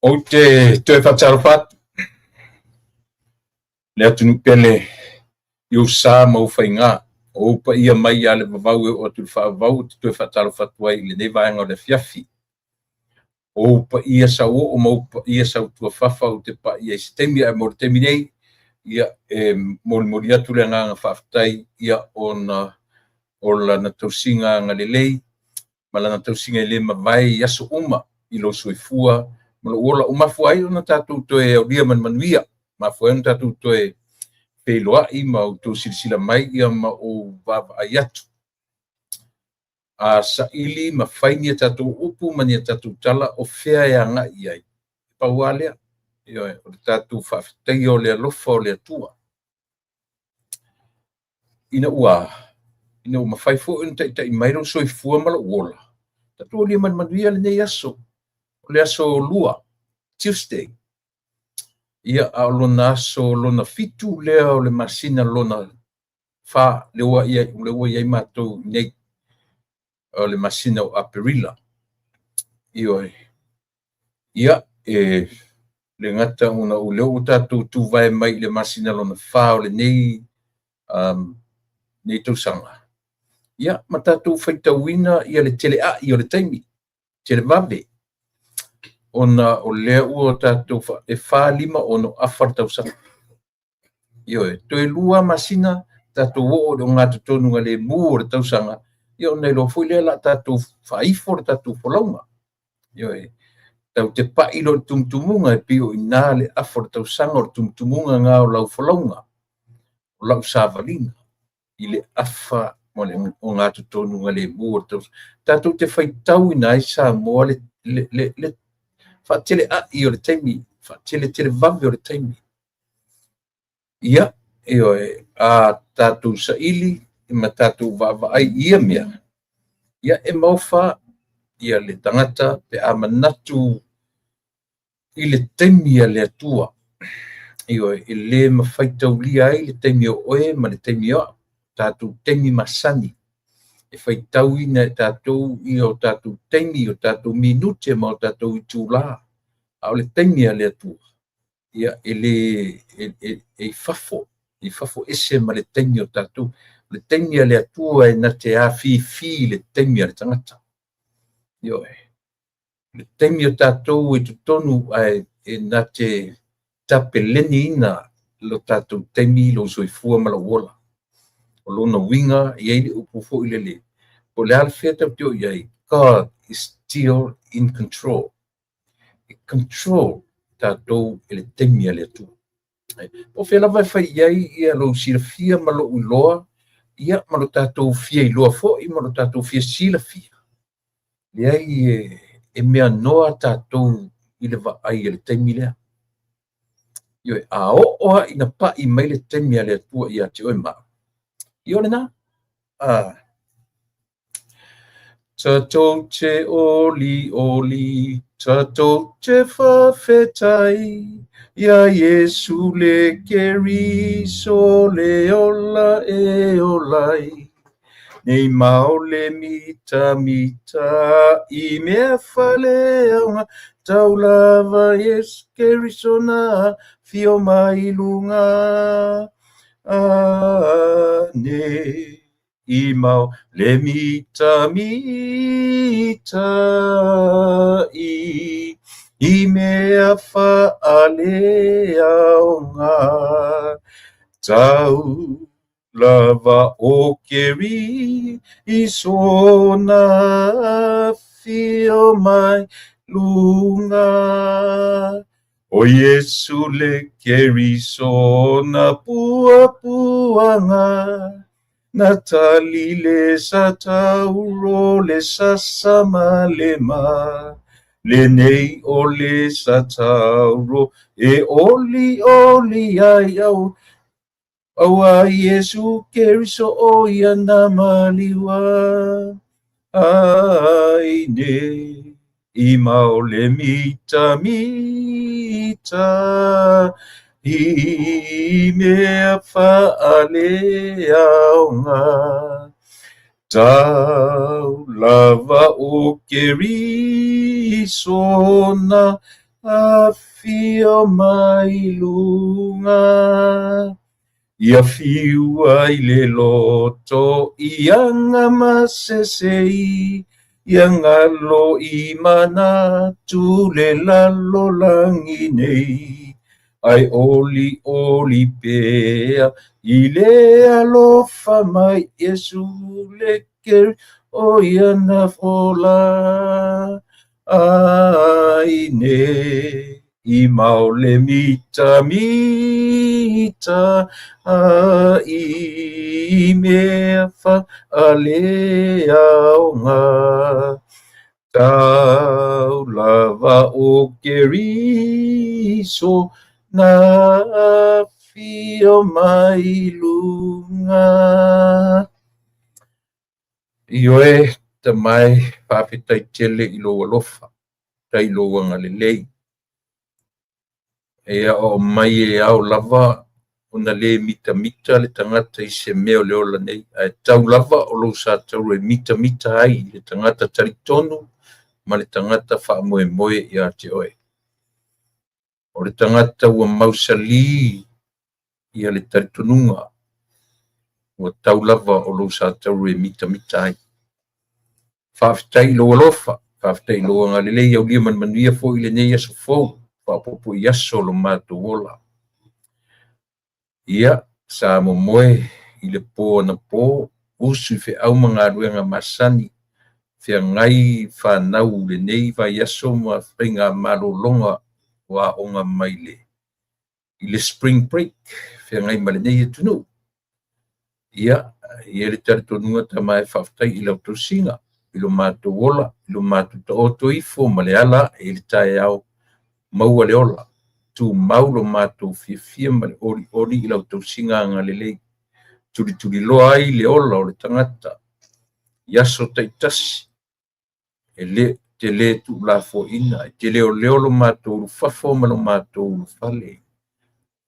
Ou te toe faatalofa atu le atunuu pele i ou sa ma ou faiga, o ou paia mai ia le vavau e oo atu i le faavavau, ou te toe faatalofa atu ai i lenei vaega o le afiafi. O ou paia sauoo ma ou paia sautuafafa ou te pai i ai i se taimi, ae mo le taimi nei, ia, e molimoli atu le agaga faafetai ia ona o lana tausiga agalelei ma lana tausiga e le mavae i aso uma i lou soifua ma lou ola. Ua mafua ai ona tatou toe aulia ma le manuia, mafua ai ona tatou toe feiloai ma outou silasila mai ia ma ou vaavaai atu. A saili ma fai ni a tatou upu ma ni a tatou tala o fea e agai i ai, pau lava lea, ioe, o le tatou faafetaia o le alofa o le Atua. Ina ua ina ua mafai foi ona taitai mai lou soifua ma lou ola, tatou aulia ma le manuia lenei aso, o le aso Lua, Tuesday. Ia, a o lona aso lona 7 lea o le masina lona 4, lea ua i ai, lea ua i ai matou nei, o le masina o Aperila. Ioe. Ia, e le gata ona o lea ua tatou tuvae mai i le masina lona 4 o lenei nei tausaga, ia, ma tatou faitauina ia le teleai o le taimi, televave, ona o lea ua tatou e 4, 5, 6 afa le tausaga. Ioe, toe 2 masina tatou oo i le ogatotonu lemu o le tausaga, ia ona iloa foi lea la tatou faaifo le tatou folauga. Ioe, tau te pai loa i le tumutumuga e pei o i ina le afa o le tausaga o le tumutumuga na o lau folauga, o lau savaliga i le afa ma le ogatotonu lemu o le tausaga. Tatou te faitauina ai Samoa le faateleai o le taimi, faateletelevave o le taimi. Ia, ioe, a tatou saili ma tatou vaavaai i ia mea, ia e maofa ia le tagata pe a manatu i le taimi a le Atua. Ioe, e le mafaitaulia ai le taimi o oe ma le taimi o au, tatou taimi masani. E faitauina e tatou ia o tatou taimi, o tatou minute ma o tatou itulā. A o le taimi a le Atua, ia e le e i fafo, e i fafo ese ma le taimi o tatou. O le taimi a le Atua e na te afifi i le taimi a le tagata. Ioe. Le taimi o tatou i totonu ae e na te tapeleniina lo tatou taimi, lou soifua ma lou ola. O lona uiga, e i ai le upu foi lele, po o le a le fea tatou te o i ai, God is still in control. E control tatou e le taimi a le Atua. Po o fea lava e fai i ai ia lou silafia ma lou iloa, ia ma lo tatou fia iloa foi ma lo tatou fia silafia, leai e mea noa tatou i le vaai a le taimi lea. Ioe, a oo lava ina pai mai le taimi a le Atua ia te oe ma au, ia o lena. Tatou te oli oli, tatou te faafetai, ia Iesu le Keriso le ola e ola ai. Nei mao le mitamita i mea faaleaoga, tau lava Iesu Keriso na afio mai luga. Ane i mao le mitamita i mea faaleaoga. Tau lava o Keriso na afio mai luga. O Iesu le Keriso na puapuaga, na tali le satauro le sasa ma le ma. Lenei o le satauro e oli oli ai au, aua Iesu Keriso o ia na maliua. Ai nei i mao le mitamita i mea faaleaoga. Tau lava o Keriso na Afio mai luga, Ia fiu ai le loto i aga masese i, Ia galo i manatu le lalolagi nei, Ae olioli pea i le alofa mai Iesu le Keriso ia na fola ai nei. I mau le mitamita ai i mea faaleaoga. Tau lava o Keriso na afio mai luga. Ioe, Tama e, faafetai tele i lou alofa, faafetai i lou agalelei. E aoao mai e ao lava ona le mitamita le tagata i se mea o le ola nei, ae tau lava o lou satauro e mitamita ai le tagata talitonu ma le tagata faamoemoe ia te oe. O le tagata ua mausali ia le talitonuga, ua tau lava o lou satauro e mitamita ai. Faafetai i lou alofa, faafetai i lou agalelei, aulia ma le manuia foi lenei aso fou, faaopoopo i aso o lo matou ola. Ia, sa momoe i le po anapo, usu i feau ma galuega masani, feagai fanau lenei vaiaso ma faiga malologa o aoga mai le i le spring break, feagai ma lenei atunuu. Ia, e i ai le talitonuga Tama e faafetai i lau tausiga, i lo matou ola, i lo matou taoto ifo ma le ala ae i le taeao, maua le ola, tumau lo matou fiafia ma le olioli i lau tausiga agalelei, tulituliloa ai le ola o le tagata i aso taitasi, e le te le tuulafoaiina, e te leoleo lo matou ulufafo ma lo matou ulufale.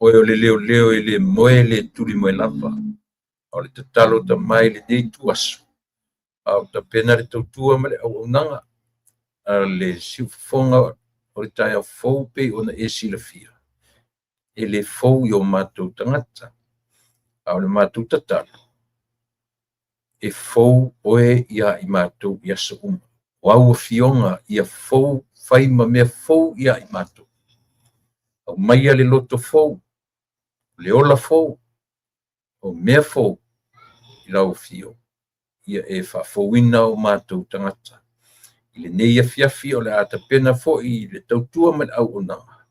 Oe o le leoleo e le moe e le tulimoe lava. A o le tatalo Tama i lenei ituaso, a o tapena le tautua ma le auaunaga a le siufofoga o le taeao fou pei ona e silafia, e le fou i o matou tagata. A o le matou tatalo, e fou oe ia i matou i aso uma. O au afioga ia fou, fai ma mea fou ia i matou. Aumaia le loto fou, le ola fou, o mea fou i lau afio, ia e faafouina o matou tagata. I lenei afiafi o le a tapena foi le tautua ma le auaunaga,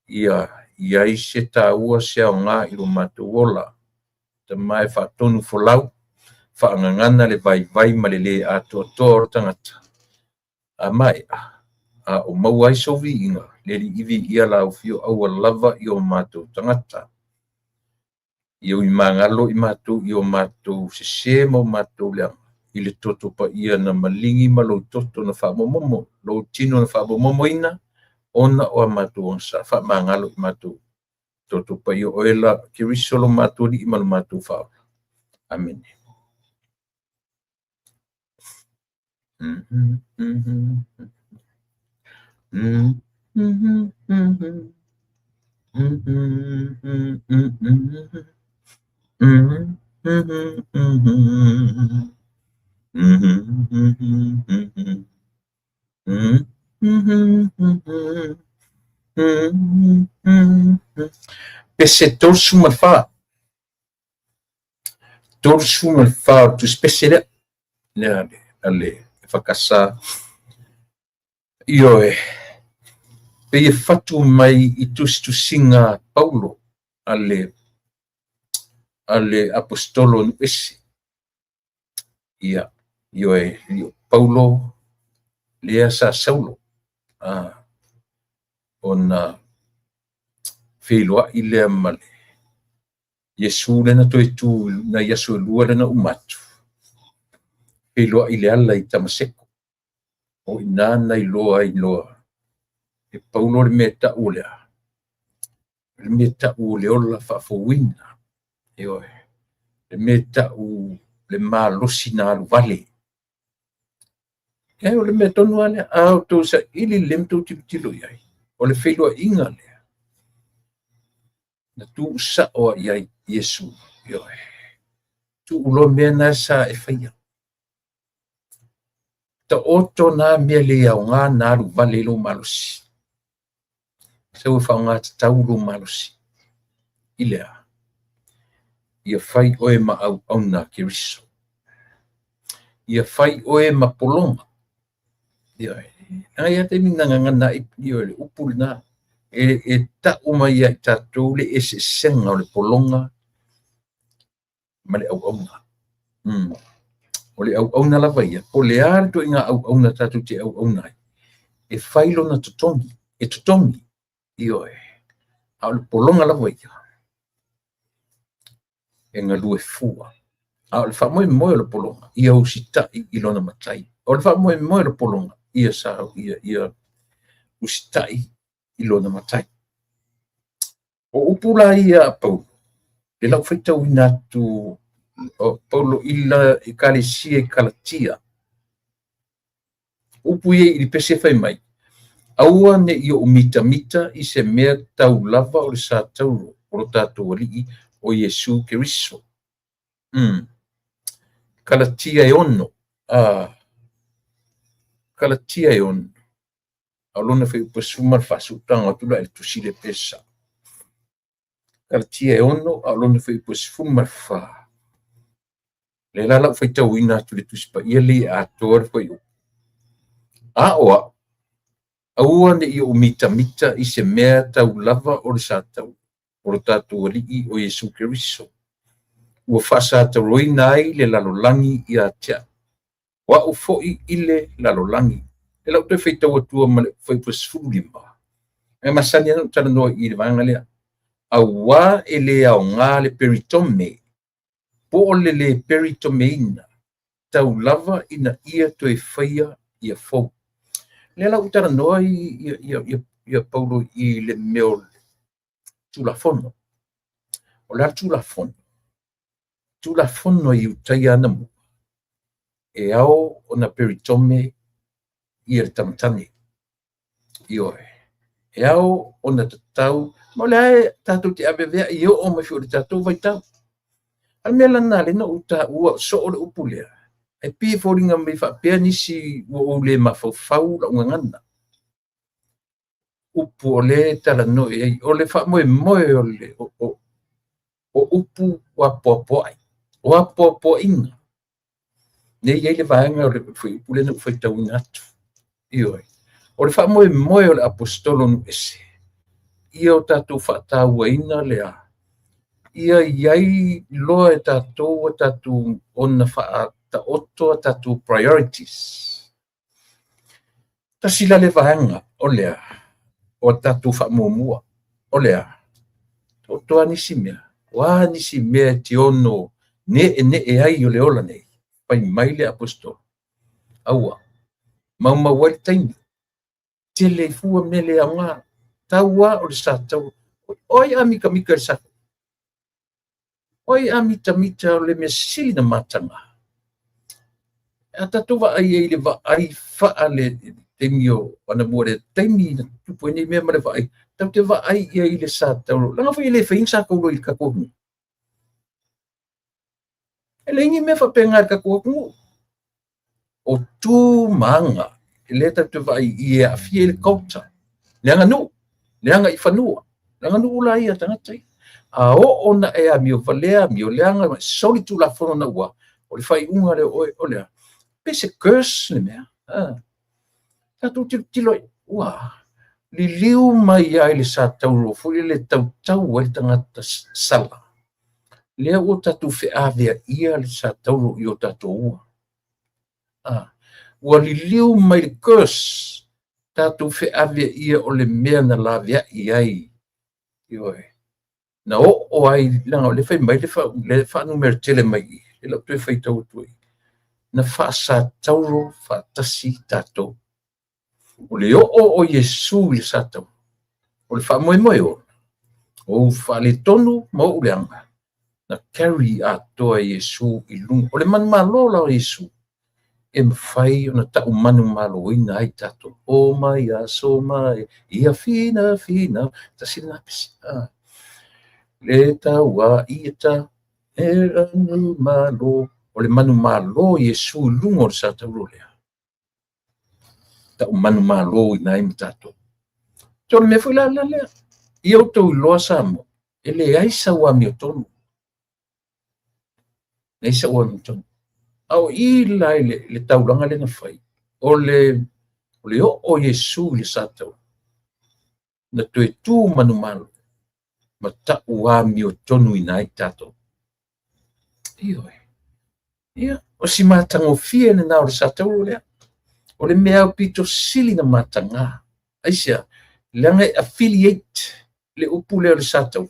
ia i ai se taua se aoga i lo matou ola. Tama e faatonu folau, faagagana le vaivai ma le lē atoatoa o le tagata. A maea, a o maua ai sou viiga, le Alii viia lau afio aua lava i o matou tagata. Ia uimagalo i matou i o matou sesē ma o matou leaga, i le toto paia na maligi ma lou toto na faamomomo, lou tino na faamomomoina, ona o a matou agasala. Faamagalo i matou toto paia oe la Keriso lo matou Alii ma lo matou Faaola. Amene. Pese 34. 34 o le tusi pese lea. Lea a le EFKS. Ioe, pei e fatu mai i tusitusiga a Paulo a le a le aposetolo nuu ese. Ia, ioe, e le o Paulo lea sa Saulo a ona feiloai lea ma le Iesu lea na toe tu nai aso e lua lea na uma atu, feiloai i le ala i Tamaseko. O i ina na iloa ai loa e Paulo le mea e tau o le a? O le mea e tau o le ola faafouina. Ioe. Le mea e tau le malosi na alu vale. E, o le mea tonu lava lea. A outou saili lelei ma outou tilotilo i ai. O le feiloaiga lea na tuusao ai i ai Iesu. Ioe. Tuu loa mea na sa e faia. Taoto na mea le aoga na alu vale i lou malosi. Sau e faaaoga tatau lou malosi. I le a? Ia fai oe ma auauna a Keriso. Ia fai oe ma pologa. Ioe. Leaga e i ai taimi na gagana ai, ioe, le upu lena e tau mai ia i tatou le eseesega o le pologa ma le auauna. O le auauna lava ia, po o le a le ituaiga auauna tatou te auauna ai, e fai lona totogi, e totogi, ioe. A o le pologa lava ia, e galue fua. A o le faamoemoe o le pologa, ia usitai i lona matai. O le faamoemoe o le pologa, ia sa, ia, ia usitai i lona matai. O upu la ia a Paulo, le lau faitauina atu o Paulo i la Ekalesia i Kalatia. Upu ia i le pese fai mai, aua ne i ou mitamita i se mea tau lava o le satauro o lo tatou Alii o Iesu Keriso. Kalatia e 6. Kalatia e 6. A o lona fuaiupu e 14, se i ou tago atu la i le tusi lea pe sao. Kalatia e 6, a o lona fuaiupu e 14. Lea la lau faitauina atu le Tusi Paia lea e atoa le fuaiupu. A o au, aua ne i ou mitamita i se mea tau lava o le satauro o lo tatou Alii o Iesu Keriso, ua faasatauroina ai le lalolagi ia te au, o au foi i le lalolagi. E lau toe faitau atua ma le fuaiupu 15. E masani ana ou talanoa i le vaega lea. Auā e le aoga le peritome, po o le le peritomeina, tau lava ina ia toe faia ia fou. Lea la ua talanoa ia Paulo i le mea o le Tulafono. O le a le Tulafono? Tulafono a Iutaia anamua, e ao ona peritome ia le tamatane. Ioe. E ao ona tatau, ma o lea e tatou te aveaveai e oo mai foi i le tatou vaitau. A o le mea la lena lea na ou taua soo le upu lea, e pei e foliga mai faapea nisi ua ou le mafaufau lau gagana. Upu o lea e talanoa i ai, o le faamoemoe o le o upu o apoapoai, o apoapoaiga. Lea e i ai le vaega o le fuaiupu lea na ou faitauina atu. Ioe. O le faamoemoe o le aposetolo nuu ese, ia o tatou faatauaina le a, ia i ai loa e tatou a tatou ona faataoto a tatou priorities. Tasi la le vaega o le a, o a tatou faamuamua, o le a, taoto a nisi mea, o a nisi mea e te ono ne'ene'e ai o le ola nei, fai mai le aposetolo, aua, maumau ai le taimi, tele ai fua mea le aoga, tau lava o le satauro. O ai a mitamita i le satauro? O ai a mitamita o le mea sili na mataga? A tatou vaai ai i le vaai faa le taimi o anamua le taimi na tupu ai nei mea ma le vaai, tatou te vaai i ai i le satauro. Leaga foi e le faia ni satauro i le tatou atunuu. E leai ni mea faapena i le tatou atunuu. O tu ma aga, lea tatou te vaai i e aafia i le culture, le aganuu, le agaifanua, le aganuu la ia a tagata ia. A oo ona e amio valea, amio leaga, ma soli tulafono naua, o le faaiuga lea o oe, o le a? Pe se curse le mea? Tatou tilotilo i, ua liliu mai ai le satauro foi lele tautau ai le tagata sala. Lea ua tatou feaveaia le satauro i o tatou ua. Ua liliu mai le curse, tatou feaveaia o le mea na laveai ai. Ioe. Na oo ai, leaga o lea fai mai le faanumera tele mai i, le lau toe faitau atu ai. Na faasatauro faatasi tatou. O le oo o Iesu i le satauro, o le faamoemoe ona, o ou faaletonu ma ou leaga, na carry atoa e Iesu i luga. O le manumalo la o Iesu, e mafai ona ta'u manumaloina ai tatou. O mai aso mai, ia fina fina, tasi lena pese. Le taua ia ta, e manumalo. O le manumalo o Iesu i luga o le satauro lea. Ta'u manumaloina ai ma tatou. So o le mea foi la lea, ia outou iloa Samoa, e leai sau amiotonu. Leai sau amiotonu. A o i la i le taulaga lea na fai, o le oo o Iesu i le satauro, na toe tu manumalo ma ta'u amiotonuina ai tatou. Ioe. Ia, o si matagofie lena o le satauro lea. O le mea aupito sili na mataga. Aisea? Leaga e affiliate le upu lea o le satauro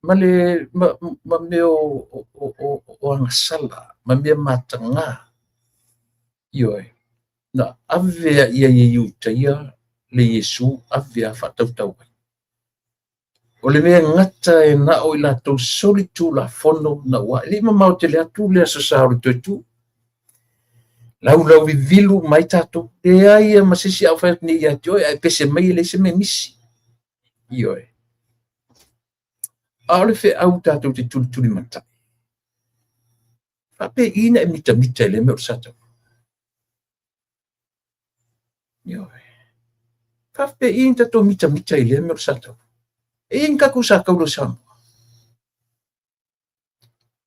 ma le ma mea o agasala, ma mea mataga. Ioe. Na ave a ia i Iutaia le Iesu ave a faatautau ai. O le mea gata e na o i latou solitulafono na ua. E le i mamao tele atu le Aso Sa o le toe tu. Laulau vivilu mai tatou. Leai ma se isi a ou fai atu nei ia te oe, ae pese mai e leai se mea misi. Ioe. A o le feau tatou te tulitulimatai. Faapei na e mitamita i le mea o le satauro. Ioe. Faapei na tatou mitamita i lea mea o le satauro. E i ai ni tatou satauro i Samoa.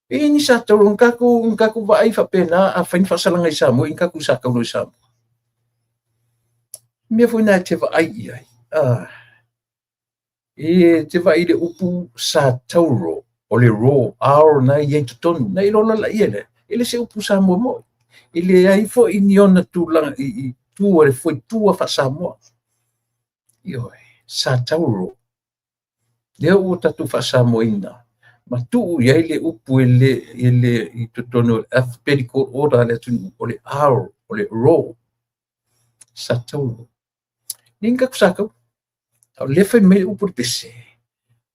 E i ai ni satauro, na tatou vaai faapena a fai ni faasalaga i Samoa, i ni tatou satauro i Samoa. Mea foi na e te vaai i ai. E te vaai i le upu satauro, o le ro, R na i ai totonu, na iloa lala ia lea. E le se upu Samoa moi. E leai foi ni ona tulaga i tua le foitua faa-Samoa. Ioe, satauro. Lea ua tatou faasamoaina ma tuu i ai le upu e le i totonu o le alphabetical order a le atunuu, o le R, o le ro, satauro. Leai ni tatou satauro. A o lea fai mai le upu le pese,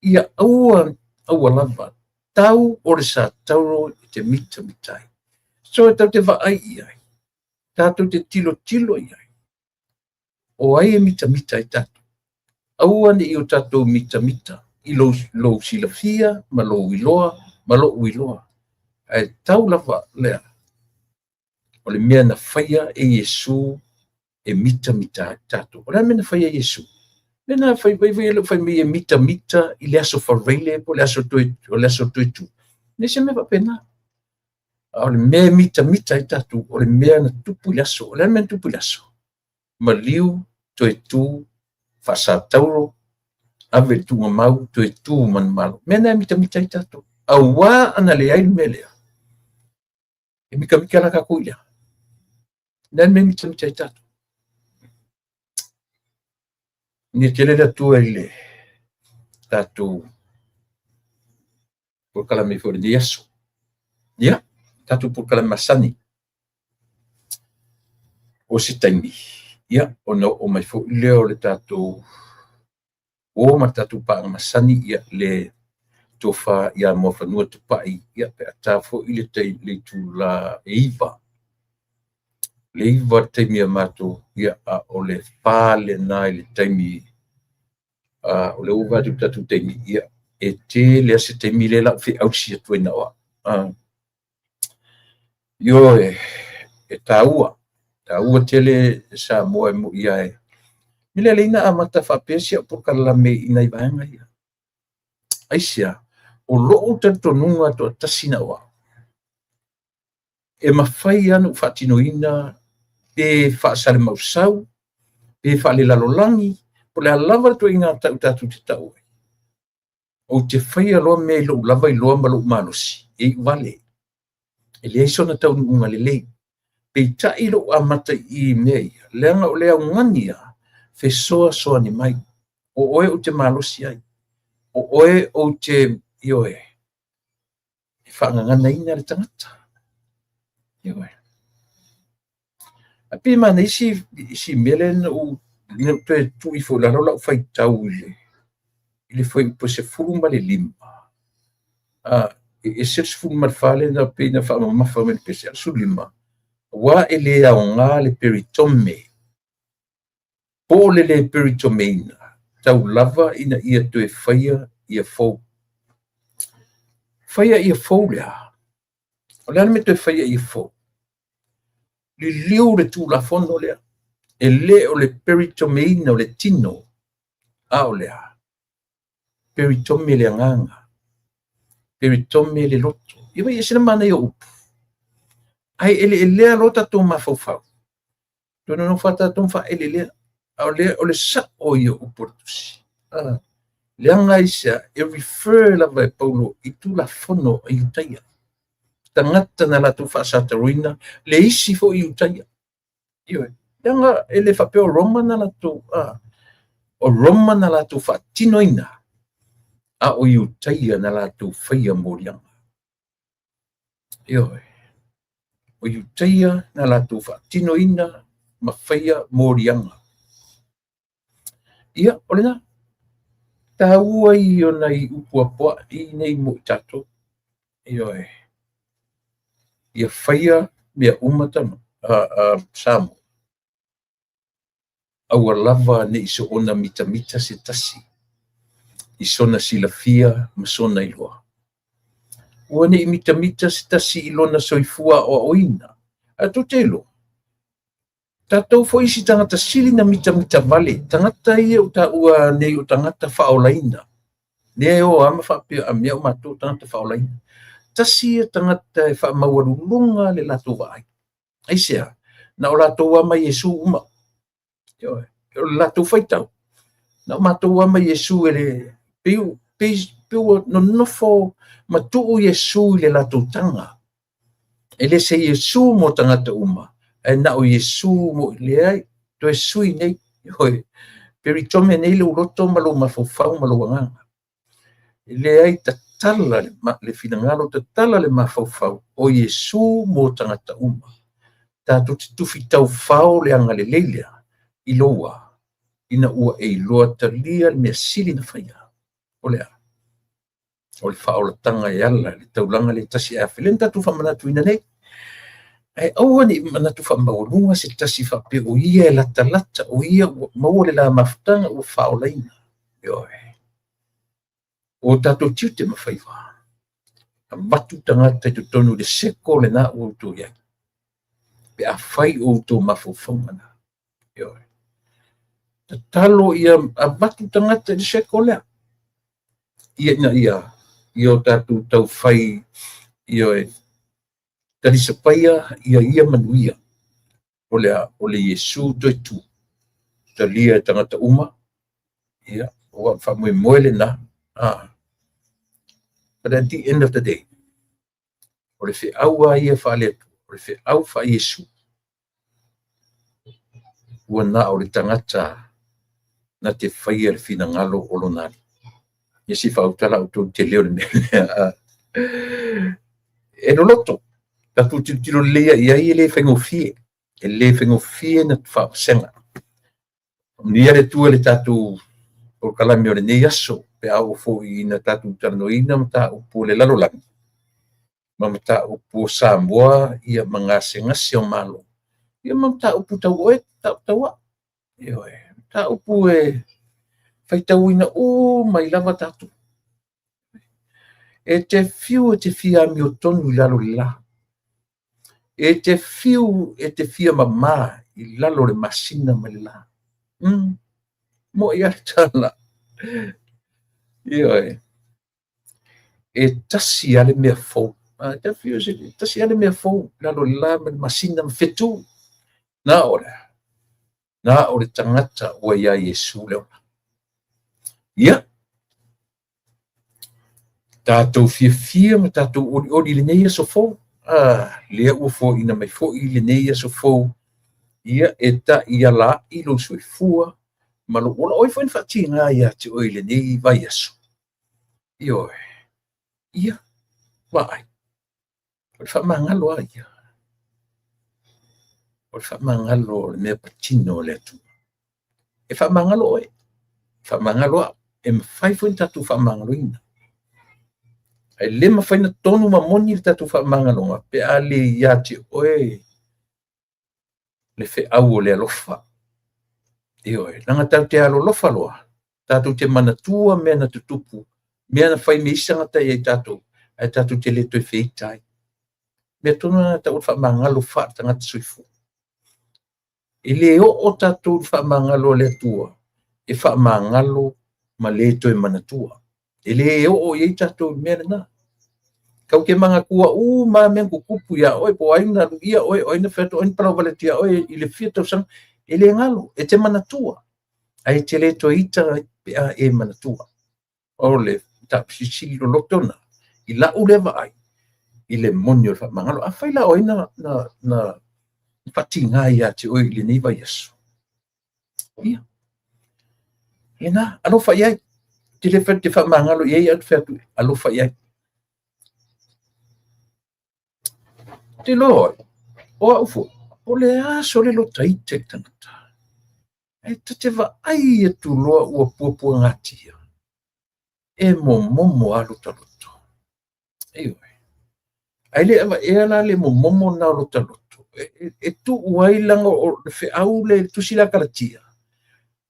ia aua, aua lava, tau o le satauro i te mitamita ai. So e tatou te vaai i ai, tatou te tilotilo i ai, o ai e mitamita ai tatou. Aua ne i o tatou mitamita i lou silafia ma lou iloa ma lou iloa. Ae tau lava lea, o le mea na faia e Iesu e mitamita ai tatou. O le a le mea na faia e Iesu? Le na fai vai vai le fai mai e mitamita i le aso Faraile po le aso toe, o le aso toe tu. Le se mea faapena. A o le mea e mitamita ai tatou, o le mea na tupu i le aso. O le a le mea na tupu i le aso? Maliu, toe tu, faasatauro, ave le tuugamau, toe tu manumalo. Mea na e mitamita ai tatou. Auā ana leai le mea lea, e mikamika la tatou i lea. Le a le mea e mitamita ai tatou. Nia tele le Atua i le tatou polokalame foi lenei aso. Ia, tatou polokalame masani. O se taimi, ia, ona oo mai foi lea o le tatou o ma le tatou paaga masani, ia, le tofa ia Muafanua Tupai, ia, pe a ta foi le itula e 9. Le 9 le taimi a matou, ia, a o le 4 lena i le taimi, o le ua vaai atu tatou taimi, ia, e tele a se taimi lea la u feausi atu ai na oa. Ioe, e taua, taua tele Samoa e mo ia e. Mele leina amata faapea si au polokalame i nai vaega ia. Aisea, o lou talitonuga toatasi na oa. E mafai ona ou faatinoina pe faasalemausau, pe faalelalolagi, po o le a lava le ituaiga tau tatou te tau ai. Ou te faia loa mea i lou lava iloa ma lou malosi, e iu vale. E leai sona taunuuga lelei. Peitai lou amata i mea ia, leaga o le augani a fesoasoani mai. O oe ou te malosi ai. O oe ou te, ioe, e faagaganaina le tagata. Ioe. A pei manaia isi mea lea na ou toe tuu ifo i lalo lau faitau i le fuaiupu 15. E ese le 14 lea na pei na faamamafa mai le pese, a o le 15. Aua e le aoga le peritome po o le le peritomeina, tau lava ina ia toe faia ia fou. Faia ia fou le a? O le a le mea toe faia ia fou? Liliu le Tulafono lea, e le o le peritomeina o le tino, a o le a? Peritome le agaga, peritome le loto. Ia vaai e ese le manaia o upu. Ae eleelea loa tatou mafaufau, toe nonofo lava tatou ma faaeleelea. A o le, o le sao ia o upu o le Tusi. Leaga aisea? E refer lava e Paulo i Tulafono a Iutaia, tagata na latou faasataroina le isi foi Iutaia. Ioe. Leaga e le faapea o Roma na latou, o Roma na latou faatinoina, a o Iutaia na latou faia moliaga. Ioe. O Iutaia na latou faatinoina ma faia moliaga. Ia, o lena. Taua ia o nai upu apoa'i nei mo i tatou. Ioe. Ia faia mea uma tama, Samoa. Aua lava ne i soona mitamita se tasi i sona silafia ma sona iloa. Ua ne i mitamita se tasi i lona soifua aoaoina. Ae tou te iloa, tatou foi isi tagata sili na mitamita vale, tagata ia ua taua nei o tagata faaolaina. Lea e o lava ma faapea, a mea o matou o tagata faaolaina. Tasi ia tagata e faamaualuluga le latou vaai. Aisea? Na o latou lava ma Iesu uma. Ioe. O le latou faitau, na o matou lava ma Iesu e le pei, pei, pei ua nonofo ma tuu Iesu i le latou taga. E le se Iesu mo tagata uma, ae na o Iesu mo leai, toe sui nei. Ioe. Peritome nei lou loto ma lou mafaufau ma lou agaga. E leai, tatala le finagalo, tatala le mafaufau o Iesu mo tagata uma. Tatou te tufi taufao le agalelei lea i lou a, ina ua e iloa talia le mea sili na faia. O le a? O le faaolataga e ala i le taulaga le tasi ae afe. Lea na tatou faamanatuina nei. Ae aua ne i manatu faamaualuga se tasi faapea o ia e latalata, o ia ua maua le la mafutaga ua faaolaina. Ioe. O tatou tiute ma faiva, avatu tagata i totonu i le seko lena ua outou i ai, pe afai o outou mafaufauga na. Ioe. Tatalo ia avatu tagata i le seko lea, ia ina ia ia o tatou taufai, ioe, talisapaia ia ia manuia. O le a? O le Iesu toe tu, talia e tagata uma, ia, ua faamoemoe lena. But at the end of the day, o le feau lava ia faale-Atua, o le feau faa-Iesu, ua na o le tagata na te faia le finagalo o lona Alii. Ia se i faauta la outou i le tele o le mea lea. E loloto, tatou tilotilo lelei i ai, e le faigofie. E le faigofie na faavasega. Faamanuia le Atua i le tatou polokalame o lenei aso, pe a oo foi ina tatou talanoaina mataupu o le lalolagi ma mataupu o Samoa, ia ma gasegase o Malo, ia ma mataupu tau oe, mataupu tau au. Ioe, mataupu e faitauina uma ai lava tatou. E te fiu e te fia amiotonu i lalo o le la. E te fiu e te fia mamā i lalo o le masina ma le la. Mo'i a le tala. Ioe. E tasi lava le mea fou. E te fiu e tasi lava le mea fou i lalo o le la ma le masina ma fetu. Na o le na o le tagata ua iā Iesu le ola. Ia, tatou fiafia ma tatou olioli i lenei aso fou. Lea ua foaiina mai foi lenei aso fou. Ia, e taiala ai lou soifua ma lou ola. O ai foi na faatiga ia te oe i lenei vaiaso? Ioe. Ia, vaai. O le faamagalo a ia. O le faamagalo o le mea patino o le Atua. E faamagalo oe, faamagalo au. E mafai foi ona tatou faamagaloina. Ae le mafai na tonu ma moni le tatou faamagaloga pe a le ia te oe. le feau o le alofa. Ioe, leaga tatou te alolofa loa, tatou te manatua mea na tutupu, mea na fai me isi tagata ia i tatou, ae tatou te le toe feita ai. Mea tonu lena e tau o le faamagalo faale-tagata soifua. E le oo tatou i le faamagalo a le Atua, e faamagalo ma le toe manatua. E le oo i ai tatou i le mea lena. Tatou te manatua uma lava mea na tutupu ia oe, po o ai na luia oe, o ai na fai atu, o ai na palauvale atu ia oe i le fia tausaga. E le galo, e te manatua, ae e te le toe ita pe a e manatua. O le mataupu silisili loloto lena i lau lea vaai i le moni o le faamagalo. Afai la o ai na faatiga ia te oe i lenei vaiaso, ia, lena, alofa i ai. Ou te le fai atu e te faamagalo i ai, ae ou te fai atu, alofa i ai. Ou te iloa oe, o au foi, o le a sole lota ita i le tagata, ae ta te vaai atu loa ua puapuagatia, e momomo lava lota loto. Ioe. Ae le avaea la le momomo lena o lota loto, e tuu ai leaga o le feau le tusi lea a Kalatia,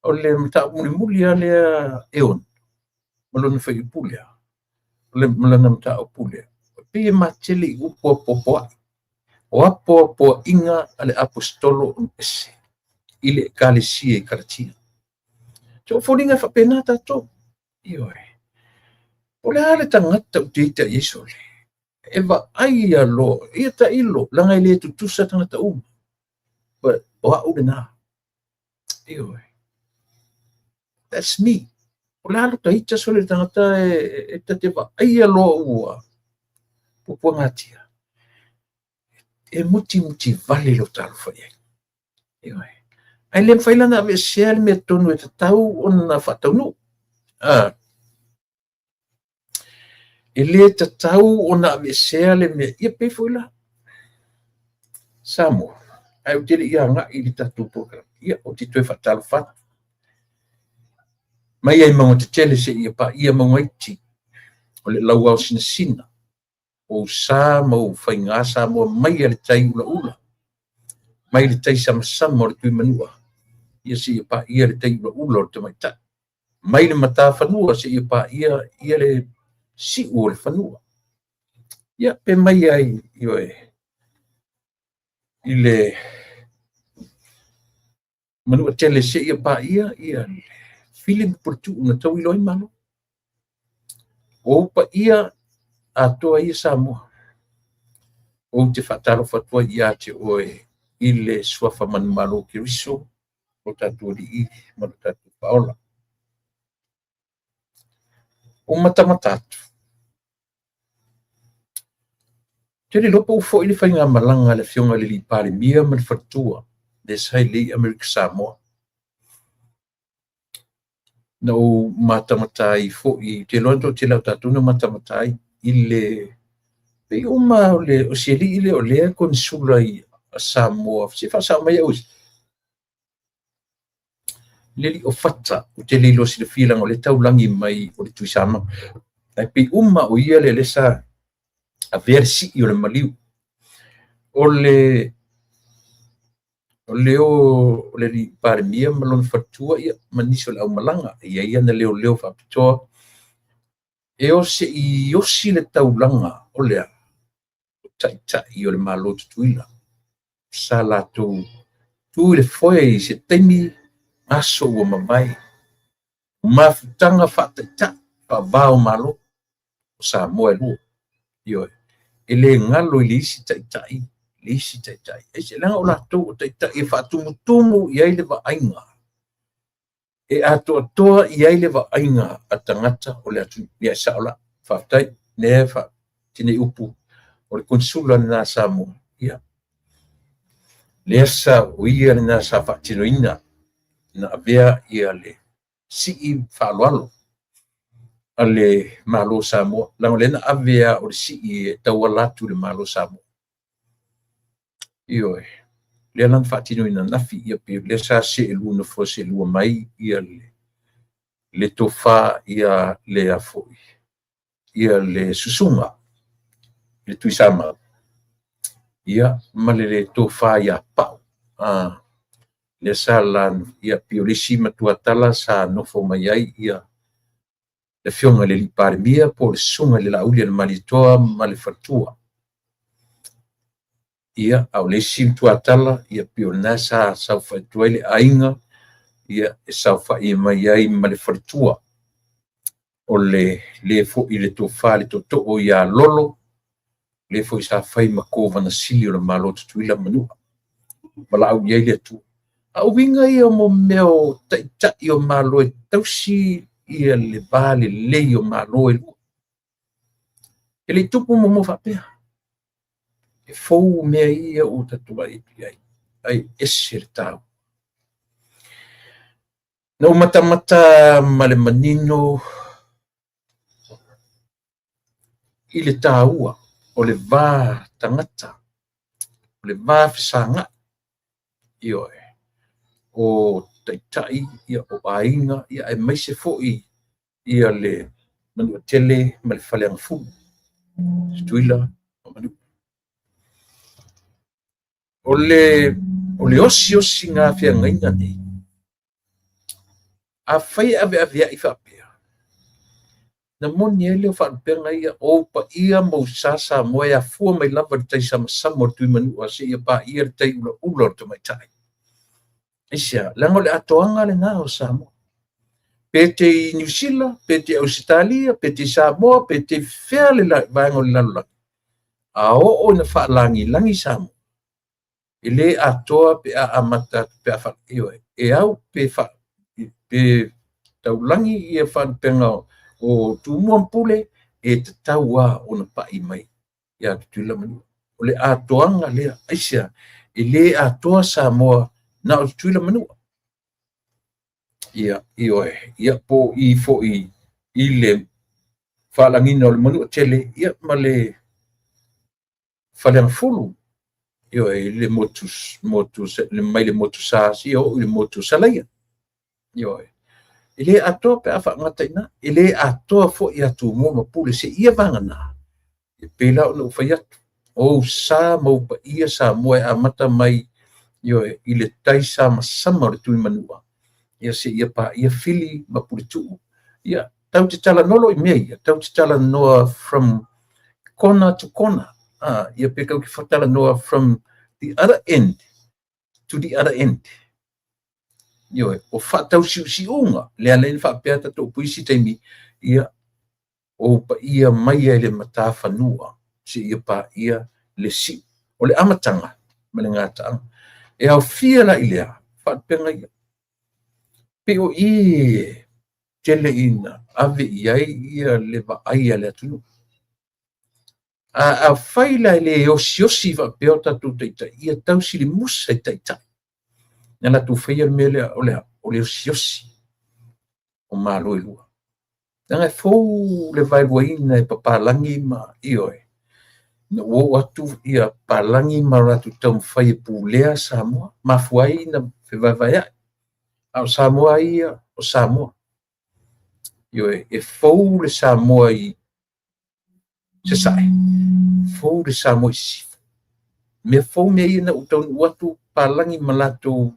o le mataupu mulimuli lava lea e 6, ma lona fuaiupu lea, ma lana mataupu lea, e pei e matele i upu apoapoai. O apoapoaiga a le aposetolo ese i le Ekalesia i Kalatia. So, o foliga e faapena tatou. Ioe. O le a le tagata ou te ita i ai sole? E vaai ia loa, ia tailo, leaga e le tutusa tagata uma. But o au lena. Ioe. That's me. O le a lota ita sole le tagata e ta te vaaia loa ua puapuagatia. E mutimuti vale lota alofa i ai. Ioe. Ae le mafai la ona aveesea le mea tonu e tatau ona faataunuu. E le tatau ona aveesea le mea, ia pei foi la Samoa, ae ou te le i agai i le tatou polokalame, ia ou te toe faatalofa atu. Mai ai mauga tetele seia paia mauga iti, o le lauao sinasina, o ou sa ma ou faiga Samoa mai a le tai ulaula, mai le tai samasama o le Tuimanua, ia seia paia le tai ulaula o le tamaitai, mai le matafanua seia paia ia le siu o le fanua. Ia, pe mai ai, ioe, i le Manuatele seia paia ia le fili ma puletuu na tauilo ai Malo. O ou paia atoa ia Samoa, ou te faatalofa atu ai ia te oe i le suafa manumalo o Keriso, lo tatou Alii ma lo tatou Faaola. Ua matamata atu. Ou te le iloa po ua foi le faigamalaga a le Afioga i le Alii Palemia ma le faletua, lea sa i lei Amerika Samoa. Na ou matamata ai foi, ou te iloa le toatele o tatou na matamata ai i le pei uma o le o si alii lea o lea e konesula i Samoa. Se faasao mai au le alii o Fata, ou te le iloa silafia leaga o lea e taulagi mai o le Tuisamau. Ae pei uma o ia lea lea sa avea le sii o le maliu. O le o le alii Palemia ma lona faletua ia, ma nisi o le aumalaga, e i ai ana leoleo faapitoa, e o se i osi le taulaga o le a? O taitai o le Malo Tutuila. Sa latou tu i le foe i se taimi aso ua mavae, mafutaga faataitai faava o Malo o Samoa e lua. Ioe, e le galo i le isi taitai, le isi taitai. Aisea? Leaga o latou o taitai e faatumutumu i ai le vaaiga, e atoatoa i ai le vaaiga a tagata o le atunuu. Ia, e sao la, faafetai. Lea tinei upu o le konesula lena a Samoa. Ia, lea sa o ia lena sa faatinoina na avea ia le sii faaaloalo a le Malo o Samoa, leaga o lea na ave lava o le sii e tauala atu i le Malo o Samoa. Ioe, lea la na faatinoina ananafi, ia pei o lea sa seelua nofoa seelua mai ia le tofa ia le foi ia le susuga i le Tuisamau, ia ma le tofa ia Pau. Lea sa la, ia, pei o le isi matuatala sa nofo mai ai ia le Afioga i le Palemia po o le Susuga i le Laauli a le Malietoa ma le faletua. Ia, a o le isi matuatala, ia pei o lena sa saofai atu ai le aiga, ia, e saofai mai ai ma le faletua. O le le foi le tofa le tootoo ia Lolo, le foi sa fai ma Kovana Sili o le Malo o Tutuila ma Manua, valaau i ai le Atua. A o uiga ia o mea o taitai o Malo e tausi ia le va lelei o Malo e lua. E le i tupu muamua faapea. E fou mea ia ua tatou vaai atu i ai, ai ese le taua. Na ou matamata ma le manino i le taua o le va tagata, o le va fesagai, ioe, o taitai, ia, o aiga, ia, aemaise foi ia le Manuatele ma le Faleagafulu, Tutuila ma Manua. O le osiosiga feagaiga nei, afai e aveaveai faapea, na moni ai lea o faalupega ia, o ou paia ma ou sa Samoa e afua mai lava i le taisamasama o le Tuimanua seia paia le tai ulaula o le tamaitai. Aisea? Leaga o le atoaga lena o Samoa. Pe te i Niu Sila, pe te i Ausetalia, pe te i Samoa, pe te i fea le vaega o le lalolagi, a oo ina faalagilagi Samoa, e le atoa pe a amata atu, pe a ioe, e au pe, pe taulagi ia faalupega o Tumua ma Pule, e tatau lava ona pai mai ia Tutuila ma Manua. O le atoaga lea, aisea? E le atoa Samoa na o Tutuila ma Manua. Ia, ioe, ia po i foi i le faalagiga o le Manuatele, ia ma le Faleagafulu, ioe, i le motu, motu, mai le motu sa seia oo i le motu Salaia. Ioe. E le atoa pe a faagata i ina. E le atoa foi ia Tumua ma Pule seia vagana. E pei la ona ou fai atu, o ou sa ma ou paia Samoa e amata mai, ioe, i le taisamasama o le Tuimanua, ia seia paia Fili ma Puletuu. Ia, tatou te talanoa loa i mea ia, tatou te talanoa from corner to corner. Ia pe tatou te talanoa from the other end to the other end. Ioe, o faatausiusiuga, lea la ina faapea tatou upu isi taimi, ia, o ou paia mai ai le matafanua seia paia le siu. O le amataga ma le gataaga. E aofia la i lea faalupega ia. Pei o i e tele ina ave i ai ia le vaai a le atunuu. A afai la e le osiosi faapea o tatou taitai, ia tausilimusa i taitai na latou faia le mea lea o le a? O le osiosi o Malo e lua. Leaga e fou le vaeluaina e papalagi ma, ioe, ina ua oo atu ia papalagi ma latou taumafai e pulea Samoa, mafua ai na fevaevaeai. A o Samoa ia, o Samoa. Ioe, e fou le Samoa i Sasae, fou le Samoa i Sisifo. Mea fou mea ia na ou taunuu atu papalagi ma latou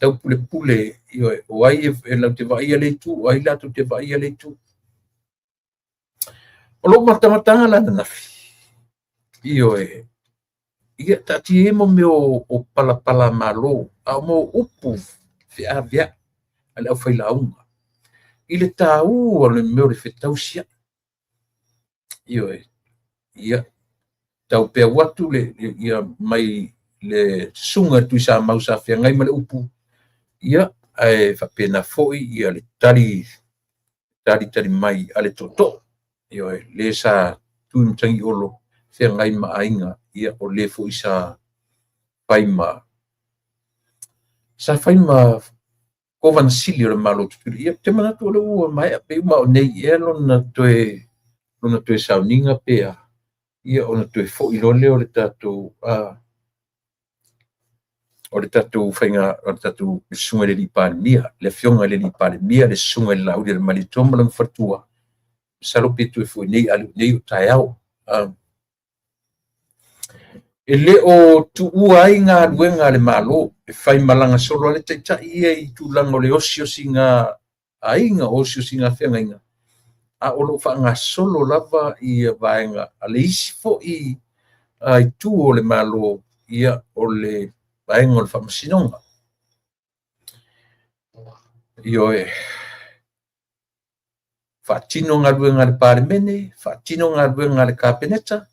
taupulepule, ioe, o ai e latou te vaaia le itu, o ai latou te vaaia le itu. O lou matamataga la ananafi, ioe, ia taatia ia mo mea o palapalamalo, a o mo upu feaveai a le aufailauga i le taua o le mea o le fetausiai. Ioe, ia, tau peau atu le, ia, mai le susuga i le Tuisamau sa feagai ma le upu, ia, ae faapena foi ia le tali talitali mai a le tootoo, ioe, le sa Tuimatagiolo feagai ma aiga, ia, o le foi sa fai ma Kovana Sili o le Malo o Tutuila. Ia, ou te manatu o lea ua maea, pe uma o nei ea lona toe sauniga pe a, ia ona toe foi loa lea o le tatou faiga, o le tatou susuga i le alii Palemia, le Afioga i le alii Palemia, le susuga i le Laauli a le Malietoa ma lona faletua. Masalo pe toe foi nei, a le o nei o taeao. E le o tuua ai galuega a le Malo e faimalaga solo ai le Taitai ia i tulaga o le osiosiga aiga, osiosiga feagaiga, a o lo o faagasolo lava ia vaega a le isi foi itu o le Malo, ia o le vaega o le Faamasinoga. Ioe, faatino galuega a le Palemene, faatino galuega a le Kapeneta,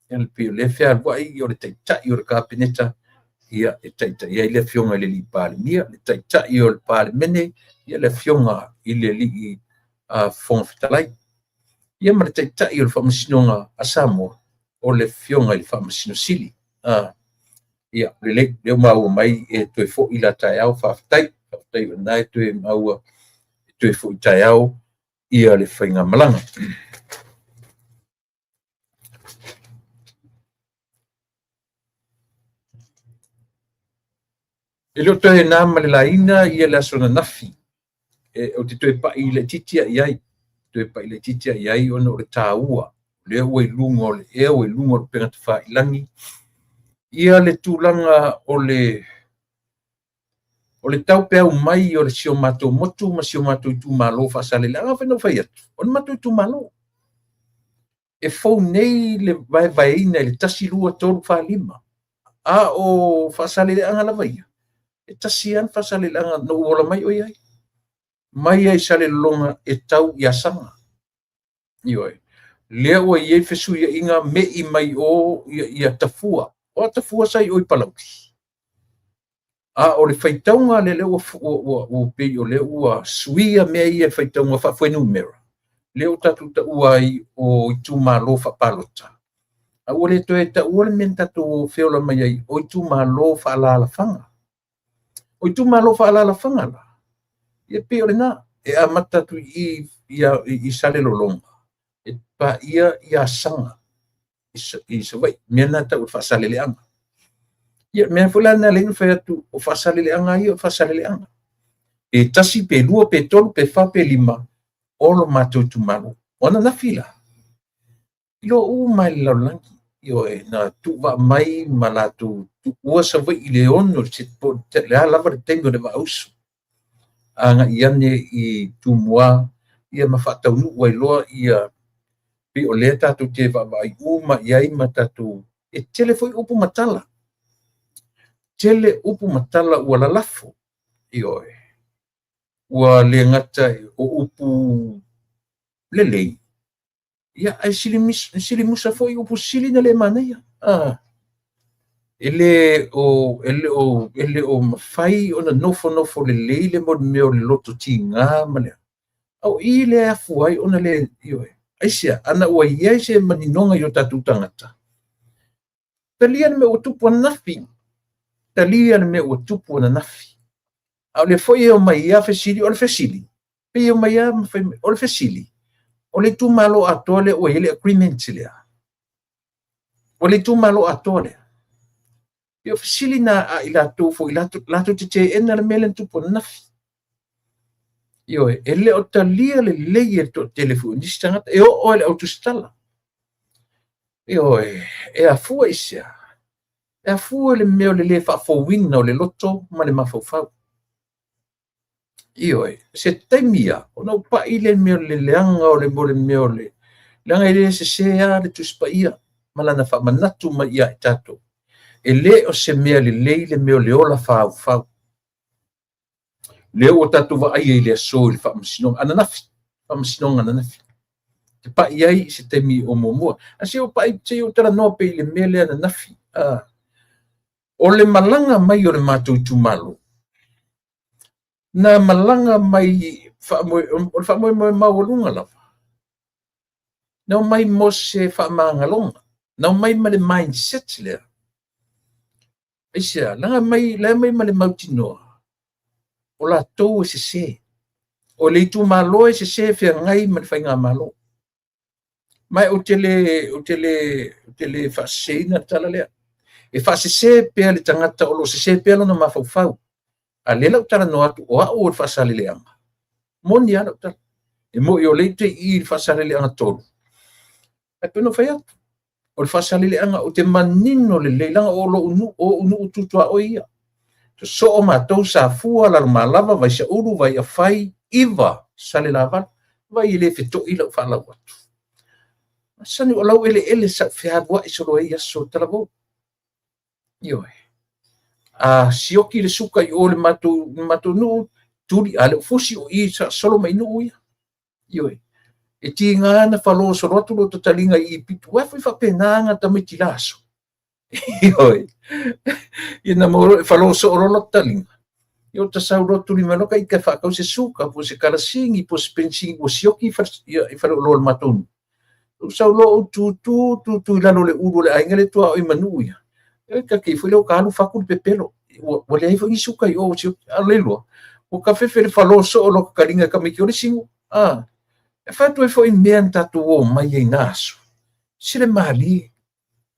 ia pei o lea e fealuai o le Taitai o le Kapeneta, ia e taitai ai le Afioga i le Palemia, le Taitai o le Palemene, ia le Afioga i le Alii Fofoga Fetalai, ia ma le Taitai o le Faamasinoga a Samoa, o le Afioga i le Faamasino Sili. Ia, lelei, lea ua maua mai e toe foi la taeao, faafetai, faafetai o lena e toe maua e toe foi taeao ia le faigamalaga. E le o toe na ma le laina ia le aso ananafi, ou te toe pai laitiiti lava i ai, toe pai laitiiti lava i ai ona o le taua, lea ua i luga o le ea, ua i luga o le upega tafailagi, ia le tulaga o le taupeau mai o si o matou motu ma si o matou itumalo Faasaleleaga. Pei ona ou fai atu, o le matou itumalo, e fou nei le vaevaeina i le 1, 2, 3, 4, 5, a o Faasaleleaga lava ia, e tasi lava le Faasaleleaga na ou ola mai o i ai, mai lava i Salelologa e tau i Asaga. Ioe, lea ua i ai fesuiaiga mei mai o ia Tafua, o Tafua sa i o i Palauli. A o le faitauga lea ua pei o lea ua suia mea ia i faitauga faafuainumera, lea ua tatou taua ai o itumalo faapalota, a ua le toe taua le mea na tatou feola mai ai o itumalo faaalaalafaga. O itumalo faaalaalafaga la, ia pei o lena, e amata atu i i Salelologa, e paia ia Asaga i Savaii, mea na e tau o le Faasaleleaga. Ia o le mea foi la lena e ala ai ona fai atu o Faasaleleaga lava ia o Faasaleleaga. Pe 1 pe 2 pe 3 pe 4 pe 5, o lo matou itumalo. O ananafi la, iloa uma lava e le lalolagi, ioe, na tuuvaa mai ma latou tuua Savaii i le 6 po o le a lava le taimi o le vaa usu, agai ane i Tumua ia ma faataunuu ai loa ia, pei o lea tatou te vaavaai uma i ai ma tatou, e tele foi upu ma tala, tele upu ma tala ua lalafo, ioe, ua le gata o upu lelei, ia ae silimusa foi upu sili na le manaia. E le o mafai ona nofonofo lelei le mea o le loto tiga ma le, o i lea e afua ai ona le, ioe, aisea? Ana ua i ai se maninoga i o tatou tagata, talia le mea ua tupu ananafi, talia le mea ua tupu ananafi. A o lea foi e omai lava fesili, o le fesili, pei e omai lava ma fai mai, o le fesili, o le itumalo atoa lea ua i ai le agreement lea? O le itumalo atoa lea? E pei o fesili na a i latou foi latou te teena le mea lea na tupu ananafi. Ioe, e le o talia lelei e le toatele foi o nisi tagata, e oo lava i le au tusitala. Ioe, e afua i se a? E afua i le mea o le le faafouina o le loto ma le mafaufau. Ioe, se taimi lava, ona ou pai lea i le mea o le leaga o le mea o le leaga e le sese lava le Tusi Paia ma lana faamanatu mai ia i tatou. E le o se mea lelei le mea o le ola faufau. Lea ua tatou vaaia i le aso i le faamasinoga ananafi, faamasinoga ananafi. Te pai ai i se taimi o muamua. A se i pai, se i ou talanoa pea i le mea lea ananafi. O le malaga mai o le matou itumalo, na malaga mai, o le faamoemoe maualuga lava, na omai mo se faamagaloga, na omai ma le mindset lea. Aisea, leaga mai, la mai ma le mautinoa, o latou e sese, o le itumalo e sese e feagai ma le faigamalo. Ma ou te le faaseseina le tala lea. E faasese pea le tagata o lo o sese pea lona mafaufau. A lea la ou talanoa atu o au o le Faasaleleaga, moni lava lau tala. E moni o lea ou te i i le Faasaleleaga 3, ae pei ona ou fai atu, O le Faasaleleaga, ou te manino lelei, leaga o lou nuu, o ou nuu tu tuaoi ia. Sosoo matou Safua, Lalomalava, Vaisaulu, Vaiafai, Iva, Salelavalu. Vai e le feto'i lau faalau atu. Masani o laueleele sa ou fealuai solo ai i aso talavou. Ioe. A sioki le suka i o le matou nuu, tuli, a le o fusi o i solo mai nuu ia. Ioe. E tiga na falo solo atu lo tataliga i pitu. Uai foi faapena aga tamaiti la aso. Ioe. Ia na mo falo solo lo tataliga. Ia o tasau loa tuli mai loa ka ika e faatau se suka po o se kalasini po o se penisini ua sioki i faleoloa o le matou nuu. Ou sau loa ou tutu tutu i lalo o le ulu o le aiga lea e tuaoi ma nuu ia. E ta foi lea ua alu fatu le pepelo. Ua leai foi ni suka i o ua sioki. A o le iloa, ua kafefe le falo soo o lo taliga e tamaiti o le sinu. E fai atu ai foi mea na tatou o mai ai na aso. Se le malie.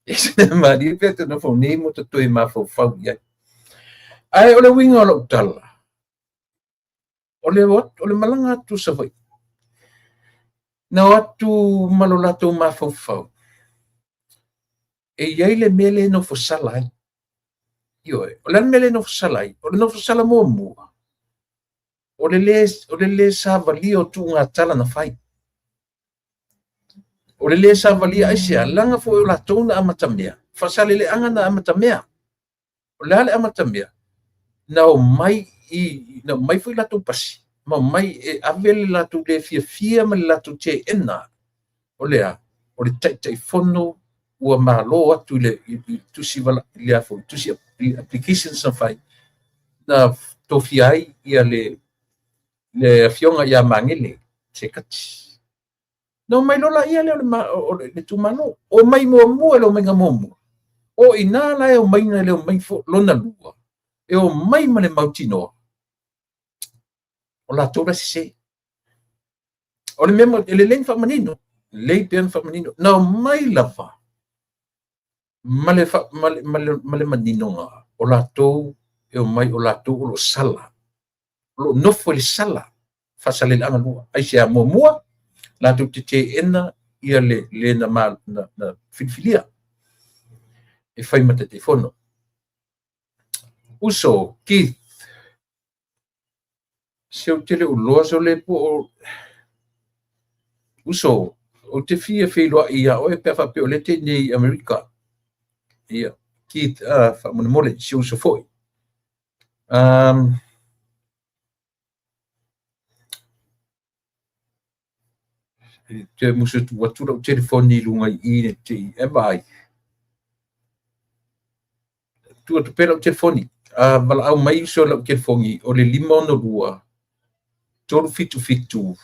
E se le malie pe te nofo nei mo te toe mafaufau i ai. Ae o le uiga o lau tala, o le malaga atu Savaii, na o atu ma lo latou mafaufau, e i ai le mea le nofo sala ai. Ioe, o le a le mea le nofo sala ai? O le nofo sala muamua, o le le savalia o tuugatala na fai. O le le savalia aisea, leaga foi o latou na amatamea, Faasaleleaga na amatamea. O le a le amatamea? Na omai foi latou pasi, ma omai e ave le latou le fiafia ma le latou teena. O le a? O le Taitaifono ua malo atu i le tusi tusi applications na fai, na tofia ai ia le afioga ia Magele Sekati. Na omai loa laia lea o le itumalo. O mai muamua le omaiga muamua. O ina la e omai na le omai lona lua. E omai ma le mautinoa. O latou la sese. O le mea e lelei na faamanino. Lelei pea na faamanino. Na omai lava ma le maninoga o latou e omai o latou o lo sala. O lo nofo i le sala. Faasaleleaga lua. Aisea muamua, latou te teena ia le na filifilia e fai ma Taitaifono. Uso, Keith, se ou te le uloa so le po o uso, ou te fia feiloai ia oe pe a faapea o le te nei i Amerika. Ia, Keith, faamolemole, si uso foi. Te musu tu atu lau telefoni i lunga i i te i e vai. Tu atu pe lau telefoni. Wala au mai uso lau telefoni o le 562 377.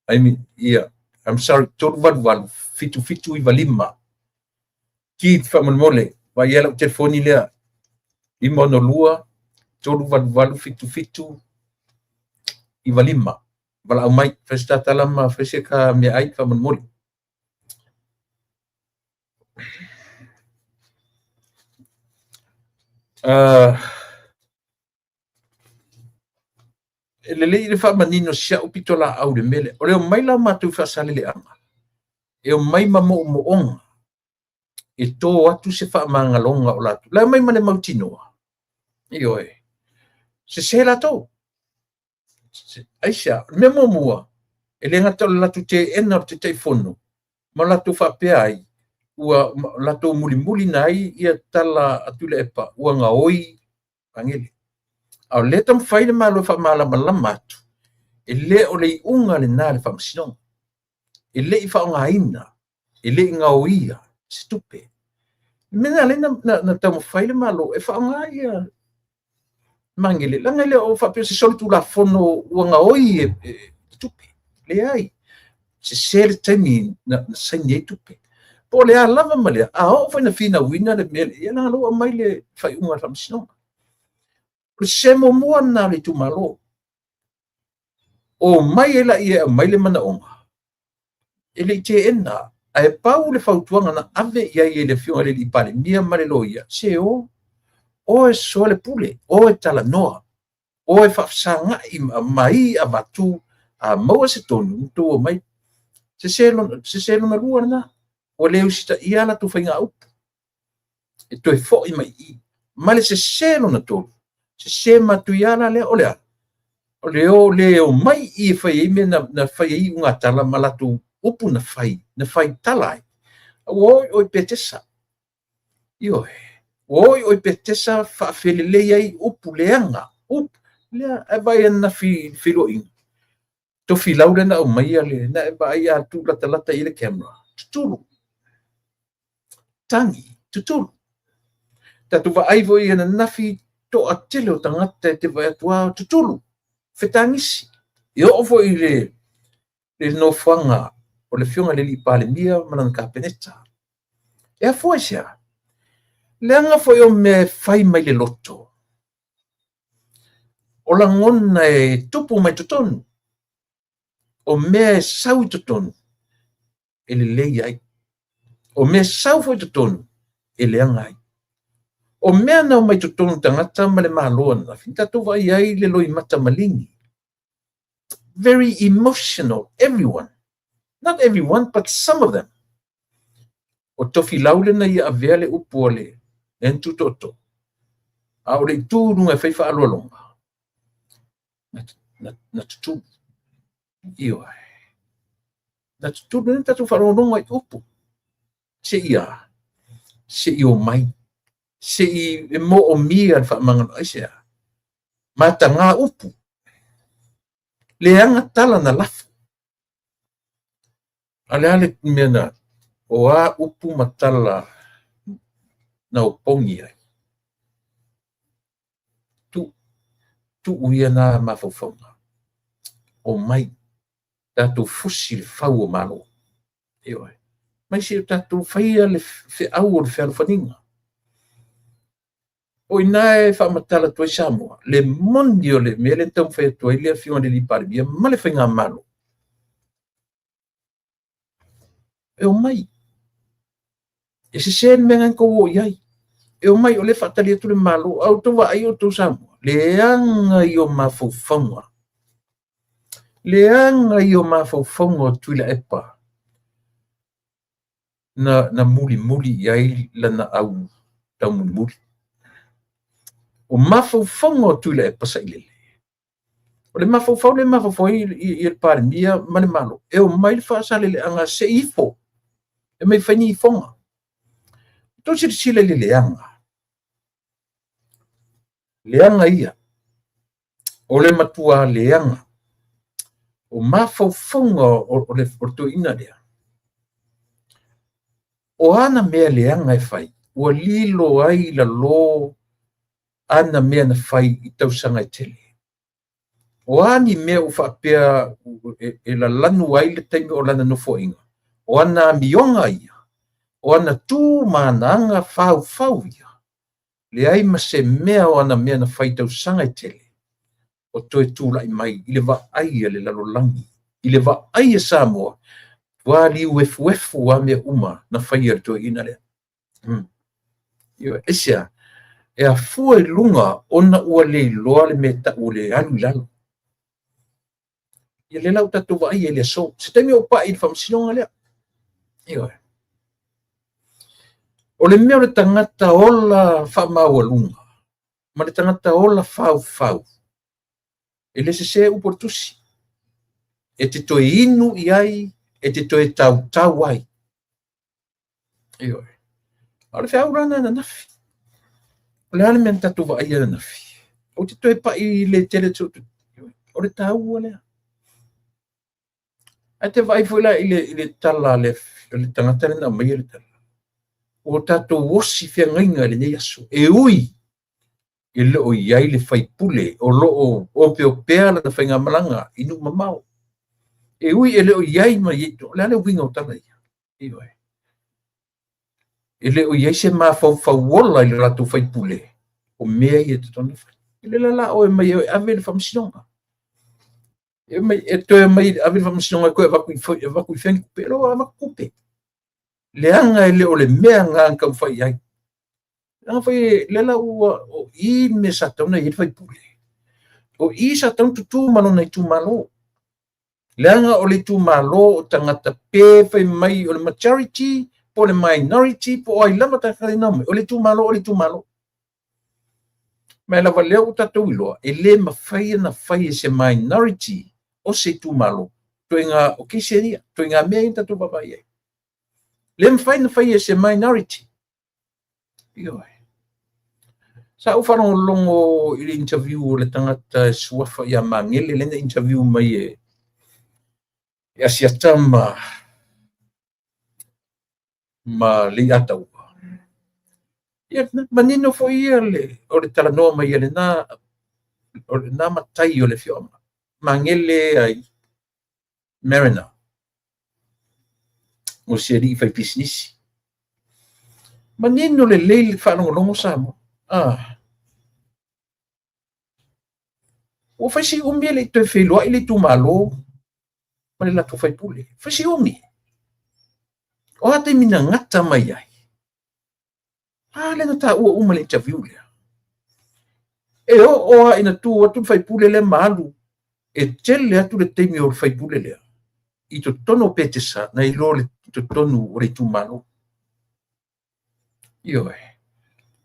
I mean, yeah, I'm sorry, 388 7795. Keith faamolemole, vai ia lau telefoni lea. 562 388 7795. Wala au mai, fai se tatala ma fai se ka mea ai faamolemole. E lelei le faamanino si a'u pito laau le mele. O le omai la matou Faasaleleaga, e omai ma moomooga, e tō atu se faamagaloga o latou. La omai ma le mautinoa. Ioe. Sese latou. Aisea, o le mea muamua, e le gata o le latou teena o le Taitaifono, ma latou faapea ai, ua latou mulimuli na ai ia tala a Tuilaepa, ua gaoi Magele. A o lea taumafai le Malo e faamalamalama atu, e le o le iuga lena le faamasinoga. E le i faaaogaina, e le i gaoia se tupe. Le mea lea na taumafai le Malo e faaaoga ia Magele, leaga e le o faapea se solitulafono ua gaoi e tupe. Leai, sese le taimi na saini ai tupe. Po o le a lava ma lea, a oo foi na finauina le mea, ia leaga lea ua aumai le faaiuga a le faamasinoga. O le sese muamua lena o le itumalo. O mai e laia e aumai le manaoga, e le i teena, ae pau le fautuaga na ave i ai e le afioga i le alii Palemia ma le loia, se o, o e soa le pule, o e talanoa, o e faafesagai mai avatu, a maua se tonu, tou omai. Sese lona lua lena. Ua le usitaia a latou faigaupu. E toe foi mai i i. Ma le sese lona tolu, sese matuia la lea, o le a? O le o le omai i i e fai ai mea na fai ai iugatala ma latou upu na fai, na fai tala ai. Ua o i o i Petesa. Ioe. Ua o i o i Petesa faafelelei ai upu leaga, upu lea ae vaai ananafi i le feiloaiga. Tofilau lea na aumaia le, na e vaai a tu latalata i ai le camera, tutulu. Tagi, tutulu. Tatou vaai foi ananafi toatele o tagata e te vaai atu lava tutulu, fetagisi. E oo foi i le nofoaga o le Afioga i le Alii Palemia ma lana Kapeneta. E afua i se a? Leaga foi o mea e fai mai le loto, o lagona e tupu mai totonu, o mea e sau i totonu e lelei ai, o mea e sau foi i totonu e leaga ai. O mea na omai totonu tagata ma le Malo ananafi, na tatou vaai ai le loimata maligi. Very emotional, everyone. Not everyone, but some of them. O Tofilau lea na ia avea le upu a le lea na tutoatoo, a o le itu i luga e fai faaaloaloga, na tutulu. Ioe. Na tutulu, lea na tatou faalogologo ai i upu. Se i a? Se i omai. Se i moomia le faamagalo. Aisea? Mataga upu. Leaga tala na lafo. A o le a le mea na, o a upu ma tala na opogi ai? Tu, tuu ia na mafaufauga. Omai, tatou fusi le fau o Malo. Ioe. Mai se i o tatou faia le feau o le fealofaniga. O i ina e faamatala atu ai Samoa, le moni o le mea lea na taumafai atu ai le Afioga i le Palemia ma le Faigamalo. E omai. E sese le mea na outou o i ai. E omai o lea e faatali atu le Malo. A outou vaai outou Samoa, leaga ia o mafaufauga. Leaga ia o mafaufauga o Tuilaepa na mulimuli i ai lana au taumulimuli. O mafaufauga o Tuilaepa sailele. O le mafaufau lea e mafaufau ai i le Palemia ma le Malo, e omai le faasaleleaga se i ifo, e omai e fai ni ifoga. Outou silasila i le leaga. Leaga ia. O le matua leaga. O mafaufauga o le toeaina lea. O ana mea leaga e fai, ua lilo ai i lalo ana mea na fai i tausaga e tele. O a ni mea ua faapea e lalanu ai le taimi o lana nofoaiga, o ana amioga ia, o ana tu ma ana aga faufau ia, leai ma se mea o ana mea na fai i tausaga e tele, o toe tulai mai i le vaai a le lalolagi, i le vaai a Samoa, ua liuefuefu a mea uma na faia e le toeaina lea. Aisea? E afua i luga ona ua le iloa le mea e tau o le alu i lalo. Ia lea la ua tatou vaai ai i le aso. Se taimi ou pai i le faamasinoga lea. Ioe. O le mea o le tagata ola faamaualuga ma le tagata ola faufau, e le sese upu o le tusi. E te toe inu i ai, e te toe tautau ai. Ioe. A o le feau la lena ananafi. O le a le mea na tatou vaaia ananafi? Ou te toe pai le tele atu. O le taua lea. Ae te vaai foi la i le tala a le tagata lea na aumaia le tala. Ua tatou osi feagaiga i lenei aso. E ui e le o i ai le faipule o lo o opeopea lana faigamalaga i nuu mamao. E ui e le o i ai ma i ai, o le a le uiga o tala ia? Ioe. E le o i ai se mafaufau ola i le latou faipule o mea ia e tatau ona fai. E le la la oe mai e ave le faamasinoga. E mai e toe mai ave le faamasinoga e toe avatu i avatu i fea ni tupe. E le o avatu tupe. Leaga e le o le mea na na taumafai i ai. Leaga foi lea la ua o i le mea sa tatau ona i ai le faipule. O i sa tatau ona tutū ma lona itumalo. Leaga o le itumalo o tagata pe fai mai o le majority po o le minority po o ai lava tagata na omai, o le itumalo o le itumalo. Ma e lava lea ua tatou iloa, e le mafai ona fai e se minority o se itumalo ituaiga o case ia, ituaiga mea ia na tatou vaavaai i ai. Le mafai ona fai e se minority. Ioe. Sa ou faalogologo i le interview o le tagata e suafa ia Magele, lea na interview mai e Asiata ma Leiataua. Ia, manino foi ia le, o le talanoa mai a lena, o lena matai o le afioaga. Magele ai Mariner, o se alii faipisinisi. Manino lelei le faalogologo Samoa. Ah. Ua fai si umi e le i toe feiloai le itumalo ma le latou faipule. Fai si umi. O a taimi na gata mai ai? A lea na taua uma le interview lea. E oo lava ina tu atu le faipule lea ma alu, e tele atu le taimi o le faipule lea i totonu o Petesa nai lo le totonu o le itumalo. Ioe.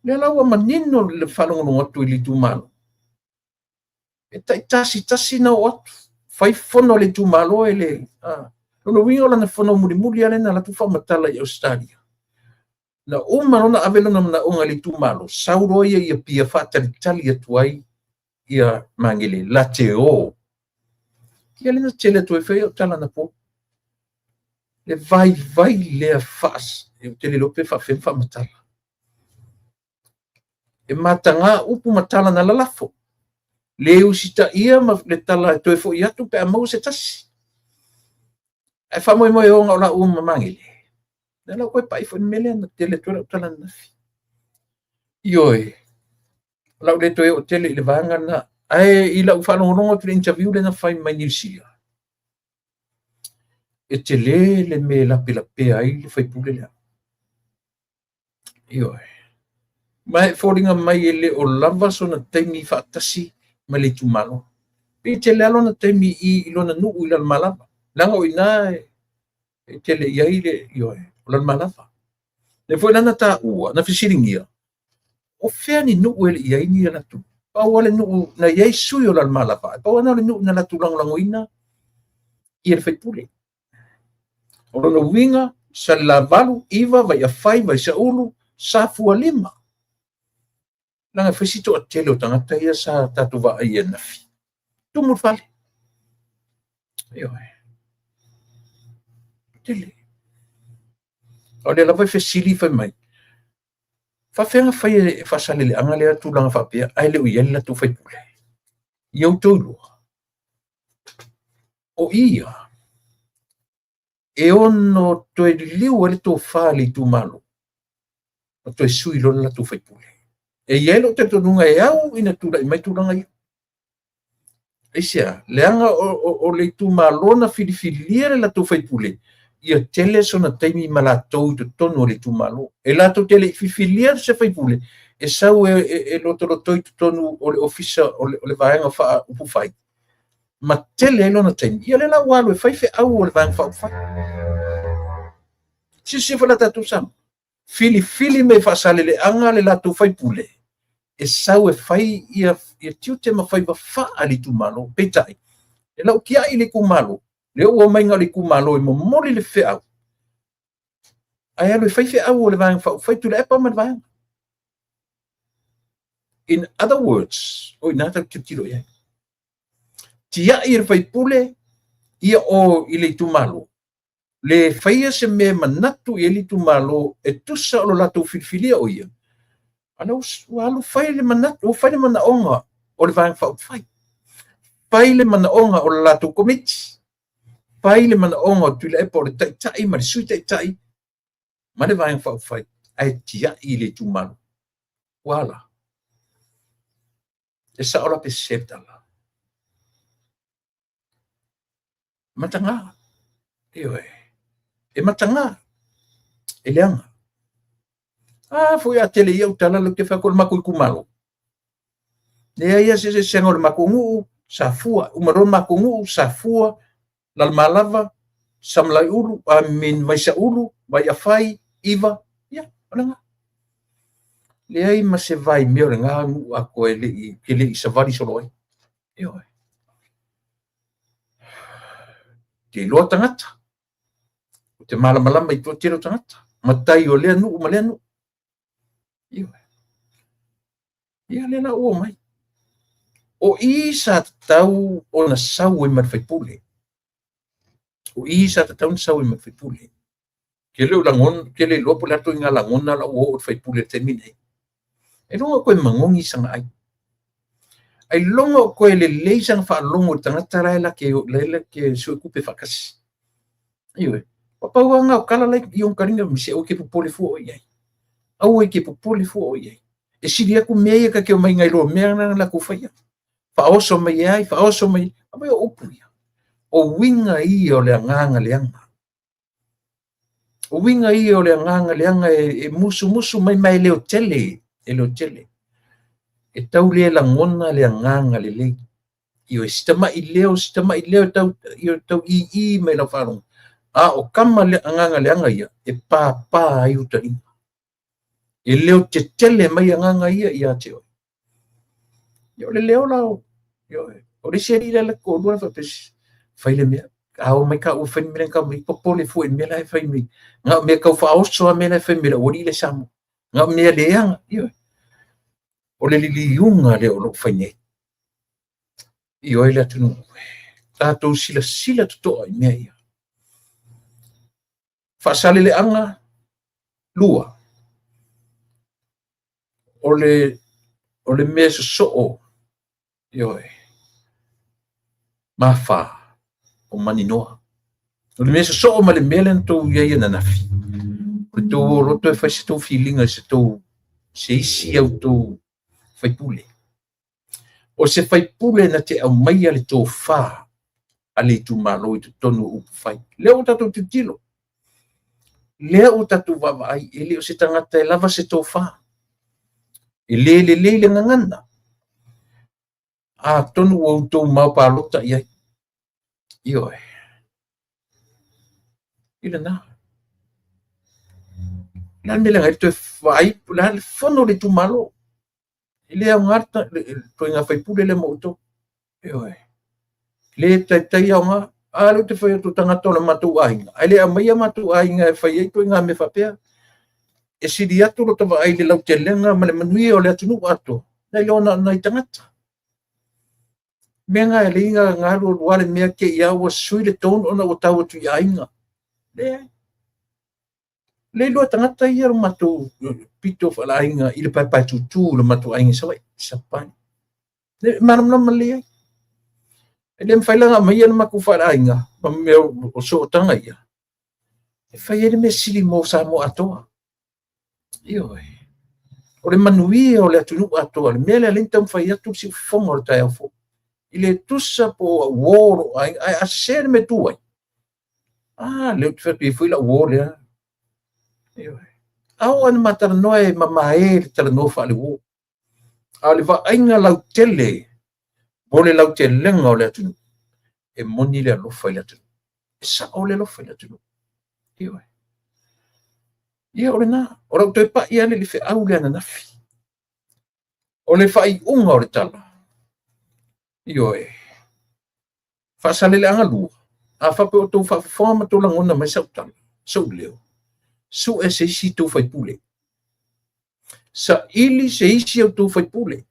Lea la ua manino le faalogologo atu i le itumalo. E taitasi tasi na oo atu, fai fono a le itumalo e le... Lona uiga o lana fono mulimuli lava lea na alu atu faamatala i Ausetalia. Na uma loa ona ave lona manaoga i le itumalo, sau loa ia i Apia faatalitali atu ai ia Magele la te o. Ia lea na tele atu ai foi au tala anapo. Le vaivai lea faas... Ou te le iloa pe faafefea ona faamatala. E mataga upu ma tala na lalafo. Le usitaia ma le tala e toe foi atu pe a maua se tasi. Ae faamoemoe ona o laua ma Magele. Lea la ua toe pai foi le mea lea na tele atu ai lau tala ananafi. Ioe, o lau le toe oo tele i le vaega lena. Ae i lau faalogologo atu i le interview lea na fai mai Niu Sila, e tele le mea e lapelapea ai le faipule lea. Ioe. Ma e foliga mai e le o lava sona taimi faatasi ma le itumalo. Pei e tele lava lona taimi i lona nuu i Lalomalava. Leaga o i ina e tele i ai le, ioe, o Lalomalava. Lea foi la na taua, na fesiligia, o fea ni nuu e le i i ai ni a latou? Pau lava le nuu na i ai sui o Lalomalava, pau lava lena o le nuu na latou lagolagoina ia le faipule. O lona uiga, Salelavalu, 9, Vaiafai, Vaisaulu, Safua 5. Leaga e fai si toatele o tagata ia sa tatou vaai ananafi. Tumu le fale. Ioe. Tele. O lea lava e fesili fai mai, faafefea ona fai e Faasaleleaga lea tulaga faapea ae le o i ai le latou faipule? Ia outou iloa, o ia e ono toe liliu ai le tofa i le itumalo ma toe sui loa le latou faipule. E i ai lou talitonuga e au ina tulai mai tulaga ia. Aisea? Leaga o le itumalo na filifilia le latou faipule, ia tele sona taimi ma latou i totonu o le itumalo. E latou te le i filifilia se faipule, e sau e lotoloto i totonu o le ofisa o le vaega faaupufai, ma tele ai lona taimi. Ia lea la ua alu e fai feau o le vaega faaupufai. Silasila foi la tatou Samoa, filifili mai Faasaleleaga le latou faipule, e sau e fai ia tiute ma faiva faa le itumalo. Peitai, e lau tiai le itumalo, lea ua omai na o le itumalo e momoli le feau, ae alu e fai feau o le vaega faaupufai Tuilaepa ma le vaega. In other words, o ina tatou tilotilo i ai. Tiai e le faipule ia o i le itumalo, le faia se mea e manatu i ai le itumalo e tusa o lo latou filifilia o ia, a lea ua alu fai le manatu, ua fai le manaoga o le vaega faaupufai, fai le manaoga o le latou komiti, fai le manaoga o Tuilaepa o le taitai ma le sui taitai ma le vaega faaupufai, ae tiai i le itumalo. Ua ala. E sao la pe sese le tala. Mataga. Ioe. E mataga. E leaga. A foi a tele ia tala le te fai atu o le matou itumalo. Leai lava se eseesega o le matou nuu, Safua, uma loa le matou nuu, Safua, Lalomalava, Samalaeulu, I mean Vaisaulu, Vaiafai, 9, ia, o lena. Leai ma se vaimea o lena nuu atoa e le i, e le i savali solo ai. Ioe. Te iloa tagata. O te malamalama i toatele o tagata. Matai o lea nuu ma lea nuu. Ioe. Ia lea la ua omai. O i sa tatau ona sau ai ma le faipule. O i sa tatau ona sau ai ma le faipule. Ke le o lagona, ke le iloa po o le a le ituaiga lagona la ua oo i le faipule i le taimi lenei. Ailoga o toe magogi sana ai. Ailoga o toe lelei sana faalogo i le tagata la e la te, la e la te suetupe faatasi. Ioe. Ua pau lava lena o tala la i ona taliga, se aua e te popole fua oe i ai. Aua e te popole fua oe i ai. E sili atu mea ia ta te omai nai lo mea na latou faia. Faaoso mai ai, faaoso mai. Aumai o upu ia. O uiga ia o le agaga leaga. O uiga ia o le agaga leaga e musumusu mai ma e leotele, e leotele. E tau le lagona le agaga lelei. Ioe, si tamai leo, si tamai leo e tau, ioe, tau ii mai lau faalogo. A o kama le agaga leaga ia, e pāpā ai uta lima. E leo tetele mai agaga ia ia te oe. Ia, o le leo la o, ioe, o le isi alii la le toalua la faapea, fai le mea, a o mai taua fai le mea lea mai, popole fua i le mea la e fai mai. Na o mea tau faaoso a mea la e fai mai le aualii lea Samoa. Na o mea leaga, ioe. O le liliuga lea o lo o fai nei. Ioe le atunuu. Tatou silasila totoa i mea ia. Faasaleleaga 2. O le mea sosoo, ioe, ma fa o Maninoa. O le mea sosoo ma le mea lea na tou i ai ananafi, o le tou o loto e fai se tou filiga i se tou, se isi au tou faipule. O se faipule na te aumaia le tofa a le itumalo i totonu o upufai. Lea ua tatou tilotilo, lea ua tatou vaavaai, e le o se tagata e lava se tofa, e le lelei le gagana. Atonu ua outou mao palota i ai. Ioe. I lena. O le a le mea leaga ai le toe vaai, o le a le fono o le itumalo. E le aoga le ituaiga faipule lea mo outou. Ioe. Le taitai aoga. A lea ou te fai atu o tagata o le matou aiga, ae le aumaia matou aiga e fai ai ituaiga mea faapea. E sili atu lota vaai i le lautelega ma le manuia o le atunuu atoa, nai lo na o nai tagata. Mea na e leai na alu alu lava le mea te i lava ua sui le tone ona ua tau atu i aiga. Leai. Le iloa tagata ia lo matou pito faaleaiga i le paepae tutu i lo matou aiga i Savaii, Sapani. Le malamalama lelei ai. E le mafai la ona aumaia le matou faaleaiga ma mea o sootaga ia e fai ai le mea sili mo Samoa atoa. Ioe. O le manuia o le atunuu atoa, le mea lea lea na taumafai atu le siufofoga o le taeao fou. I le tusa po o au uo o lou aiga, ae a sese le mea e tu ai, a, lea ou te fai atu e i ai foi lau uo lea. Ioe. A oo ina ma talanoa e mamae le talanoa faale-uo. A o le vaaiga lautele mo le lautelega o le atunuu, e moni le alofa i le atunuu. E sao le alofa i le atunuu. Ioe. Ia o lena, o lau toe pai lava le feau lea ananafi. O le faaiuga o le tala, ioe, Faasaleleaga 2, a faapea ua outou faafofoga ma outou lagona mai sau tala, sou leo, sue se isi tou faipule. Saili se isi a outou faipule.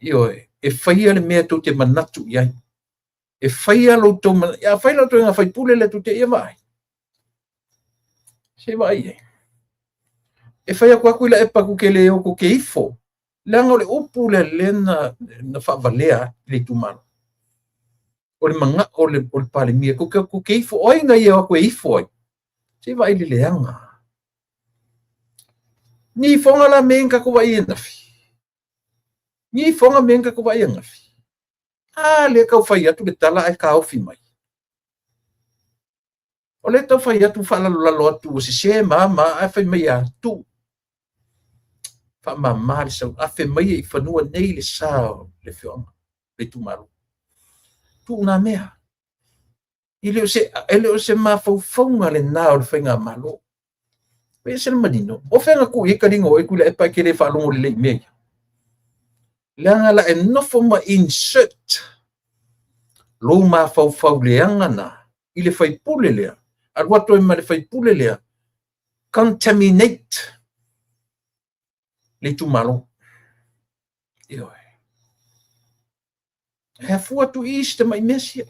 Ioe, e faia le mea tou te manatu i ai. E faia lo outou manatu. A fai la outou ituaiga faipule lea tou te ia vaai. Se i vaai i ai. E fai atu atu i la epa tou te le o tou te ifo. Leaga o le upu lea lea na faavalea i le itumalo. O le manao o le Palemia, tou te ifo, o ai na ia o atu e ifo ai? Se i vaai i le leaga. Ni ifoga la mea ia na tatou vaai ananafi. Ni ifoga mea ia na tatou vaai ananafi. A lea tau fai atu le tala ae taofi mai. O lea tau fai atu faalalolalo atu ua sese ma a ma a, ae fai mai a tuu. Faamama le sau, afe mai i fanua nei le sa o le afioaga, le itumalo. Tuu nā mea. E le o se mafaufauga lena o le faigamalo. Ua ese le manino. O fea na tuu i ai taliga o oe Tuilaepa e te le faalogo lelei i mea ia? Leaga la e nofo ma insert lou mafaufau leaga na i le faipule lea, alu atu ai ma le faipule lea, contaminate le itumalo. Ioe. E afua atu i si tamai mea sia.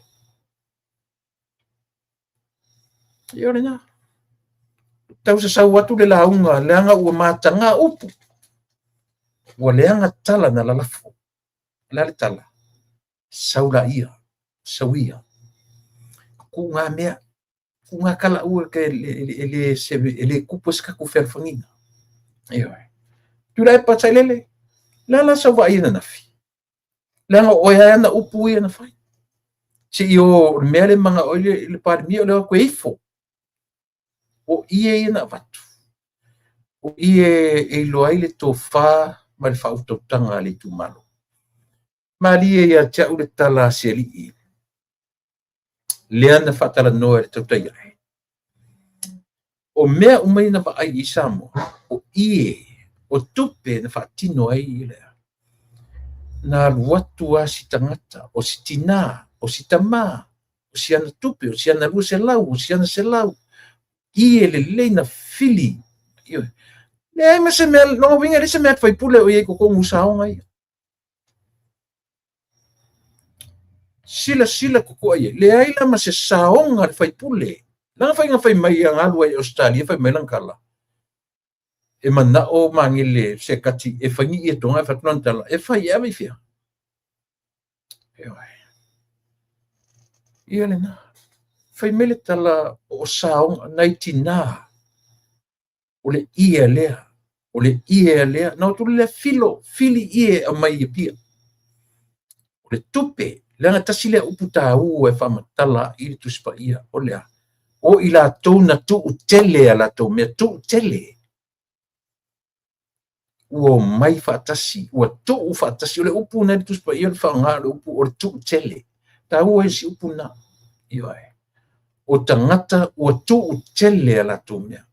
Ia o lena. Tau sasau atu le lauga leaga ua mataga upu. Ua leaga tala na lalafo. O le a le tala? Sau laia, sau ia. Tuu ngā mea, tuu ngā tala aua e e le se e le tupu ai se tatou fealofagiga. Ioe. Tuilaepa Sailele, le a la sau vaai ananafi? Leaga o oe lava ana upu ia na fai. Se i o le mea lea e manao ai le Palemia o le o atu e ifo. O ie ia na avatu. O ie e iloa ai le tofa ma le faautautaga a le itumalo. Malie ia te au le tala a se alii lea na faatalanoa i le tautai ae. O mea uma ia na vaai i ai Samoa, o ie, o tupe na faatino ai le na alu atu lava si tagata, o si tinā, o si tamā, o si ana tupe, o si ana 200, o si ana 100, ie lelei na fili. Ioe. Leai ma se mea, lona uiga e leai se mea a le faipule o i ai i totonu o saoga ia. Silasila totoa i ai, leai la ma se saoga a le faipule. Leaga faiga fai mai ia alu ai i Ausetalia fai mai lana tala, e manao Magele Sekati e fai ni ietoga ae fai atu lana tala, e fai e ave i fea? Ioe. Ia lena. Fai mai le tala o saoga nai tinā o le ie lea, o le ie lea, na o atu lea filo, fili ie e aumai i Apia. O le tupe, leaga tasi lea upu taua e faamatala i le Tusi Paia, o le a? O i latou na tuu tele a latou mea, tuu tele. Ua omai faatasi, ua tuu faatasi. O le upu na i le Tusi Paia o le faaaoga o le upu o le tuu tele. Taua i si upu na. Ioe. O tagata ua tuu tele a latou mea.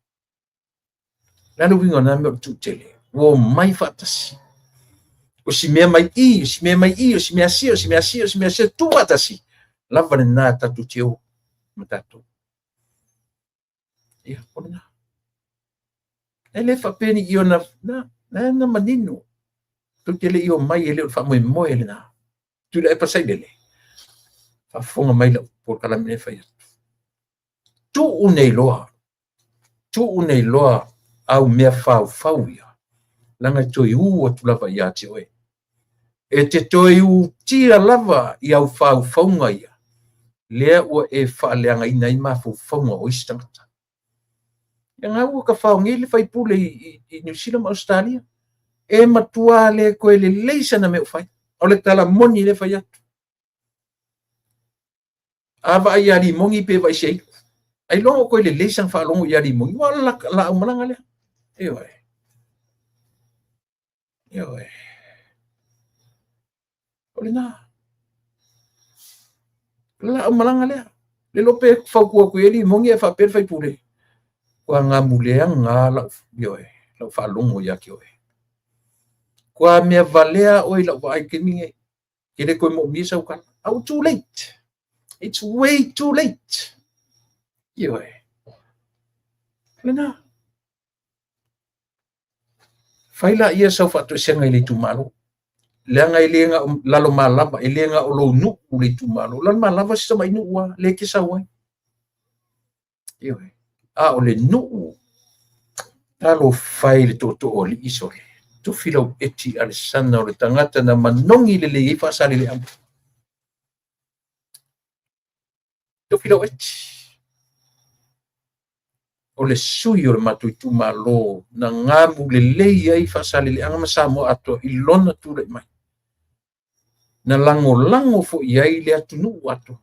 Le a le uiga o na mea o le tuu tele? Ua omai faatasi. O si mea mai i, o si mea mai i, o si mea sia, o si mea sia, o si mea sia, tuu faatasi. Lava lena tatou te o ma tatou. Ia, o lena. E le faapea ni i ona, na, na, na manino. Tou te le i omai e le o le faamoemoe lena. Tuilaepa Sailele, faafofoga mai lau polokalame lea e fai atu. Tuu nei loa, tuu nei loa au mea faufau ia, leaga e toe u atu lava ia te oe. E te toe utia lava i au faufauga ia, lea ua e faaleagaina ai mafaufauga o isi tagata. Ia ngā ua tafao nei le faipule i Niu Sila ma Ausetalia. E matua le toe lelei sana mea o fai. O le tala moni lea fai atu. A vaai ia Limoni pe vaai se aitu. Ailoga o toe lelei sana faalogo ia Limoni. Ua o le laau malaga lea. Ioe. Ioe. O lena. Laau malaga lea. Le iloa pe fautua atu i ai Limoni ae faapea le faipule. Ua gamuleaga lau, ioe, lau faalogo ia te oe. Ua mea valea oe i lau vaai i le taimi nei. E le toe moomia sau tala. A ua too late. It's way too late. Ioe. Lena. Fai laia sau faatoesega i le itumalo. Leaga e le na o Lalomalava, e le na o lou nuu le itumalo. Lalomalava si tamai nuu lava, lea e te sau ai. Ioe. A o le nuu, talofa e i le tootoo alii sole. Tofi Laueti Alesana o le tagata na manogi lelei ai Faasaleleaga. Tofi Laueti. O le sui o le matou itumalo na gamu lelei ai Faasaleleaga ma Samoa atoa i lona tulai mai. Na lagolago foi i ai le atunuu atoa.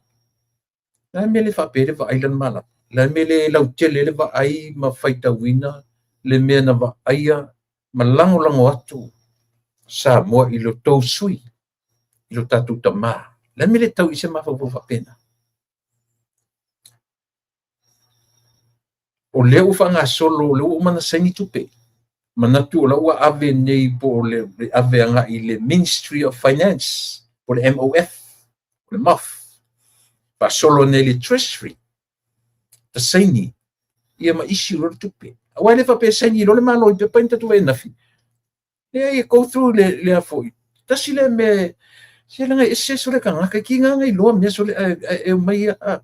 Le a le mea le faapea ai le vaai Lalomalava? Le a le mea le lautele ai le vaai ma faitauina le mea na vaaia ma lagolago atu Samoa i lo tou sui, i lo tatou tamā? Le a le mea le tau i se mafaufau faapena? O lea ua faagasolo, o lea ua uma ona saini tupe. Manatu o la ua ave nei po o le ave agai i le Ministry of Finance, po o le MOF, o le MOF, faasolo nei i le Treasury, ta saini, ia ma issue loa le tupe. Aua e le faapea e saini loa le Malo i pepa ia na tatou vaai ananafi. Leai, e go through le, lea foi. Tasi lea mea, se leaga e ese sole tagata, e kiga na iloa mea sole, ae e omai ia, a.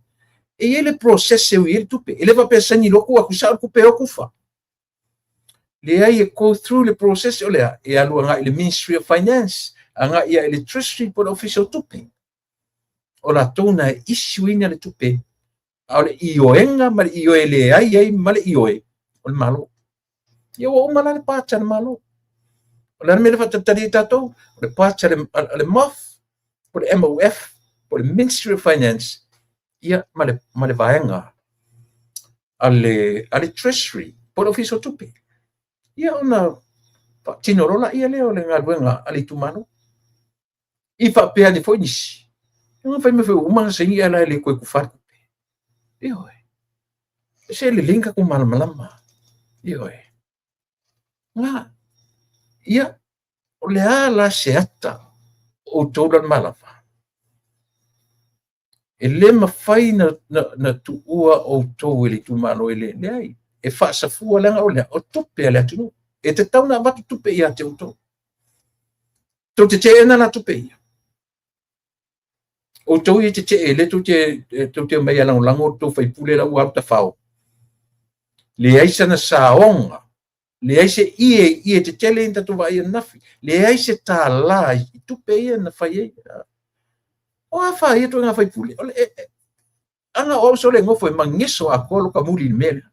E i ai le process e ui ai le tupe. E le faapea e saini loa tuu atu sao le tupe e o tufa. Leai, e go through le process o le a, e alu agai i le Ministry of Finance, agai ia i le Treasury po o le Ofisa o Tupe. O latou na e issue ina le tupe, a o le ioega ma le ioe leai ai ma le ioe o le Malo. Ia ua uma la le part a le Malo. O le a le mea le faatalitali ai tatou? O le part a le MOF, po o le MOF, po o le Ministry of Finance, ia ma le vaega a le Treasury, po o le Ofisa o Tupe. Ia ona faatino loa laia lea o le galuega a le itumalo. I faapea ane foi nisi, ia fai mai foi ua uma ona saini ae la e le toe tufa le tupe. Ioe. Se lelei na tatou malamalama. Ioe. Na, ia, o le a la se ata o outou Lalomalava? E le mafai na tuua outou e le itumalo e le, leai, e faasafua leaga o le a? O tupe a le atunuu. E tatau ona avatu tupe ia te outou. Tou te teena la tupe ia. Outou ia tetee, lea tou te omai e lagolago le tou faipule la ua alu tafao. Leai sana saoga, leai se ie i ie tetele na tatou vaai ananafi, leai se tālā i tupe ia na fai ai. O a fa ia ituaiga faipule? O le, ana o au sole nofo e mageso atoa loka muli i le mea lea.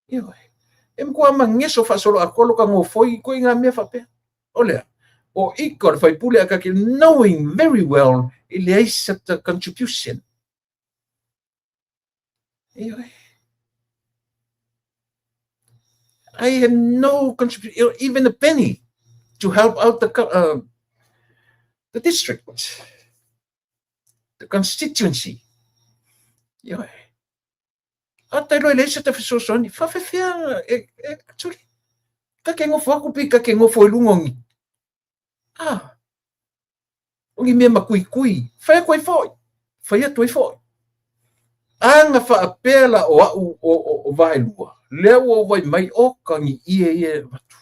Ioe. E matua mageso faasoloatoa loka nofoi i ituaiga mea faapea. O le a? O ika o le faipule a kake knowing very well e leai sata contribution. Ioe. I have no contribution, even a penny, to help out the district, the constituency. Ioe. A tailo e leai se ta fesoasoani, faafefea e, e, tuli. Ka ke ngofo aku pi ka ke ngofo i lunga o ni. Ah, o ni mea makuikui. Whai atu ai foi. Whai atu ai foi. Aga faapea la o au o Vaelua, lea ua ou vai mai, o ka ni ie ia e avatu.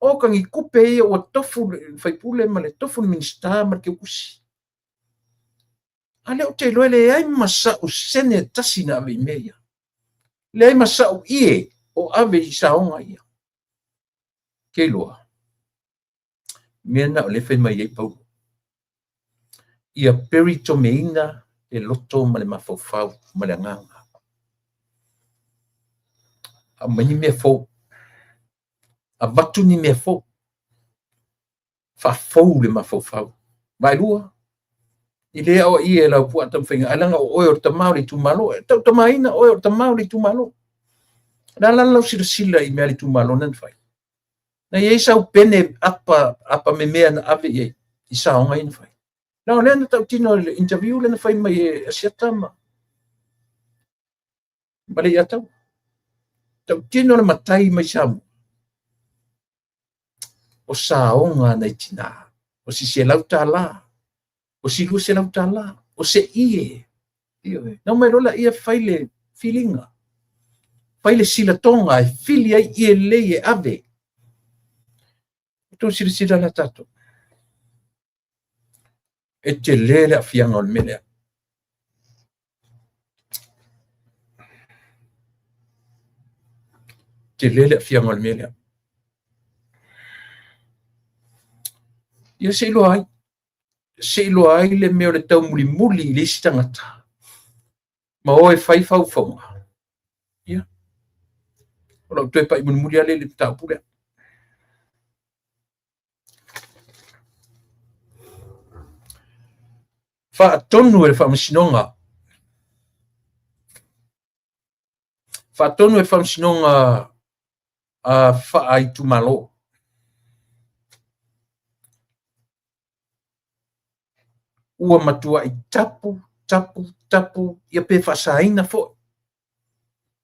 O ka ni kupe ia ua tofu le faipule ma le tofu le Minisita ma le Keukusi. A lea ou te iloa e leai ma sa'u sene e tasi na ave i mea ia. Leai ma sa'u ie o ave i saoga ia. Ke iloa, mea na o lea e fai mai ai Paulo. Ia peritomeina le loto ma le mafaufau ma le agaga. Aumai ni mea fou. Avatu ni mea fou. Faafou le mafaufau. Vaelua, e le aoaia e lau puaa taumafaiga, ae leaga o oe o le tama o le itumalo. E tautamaina oe o le tama o le itumalo. O le a la lau silasila i mea a le itumalo na na fai? Na i ai sau pene apa, apa memea na ave i ai, i saoga ia na fai. Na o lea na tautino i le interview lea na fai mai e Asiata ma Leiataua. Tautino le matai mai Samoa. O saoga a nai tinā, o si $100, o si $200, o se ie. Ioe. Na omai loa laia fai le filiga, fai le silatoga e fili ai ie lelei e ave. Outou silasila la tatou. E tele le aafiaga o le mea lea. Tele le aafiaga o le mea lea. Ia se iloa ai, se iloa ai le mea o le taumulimuli i le isi tagata ma o e fai faufauga. Ia, o lau toe pai mulimuli lava lea i le mataupu lea. Faatonu e le Faamasinoga Faatonu e le Faamasinoga a Faaitumalo. Ua matuai tapu, tapu, tapu, ia pe faasaina foi.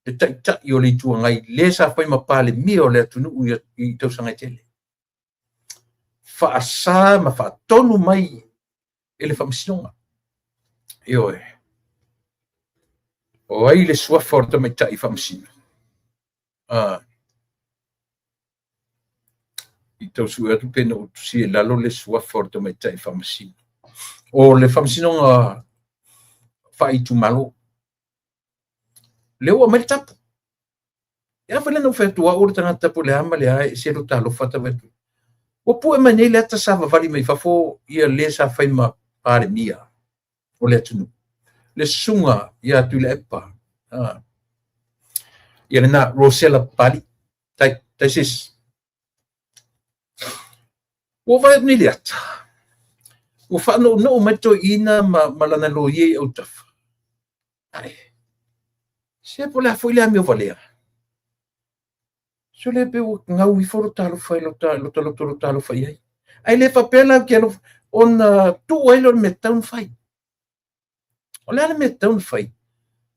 Le Taitai o le Itu Agai, le sa fai ma Palemia o le atunuu i tausaga e tele. Faasa ma faatonu mai e le Faamasinoga. Ioe. O ai le suafa o le tamaitai faamasino? I tau sue atu pe na ou tusia i lalo le suafa o le tamaitai faamasino. O le Faamasinoga faaitumalo. Lea ua aumai le tapu. E a foi lea na ou fai atu au o le tagata po o le a ma le a e ese lo ta alofa ta vaai atu. Ua pue mai nei le ata savavali mai fafo ia le sa fai ma Palemia o le atunuu. Le susuga ia Tuilaepa. Ia lena, Rosella Papalii. Tai, tai sis. Ua vaai atu nei le ata. Ua faanounou mai le toeaina ma lana loia i autafa. Ae, se po o le a foi le amio valea. Sole pe ua gau ifo lo ta alofa i lo ta loto lo ta alofa i ai. Ae le faapea la ou te alofa ona tuu ai lea o le mea e tatau ona fai. O le a le mea e tatau ona fai?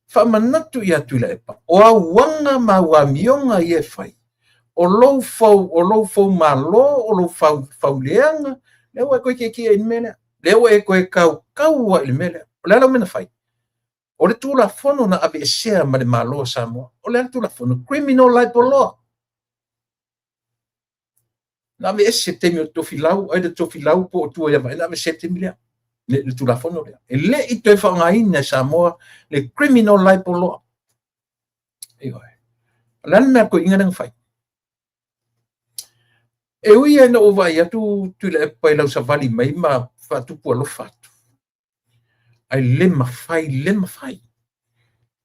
Faamanatu ia Tuilaepa, o au aga ma au amioga ia e fai, o lou fau, o lou foumalo, o lou fau, fauleaga, lea ua e toe tietie i le mea lea. Lea ua e toe tautau ai i le mea lea. O le a lau mea na fai? O le Tulafono na aveesea ma le Malo o Samoa. O le a le Tulafono? Criminal Libel Law. Na aveese i le taimi o Tofilau, either Tofilau po o Tuaiavae na aveesea i le taimi lea, le Tulafono lea. E le i toe faaaogaina e Samoa le Criminal Libel Law. Ioe. O le a le mea a le toeaina lea na fai? E ui lava ina ou vaai atu Tuilaepa i lau savali mai ma faatupu alofa atu, ae le mafai, le mafai.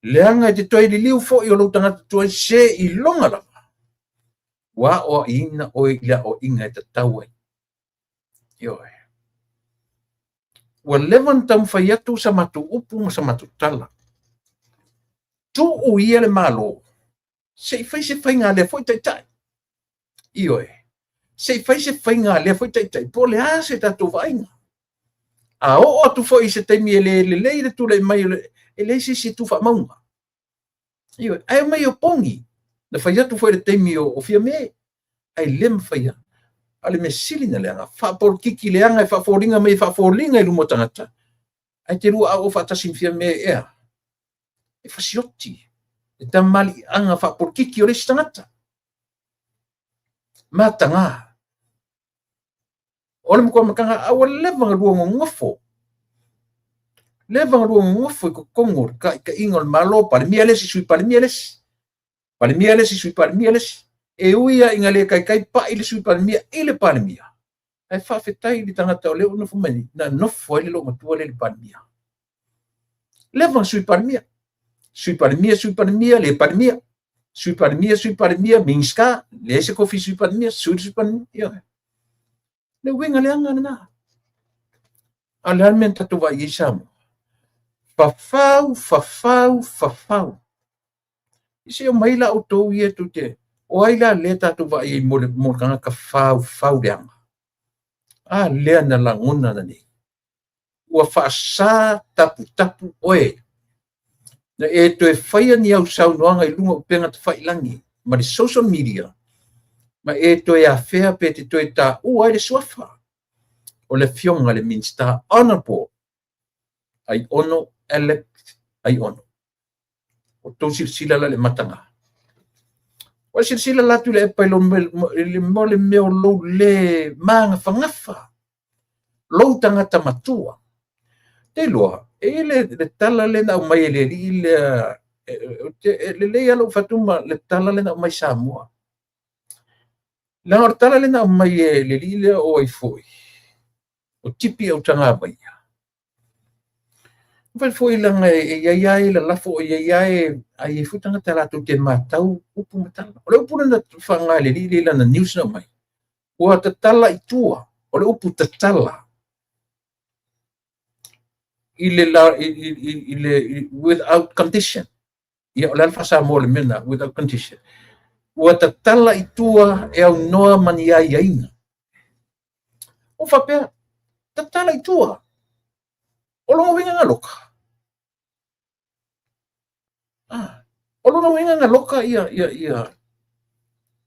Leaga e te toe liliu foi o lou tagata tuai seiloga lava ua aoaiina oe i le aoaiga e tatau ai. Ioe. Ua leva ona taumafai atu sa matou upu ma sa matou tala. Tuu ia le Malo se i fai se faiga a lea foi taitai. Ioe. Se i fai se faiga a lea foi taitai, po o le a se tatou vaaiga. A oo atu foi i se taimi e le lelei le tulai mai, e leai se isi e tu faamauga. Ioe. Ae omai e opogi. Na fai atu foi i le taimi o Fiame, ae le mafai lava. A o le mea sili ona leaga, faapolokiki leaga e faafoliga mai e faafoliga i luma o tagata, ae te lua auau faatasi ma Fiame ea. E fasioti le tamaliiaga faapolokiki o le isi tagata. Mataga. O le matua mataga, a ua leva ona lua nonofo. Leva ona lua nonofo i totonu o le taitaiga o le Malo, Palemia le isi, Sui Palemia le isi. Palemia le isi, Sui Palemia le isi. E ui lava ina le taitai pai le Sui Palemia i le Palemia, ae faafetai i le tagata o lea ua nofo mai nei, na nofo ai le loomatua lea i le Palemia. Leva ona Sui Palemia. Sui Palemia, Sui Palemia, le Palemia. Sui Palemia, Sui Palemia, Minisita, leai se tofi Sui Palemia, Sui Sui Palemia. Ioe. Le uiga leaga lena. A o le a le mea na tatou vaai ai i Samoa? Fafau, fafau, fafau. Se omai la outou ia tou te, o ai la lea tatou vaai ai mo le tagata faufau leaga? A lea na lagona nanei. Ua faasa taputapu oe. Na e toe faia ni au saunoaga i luga o upega tafailagi ma le social media, ma e toe afea pe te toe taua ai le suafa o le afioga i le Minisita Honourable Aiono Alec Aiono. O tou silasila la i le mataga. Ua silasila la Tuilaepa i le mea o lou le magafagafa, lou tagata matua. Te iloa, e i ai le tala lea na aumai e le alii lea, e lelei lava lou fai atu ma le tala lea na aumai i Samoa. Leaga o le tala lea na aumai e le alii lea o ai foi, o Tipi Autagavaia. Fai foi leaga e i ai lava e lalafo, e i ai lava e, a i ai foi tagata latou te matau upu ma tala. O le upu lea na faaaoga e le alii lea i lana news na aumai, ua tatala i tua. O le upu tatala i le, la, i le without condition. Ia, o le a le faa-Samoa o le mea lena, without condition. Ua tatala i tua e aunoa ma ni aiaiga. Ua faapea, tatala i tua. O lona uiga na loka. Ah. O lona uiga na loka ia ia ia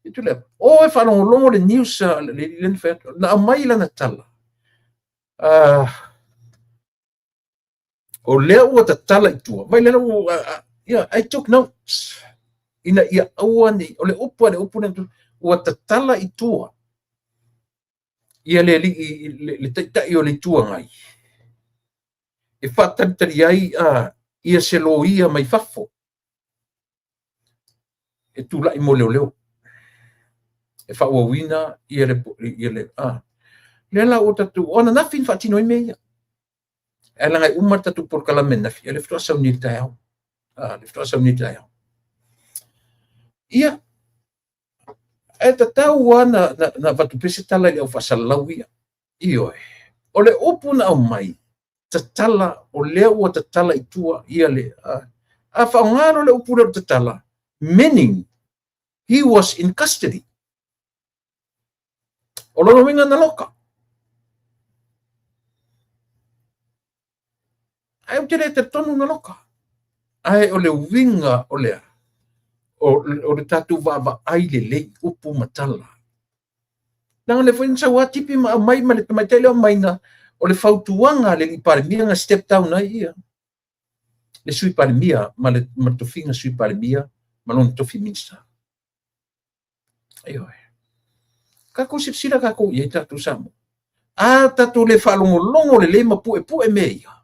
ia Tuilaepa. O e faalogologo le news a le alii lea na fai atu, na aumai lana tala, o lea ua tatala i tua. Vai lea ua, yeah, I took notes ina ia aua ne i, o le upu a le upu lea, ua tatala i tua ia le alii, le taitai o le Itu Agai e faatalitali ai ia se loia mai fafo e tulai mo leoleo e faaauauina ia le ia le a lea la ua tatou o ananafi na faatino ai mea ia. Ae leaga e uma le tatou polokalame ananafi, o lea faatoa sau nei i le taeao. A, lea faatoa sau nei i le taeao. Ia, ae tatau lava na avatu pea se tala i le au faasalalau ia. Ioe. O le upu na aumai, tatala, o lea ua tatala i tua ia le a faaaoga loa le upu lea o le tatala, meaning he was in custody. O lona uiga na loka. Ae ou te le talitonu na loka. Ae o le uiga o lea, o le tatou vaavaai lelei upu ma tala. Leaga o lea foi na sau lava tipi ma aumai ma le tamaitai lea aumai o le fautuaga a le alii Palemia na step down ai ia le Sui Palemia ma le tofiga Sui Palemia ma lona tofi Minisita. Ioe. Tatou silasila tatou i ai tatou Samoa. A tatou le faalogologo lelei ma puepue mea ia,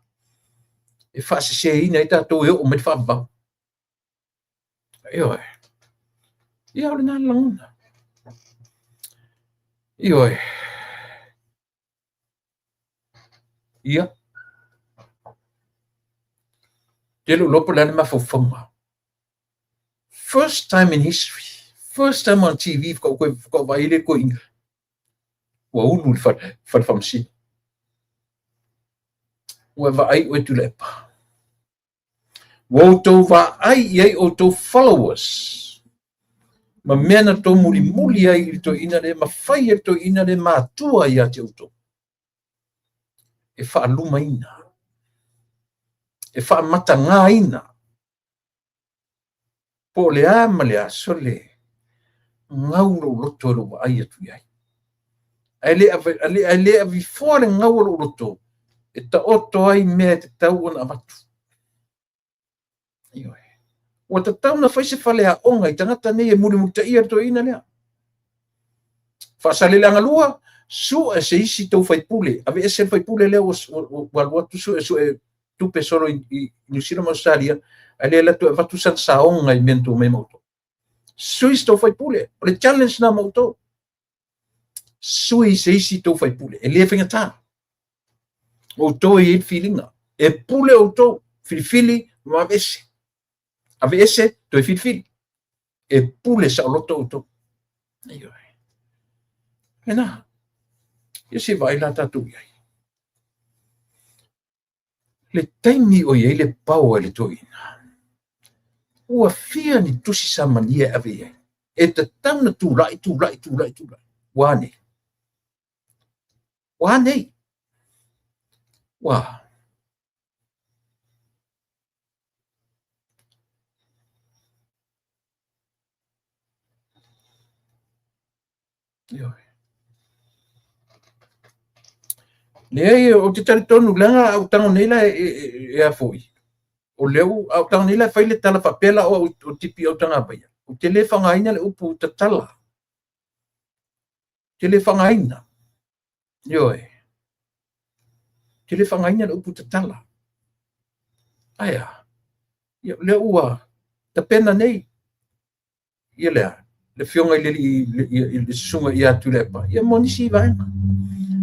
e faaseseina ai tatou e oo mai le faavavau. Ioe. Ia o lena le lagona. Ioe. Ia. Te le iloa po o le a le mafaufauga. First time in history, first time on TV, faatoa vaai le toeaina ua ulu i le fale faamasino. Ua vaai oe Tuilaepa. Ua outou vaai i ai outou followers ma mea na outou mulimuli ai i le toeaina lea ma fai ai le toeaina lea matua ia te outou e faalumaina, e faamatagaina po o le a ma le a, sole, gau lou loto i lou vaai atu i ai. Ae le avifoa le gau o lou loto e taoto ai mea e tatau ona avatu. Ioe. Ua tatau ona fai se faleaoga i tagata nei e mulimulitaia le toeaina lea. Faasaleleaga 2, sue se isi tou faipule, aveese le faipule lea ua alu atu sue sue tupe solo i Niu Sila ma Ausetalia, ae le alu atu e avatu sana saoga i mea na tuu mai ma outou. Sui se tou faipule, o le challenge lena ma outou. Sui se isi tou faipule, e le faigata. Outou e i ai le filiga, e pule outou, filifili ma aveese. Aveese, toe filifili. E pule saoloto outou. Ioe. Lena. Ia se i vaai la tatou i ai. Le taimi o i ai le power i le toeaina, ua fia ni tusi samania e ave i ai. E tatau na tulai, tulai, tulai, tulai. Ua a nei? Ua a nei? Ua Ioe. Leai, ou te talitonu, leaga a ou tago nei la e a foi, o lea ua, a ou tago nei la e fai le tala faapea la o au o Tipi Autagavaia, ou te le faaaogaina le upu tatala. Ou te le faaaogaina. Ioe. Ou te le faaaogaina le upu tatala. Ae a? Ia, o lea ua tapena nei ia lea, le afioga i le alii, i le susuga ia Tuilaepa, ia mo nisi vaega.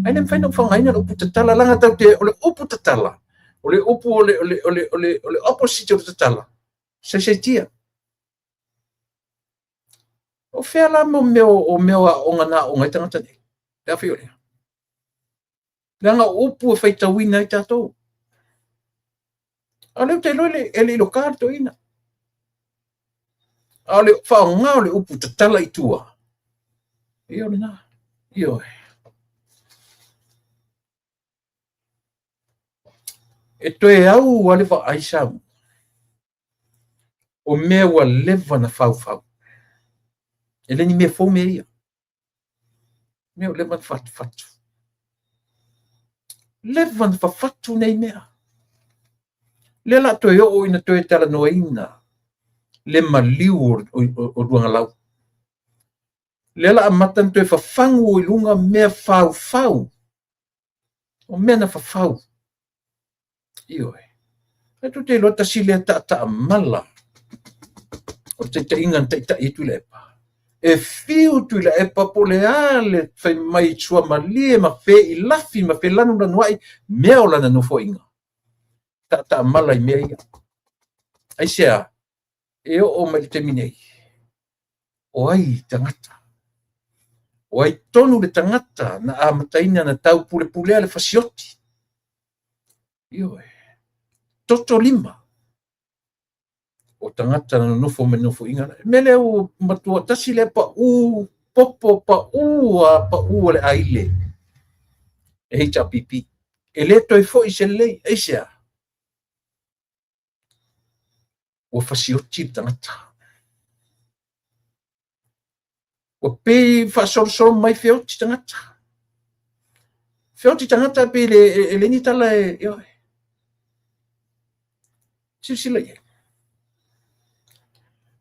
Ae le mafai ona ou faaaogaina le upu tatala, leaga tatou te, o le upu tatala, o le upu o le, o le, o le, o le, o le opposite o le tatala, saisaitia. O fea la mo mea o mea o aoga na aoga ai tagata nei? Pe afai o lea. Leaga o upu e faitauina ai tatou. A o lea ou te iloa e le i loka le toeaina. A o le faaaoga o le upu tatala i tua, ia o lena. Ioe. E toe au lava le vaai Samoa. O mea ua leva na faufau. E le ni mea fou mea ia. Mea ua leva na fatufatu. Leva na fafatu nei mea. Lea la toe oo ina toe talanoaina le maliu o Luagalau. Lea la amata na toe fafagu i luga mea faufau. O mea na fafau. Ioe. E tou te iloa tasi lea taataamala o le taitaiga na taitai ai Tuilaepa. E fiu Tuilaepa po o le a le fai mai suamalie ma feilafi ma felanulanuai mea o lana nofoaiga. Taataamala i mea ia. Aisea? E oo mai le taimi nei, o ai tagata? O ai tonu le tagata na amataina na taupulepulea le fasioti? Ioe. Toto lima o tagata na nonofo mai nofoaiga. Le mea lea ua matua tasi lea pau popo pau a pau o le aile e HRPP. E le toe foi se lelei. Aisea? Ua fasioti le tagata. Ua pei faasolosolo mai feoti tagata. Feoti tagata pei le, e le ni tala e, ioe. Silasila i ai.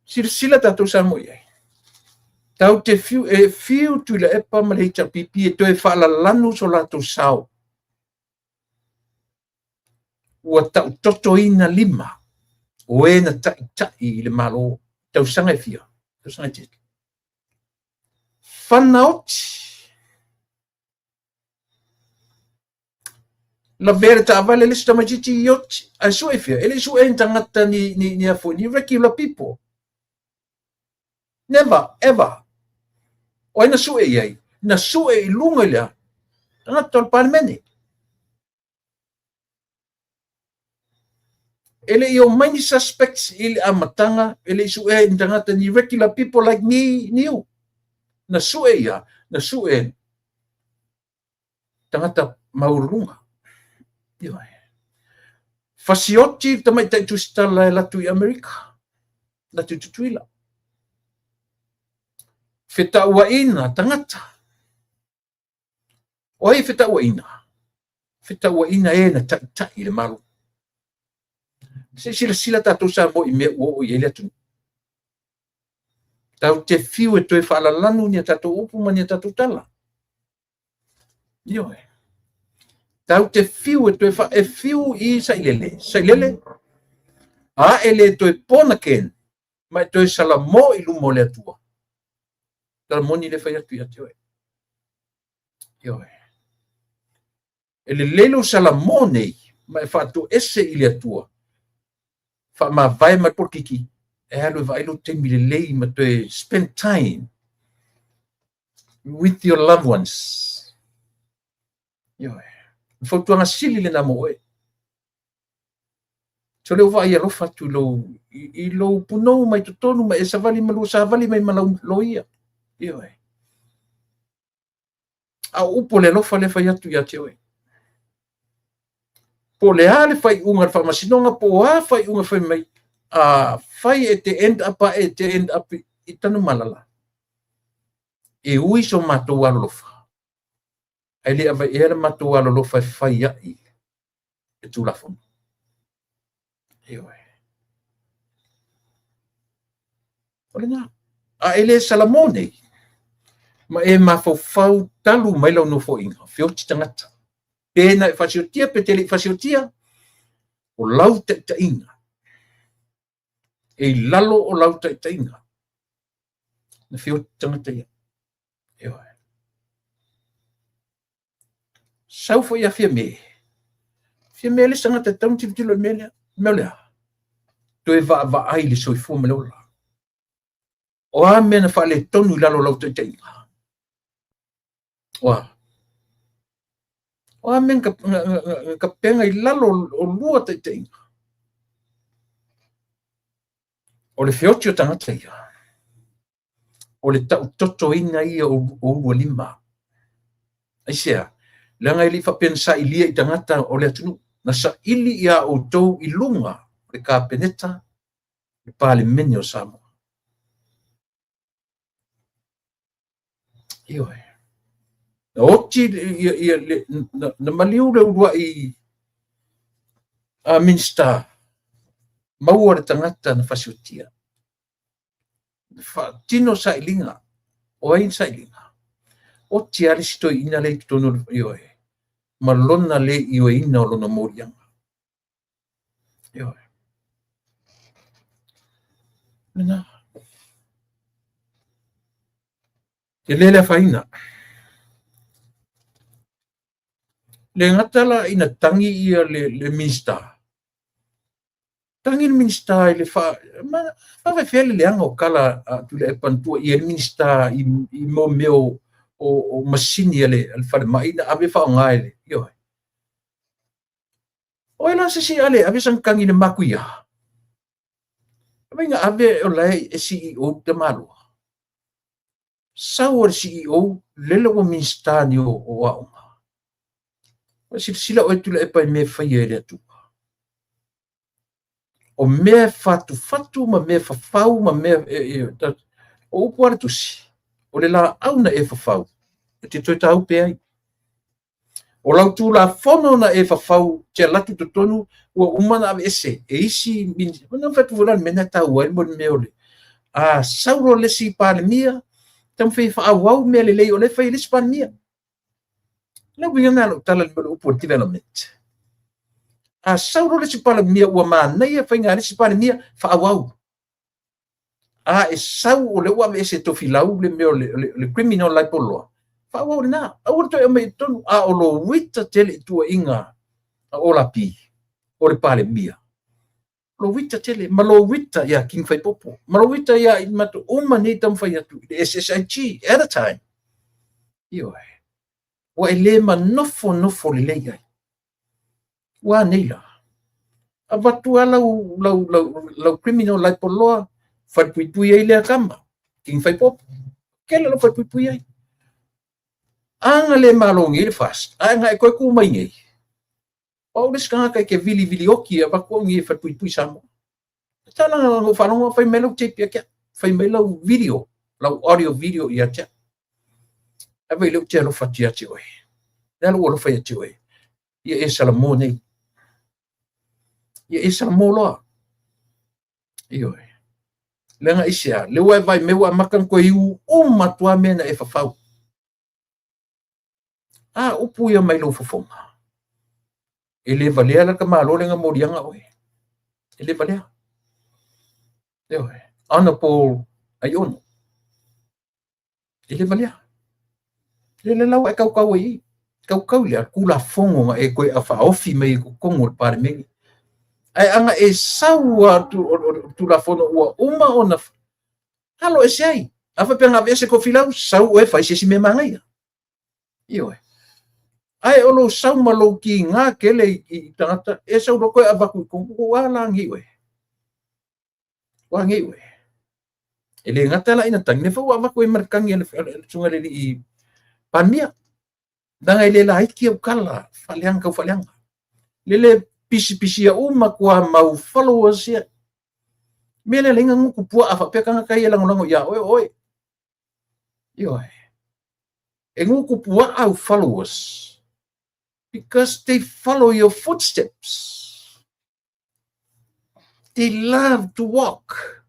Silasila tatou Samoa i ai. Tau te fiu, e fiu Tuilaepa ma le HRPP e toe faalalanu so latou sao. Ua tautotoina lima o e na taitai i le Malo tausaga e fia, tausaga e tele. Fanaoti. Lavea le taavale le isi tamaitiiti i oti. Ae sue fia, e le i sue ni tagata ni, ni, ni a ni regular people. Never, ever. O ai na sue i ai? Na sue i luga i le a? Tagata o le Palemene. E le i omai ni suspects i le amataga, e le i suea ni tagata, ni regular people like me, ni you. Na sue ia, na sue tagata maualuluga. Ioe. Fasioti le tamaitai tusitala e latu i Amerika, latu i Tutuila. Fetauaina tagata. O ai fetauaina? Fetauaina e na taitai i le Malo. Se i silasila tatou Samoa i mea ua oo i ai le atunuu. Tatou te fiu e toe faalalanu ni a tatou upu ma ni a tatou tala. Ioe. Tatou te fiu e toe fa e fiu i Sailele. Sailele, a e le toe born again, ma e toe salamo i luma o le Atua. Tala moni le fai atu ia te oe. Ioe. E lelei lou salamo nei, ma e faatoese i le Atua. Faamavae mai polokiki, e alu e vaai lou taimi lelei ma toe spend time with your loved ones. Ioe. O fautuaga sili lena mo oe. So le ua vaai alofa atu i lou, i lou punou mai totonu ma e savali ma lua savali mai ma lau loia. Ioe. A o upu o le alofa lea fai atu ia te oe. Po o le a le faaiuga a le faamasinoga, po o a faaiuga fai mai, a fai e te end up a e te end up i Tanumalala, e ui so matou alolofa, ae le avaea le matou alolofa e fai ai le Tulafono. Ioe. O lena. A e le salamo nei, ma e mafaufau talu mai lau nofoaiga, feoti tagata. Pe na e fasiotia, pe te le i fasiotia, o lau taitaiga, e i lalo o lau taitaiga, na feoti tagata ia. Ioe. Sau foi a Fiame. Fiame le isi tagata e tatau ona tilotilo i le mea lea. Mea o le a? Toe vaavaai i le soifua ma le ola. O a mea na faaletonu i lalo o lau taitaiga? O a? O a mea na tapena i lalo o lua taitaiga? O le feoti o tagata ia. O le tautotoina ia o ulua lima. Aisea? Leaga e le i faapea na sailia i tagata o le atunuu. Na saili iā outou i luga o le Kapeneta Le Palemene o Samoa. Ioe. Na oti ia, ia, le, na, na maliu le uluai a Minista maua le tagata na fasiotia. Na faatino sailiga. O ai sailiga? Oti lava le isi toeaina lea i totonu o le, ioe, ma lona le ioeina o lona moliaga. Ioe. Lena. Tele le afaina. Le gata la ina tagi ia le Minista. Tagi le Minista i le fa... Ma faafefea le leaga o tala a Tuilaepa na tuuaia ai le Minista i mo mea o masini a le falemai na ave faaaoga e le... Ioe. O ai la se isi a le ave sana tagi i le matuia? Vaai na ave o la e CEO tamaloa. Sau a le CEO, lele ua Minista ni o aoga. Ua silasila oe Tuilaepa i mea e faia e le Atua. O mea e fatufatu ma mea e fafau ma mea o upu a le tusi, o le laau na e fafau, e te toe tāupe ai. O lau Tulafono na e fafau te alu atu i totonu, ua uma ona aveese e isi Minista. Na fai atu foi la le mea lena e taua ai le mea o le a sau loa le isi Palemia, taumafai e faaauau mea lelei o lea e fai e le isi Palemia. O le uiga lena o lau tala i le mea o le upu o le development. A sau loa le isi Palemia ua manaia faiga a le isi Palemia, faaauau. A e sau o lea ua aveese e Tofilau le mea o le criminal libel law, faaauau lena. Aua le toe aumai i totonu. A o lo uita tele i tuuaiga a Olapi, o le Palemia. Lo uita tele, ma lo uita ia King Faipopo, ma lo uita ia i matou uma nei taumafai atu i le SSIG at a time. Ioe. Ua e le manofonofo lelei ai. Ua a nei la? Avatu lava lau criminal libel law, falepuipui ai lea tama, King Faipopo. Kele lau falepuipui ai. A na le malo nei le FAST, ae na e toe tu mai nei. O au le isi tagata e te vilivilioki e avatu au nei e falepuipui Samoa. E tala na ou faalogo fai mai lau tape ia te au. Fai mai lau video, lau audio video ia te au. Ae vai lea ou te alofa atu ia te oe. Le ala ua alofa ia te oe. Ia e salamo nei. Ia e salamo loa. Ioe. Leaga aisea, lea ua e vaai mai ua amata ona toe iu uma atu lava mea na e fafau. A upu ia mai lou fofoga. E le valea la ka malo le moliaga oe. E le valea. Ioe. Honorable Aiono. E le valea. Le le lau e kaukau ai i. Kaukau le Tulafono na e toe faaofi mai i totonu o le Palemene. Ae ana e sau a o le Tulafono ua uma ona alo ese ai. A faapea na aveese Tofilau, sau oe fai se isi mea manaia. Ioe. Ae o lou sau ma lou kiga tele i tagata, e sau loa toe avatu i totonu, ua la nei oe. Ua nei oe. E le gata la ina tagi, lea foi ua avatu ai ma le tagi a le susuga i le alii Palemia. Leaga e le laiti au tala, faaleaga tau faaleaga. Lele pisipisia uma atu mau followers ia. Mea lea laina gutu puaa faapea tagata ia e lagolago ia oe o oe. Ioe. E gutu puaa au followers because they follow your footsteps. They love to walk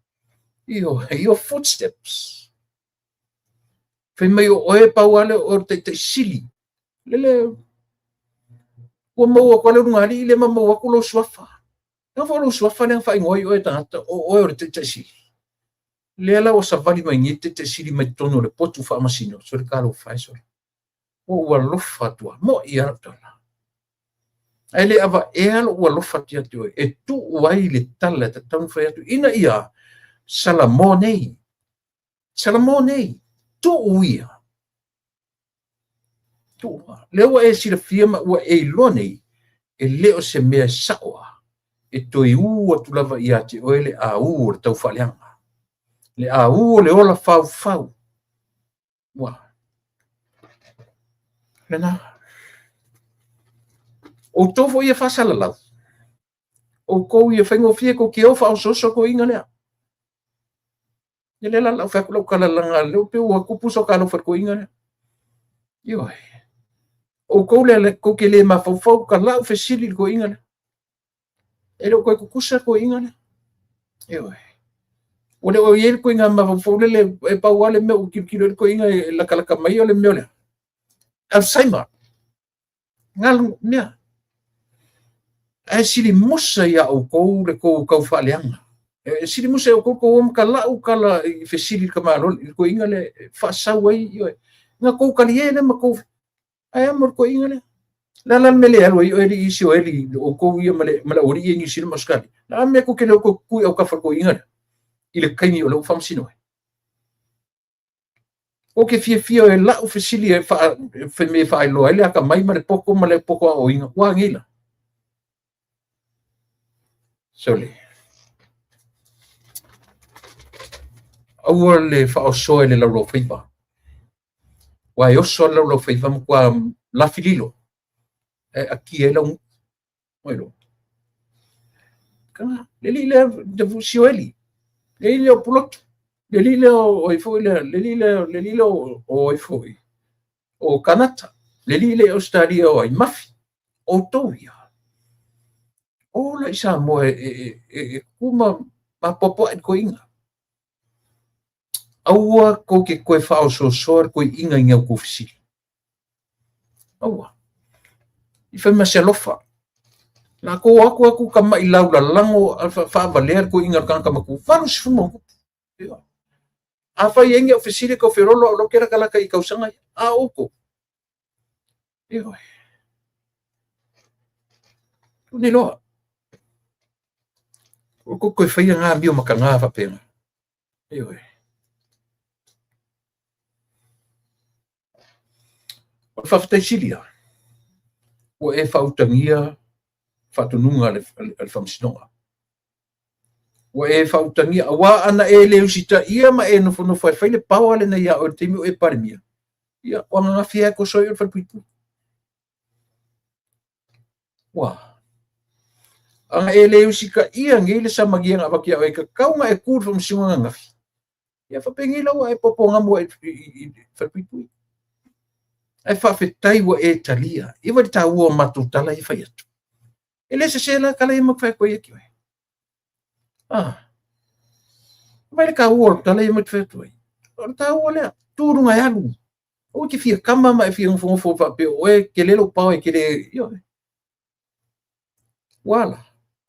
your footsteps. Fai mai o oe pau lava lea o le taitai sili. Lele ua maua atu lava le ulugalii lea ma maua atu lou suafa. Leaga foi o lou suafa lea na faaigoa ai oe e tagata o oe o le taitai sili. Lea la ua savali mai nei le taitai sili mai totonu o le potu faamasino, sole talofa e sole. Ua ou alofa atu lava, mo'i lava lau tala. Ae le avaea lou alofa atu ia te oe, e tuu ai le tala e tatau ona fai atu, ina ia salamo nei, salamo nei, tuu ia. Tuu ia. Lea ua e silafia ma ua e iloa nei, e le o se mea e sa'o lava, e toe ū atu lava ia te oe le aū o le taufaaleaga, le aū o le ola faufau. Ua. Lena. Outou foi ia faasalalau, outou ia faigofie tou te o faaosooso toeaiina lea. Ia lea la lau fai atu lau tala leaga lea pei ua tupu so ta alofa i le toeaina lea. Ioe. Outou lea tou te le mafaufau ta lau fesili i le toeaina lea. E le o toe tutusa le toeaina lea. Ioe. Ua le o i ai le ituaiga mafaufau lele e pau lava le mea ua tilotilo i ai le toeaina e latalata mai o le mea o le Alzheimer. Galu mea. Ae sili musa ia outou le tou tau faaleaga. E sili musa ia outou tou o ma talau tala i fesili i le tamaloa i le toeaina lea e faasau ai, ioe. Na tou talie lea ma tou ae a mo le toeaina lea. Le a la le mea le alu ai oe alii Isioeli, outou ia ma le aualii ia i Niu Sila ma Ausetalia? Le a le mea tou te le o toe tutu i autafa o le toeaina lea i le taimi o lea ua faamasino ai? Ou te fiafia e lau fesili e fai mea e faailoa ai le atamai ma le poto ma le poto aoaoina. Ua a nei la? Sole. Aua le faaosoa i le laulaufaiva. Ua e oso lava le laulaufaiva matua lafililo e atia ai lau gutu. Oi lo. Kana, le alii lea Sioeli, le alii lea o Pulotu, le alii lea o ai foi lea, le alii lea, le alii lea o ai foi, o Kanata, le alii lea o Ausetalia o ai, Mafi, outou ia. Ola i Samoa e tutu ma apoapoai le toeaina. Aua tou te toe faaosoosoa le toeaina i ni a outou fesili. Aua. I fai ma se alofa. Latou o atu atu tamai laulalago faavalea le toeaina o le tagata matua. 80 ma ona tupu. Afai e i ai ni au fesili e tau feololo au la ou te latalata i tausaga ia. A o outou? Ioe. Tuu nei loa. Ua tou toe faia na amio mataga faapena. Ioe. O le faafetai sili lava, ua e faautagia faatonuga a le Faamasinoga. Ua e faautagia, aua ana e le usitaia ma e nofonofo e fai le power lena ia oe i le taimi o e Palemia, ia, o ananafi lava e toso ai oe i le falepuipui. Ua. Ana e le usitaia nei le samagia na avatu ia oe, e tatau ona e tu i le Faamasinoga ananafi, ia faapenei la ua e popogamu ai i le falepuipui. Ae faafetai ua e talia. Ia vaai i le taua o matou tala ia e fai atu. E le sese la tala ia matou fai atu ai ia te oe. Ah. Vaai le taua o le tala ia matou fai atu ai. O le taua lea, tu i luga e alu. Aua e te fia kama ma e fia nofonofo faapea o oe tele lou pao e tele. Ioe. Ua ala.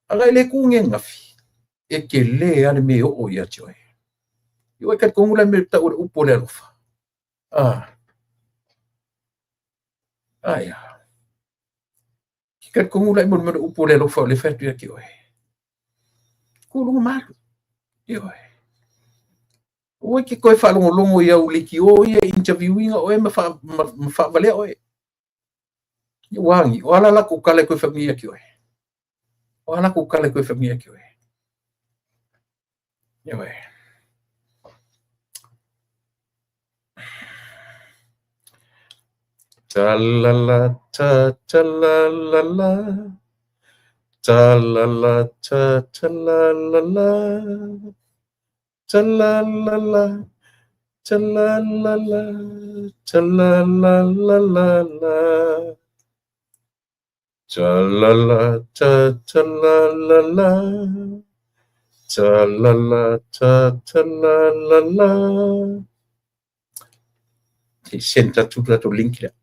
Aga e le tu nei ananafi, e tele lava le mea e oo ia te oe. Ioe, talitonu la le mea e tau o le upu o le alofa. Ah. Aia. Ke talitonu la i mo le mea o le upu o le alofa o le fai atu ia te oe. Tu i luga ma alu. Ioe. Aua e te toe faalogologo i au leitio ia e interview ina oe ma faavalea oe. Ua agi, o a la latou tala e toe fai mai ia te oe? O a latou tala e toe fai mai ia te oe? Ioe. Ta la la ta ta la la la. Ta la la ta ta la la la. Ta la la la. Ta la la la. Ta la la la la la. Ta la la ta ta la la la. Ta la la ta ta la la la. Se i send atu le tatou link lea.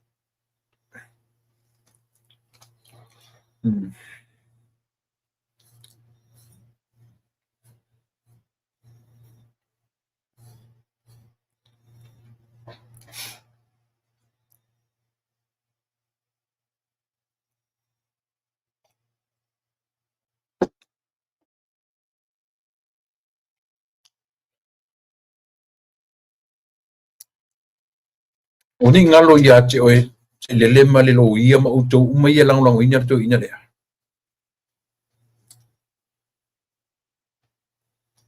O nei galo ia te oe, Sailele ma le loia ma outou uma ia e lagolagoina le toeaina lea.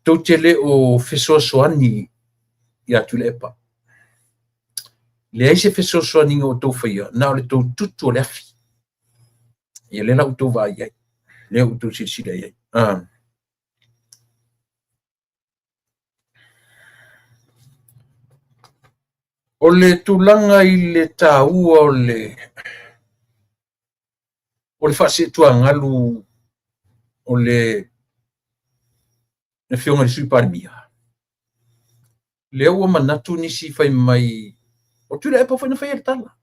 Tou te le o fesoasoani iā Tuilaepa. Leai se fesoasoaniga o outou faia, na o le tou tutu o le afi. Ia lea la ua outou vaai i ai, lea ua outou silasila i ai. O le tulaga i le taua o le o le faaseetuagalu o le Afioga i le Sui Palemia, lea ua manatu nisi fai mai, o Tuilaepa foi na faia le tala.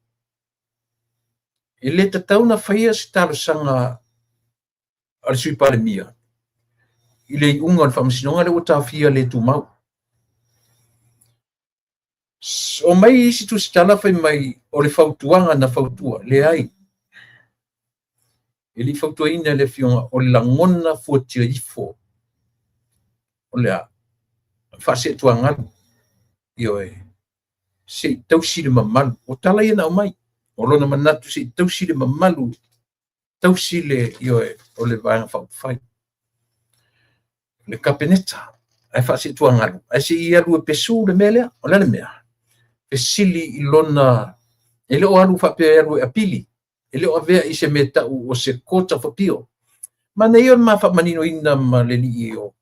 E le tatau ona faia se talosaga a le Sui Palemia i le iuga o le faamasinoga lea ua taofia le tumau. Omai isi tusitala fai mai o le fautuaga na fautua. Leai, e le i fautuaina e le Afioga, o le lagona fuatia ifo o le a faaseetuagalu, ioe, se i tausi le mamalu. O tala ia na aumai, o lona manatu se i tausi le mamalu, tausi le, ioe, o le Vaega Faaupufai, le Kapeneta, ae faaseetuagalu, ae se i alu e pesu le mea lea. O le a le mea? Fesili i lona, e le o alu faapea e alu e apili, e le o avea i se mea tau o se Court of Appeal. Manaia o le ma faamaninoina ma le alii o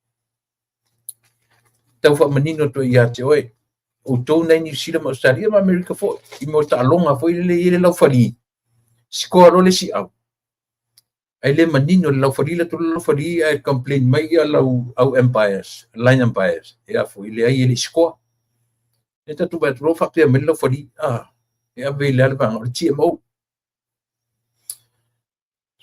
tau faamanino atu ia te oe, outou na i Niu Sila ma Ausetalia ma Amerika foi, i mea o taaloga foi lele e i ai le laufali, sikoa loa le isi au, ae le manino le laufali la tolu laufali ae complain mai ia lau au umpires, line umpires, e a foi, leai e le i sikoa. E tatou vaai atu loa faapea mai le laufali, a, e ave i le a le vaega o le TMO.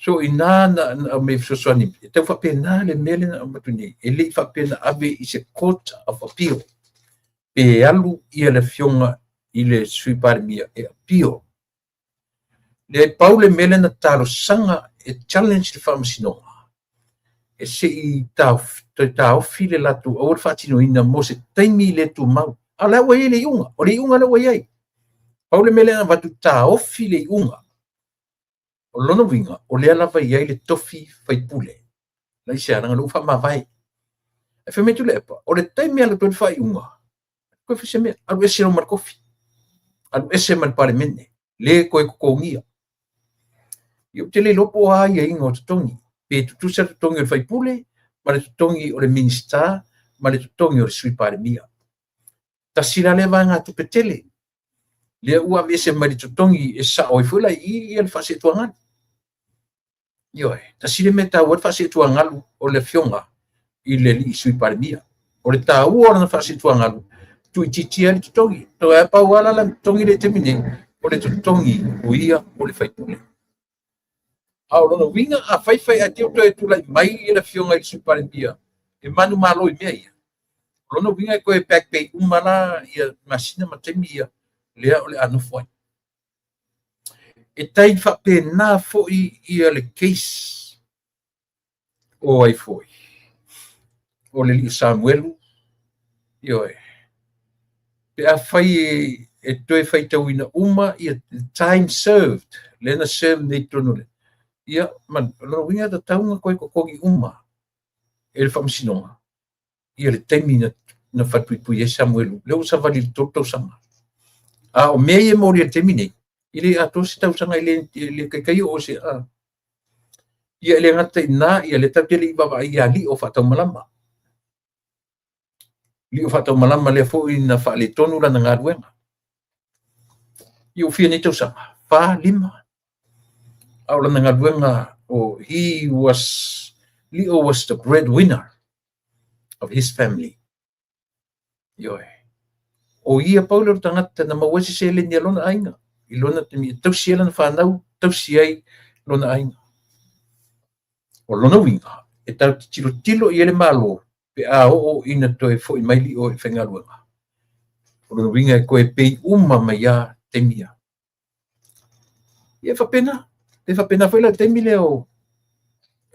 So ina na aumai fesoasoani, e tau faapena le mea lea na aumai atu nei, e le i faapea na ave i se Court of Appeal, pe alu ia le Afioga i le Sui Palemia e appeal. Leai, pau le mea lea na talosaga e challenge le faamasinoga, e se i toe taofi le latou aua le faatinoina mo se taimi le tumau. A o la ua i ai le iuga, o le iuga lea ua i ai. Pau le mea lea na avatu, taofi le iuga. O lona uiga, o lea lava e i ai le tofi faipule. Leai se ala, leaga o lea ua faamavae. Ae fai mai Tuilaepa, o le taimi e alu atu ai le faaiuga, toe fai se mea, alu ese loa ma le tofi, alu ese ma le Palemene, le toe totogia. Ia ou te le iloa po o a aiaiga o totogi, pe tutusa le totogi o le faipule ma le totogi o le Minisita ma le totogi o le Sui Palemia. Tasi la lea vaegatupe tele, lea ua aveese mai le totogi e sao ai foi la i i ia le faaseetuagalu. Ioe, tasi le mea e taua ai le faaseetuagalu o le Afioga i le alii Sui Palemia. O le taua o lana faaseetuagalu, tuuitiitia ai le totogi. Toe pau lava la le totogi lea i le taimi nei, o le totogi o ia o le faipule. A o lona uiga, afai fai ae te i ua toe tulai mai le Afioga i le Sui Palemia e manumalo i mea ia, o lona uiga e toe back pay uma la ia masina ma taimi ia lea o le a nofo ai. E tai faapena foi ia le case o ai foi, o le alii o Samuelu, ioe, pe afai e toe faitauina uma ia time served, lea na serve nei i totonu o le, ia, ma o lona uiga e tatau ona toe totogi uma e le faamasinoga ia le taimi na falepuipui ai Samuelu, lea ua savali i le 3 tausaga. A o mea ia e molia i le taimi nei, e le atoa se tausaga, e le taitai oo se a. Ia e le gata i ina, ia lea tatou te le i vaavaai ia Lio faataumalama. Lio faataumalama lea foi na faaletonu lana galuega. Ia ua fia nei tausaga? 4, 5. A o lana galuega, o he was, Lio was the breadwinner of his family. Ioe. O ia pau lea o le tagata na maua ai se seleni a lona aiga i lona taimi e tausi ai lana fanau, tausi ai lona aiga. O lona uiga, e tatou te tilotilo i ai le Malo pe a oo ina toe foi mai Lio i faigaluega. O lona uiga e toe pei uma mai lava taimi ia. Ia e faapena, e faapena foi la le taimi lea o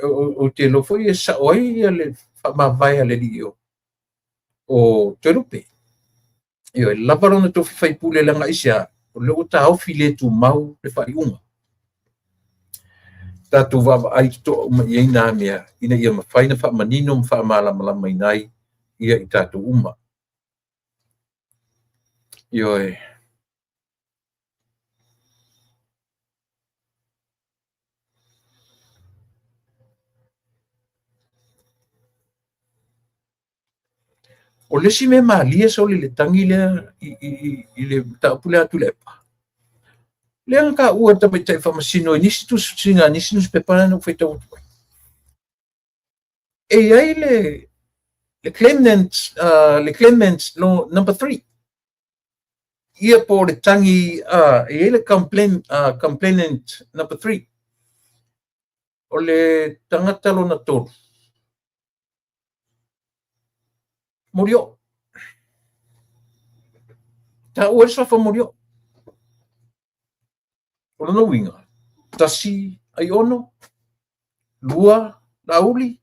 ou te iloa foi e sao ai ia le faamavae a le alii o Toelupe. Ioe, lava lona tofi faipule leaga aisea, o lea ua taofi le tumau le faaiuga. Tatou vaavaai totoa uma i ai nā mea ina ia mafai ona faamanino ma faamalamalamaina ai ia i tatou uma. Ioe. O le isi mea malie sole i le tagi lea i le mataupu lea a Tuilaepa, lea na taua e le tamaitai faamasino i nisi tusitusiga a nisi nusipepa lea na ou faitau atu ai. E i ai le claimant, le claimant number 3, ia po o le tagi, e i ai le complainant number 3, o le tagata lona tolu, Molioo. Taua ai le suafa Molioo. O lona uiga, 1 Aiono, 2 Laauli,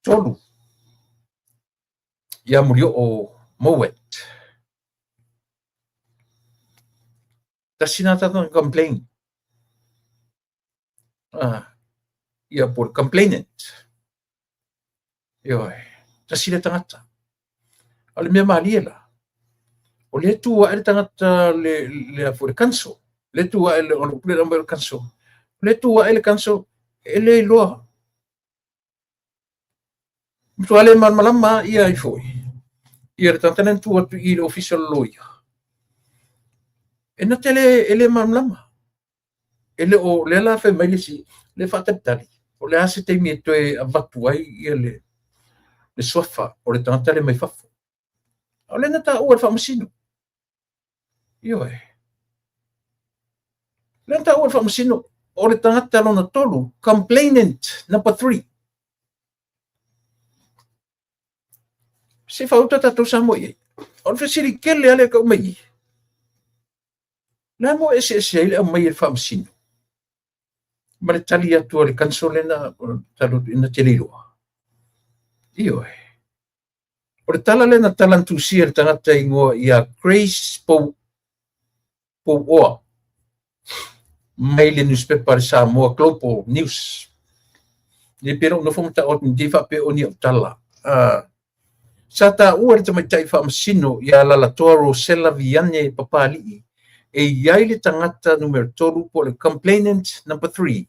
3 ia Molioo Mowat. Tasi lena tagata na complain. Ia po o le complainant. Ioe, tasi le tagata. A o le mea malie la, o lea tu ae le tagata le council, lea tu ae o le upu lea aumai o le council, o lea tu ae le council e le iloa. Matua le malamalama ia ai foi. Ia le tagata lea na tu atu i le ofisa o le loia. E na te le, e le malamalama. E le o lea la fai mai le isi, le faatalitali, o le a se taimi e toe avatu ai ia le suafa o le tagata lea mai fafo. A o lea na taua e le faamasino. Ioe. Lea na taua e le faamasino, o le tagata lona tolu, complainant number 3. Se i faauta tatou Samoa i ai. O le fesili tele lava lea e tau mai i. Le a mo eseese ai le aumai e le faamasino ma le tali atu a le council lea na tali atu na te le iloa. Ioe. O le tala lea na tala na tusia e le tagata ingoa ia Grace Pouoa mai le newspaper le Samoa Global News. Nei pe lou nofo ma ta'o atu nei faapea o ni au tala. Sa taua le tamaitai faamasino ia Lalatoa Rosella Viane Papali'i e i ai le tagata numera 3 po o le complainant number 3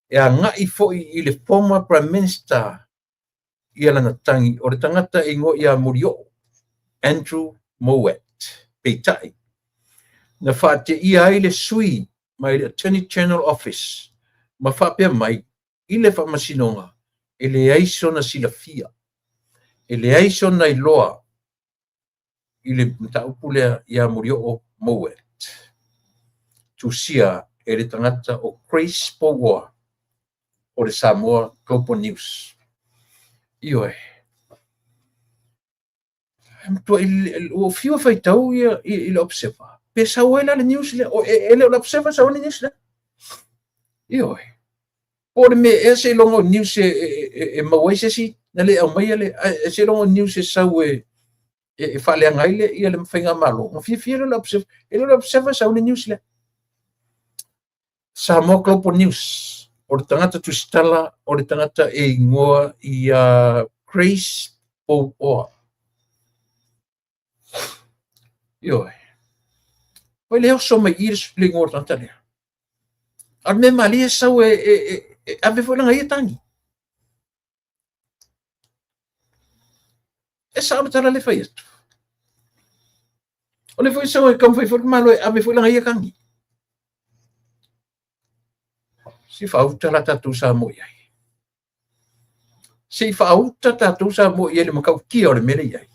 e agai foi i le former Prime Minister ia lana tagi o le tagata e igoa ia Molioo, Andrew Mowat. Peitai, na faateia ai le sui mai le Attorney General Office ma faapea mai i le faamasinoga e leai sona silafia, e leai sona iloa i le mataupu lea ia Molioo Mowat. Tusia e le tagata o Grace Pouoa o le Samoa Global News. Ioe. Ua fiu e faitau ia i le Observer. Pe sau ai la le news lea. O, e le o le Observer sau ai le news lea. Ioe. Po o le mea ea seiloga o news e maua ai se isi na le aumaia le, seiloga o news e sau e faaleaga ai le, ia le faigamalo. Na fiafia lea o le Observer. E le o le Observer sau le news lea. Samoa Global News, o le tagata tusitala, o le tagata e ingoa ia Grace Pouoa. Ioe. Oi le oso mai i le ingoa o le tagata lea. A o le mea malie e sau e ave foi lana ia tagi. E sao le tala le fai atu. O le foi sau e taumafai foi le Malo e ave foi lana ia tagi. Se i faauta la tatou Samoa i ai. Se i faauta tatou Samoa i ai le matautia o le mea lea i ai.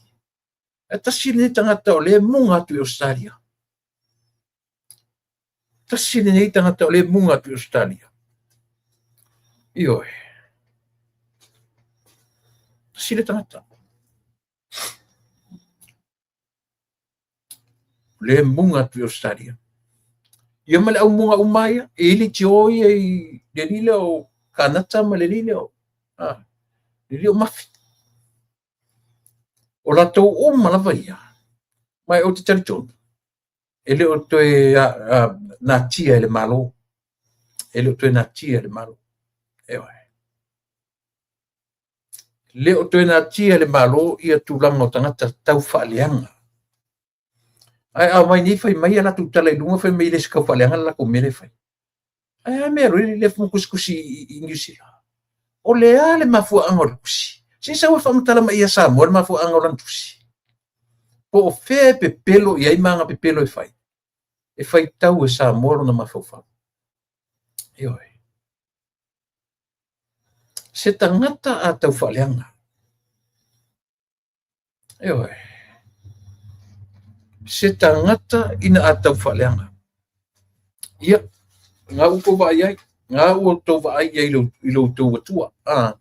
E tasi lenei tagata o lea e muga atu i Ausetalia. Tasi lenei tagata o lea e muga atu i Ausetalia. Ioe. Tasi le tagata. O lea e muga atu i Ausetalia. Ia ma le au muga uma ia, e i le tio ia i le alii lea o Kanata ma le alii lea o, le alii o Mafi. O latou uma lava ia, ma ou te talitonu, e le o toe natia e le Malo. E le o toe natia e le Malo. Ioe. Le o toe natia e le Malo ia tulaga o tagata tau faaleaga. Ae a omai nei fai mai a latou tala i luga fai mai e le o se tau faaleaga le latou mea lea e fai. Ae a mea loa le ma tusitusi i Niu Sila. O le a le mafuaaga o le tusi? Se i sau e faamatala mai ia Samoa le mafuaaga o lana tusi. Po o fea e pepelo i ai ma ana pepelo e fai, e faitau e Samoa lona mafaufau. Ioe. Se tagata a tau faaleaga. Ioe. Se tagata ina a tau faaleaga. Ia, na ua outou vaai ai, na ua outou vaai ai i lo outou Atua. Ah.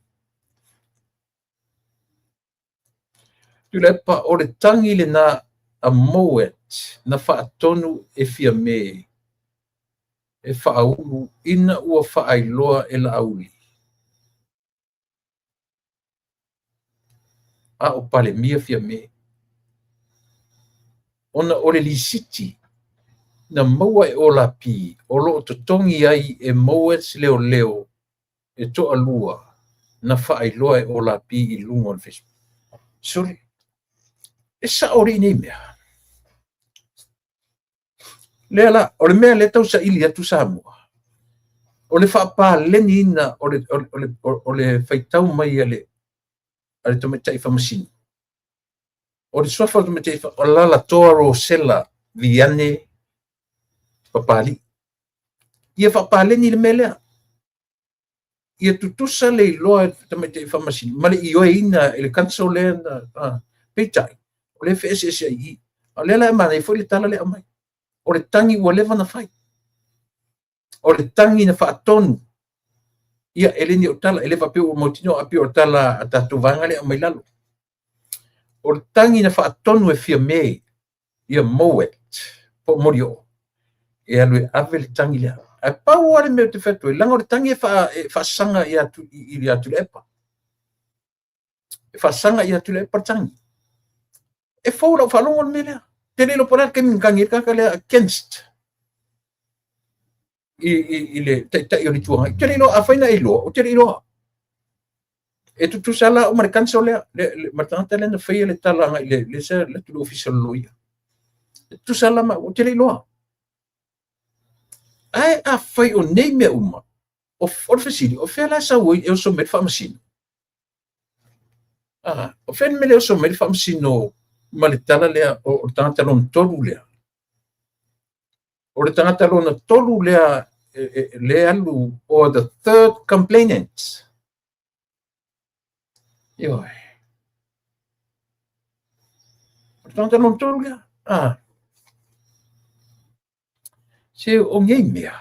Tuilaepa, o le tagi lena a Mowat na faatonu e Fiame e faaulu ina ua faailoa e Laauli a o Palemia Fiame ona o le lisiti na maua e Olapi o lo o totogi ai e Mowat leoleo e toalua na faailoa e Olapi i luga o le Facebook. Sole, e sao alii nei mea. Lea la, o le mea lea tau saili atu Samoa, o le faapaleniina o le faitau mai a le tamaitai faamasino. O le suafa o le tamaitai o Lalatoa Rosella Viane Papalii. Ia faapaleni le mea lea. Ia tutusa le iloa e le tamaitai faamasino ma le ioeina e le council lea na, peitai, o lea e feeseeseai i i. A o lea la e manaia foi le tala lea aumai. O le tagi ua leva na fai. O le tagi na faatonu. Ia, e le ni o tala, e le faapea ua mautinoa, a pei o le tala a tatou vaega lea aumai lalo. O le tagi na faatonu e Fiame, ia Mowat, po o Molioo, e alu e ave le tagi lea. Ae pau lava le mea ou te fai atu ai, leaga o le tagi e faasaga ia Tuilaepa. E faasaga ia Tuilaepa le tagi. E fou lau faalogo le mea lea. Te le iloa po o le a le taimi na tagi ai le tagata lea against i le taitai o le Itu Agai. Ou te le iloa, afai na e iloa, ou te le iloa. E tutusa la au ma le council lea, ma le tagata lea na faia le tala agai i le sa alu atu i le ofisa o le loia. E tutusa la ma au, ou te le iloa. Ae afai o nei mea uma, o le fesili, o fea la e sau ai e oso mai le faamasino? Ah, o fea le mea lea e oso mai le faamasino ma le tala lea o le tagata lona tolu lea? O le tagata lona tolu lea le alu, or the third complainant. Ioe. O le tagata lona tolu lea. Ah. Se o nei mea,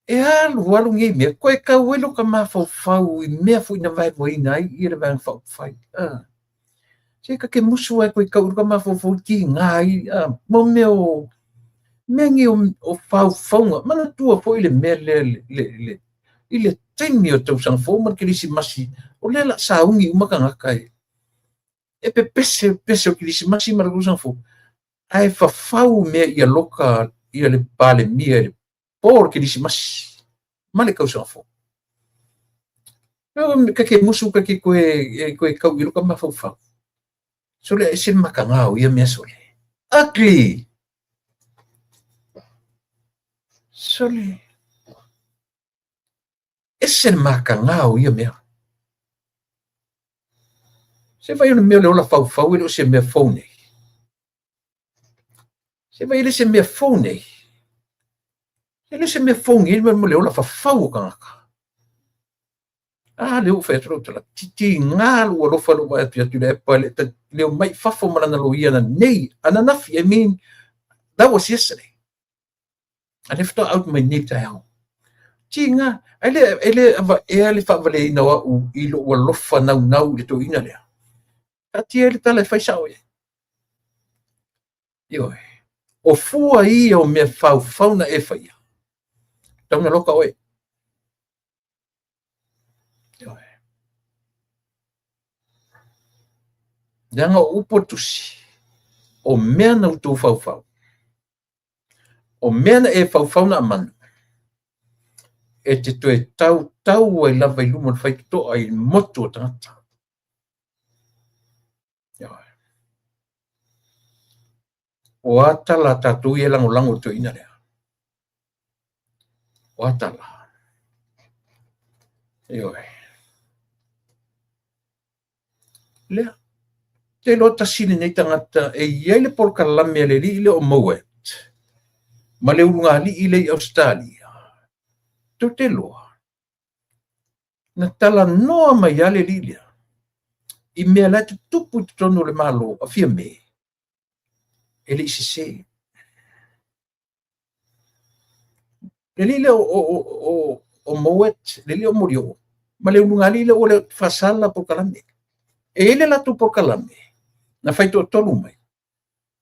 e alu alu nei mea, koe kau ai lo ka mafaufau i mea foi na vaevaeina ai ia le Vaega Faaupufai. Ah. Se ka ke musu ai koe kau i ka mafaufau i ki ngā ai, ah, mo mea o, mea nei o faufauga, manatua foi le mea lea le, i le taimi o tausaga fou ma le Kerisimasi, o lea la sauni uma tagata e pepese pepese o Kerisimasi ma le tausaga fou, ae fafau mea ia loka ia le Palemia i le po o le Kerisimasi ma le tausaga fou. Ka ke musu ka ke koe e koe kau i loka mafaufau. Sole e se makaga o ia mea sole. Ugly! Sole. Ese le makaga o ia mea. Se vai o le mea o le ola faufau e le o se mea fou nei. Se vai e le se mea fou nei. E le se mea fou nei mo le ola fafau o tagata. A lea ua fai atu lau tala, titigā lou alofa lou vaai atu ia Tuilaepa e le le omai i fafo ma lana loia ananei, ananafi, I mean, that was yesterday. A lea faatoa out mai nei taeao. Tiga, ae le, e le avaea le faavaleina o au i lou alofa naunau i le toeaina lea. Taatia ai le tala e fai sao i ai. Ioe. O fua ia o mea faufau na e faia. Tau na loka oe. Ioe. Leaga o upu o le tusi, o mea na outou faufau, o mea na e faufau na amanu, e te toe tautau ai lava i luma o le faitotoa i le motu o tagata. Ioe. O a tala a tatou ia e lagolago i le toeaina lea? O a tala? Ioe. Lea. Te iloa tasi lenei tagata e i ai le polokalame a le alii lea o Mowat ma le ulugalii lea i Ausetalia. Tou te iloa, na talanoa mai lava le alii lea i mea la e tutupu i totonu o le Malo a Fiame, e le i sese. Le alii lea o Mowat, le alii o Molioo, ma le ulugalii lea ua le faasala polokalame. E i ai le latou polokalame na fai toatolu mai,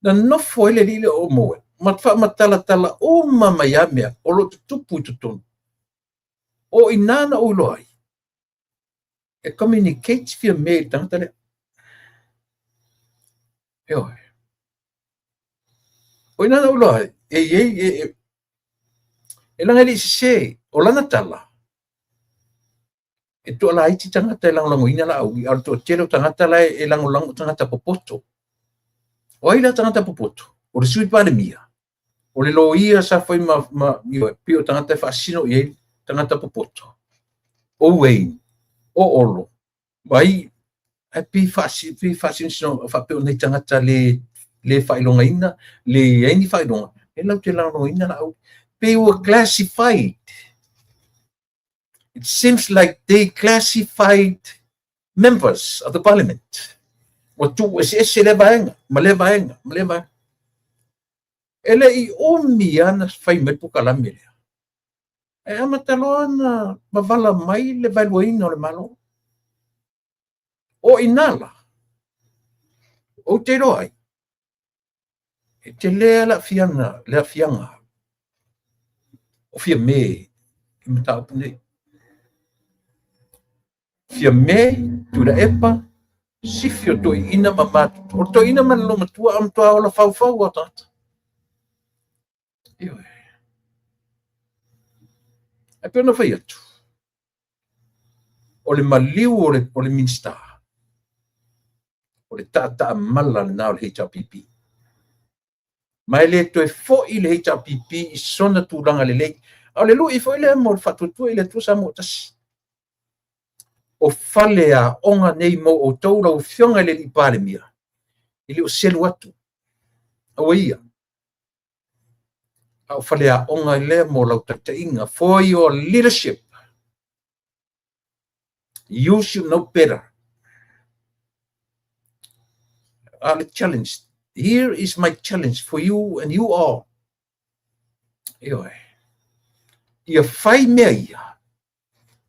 na nofo ai le alii lea o Mowat ma faamatalatala uma mai lava mea o lo o tutupu i totonu. O i ina na ou iloa ai, e communicate Fiame i le tagata lea. Ioe. O i ina na ou iloa ai, e i ai, e leaga e le i sese, o lana tala, e toalaiti tagata e lagolagoina Laauli, a o le toatele o tagata la e lagolago o tagata popoto. O ai la tagata popoto? O le Sui Palemia, o le loia sa fai ma pei o tagata e faasino i ai tagata popoto. O Wayne, o Olo, ma ai ae pei faasinosino faapea o nai tagata le faailogaina, le i ai ni faailoga, e latou te lagolagoina Laauli. Pei ua classified. It seems like they classified members of the parliament. Ua tuu eseese lea vaega, ma lea vaega, ma lea vaega. E le i umi lava na fai mai le polokalame lea. Ae amata loa na mavala mai le vaeluaina o le Malo. O i ina la, ou te iloa ai, e tele le aafiaga o Fiame i mataupu nei. Fiame, Tuilaepa, sifi o toeaiina ma matutua. O le toeaina ma le loomatua a matua ola faufau lava o tagata. Ioe. Ae pei ona fai atu, o le maliu o le Minisita, o le taataamala lena o le HRPP. Ma e le toe foi le HRPP i sona tulaga lelei. A o le lui foi lea mo le faatuatua i le Atua Samoa tasi. O faleaoga nei mo outou lau Afioga i le alii Palemia, e le o selu atu. Aua ia. A o faleaoga lea mo lau taitaiga, for your leadership. You should know better. A le challenge. Here is my challenge for you and you all. Ioe. Ia fai mea ia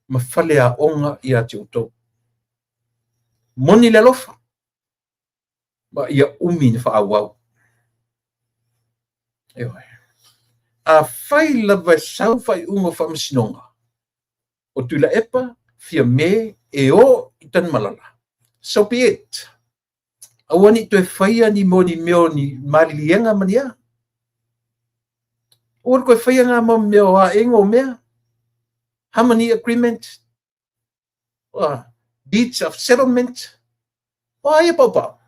ma faleaoga ia te outou. Moni le alofa, ma ia umi na faaauau. Ioe. Afai lava e sau faaiuga o faamasinoga, o Tuilaepa, Fiame e o i Tanumalala, so be it. Aua ne i toe faia ni mea o ni mea o ni maliliega ma ni a. Aua le toe faia ngā mau mea o aega o mea. Harmony agreement, deeds of settlement. O ai e paupau?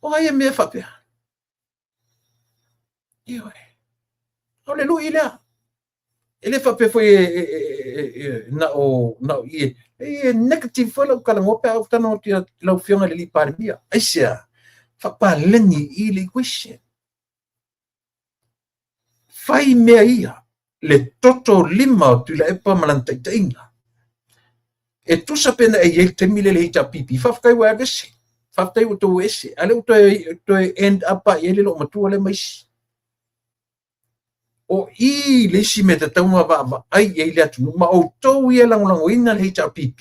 O ai e mea faapea? Ioe. O le lui lea. E le faapea foi e na o i e negative foi lau talanoa pe a ou talanoa atu i lau Afioga i le alii Palemia. Aisea? Faapaleni i le equation. Fai mea ia le toto lima o Tuilaepa ma lana taitaiga. E tusa pe na e i ai le taimi lea i le HRPP. Faafetai ua e aveese. Faafetai ua outou ese. A lea ua toe end up i ai le loomatua lea ma isi. O i le isi mea tatau ona vaavaai i ai le atunuu, ma outou ia e lagolagoina le HRPP,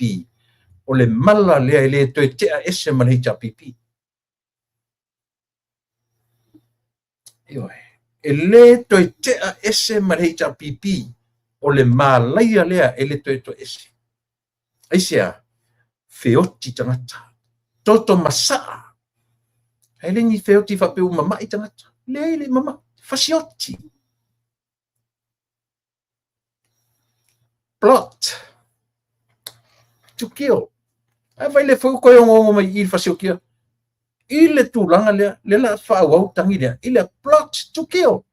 o le mala lea e le toe tea ese ma le HRPP. Ioe. E le toe tea ese ma le HRPP, o le malaia lea e le toe toe ese. Aisea? Feoti tagata. Toto masaa. Ae le ni feoti faapea ua mamai tagata. Leai, le mamai. Fasioti. Plot. To kill. Ae vai le foi ua toe onoono mai i i le fasiotia. I le tulaga lea, lea la faaauau tagi lea, i le plot to kill.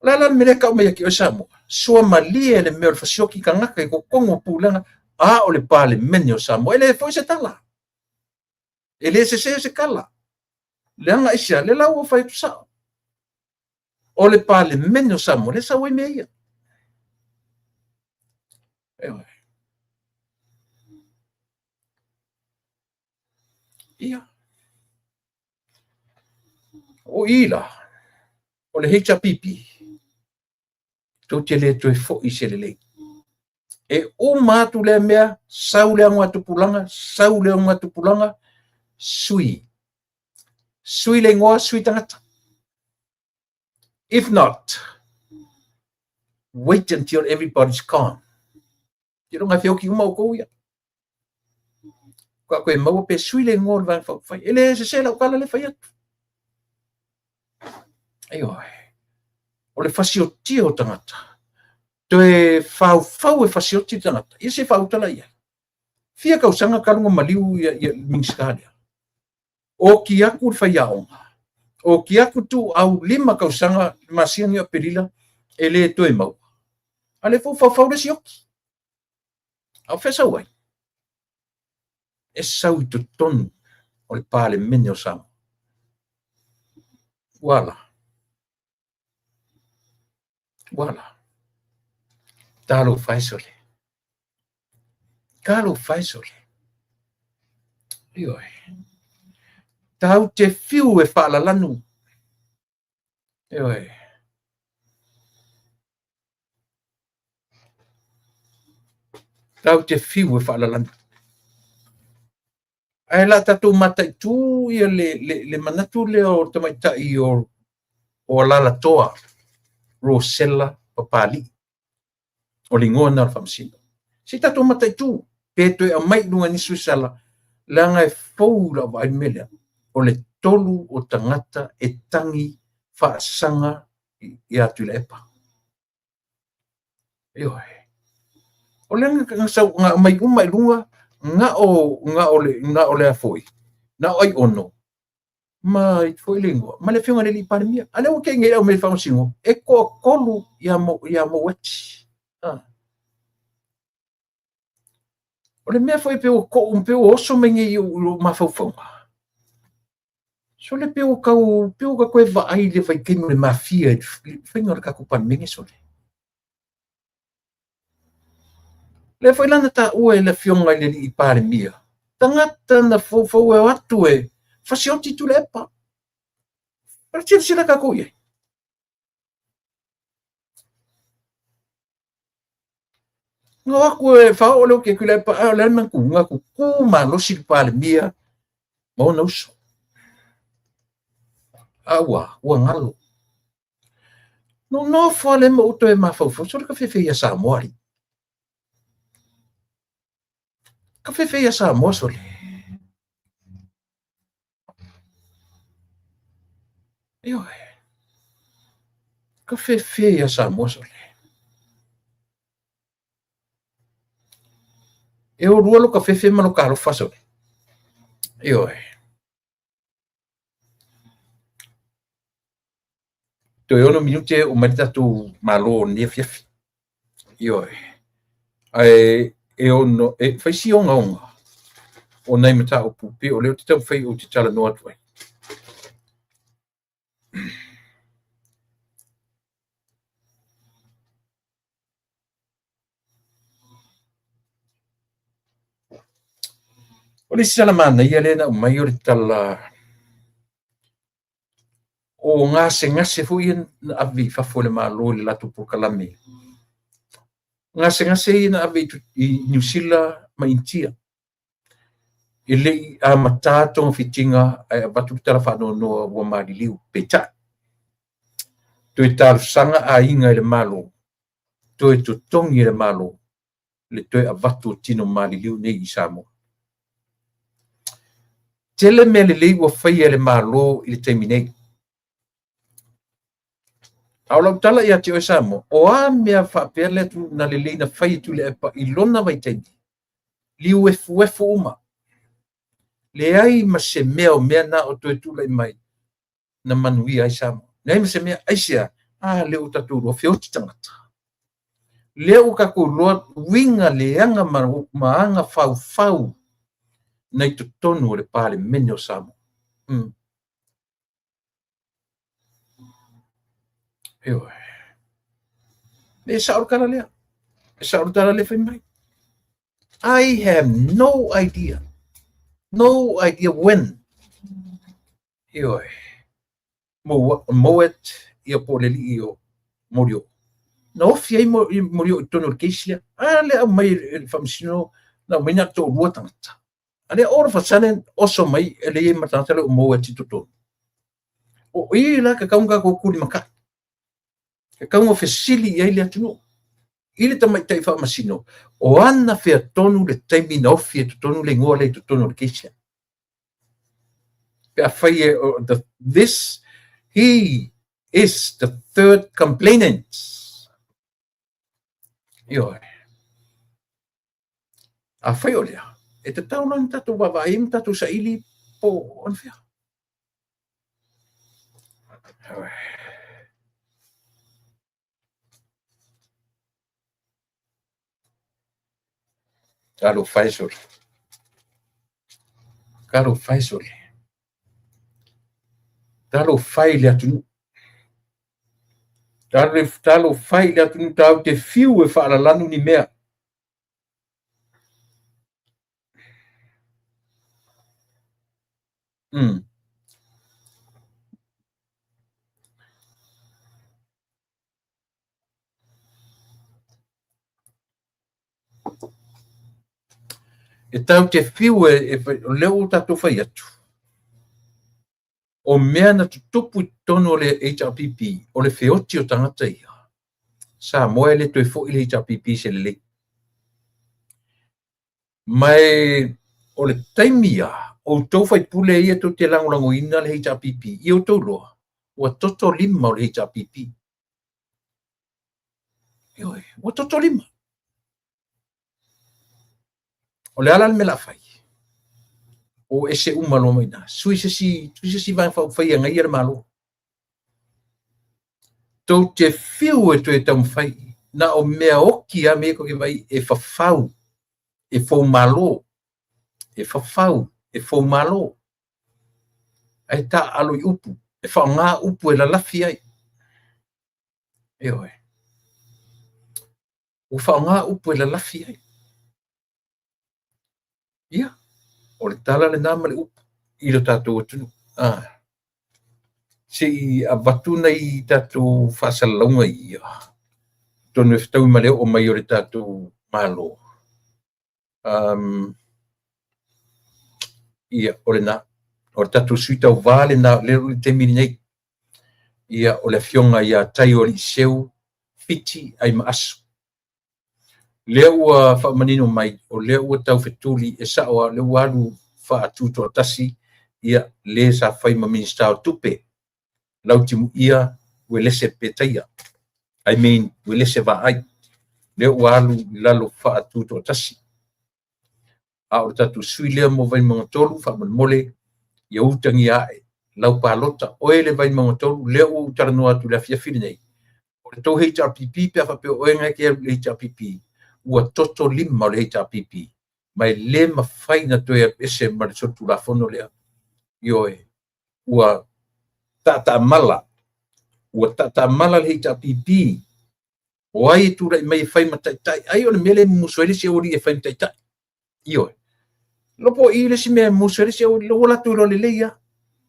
O le a la le mea lea e tau mai ia te oe Samoa? Suamalie le mea o le fasioki tagata i totonu o pulega. A o le Palemene o Samoa. E le foi se tala. E le sese se tala. Leaga aisea? Lea la ua fai atu sao. O le Palemene o Samoa lea e sau ai mea ia. Ioe. Ia. O i la, o le HRPP, tou te le toe foi i se lelei. E uma atu lea mea, sau le augatupulaga, sau le augatupulaga, sui. Sui le igoa, sui tagata. If not, wait until everybody's gone. Seiloga e feoti uma outou ia. Faatoa toe maua pe sui le igoa o le Vaega Faaupufai. E le sese lau tala lea e fai atu. Ioe. O le fasiotia o tagata. Toe faufau e fasioti le tagata. Ia se i faauta la i ai. Fia tausaga talu ona maliu ia, ia Minisita lea. Oti atu le faiaoga. Oti atu Tuuau 5 tausaga le masina nei o Aperila e le toe maua. A lea foi ua faufau le isi oti. A o fea e sau ai? E sau i totonu o le Palemene o Samoa. Ua ala. Ua ala. Talofa e sole. Talofa e sole. Ioe. Tau te fiu e faalalanu. Ioe. Tau te fiu e faalalanu. Ae o le a tatou mataitu ia le, le, le manatu lea o le tamaitai o, o Alalatoa, Rosella Papalii. O le igoa lena o le faamasino. Se i tatou mataitu, pe toe aumai i luga e nisi o sala, leaga e fou i lau vaai le mea lea. O le tolu o tagata e tagi faasaga ia Tuilaepa. Ioe. O lea na sau na aumai uma i luga na o na o le na o le a foi. Na o Aiono ma i foi le igoa ma le afioga i le alii Palemia. A lea ua tei nei le aumai faamasino e toatolu ia mo ia Moeti. Ah. O le mea foi pe ua to'u pe ua oso mai nei i ou mafaufauga, sole pe ua tau pe ua toe vaai i le vaitaimi o le mafia i le faiga o le tatou Palemene sole. Lea foi la na taua e le afioga i le alii Palemia, tagata na foufou e o atu e fasioti Tuilaepa. Silasila tatou i ai. Na o atu e faaoo le oti e Tuilaepa, a o le a le mea na tutu malosi le Palemia ma ona uso. A ua, ua galo. Na ou nofo lava lea ma ou toe mafaufau, sole ka fefe ia Samoa alii. Ka fefe ia Samoa sole. Ioe. Ka fefe ia Samoa sole. E o lua lo ka fefe ma lo ka alofa sole. Ioe. Toe 6 minute oo mai le tatou Malo i lenei afiafi. Ioe. Ae e ono e fai si ogaoga o nai mataupu pei o lea ou te taumafai ou te talanoa atu ai. O le isi tala manaia lea na aumai o le tala o gasegase foi ia na ave i fafo e le Malo i le latou polokalame. Gasegase ia na ave i Niu Sila ma Initia. E le i amata togafitiga ae avatu le tala faanoanoa ua maliliu. Peitai, toe talosaga aiga i le Malo, toe totogi e le Malo le toe avatu o tino maliliu nei i Samoa. Tele mea lelei ua faia e le Malo i le taimi nei. A o lau tala ia te oe Samoa, o a mea faapea lea na lelei na fai e Tuilaepa i lona vaitaimi, liu efuefu uma. Leai ma se mea o mea na o toe tulai mai na manuia ai Samoa. Leai ma se mea, aisea? A lea ua tatou iloa feoti tagata. Lea ua tatou iloa uiga leaga ma aga faufau na i totonu o le Palemene o Samoa. Ioe. E sao le tala lea. E sao le tala lea fai mai. I have no idea. No idea when. Ioe. Mowat, ia po o le alii o Molioo. Na ofi ai Molioo i totonu o le case lea. A lea aumai e le faamasino, na aumai na o le toalua tagata. A lea all of a sudden oso mai e leai ma tagata lea o Mowat i totonu. O i la tatau ona tatou tulimatai. Tatau ona fesili i ai le atunuu. I le tamaitai faamasino, o ana fea tonu le taimi na ofi ai totonu le igoa lea i totonu o le case lea. Pe afai e, this, he is the third complainant. Ioe. Afai o lea, e tatau la ona tatou vaavaai ma tatou saili po o anafea. Talofa e sole. Talofa e sole. Talofa i le atunuu. Talofa i le atunuu tatou te fiu e faalalanu ni mea. E tatou te fiu e o lea ua tatou fai atu. O mea na tutupu i totonu o le HRPP, o le feoti o tagata ia. Samoa e le toe foi le HRPP i se lelei. Ma o le taimi ia, outou faipule ia tou te lagolagoina le HRPP, ia outou iloa, ua toto lima o le HRPP. Ioe, ua toto lima. O le a la le mea o le a fai? O ese uma loa mai i ina. Sui se isi Vaega Faaupufai e agaia le Malo. Tou te fiu e toe taumafai, na o mea oti lava mea ia tou te vaai e fafau, e foumalo, e fafau, e foumalo. Ae taaalo i upu, e faaaoga upu e lalafi ai. Ioe. Ua faaaoga upu e lalafi ai. Ia, o le tala lena ma le upu i lo tatou atunuu. Se i avatu nai tatou faasalalauga ia, atonu e fetaui ma le oo mai o le tatou Malo. Ia, o lena. O le tatou sui tauva lena, lea o le taimi lenei. Ia, o le afioga ia Taioaliiseu Fiti Aimaasu. Lea ua faamanino mai, o lea ua tau fetuli, e sao lava, o lea ua alu faatutoatasi, ia, le sa fai ma Minisita o Tupe, Lautimuia Uelese Petaia. I mean, Uelese Vaai. Lea ua alu i lalo faatutoatasi. A o le tatou sui lea mo Vaimauga 3, faamolemole, ia utagia ae lau palota, oe le Vaimauga 3, lea ua ou talanoa atu i le afiafi lenei. O le tou HRPP, pe a faapea o oe na e te alu i le HRPP, ua toto lima o le HRPP, ma e le mafai na toe alu ese ma le solitulafono lea. Ioe, ua taataamala, ua taataamala le HRPP. O ai e tulai mai e fai ma taitai? Ai o le mea lea e mumusu ai le isi aualii e fai ma taitai. Ioe. Lopo i le isi mea e mumusu ai le isi aualii, ua latou iloa lelei lava.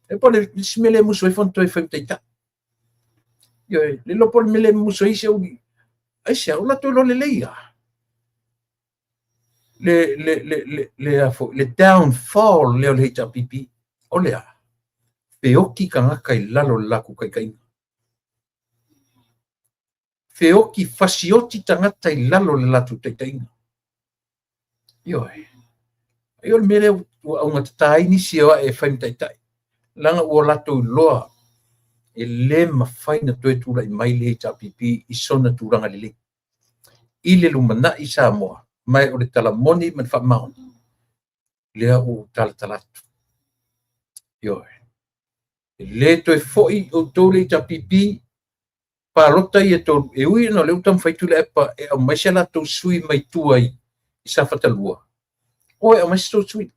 E po o le isi mea lea e musu ai Fonotoe e fai ma taitai. Ioe, le iloa po o le mea lea e musu ai isi aualii. Aisea, ua latou iloa lelei lava. Le downfall lea o le HRPP, o le a? Feoti tagata i lalo o le latou taitaiga. Feoti, fasioti tagata i lalo o le latou taitaiga. Ioe. Ai o le mea lea ua augatata ai nisi e o ae e fai ma taitai. Leaga ua latou iloa e le mafai na toe tulai mai le HRPP i sona tulaga lelei. I le lumanai Samoa, ma o le tala moni ma le faamaoni, lea ua ou talatala atu. Ioe. E le toe foi outou le HRPP, Palota ia tolu, e ui ona o lea ua taumafai Tuilaepa e aumai se latou sui mai tua i Safata 2, o e aumai se tou sui,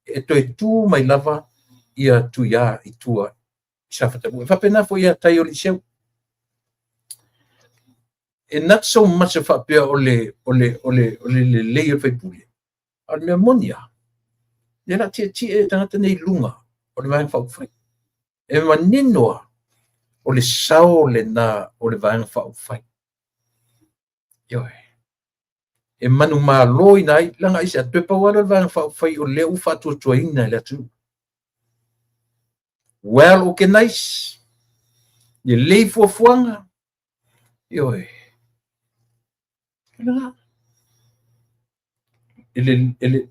e toe tu mai lava ia Tuia i tua i Safata 2. E faapena foi ia tai o Liceu. E not so much e faapea o le, o le, o le, o le lelei o le faipule, a o le mea moni lava, lea la tietie tagata nei i luga o le Vaega Faaupufai. E manino lava, o le sao lena o le Vaega Faaupufai. Ioe. E manumaloina ai, leaga aisea, toe pau lava lea o le Vaega Faaupufai o lea ua faatuatuaina e le atunuu. Well organized, lelei fuafuaga, ioe. Lena.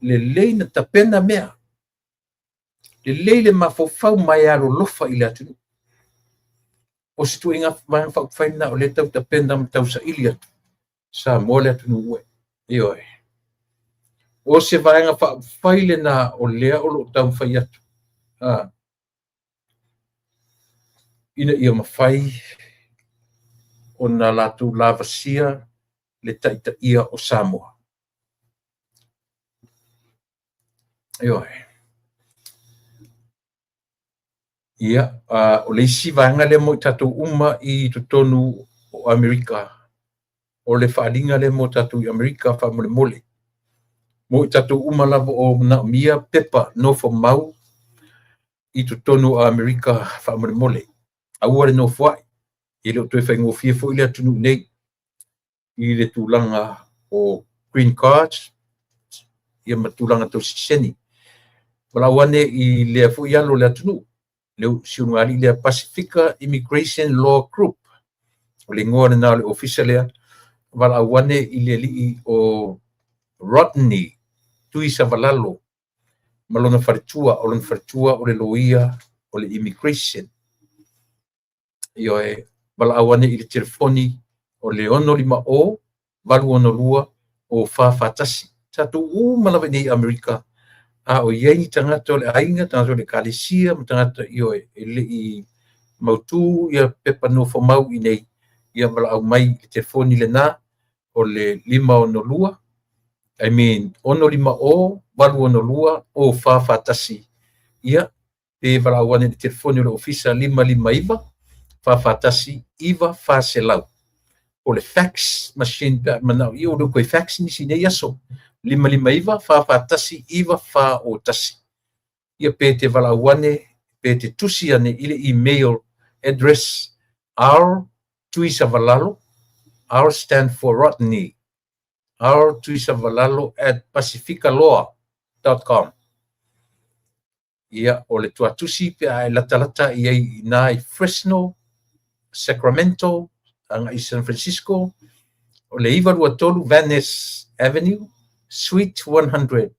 Lelei na tapena mea. Lelei le mafaufau ma e alolofa i le atunuu. O se ituaiga Vaega Faaupufai lena o lea e tau tapena ma tausaili atu Samoa le atunuu e. Ioe. O se Vaega Faaupufai lena o lea o lo o taumafai atu ina ia mafai ona latou lavasia le taitaia o Samoa. Ioe. Ia, o le isi vaega lea mo i tatou uma i totonu o Amerika, o le faaaliga lea mo tatou i Amerika faamolemole. Mo i tatou uma lava o manaomia pepa nofomau i totonu o Amerika faamolemole. Aua le nofoai, e le o toe faigofie foi le atunuu nei i le tulaga o green cards ia ma tulaga tau sitiseni. Valaau ane i lea foi alo o le atunuu, le si ulugalii lea Pasifika Immigration Law Group, o le igoa lena o le ofisa lea. Valaau ane i le alii o Rodney Tuisavalalo ma lona faletua, o lona faletua o le loia o le immigration. Ioe, valaau ane i le telefoni o le 650 862 o 441. Tatou uma lava i nei Amerika, a o i ai ni tagata o le aiga, tagata o le ekalesia ma tagata, ioe, e le i mautu ia pepa nofomau i nei, ia valaau mai i le telefoni lena o le 562, I mean 650 862 o 441. Ia, pe valaau ane i le telefoni o le ofisa 559 441 9400. O le fax machine pe a manao ia, o le koe fax nisi nei aso, 559 441 9401. Ia pe te valaau ane, pe te tusi ane i le email address R Tuisavalalo, R stand for Rodney, R Tuisavalalo at pacificaloa.com. Ia, o le tuatusi pe a e latalata i ai i nā i Fresno, Sacramento, agai i San Francisco, o le 923 Van Ness Avenue, Suite 100,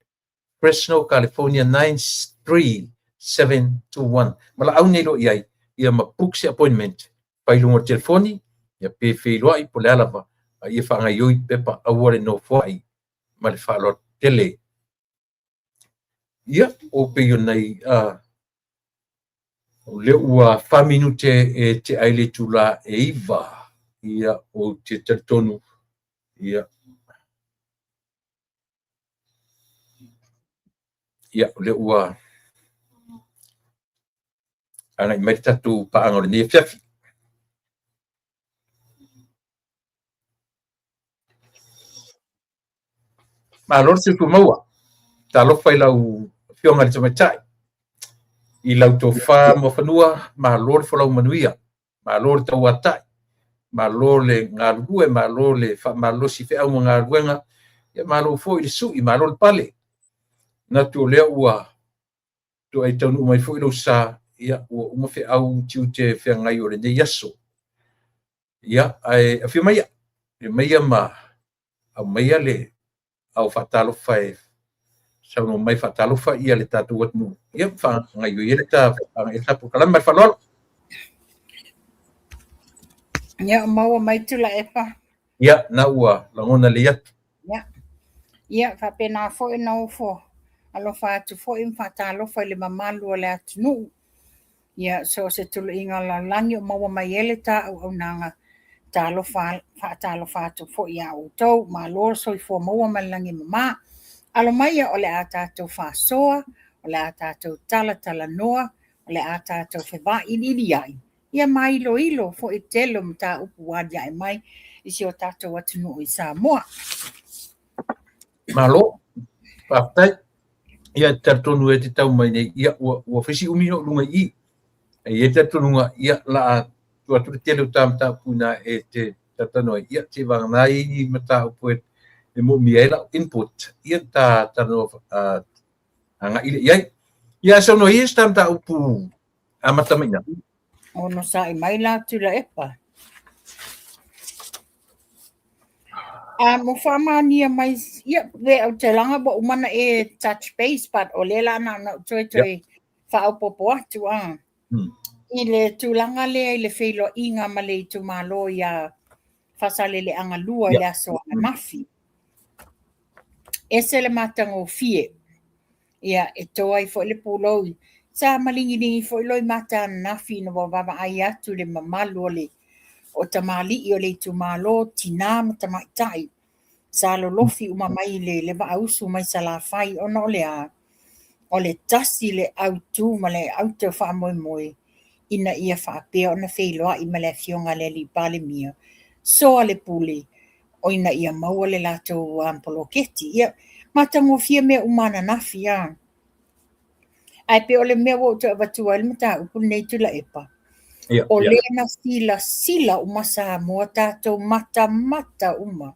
Fresno, California 93721. Valaau nei loa i ai, ia ma book se appointment, fai luga o le telefoni, ia pe feiloai po o le a lava, a ia faagaoioi pepa, aua le nofoai ma le faaaloalo tele. Ia, o pei o nai, o lea ua 4 minute e tea ai le itula e 9. Ia, ou te talitonu, ia, ia, o lea ua agai mai le tatou paaga o lenei afiafi. Malo le soifua maua. Talofa i lau afioga i le tamaitai, i lau tofa Muafanua, malo le folau manuia, malo le tauatai, malo le galulue, malo le faamalosi feau ma galuega, ia malo foi le sui, malo le pale. Manatu o lea ua toai taunuu mai foi lou sa, ia ua uma feau tiute feagai o lenei aso. Ia, ae afio maia, afio maia ma aumaia le au faatalofa e saunoa mai faatalofa ia le tatou atunuu. Ia, faagaoioi ai le ta polokalame ma le faaaloalo. Ia, maua mai Tuilaepa. Ia, na ua lagona lelei atu. Ia, ia faapena foi ona ofo alofa atu foi ma faatalofa i le mamalu o le atunuu. Ia, so o se tuluiga o le lalolagi o maua mai ai le ta auaunaga. Talofa, faatalofa atu foi iā outou, malo le soifua maua ma le lagi e mama. Alo maia o le a tatou faasoa, o le a tatou talatalanoa, o le a tatou fevailiili ai, ia māiloilo foi le tele o mataupu ua aliae mai i si o tatou atunuu i Samoa. Malo, faafetai. Ia, e talitonu e te tau mai nei, ia, ua fai si umi o luga i i. E i ai le talitonuga, ia, la a tuu atu le tele o ta mataupu ina e te talatalanoa ai, ia, seivagana ai ni mataupu e moomia ai lau input, ia, ta talanoa agai lea i ai. Ia, saunoa ia se ta mataupu amata mai ina. Onosai mai la Tuilaepa. Mo faamaonia mai, ia, pe ou te laga ua uma ona e touch base, but o lea la na ona ou toe toe faaopoopo atu a. I le tulaga lea i le feiloaiga ma le itumalo ia Faasaleleaga 2 i le aso ananafi. Ese le matagofie. Ia, e to ai foi le pulou. Sa maligi foi loimata ananafi ina ua vaavaai atu i le mamalu o le o tamalii o le itumalo, tina ma tamaitai. Sa lolofi uma mai le le vaausu mai Salafai ona o le a? O le tasi le autu ma le aute o faamoemoe ina ia faapea ona feiloai ma le Afioga a le Alii Palemia, soa le pule o ina ia maua le latou poloketi. Ia, matagofie mea uma ananafi, a. Ae pei o le mea ua ou toe avatua ai le mataupu lenei Tuilaepa, o lea na silasila uma Samoa, tatou matamata uma.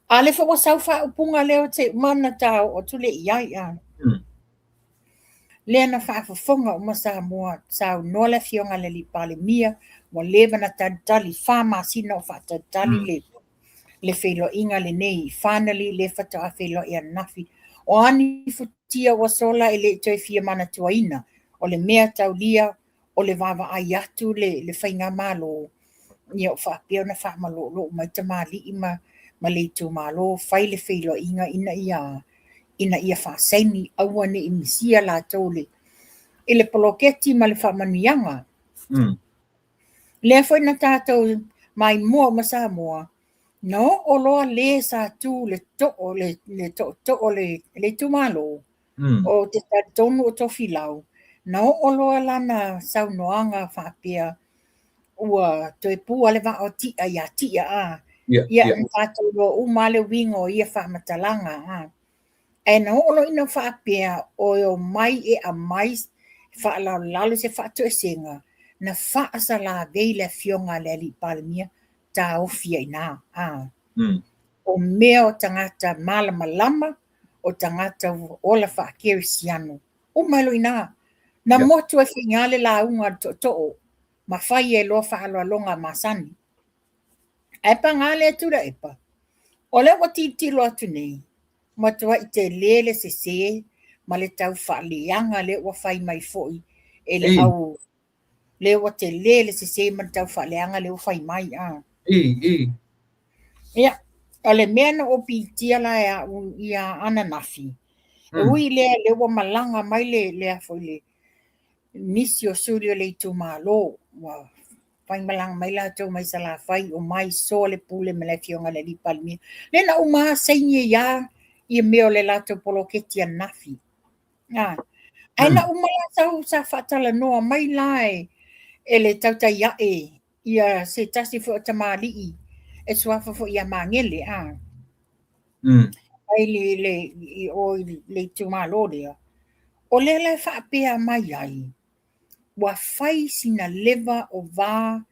A lea foi ua sau faaupuga lea se i uma ona ta oo atu lea i ai, a. Lea na faafofoga uma Samoa, saunoa le Afioga i le Alii Palemia, ua leva ona talitali, 4 masina o faatalitali le feiloaiga lenei. Finally, lea faatoa feiloai ananafi. O a ni futia ua sola e le i toe fia manatuaina, o le mea taulia o le vaavaai atu le faigamalo, ia o faapea ona faamalooloo mai tamalii ma le itumalo, fai le feiloaiga ina ia faasaini, aua ne i misia latou i le poloketi ma le faamanuiaga. Lea foi na tatou maimoa uma Samoa, na oo loa le sa tu le too le tootoo le itumalo, o te talitonu o Tofilau, na oo loa lana saunoaga faapea, ua toe pua le vaa o Tia ia Tia a. Ia, na tatou iloa uma le uiga o ia faamatalaga a. Ae na oo loa ina faapea o e omai e aumai faalaolalo se faatoesega, na faasalavei le Afioga a le Alii Palemia, taofi ai ina. A. O mea o tagata malamalama, o tagata ola faakerisiano, uma ai loa ina. Na motu ai foi i ina le lauga a le tootoo, ma fai ai loa faaaloaloga masani. Ae paga lea Tuilaepa, o lea ua tilotilo atu nei, matuai tele le sese ma le tau faaleaga lea ua fai mai foi e le au lea ua tele le sese ma le tau faaleaga lea ua fai mai a. Ia, o le mea na ou pitia la e au ia ananafi, e ui lea lea ua malaga mai le a foi le nisi o suli o le itumalo, ua fai malaga mai latou mai Salafai, o mai soa le pule ma le Afioga i le Alii Palemia. Lea na uma saini ai ia mea o le latou poloketi ananafi. Ae na uma la sau sa faatalanoa mai la e le tautai ae ia se tasi foi o tamalii e suafa foi ia Magele a. Ai le i o i le itumalo lea. O lea la e faapea mai ai, ua fai sina leva o va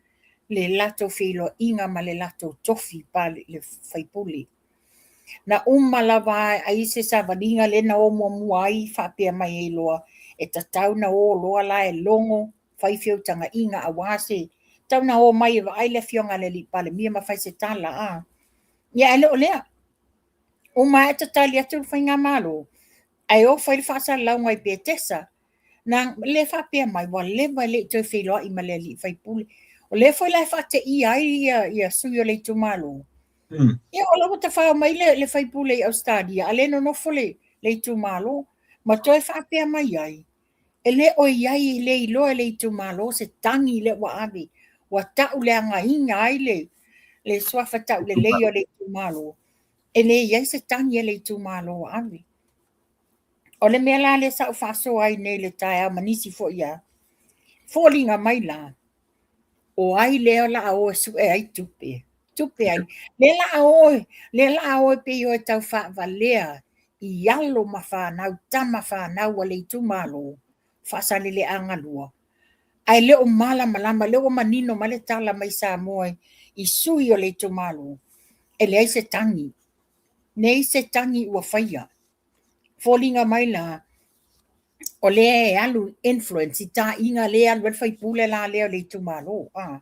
le latou feiloaiga ma le latou tofi pa le faipule. Na uma lava ai se savaliga lea na o muamua ai faapea mai ai loa, e tatau na o loa la e logo fai feutagaiga aua se tau na o mai e vaai le Afioga a le Alii Palemia ma fai se tala a. Ia ae le o lea. Uma ae tatali atu le faigamalo, ae o fai le faasalalauga i Petesa. Na le faapea mai ua leva e le i toe feiloai ma le alii faipule. O lea foi la e faateia ai ia sui o le itumalo. Ia o la ua tafao mai le faipule i Ausetalia, a le nonofo le itumalo, ma toe faapea mai ai, e le o i ai, e le iloa e le itumalo se tagi lea ua ave, ua tauleagaina ai le le suafa taulelei o le itumalo, e le i ai se tagi a le itumalo ua ave. O le mea la lea sa ou faasoa ai nei i le taeao ma nisi foi a, foliga mai la, o ai lea o le a o e sue ai tupe? Tupe ai. Lea la a o, lea la a o e pei o e tau faavalea i alo ma fanau, tama fanau a le itumalo, Faasaleleaga 2. Ae le o malamalama, lea ua manino mai le tala mai Samoa i sui o le itumalo, e leai se tagi, leai se tagi ua faia. Foliga mai la, o lea e alu influence i taaiga lea e alu ai le faipule la lea o le itumalo. A.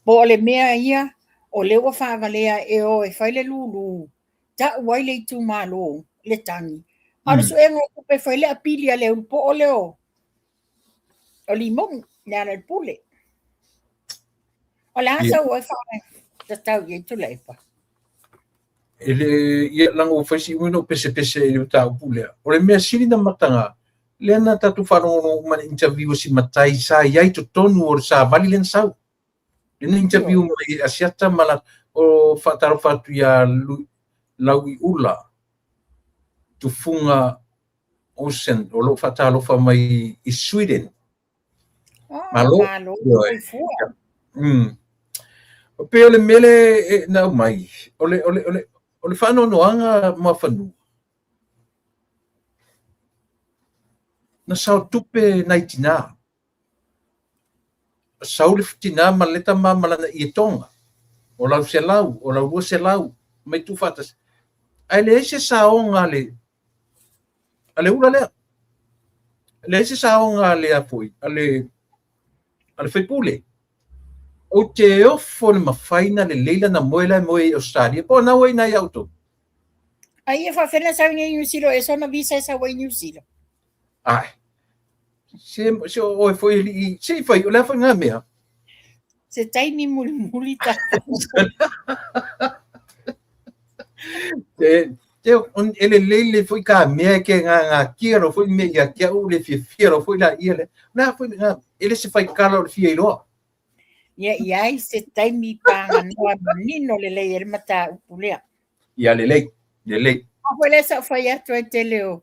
Po o le mea ia, o lea ua faavalea e o e fai le lulu, tau ai le itumalo le tagi. A o le suega o tupe e fai le apili a le ulupoo lea o Limogi, Lealailepule. O le a sau oe faatatau i ai Tuilaepa? E le, ia, leaga ua fai si umi ona ou pesepese i le mataupu lea. O le mea sili na mataga, lea na tatou faalogologo uma i le interview a si matai sa i ai i totonu o le savali lea na sau. Lea na interview mai e Asiata ma la, o faatalofa atu ia Lauiula Tufuga Olsen, o lo o faatalofa mai i Sweden. Oh, malo, malo, soifua. Pei o le mea lea na aumai, o le, o le, o le, o le faanoanoaga Muafanua, na sao tupe nai tinā. Sau le tinā ma le tama ma lana ietoga, o lau 100, o lau 200, mai tuufaatasi. Ae leai se saoga a le, a le ula lea. E leai se saoga a le a foi, a le, a le faipule. Ou te ofo i le mafai na lelei lana moe la e moe i Australia. Po o na ua i ina ia outou? Ai e faafefea ona sau i Niu Sila o ese ona visa e sau ai i Niu Sila? Ai. Se, se o oe foi alii, se i fai, o le a foi ngā mea? Se taimi mulimuli tatou. Te, te, on, e lelei le foi ka mea ke ngā ngā kia ro foi mea ia kia u le fiafia ro foi la ia le. O le a foi ngā, e le se fai kala o le fia iloa. Ia i ai se taimi pāganoa manino lelei ai le mataupu lea. Ia lelei, lelei. A foi lea sa ou fai atu ai tele o,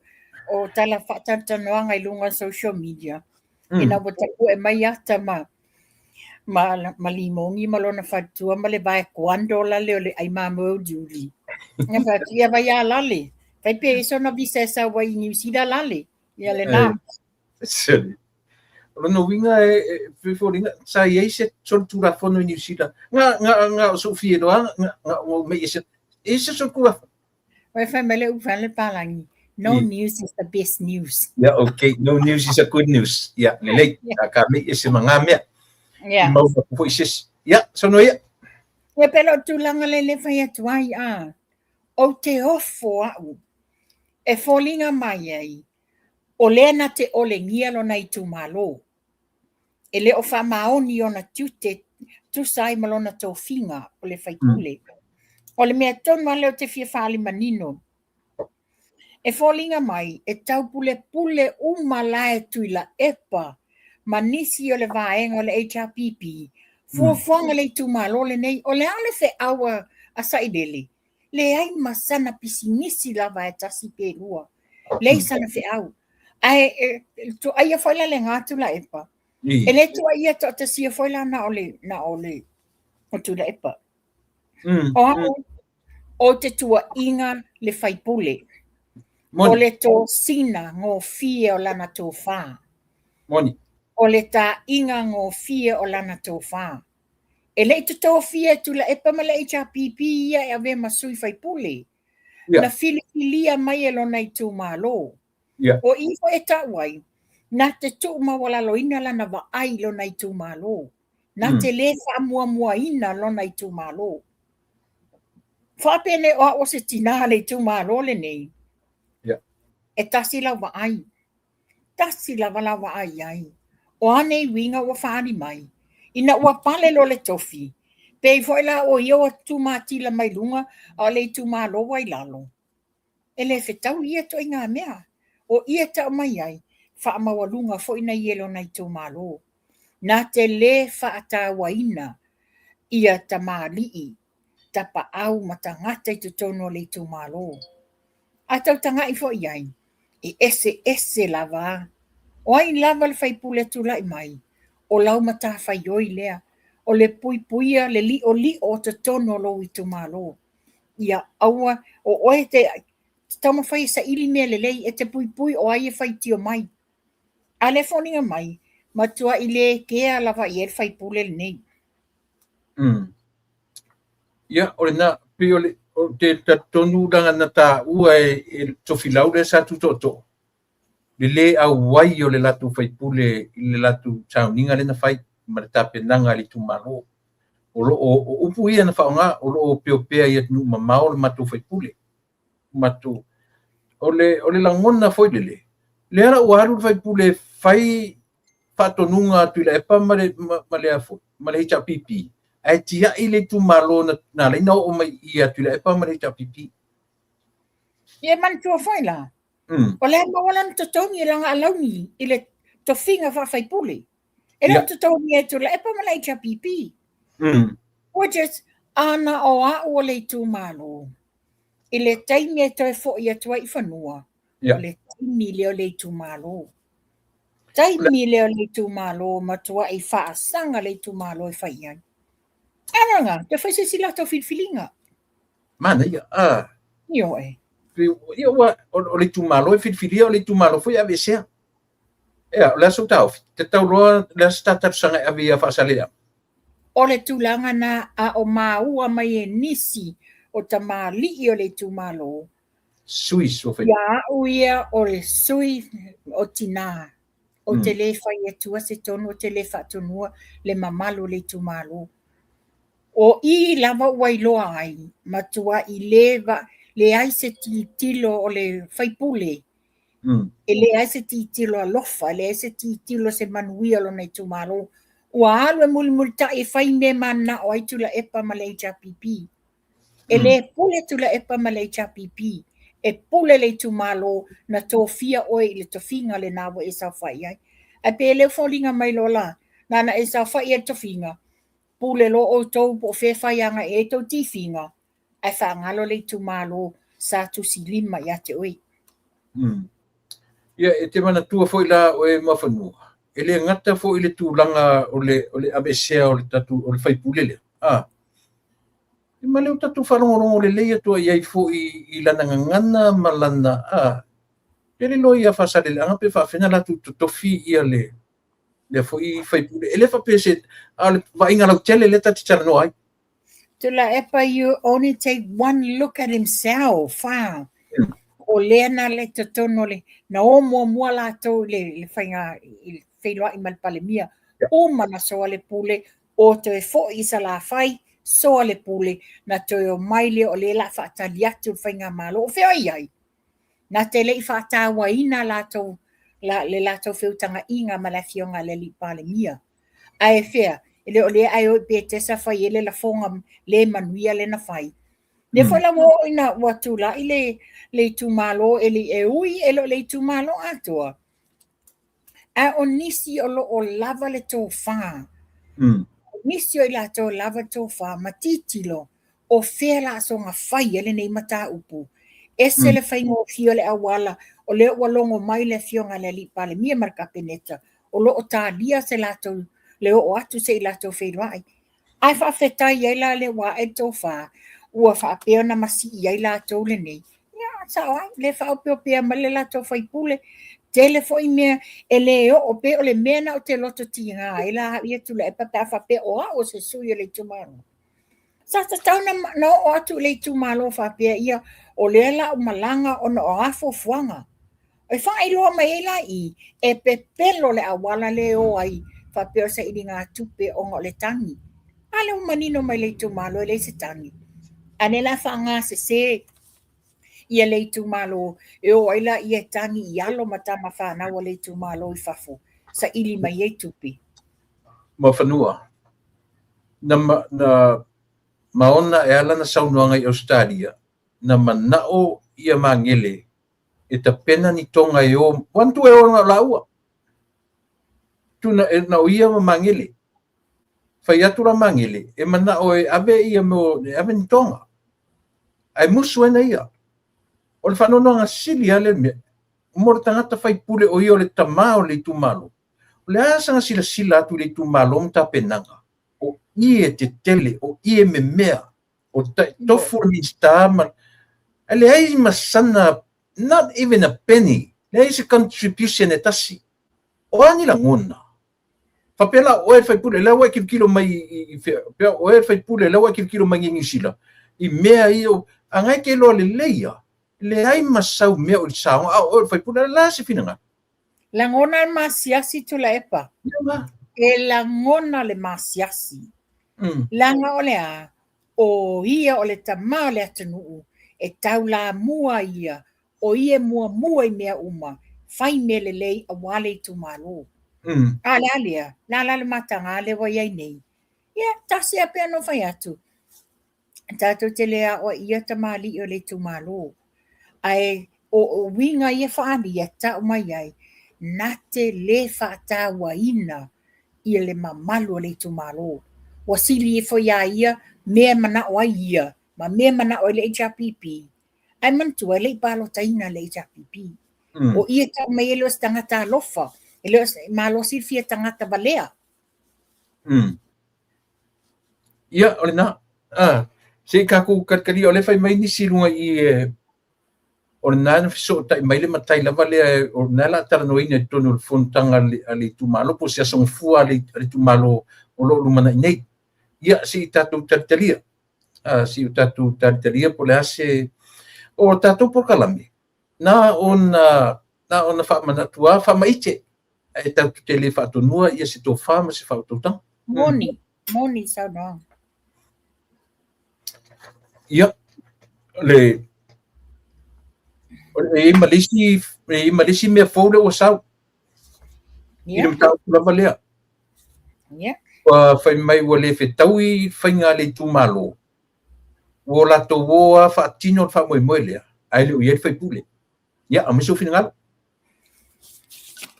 o tala faatalatalanoaga i luga o social media. Ina ua tapu'e mai ata ma, ma, ma Limogi ma lona faletua ma le vae kuando la lea o le ai mamoe o Julie. Ia fai atu, ia vai a lale. Fai pe i sona visa e sau ai i Niu Sila lale. Ia lena. Sorry. O lona uiga e, e, e foliga, sa i ai se solitulafono i Niu Sila. Nga, nga, nga o sou fia iloa, nga, nga o mei e se, e se solitulafono. Oi fai mai le upu le palangi. No news is the best news. Yeah, okay. No news is a good news. Yeah, lelei. Yeah. Ka mei e se ma ngā mea. Yeah. I mau foi se. Yeah, so no ia. Ia pela o tulaga le le fai atu ai a. Ou te ofo au. E foliga mai ai O lea na te olegia lona itumalo. E le o faamaoni ona tiute tusa ai ma lona tofiga o le faipule. O le mea tonu lava lea ou te fia faaali manino, e foliga mai e taupulepule uma la e Tuilaepa ma nisi o le vaega o le HRPP fuafuaga le itumalo lenei. O le a le feau a Sailele? Leai ma sana pisinisi lava e tasi pe lua. Leai sana feau. Ae e, tuaia foi la le gā Tuilaepa. E le tuaia toatasia foi la na o le, na o le o Tuilaepa. O au, o te tuaiga le faipule. Moni. O le tosina gofie o lana tofā. Moni. O le ta'iga gofie o lana tofā. E le i totofia e Tuilaepa ma le HRPP ia e avea ma sui faipule. Yeah. Na filifilia mai e lona itumalo. Yeah. O i foi e ta'u ai, na te tuumaualaloina lana vaai i lona itumalo. Na te lē faamuamuaina lona itumalo. Faapenei o au o se tinā le itumalo lenei. Yeah. E tasi lau vaai. Tasi lava lau vaai i ai. O a nei uiga ua faaali mai, ina ua pale loa le tofi, pei foi la o ia ua tumatila mai luga a o le itumalo ua i lalo. E le fetau ia ituaiga mea. O ia e tau mai ai, faamaualuga foi na ia i lona itumalo. Na te lē faatauaina Ia tamalii, tapaau ma tagata i totonu o le itumalo. A tautaga'i foi i ai, e eseese lava a. O ai lava le faipule e tulai mai, o lau matafaioi lea, o le puipuia le li'oli'o o totonu o lou itumalo. Ia aua, o oe e te taumafai e saili mea lelei, e te puipui o ai e faitio mai. A lea e foliga mai, matuai le kea lava i ai le faipule lenei. Ia, o lena, pei o le, ou te talitonu leaga na taua e le Tofilau lea sa tutootoo, le lē auai o le latou faipule i le latou sauniga lea na fai ma le tapenaga a le itumalo. O lo o, o upu ia na faaaoga, o lo o opeopea i atunuu mamao le matou faipule. Matou, o le, o le lagona foi lele, lea la ua alu le faipule e fai faatonuga a Tuilaepa ma le, ma le, ma le HRPP, ae tiai le itumalo na, na ala ai ona oo mai i ia Tuilaepa ma le HRPP. Ia manatua foi la, o le a maua lana totogi i lana alauni i le tofiga faafaipule. E le o totogi e Tuilaepa ma le HRPP. Which is, ana o a'u o le itumalo, i le taimi e toe fo'i atu ai i fanua, o le taimi lea o le itumalo. Taimi lea o le itumalo, matua'i faasaga le itumalo e fai i ai. Aga, toe fai se isi latou filifiliga. Manaia. Ah. Ioe. Ia ua, o le itumalo e filifilia, o le itumalo foi e aveesea. Ea, o le a sou taofi? Tatau loa le a se ta talosaga e ave ia Faasaleleaga? O le tulaga na a o maua mai e nisi o tamalii o le itumalo. Sui suafa. Ia a'u ia o le sui o tinā, ou te lē fai atua se tonu, ou te lē faatonua le mamalu o le itumalo. O i lava ua iloa ai, matua'i lē leai se tilotilo o le faipule, e leai se tilotilo alofa, e leai se tilotilo se manuia o lona itumalo. Ua alu e mulimulita'i e fai mea e manana'o ai Tuilaepa ma le HRPP. E lē pule Tuilaepa ma le HRPP, e pule le itumalo na tofia oe i le tofiga lena ua e saofa'i ai. Ae pei e le o foliga mai loa la, na ona e saofa'i ai i le tofiga, pule loa outou po o fea e fai agai i ai tou tifiga, ae faagalo le itumalo sa tusilima ia te oe. Ia, e te manatua foi la oe Muafanua, e le gata foi i le tulaga o le, o le aveesea o le tatou, o le faipule lea, a, ma lea ua tatou faalogologo lelei atu ai foi i lana gagana ma lana, a, pe le iloa ia Faasaleleaga pe faapefea ona latou totofi ia le, lea foi faipule. E le faapea se, a o le vaaiga lautele lea ta te talanoa ai. Tuilaepa, you only take one look at himself. Ah. O lea na le totonu o le, na o muamua latou i le, le faiga, i le feiloai ma le Palemia. Uma na soa le pule, o toe fo'i i Salafai, soa le pule, na toe omai lea o lea la faatali atu le faigamalo. O fea o i ai? Na te le i faatauaina latou, la, le latou feutaga'iga ma le afioga a le alii Palemia. Ae fea, e le o lea ae o i Petesa fai ai le lafoga le manuia lea na fai. Lea foi la ua oo ina ua tula'i le, le itumalo e le e ui e le o le itumalo atoa, a o nisi o lo o lava le tofa. O nisi o i latou lava le tofa ma tilotilo o fea la soona fai ai lenei mataupu. Ese le faigofie o le auala, o lea ua logo mai le afioga i le alii Palemia ma le Kapeneta, o lo o talia se latou le oo atu se i latou feiloai. Ae faafetai ai la lea ua ae le tofa, ua faapea ona masii ai latou lenei. Ia, sao ai, le faaopeopea mai le latou faipule. Tele foi mea e le oo, pei o le mea na ou te loto tiga ai la au ia Tuilaepa pe a faapea o au o se sui o le itumalo. Sa tatau na oo atu i le itumalo faapea ia, o lea la u malaga ona o a fuafuaga. E faailoa mai ai la i i, e pepelo le auala lea e o ai faapea o sailigatupe ona o le tagi. A lea ua manino mai le itumalo e leai se tagi. A lea la faagasese ia le itumalo e o ai la ia e tagi i alo ma tama fanau a le itumalo i fafo, saili mai ai tupe. Muafanua, na, na maona e ala na saunoaga i Ausetalia, na mana'o ia Magele e tapena ni toga e o, manatua e o na o laua. Tuna e na o ia ma Magele. Fai atu la Magele, e manao e ave ia mo, e ave ni toga. Ae musu ai na ia. O le faanoanoaga sili lava lea mea, mo le tagata faipule o ia o le tama o le itumalo, o le a sana silasila atu i le itumalo ma tapenaga? O ie tetele, o ie memea, o tofu le Minisita ma ae leai ma sana, not even a penny, leai se contribution e tasi. O a ni lagona? Faapea la o oe le faipule, lea ua e tilotilo mai i fea, pea o oe le faipule, lea ua e tilotilo mai i Niu Sila, i mea ia, a na e te iloa lelei lava, leai ma sau mea o i le saoga, a o oe o le faipule, o le a se finagalo? Lagona le masiasi Tuilaepa. E lagona le masiasi. Leaga o le a? O ia o le tama o le atunuu, e taulamua ia, o ia e muamua i mea uma, fai mea lelei aua le itumalo. A o le a lea? O le a la le mataga lea ua i ai nei? Ia, tasi lava pei ona ou fai atu, tatou te le aoaia tamalii o le itumalo. Ae o uiga ia faaalia tau mai ai, na te le faatauaina ia le mamalu o le itumalo. Ua sili ifo iā ia mea e manao ai ia ma mea e manao ai le HRPP. Ae manatua e le i palotaina le HRPP. O i e tau mai e le o se tagata alofa, e le o se Malo silafia tagata valea. Ia, o lena. Ah, se i tatou talitalia, o lea e fai mai nisi i luga i i e, o lena na fesootai mai le matai lava lea, o lena o le a talanoaina i totonu o le fonotaga a le itumalo, po o se aso gafua a le itumalo o lo o lumanai nei. Ia, se i tatou talitalia. Ah, se i tatou talitalia po o le a se... O tatou polokalame, na ona, na ona faamanatu lava, faamaite, ae tatou te le faatonua ia se tofa ma se faautautaga. Moni, moni saunoaga. Ia, le, e i ai ma le isi, e i ai ma le isi mea fou lea ua sau. I le mataupu lava lea. Ua fai mai ua le fetaui faiga a le itumalo, ua o latou o lava faatino le faamoemoe lea, ae le o i ai le faipule. Ia, aumai sou finagalo.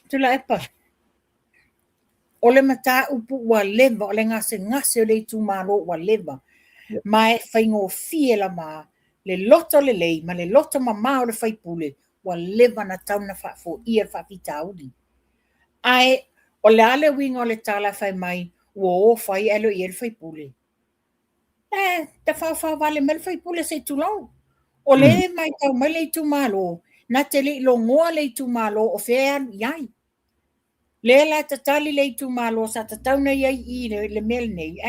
Tuilaepa, o le mataupu ua leva, o le gasegase o le itumalo ua leva, ma e faigofie lava le loto lelei ma le loto mama o le faipule ua leva ona tatau ona faafoia le faafitauli. Ae o le a le uiga o le tala e fai mai ua o fai ae le o i ai le faipule? E tafaofao vale mai le faipule se i tulou. O lea e matau mai le itumalo, na te le i logoa le itumalo o fea e alu i ai. Lea la e tatali le itumalo sa tatau ona i ai i i le mea lenei,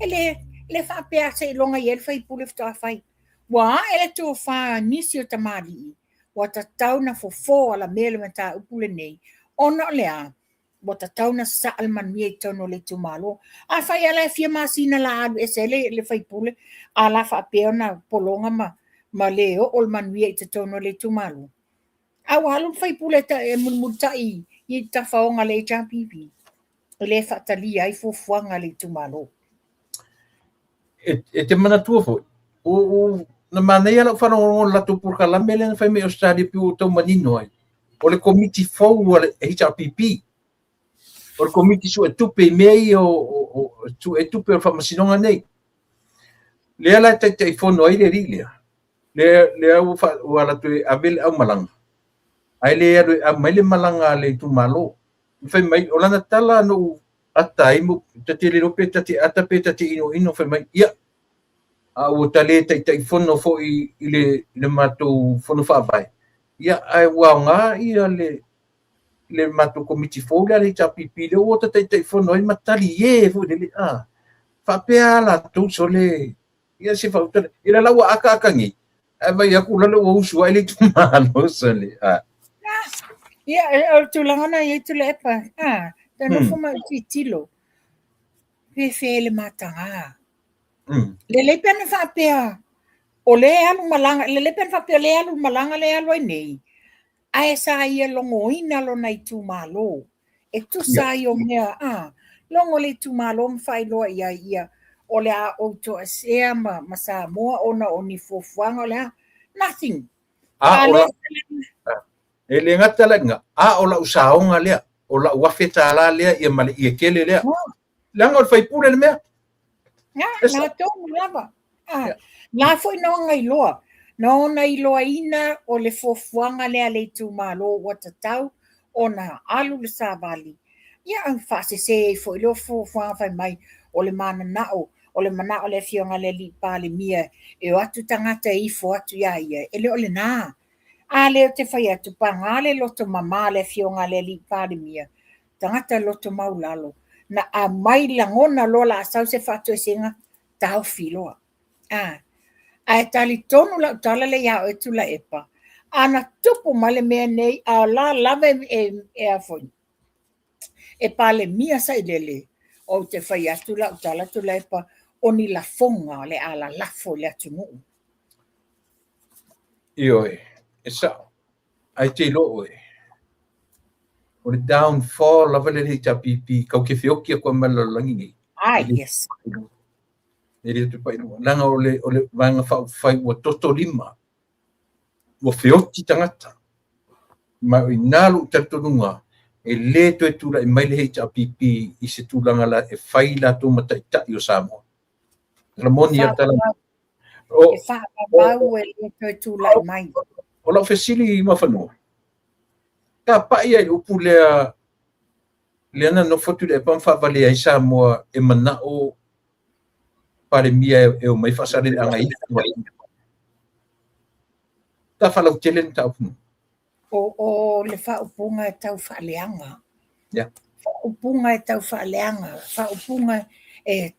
e le, le faapea seiloga i ai le faipule faatoa fai. Ua ae le tofa a nisi o tamalii, ua tatau ona fofo alamea le mataupu lenei, ona o le a? Ua tatau ona sasaa le manuia i totonu o le itumalo. Afai lava la e fia masina la alu ese ai le faipule, a la faapea ona pologa ma le oo le manuia i totonu o le itumalo. A ua alu le faipule e mulimulitai i tafaoga a le HRPP, e le faatalia ai fuafuaga a le itumalo. E te manatua foi, o na manaia lau faalogologo i le latou polokalame lea na fai mai i Ausetalia pei ua tau manino ai. O le komiti fou a le HRPP, o le komiti suetupe i mea ia o suetupe o le faamasinoga nei. Lea la e taitaifono ai le alii lea, lea ua alu atu e ave le aumalaga, ae le alu e aumai le malaga a le itumalo. Fai mai, o lana tala na ou ata ai, ta te le iloa pe ta te ata pe ta te inoino, fai mai, ia, a ua ta le taitaifono foi i le matou fono faavae, ia, ae ua aoga ia le matou komiti fou lea a le HRPP, lea ua ta taitaifono ai ma tali e foi lele, a, faapea lava latou sole, ia se faautala, ia la ua akaaka nei, ae vaai atu la ua usu ai le itumalo sole, a. Ia, o le tulaga na i ai Tuilaepa, a, ta nofo ma tilotilo, fefe le mataga. Lelei pe ana faapea, o lea e alu malaga, lelei pe ana faapea o lea e alu malaga lea e alu ai nei, ae sa ia logoina lona itumalo, e tusa ai o mea, a, logo le itumalo ma faailoa i ai ia, o le a ou toesea ma Samoa ona o ni fuafuaga o le a, nothing. A, o la, e le gata la i lena, a o lau saoga lea, o lau $1,000 lea ia ma le ie tele lea. Leaga o le faipule le mea. Na, na tonu lava. Ah, la foi na ona iloa. Na ona iloaina o le fuafuaga lea a le itumalo ua tatau ona alu le savali. Ia, faasese ai foi lea fuafuaga fai mai o le mananao, o le manao o le afioga i le alii Palemia e o atu tagata e ifo atu ia ia, e le o lena. A lea ou te fai atu, paga le loto mama o le afioga i le alii Palemia, tagata loto maulalo, na aumai lagona loa la a sau se faatoesega, taofi loa. A, ae talitonu lau tala lea ia oe Tuilaepa, a na tupu mai le mea nei, a o la lava e, e, e a foi, e Palemia Sailele, ou te fai atu lau tala Tuilaepa, o ni lafoga o le a lalafo i le atunuu. Ioe, e sao. Ae te iloa oe, o le downfall lava le HRPP kau te feoki atu ai ma le lalolagi nei. Ah, yes. E le toe pai i luga. Leaga o le, o le Vaega Faaupufai ua toto lima, ua feoti tagata. Ma o i ina lou talitonuga, e le toe tulai mai le HRPP i se tulaga la e fai latou ma taitai o Samoa. Tala moni ia tala. O, e faavavau e le toe tulai mai. O lau fesili i Muafanua, ka pai ai upu lea lea na nofo Tuilaepa ma faavalea ai Samoa e manao Palemia e omai faasaleleaga i Ta faalautele le mataupu. O, o le faaupuga e tau faaleaga. Yeah. Faaupuga e tau faaleaga, faaupuga e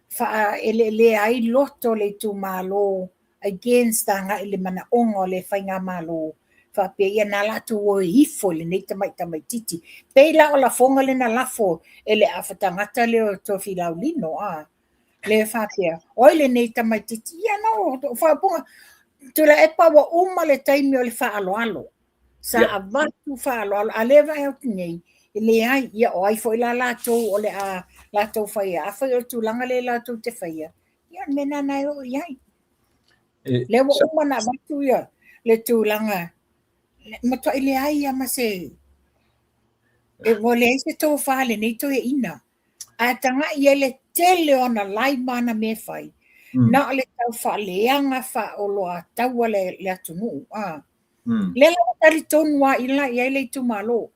faaeleelea ai loto o le itumalo against agai i le manaoga o le faigamalo faapea ia na latou o e ifo i lenei tamai tamaititi. Pei la o lafoga le na lafo e le afa tagata lea o Tofilau Lino a le faapea o ai lenei tamaititi ia no o faaupuga Tuilaepa ua uma le taimi o le faaaloalo sa yeah. avatu faaaloalo a lea vaai atu nei e leai ia o ai foi la latou o le a latou faia afai o le tulaga lea latou te faia ia o le mea lena e oo i ai e, lea ua uma na avatu ia le tulaga matuai leai ia ma se e ua leai se tofa a lenei toeaina Ae tagai i ai le tele o ana lai ma ana mea e fai, na o le tau faaleaga faaoloataua le, le atunuu. A. Lea la ua talitonu lava i la i ai le itumalo.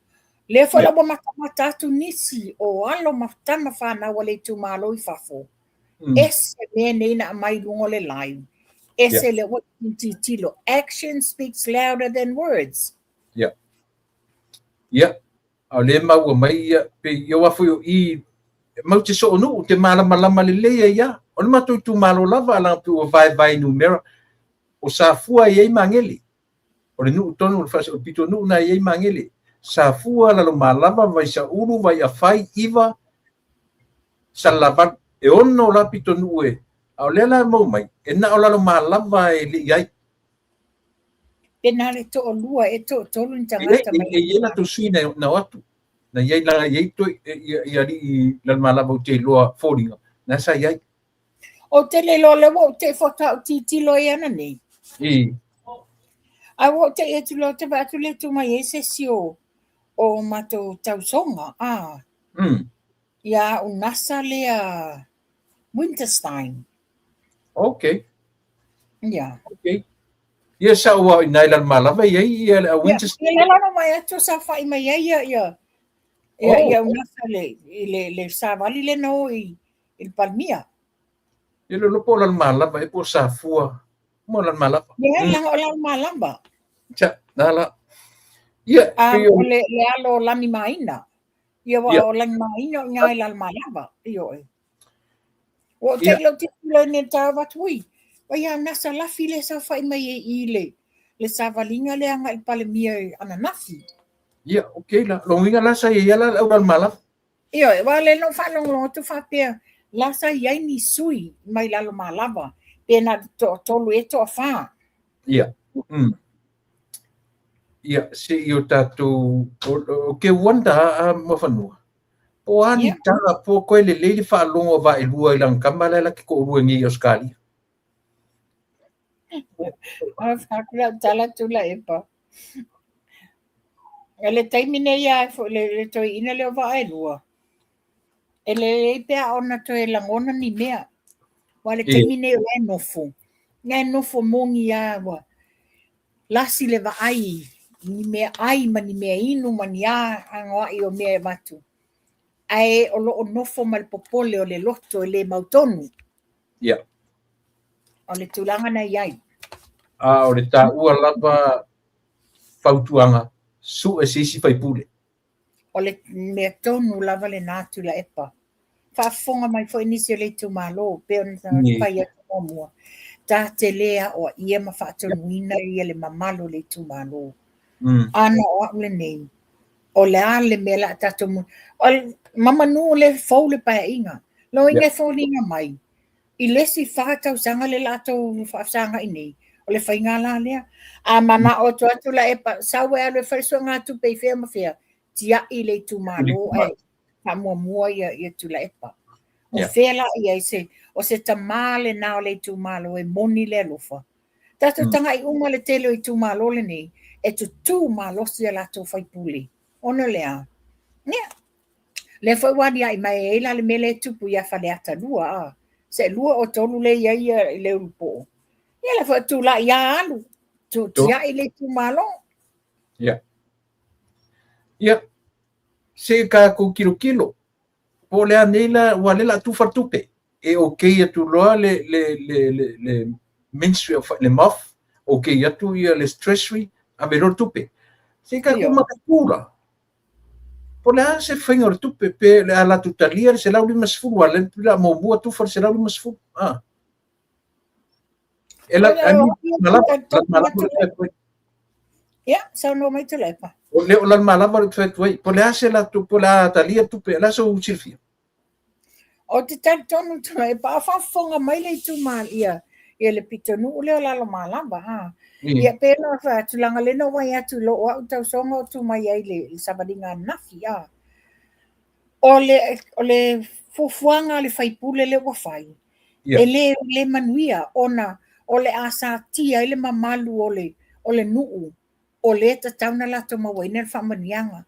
Lea foi la ua matamata atu nisi o alo ma tama fanau a le itumalo i fafo. Ese mea nei na aumai i luga o le live. Ese yeah. le ua tilotilo. Action speaks louder than words. Yeah. Yeah. A o lea e maua mai ia, pei ia aua foi o i, mau te soo nuu, te malamalama lelei ai a. O le matou itumalo lava, leaga pei ua vaevae numera, o Safua e i ai Magele. O le nuu tonu, o le faase, o le pitonuu na e i ai Magele. Safua, Lalomalava, Vaisaulu, Vaiafai, Iva, Salelavalu. E ono la pitonuu e, a o lea la e maua mai, e na o Lalomalava e le i ai. Pe na le toalua e toatolu ni tagata mai. E i ai latou sui na, na o atu. Na i ai la i ai toi ia ia alii Lalomalava ou te iloa foliga, na sa i ai. Ou te le iloa lea ua ou te faatoa ou tilotilo ai ananei. I. Ae ua ou te i atu loa ou te vaai atu le tu mai ai se isi o o matou tausoga. Ah. Ia au nasa lea Winterstein. Okay. Yeah. Okay. Ia sa ua i nai Lalomalava i ai ia le Winterstein. Ia, la mai atu sa fai mai ai ia ia ia oh. ia unasa le le le savali le no i i le Palemia. Ia le lopo Lalomalava e po Safua. Mo Lalomalava. Ia mm. langa o Lalomalava. Tja, na la. Ia, um, o le le alo lani maina. Ia wa o lani maina o ngai Lalomalava. Ioe. Ua ou te lau tilotilo i ne tau atu ui. Oi a nasa lafi le saofai mai e i le le savaliga le agai i le Palemia ananafi. Ia, okay la. Lona uiga la sa i ai la le au Lalomalava. Ioe, aua o lea na ou faalogologo atu faapea la sa i ai ni sui mai Lalomalava pe na o le toatolu ea toafa. Ia. Ia, se i o tatou, o ke wonder a Muafanua. Po o a ni tala, po koe lelei le faalogo a Vaaelua i lana tama la e la te toalua nei i Ausetalia. Faaku lau tala Tuilaepa. O le taimi nei lava le, le toeaina lea o Vaaelua. E lelei pe a ona toe lagona ni mea. Aua le taimi nei o la e nofo, la e nofo moni lava ua lasi le vaai i ni mea ai ma ni mea inu ma ni a anoa'i o mea e avatu, ae o lo o nofo ma le popole o le loto e le mautonu. Ia. O le tulaga na i ai. A o le taua lava fautuaga, sue se isi faipule. O le mea tonu lava lena Tuilaepa. Faafofoga mai foi nisi o le itumalo, pei ona fai atu muamua, ta te le aoaia ma faatonuina ia le mamalu o le itumalo. Ana o au lenei, o le a le mea o le a tatou... Mamanu o lea e fou le paeaiga. Loiga e foliga mai, i le isi 4 tausaga lea o le a tou faafesagai nei, o le faiga la lea. A manao atu lava Tuilaepa, sau e alu e fai suegatupe i fea ma fea, tiai le itumalo ae faamuamua ia Tuilaepa. O fea la i ai se, o se tama lena o le itumalo e moni le alofa. Tatou tagai uma le tele o itumalo lenei, e tutū malosi a latou faipule. Ona o le a? Ia, lea foi ua aliae mai ai la le mea lea e tupu ia Faleata 2, a. Se 2 o 3 lea i ai ia i le Ulupo. Ia la foi tulai a alu, tiai le itumalo. Ia. Ia, se i tatou tilotilo, po o le a nei la, ua lea o le a tufa le tupe. E okay atu loa le, le, le, le, le Ministry of, le MOF, okay atu ia le Treasury, ave loa le tupe. Se i tatou mataitu la, po o le a se faiga o le tupe, pe o le a latou talia le 150, aua o lea o le a muamua tufa le 150. Ah. E la, I mean, malava, Ia, saunoa mai Tuilaepa. O le o Lalomalava le fai atu ai, po o le a se latou, po o le a talia tupe, o le a sou silafia? Ou te talitonu Tuilaepa, a faafofoga mai le itumalo, ia, ia le pitonuu lea o Lalomalava, ha. Ia, pei ona fai atu, leaga lea na ou vaai atu i lou au tausoga o tu mai ai i le savaliga ananafi, a. O le, o le fuafuaga a le faipule lea ua fai, e le, le manuia ona o le a satia ai le mamalu o le, o le nuu o lea e tatau ona latou mauaina le faamanuiaga.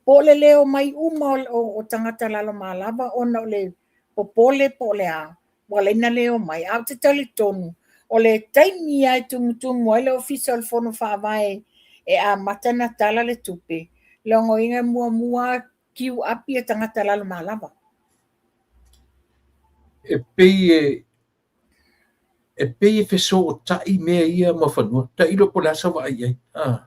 Po o le le omai uma o, o, o tagata lalomalava ona o le popole po o le a, ua ala ai ona le omai. Ae ou te talitonu, o le taimi lava e tumutumu ai le Ofisa o le Fono Faavae e amata ona tala le tupe, logoina muamua queue up ia tagata lalomalava. E pei e e pei e fesootai mea ia ma fanua. Tailo po o le a sau vaai i ai. Ah.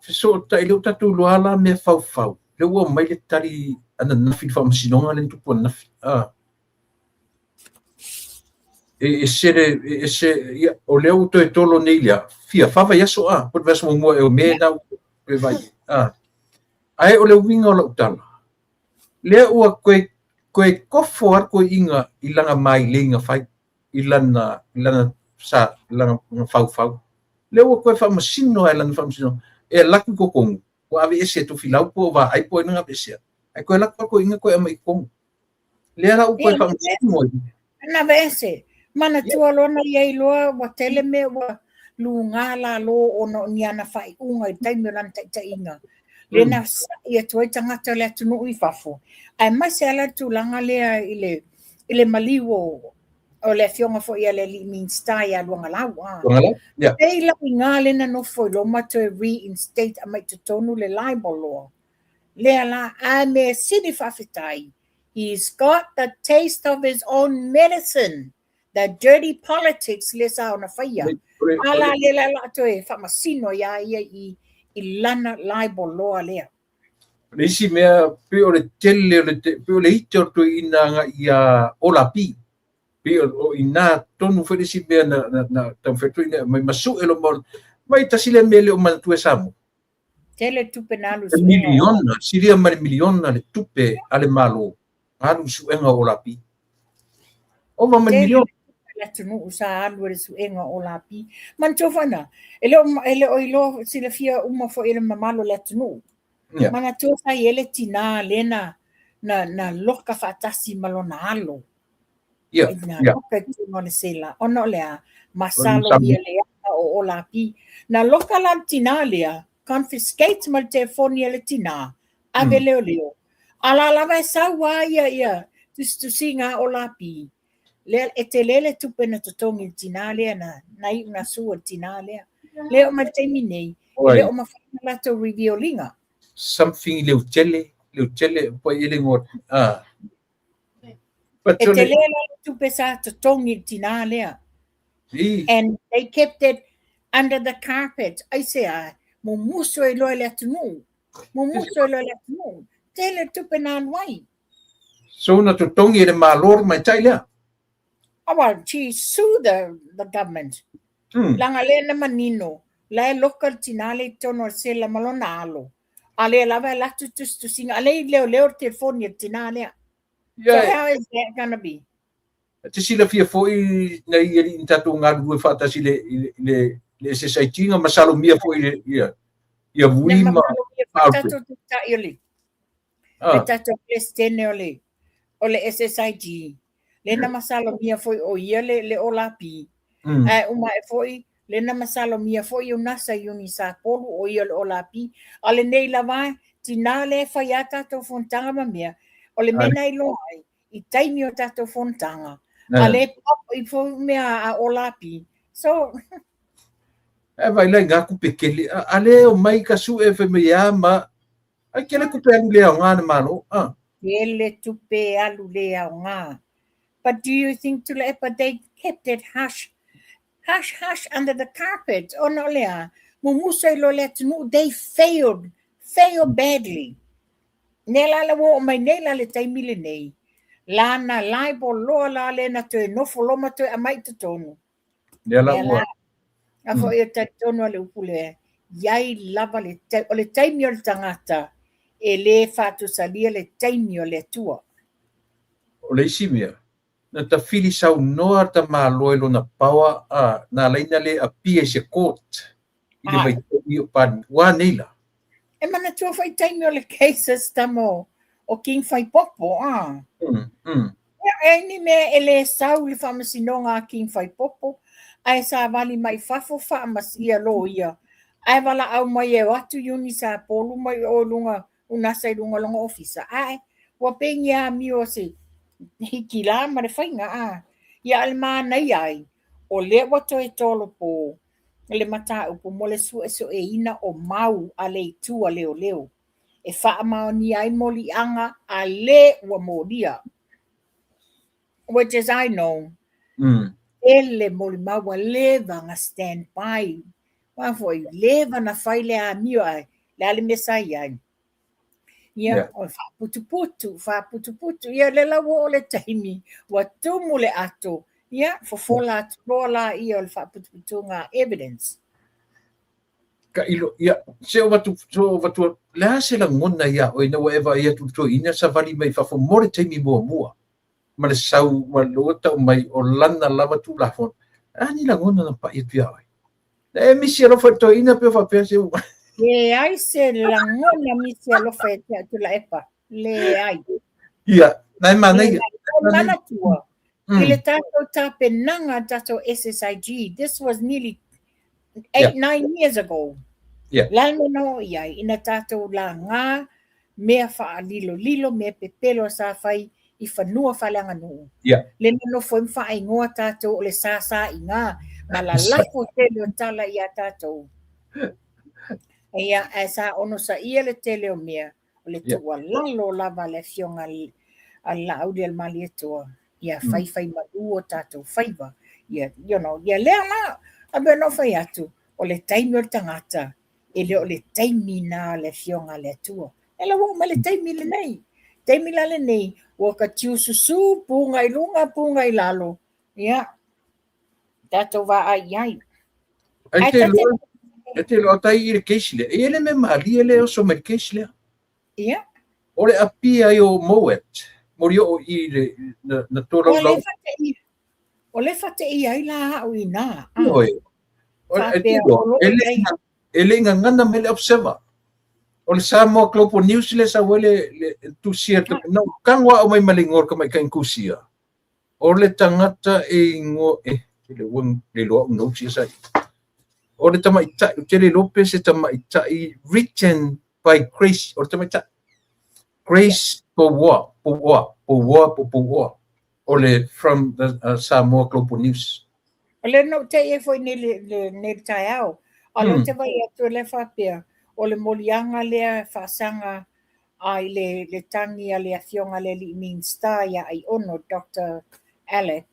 Fesootai lea ua tatou iloa la mea faufau. Lea ua aumai le tali ananafi i le faamasinoga lea na tupu ananafi. Ah. E ese le, e ese, ia, o lea ua toe tolo nei lea, fia, fa vaiaso a, po o le vaiaso muamua ea o Me na ua toe vaai. Ah. Ae o le uiga o lau tala, lea ua toe, toe kofo lava le toeaina i lana mailei na fai, i lana, i lana, sa, lana faufau. Lea ua toe faamasino lava i lana faamasinoga, e alu atu i totonu, ua aveese e Tofilau po o Vaai po o ai na aveesea, ae toe alu atu lava le toeaina toe aumai i totonu. Lea la ua toe faamasino ai. Na aveese. Manatua loa na i ai loa ua tele mea ua luga lalo ona o ni ana faaiuga i le taimi o lana taitaiga. Lea na sa'i atu ai tagata o le atunuu i fafo, aemaise lava la le tulaga lea i le, i le maliu o, o le afioga foi a le alii Minisita ia Luagalau. Ah. Luagalau? Yeah. Pei la i ngā lea na nofo i Roma toe reinstate aumai totonu le libel law. Lea la, a mea sili faafetai, he's got the taste of his own medicine, the dirty politics lea sa ona faia. A la lea la la toe faamasino iā ia i, i lana libel law lea. O le isi mea, pei o le tele o le, pei o le ite o le toeaina agai ia Olapi. Pei o i ina tonu foi le isi mea na, na, na taumafai atu ai ina aumai ma sue loa ma, mai tasi lea mea e le o manatua e Samoa. Tele tupe na alu i E suega o. miliona, silia ma le miliona le tupe a le Malo na alu i suega o Olapi. Ova ma le Tele miliona. tupe a le atunuu sa alu i le suega o Olapi. Manatua foi na, e le o, e le o iloa silafia uma foi e le mamalu o le atunuu. Ia. Manatua sa i ai le tinā lea na, na, na loka faatasi ma lona alo. Ia, Na ia. loka i totonu o le sela. Ona o le a? Masalomia leaga o Olapi. Na loka la le tinā lea, confiscate ma le telefoni a le tinā, ave leoleo. A la lava e sau lava ia, ia. tusitusiga a Olapi, lea e tele le tupe na totogi i le tinā lea na, na iu na sue e le tinā lea. Lea oo mai le taimi nei, e le o mafai ona latou reveal ina. Something Leutele, Leutele, po i le ngoa, ah. E tele la le tupe sa totogi i le tinā lea. And they kept it under the carpet. Aisea, mumusu ai loa le atunuu. Mumusu ai loa le atunuu. Tele tupe na alu ai. So na totogi e le Malo le tamaitai lea? Oh, well, she sued the government. Leaga lea na manino, la e loka le tinā lea i totonu o le sela ma lona alo. A lea lava e alu atu tusitusiga, a lea i leoleo le telefoni a le tinā lea. So how is that gonna be? E te silafia foi nai alii na tatou galulue faatasi i le, i le, i le, le SSIG na masalomia foi le, ia, ia Vui ma Alfred. Tatou taitai o le, le tatou Peresetene o le, o le SSIG. Le na masalomia foi o ia le, le Olapi. Ae uma ae foi, le na masalomia foi o Nasa Iuni Sapolu o ia le Olapi. A o lenei lava, tinā lea e fai a tatou fonotaga ma mea, o le mea na iloa ai, i taimi o tatou fonotaga, a lea pop i fo mea a Olapi. So, E vai lai ngā kupe kele, a le o mai ka suʻe fai mai a ma, ai kele kupe alu le aoga le Malo, a. Kele tupe alu le aoga. But do you think Tuilaepa they kept it hush, hush, hush under the carpet, ona o le a, mumusu ai loa le atunuu, they failed, failed badly. Lea la la ua oo mai nei la le taimi lenei, la na libel loa la lea na toe nofo loa ma toe aumai i totonu. Lea la ua. A foi o talitonu a le upu lea, iai lava le o le taimi o le tagata e le faatusalia le taimi o le Atua. O le isi mea, na tafili saunoa tamaloa i lona power a na alai na le appear i se court i le vaitaimi o Palemia. Ua nei la? E manatua foi taimi o le cases tama o King Faipopo, a. Ia, e ai ni mea e le sau i le faamasinoga a King Faipopo, ae savali mai fafo faamasia loia, ae valaau mai e o atu Iuni Sapolu mai o i luga unasa i luga o lona ofisa. Ae, ua pei ni amio se hiki la ma le faiga, a. Ia, a o le manaia ai, o lea ua toe tolopo le mataupu mo le suesueina o mau a le itu a leoleo e faamaonia ai moliaga a le ua molia. Which as I know, tele molimau ua leva na stand by. Aua foi, leva na fai le amio ae le a le mea sa i ai. Ia, o le faaputuputu, faaputuputu. Ia, lea la ua oo le taimi, ua tumu le ato. Ia, fofola atu loa laia o le faaputuputuga evidence. Tailo, ia, se o avatu, se o avatu, le a se lagona iā oe ina ua e vaai atu i le toeaina savali mai fafo mo le taimi muamua ma le sau ma le tau mai o lana lava Tulafono. A ni lagona na pai atu iā oe? Na e misi alofa i le toeaina pe o faapea se ua. Leai se lagona misi alofa ia te au Tuilaepa. Leai. Ia, na e manaia. Manatua, i le tatou tapenaga, tatou SSIG, this was nearly 8, 9 years ago. La le mea na oo i ai, ina tatou laga mea faalilolilo, mea pepelo sa fai i fanua faaleaganuu. Le na nofo ai ma faaigoa tatou o le sasaiga ma lalafo tele o tala ia tatou. Ia, ae sa onosaia le tele o mea, o le tuualalo lava a le Afioga a le Laaulialemalietoa, ia faifai malu o tatou faiva. Ia, you know, ia lea la, a pei ona ou fai atu, o le taimi o le tagata, e le o le taimi na o le Afioga a le Atua. E la ua oo mai le taimi lenei. Taimi la lenei, ua ka tiususu, puga i luga, puga i lalo. Ia, tatou vaai i ai. Ai te loa, e te loa tai i le case lea. E le me malie le oso mai le case lea. Ia. O le apia ai o Mowat, mori o i le, na, na tō lau lau. O le whate i ai la au i nā. Oi. E le, e le gagana mai le Observer. O le Samoa Global News le sau ai le, le tusia, na kago au mai ma le ingoa o le tamaitai tusia. O le tagata e ingoa, e, le ua le iloa au notes ia sa i. O le tamaitai, ou te le iloa pe se tamaitai written by Grace, o le tamaitai. Grace Pouoa, Pouoa, Pouoa po Pouoa. O le from the Samoa Global News. O lea na ou te'i ai foi nei le nei le taeao, a o lea ou te vaai atu o lea e faapea, o le moliaga lea e faasaga i le le tagi a le Afioga i le Alii Minisita ia Aiono Doctor Alec,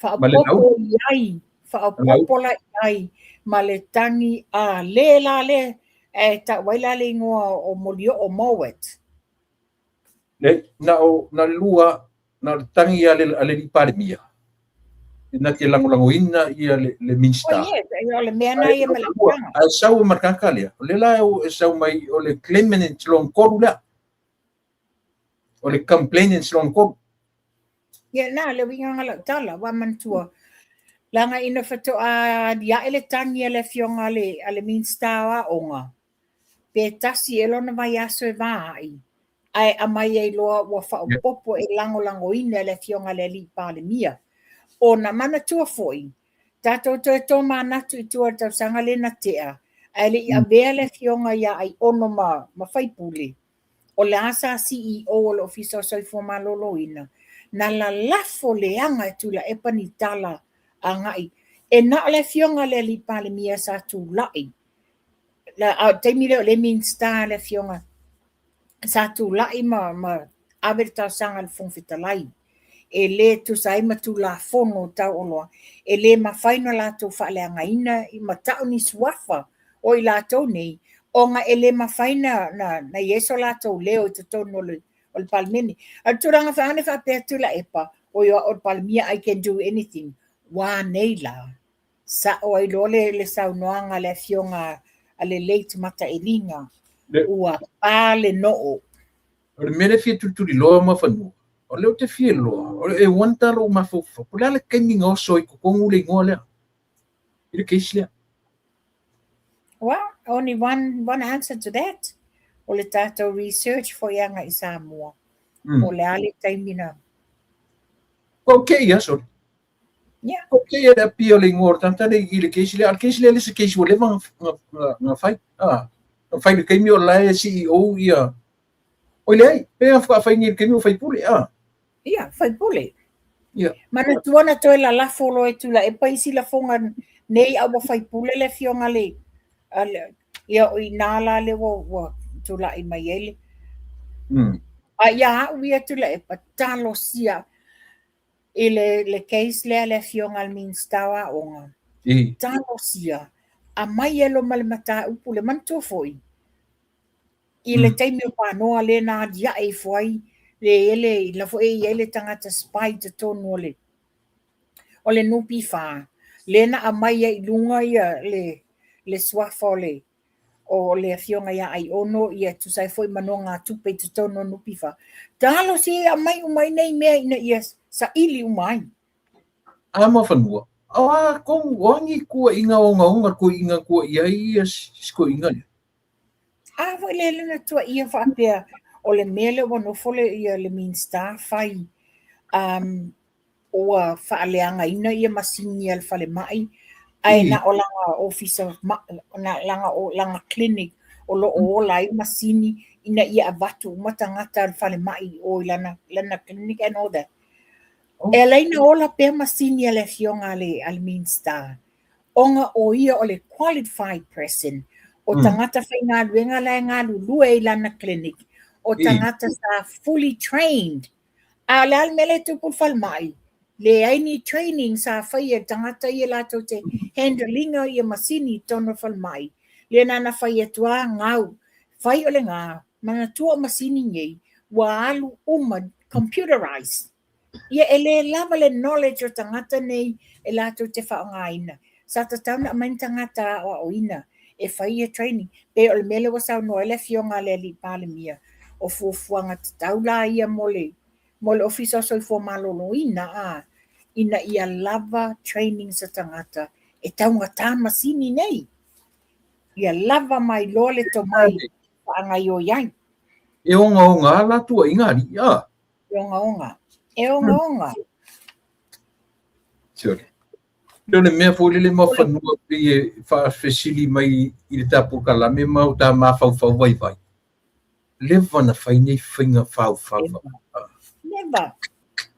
faaopoopo i ai, faaopoopo la i ai ma le tagi a le la lea e tau ai la le igoa o Molioo Mowat. Le, na o na le lua na o le tagi a le a le Alii Palemia na te lagolagoina ia le le Minista. Oh yes, o le mea na ia ma le amataga. Ae sau ma le tagata lea, o lea la e sau mai o le claimant lona tolu lea. O le complainant lona tolu. Ia na, le uiga o lau tala, ua manatua, leaga ina faatoa aliae le tagi a le afioga a le, a le Minista o Aoga, pe tasi ea lona vaiaso e va ai, ae aumai ai loa ua faaopoopo e lagolagoina e le Afioga i le Alii Palemia. Ona manatua foi, tatou toe tomanatu i tua i le tausaga lea na tea, ae le i avea le Afioga ia Aiono ma, ma faipule, o la sa CEO o le Ofisa o Soifua Maloloina, na lalafo leaga e Tuilaepa ni tala agai. E na o le Afioga i le Alii Palemia sa tulai a o le taimi lea o lea e Minisita le Afioga sa tulai ma, ma ave le talosaga i le Fofoga Fetalai e le tusa ai ma Tulafono tau oloa, e le mafai ona latou faaleagaina ma tau ni suafa o i latou nei, ona e le mafai na, na, na i ai so latou leo i totonu o le, o le Palemene. A o le tulaga faagane faapea Tuilaepa, oi o au o le Palemia, I can do anything. Ua nei la? Sa'o ai loa le le saunoaga a le Afioga a le late Mataeliga, ua pa le noo. O le mea lea e fia tulituliloa ma fanua, o lea ou te fia iloa, o le e wonder lou mafaufau, po o le a le taimi na oso ai i totonu le igoa lea, i le case lea. Well, only one answer to that. O le tatou research foi aga i Samoa. Po o le a le taimi na. Ko kēia aso. Yeah. Ko kēia le apia o le igoa o le tagata lea i le case lea, a o le case lea le se case ua leva na fai. Ah, na fai le taimi o la e CEO ia. Oi leai, pe a faafai nei le taimi o faipule, ah. Ia, faipule. Ia. Manatua na toe lalafo loa e Tuilaepa isi lafoga nei a ua faipule le afioga le, a le ia o i nā la lea ua, ua tulai mai ai le. A ia au ia Tuilaepa, talosia I le, le case lea le afioga a le Minisita o Aoga, talosia, aumai e loa ma le mataupu lea. Manatua foi, i le taimi o Panoa lea na aliae ifo ai le ele, la foi e i ai le tagata spy i totonu o le, o le NPF, lea na aumai ai i luga ia le, le suafa o le, o le Afioga ia Aiono, ia tusa ai foi ma nogatupe i totonu o NPF. Talosia e aumai uma ai nei mea ina ia saili uma ai. A mafanua, o a tonu, o a ni tuuaiga ogaoga tuuaiga tuuaia ai ia si toeaina lea? A foi lea le na tuuaia faapea o le mea lea ua nofo le ia le Minisita fai um, ua faaleagaina ia masini a le falemai ae na o lana ofisa na lana o lana clinic o lo o ola ai masini ina ia avatu uma tagata a le falemai i o i lana lana clinic and all that. E ala ai ona ola pea masini a le afioga a le a le Minista ona o ia o le qualified person o tagata faigaluega la e galulue i lana clinic o tagata sa fully trained. A o le a le mea lea e tupu i le falemai? Leai ni training sa faia e le tagata ia latou te handle ina ia masini i totonu o le falemai. Lea na ona fai atu lava gau. Fai o le ga, manatua o masini nei, ua alu uma computerized. Ia e le lava le knowledge o tagata nei e latou te faaaogaina. Sa tatau ona aumai ni tagata aoaoina e fai ia training. Pei o le mea lea ua saunoa ai le Afioga a le Alii Palemia, o fuafuaga tatau la ia mo le, mo le Ofisa o Soifua Maloloina, a, ina ia lava trainings a tagata e taugata masini nei. Ia lava mai loa le tomai e faagaioi ai. E ogaoga lava la tuuaiga alii, a? E ogaoga. E ogaoga. Sure. O le mea foi lele mafanua pei e faafesili mai i le ta polokalame ma o ta mafaufau vaivai. leva na fai nei faiga faufauva. Leva.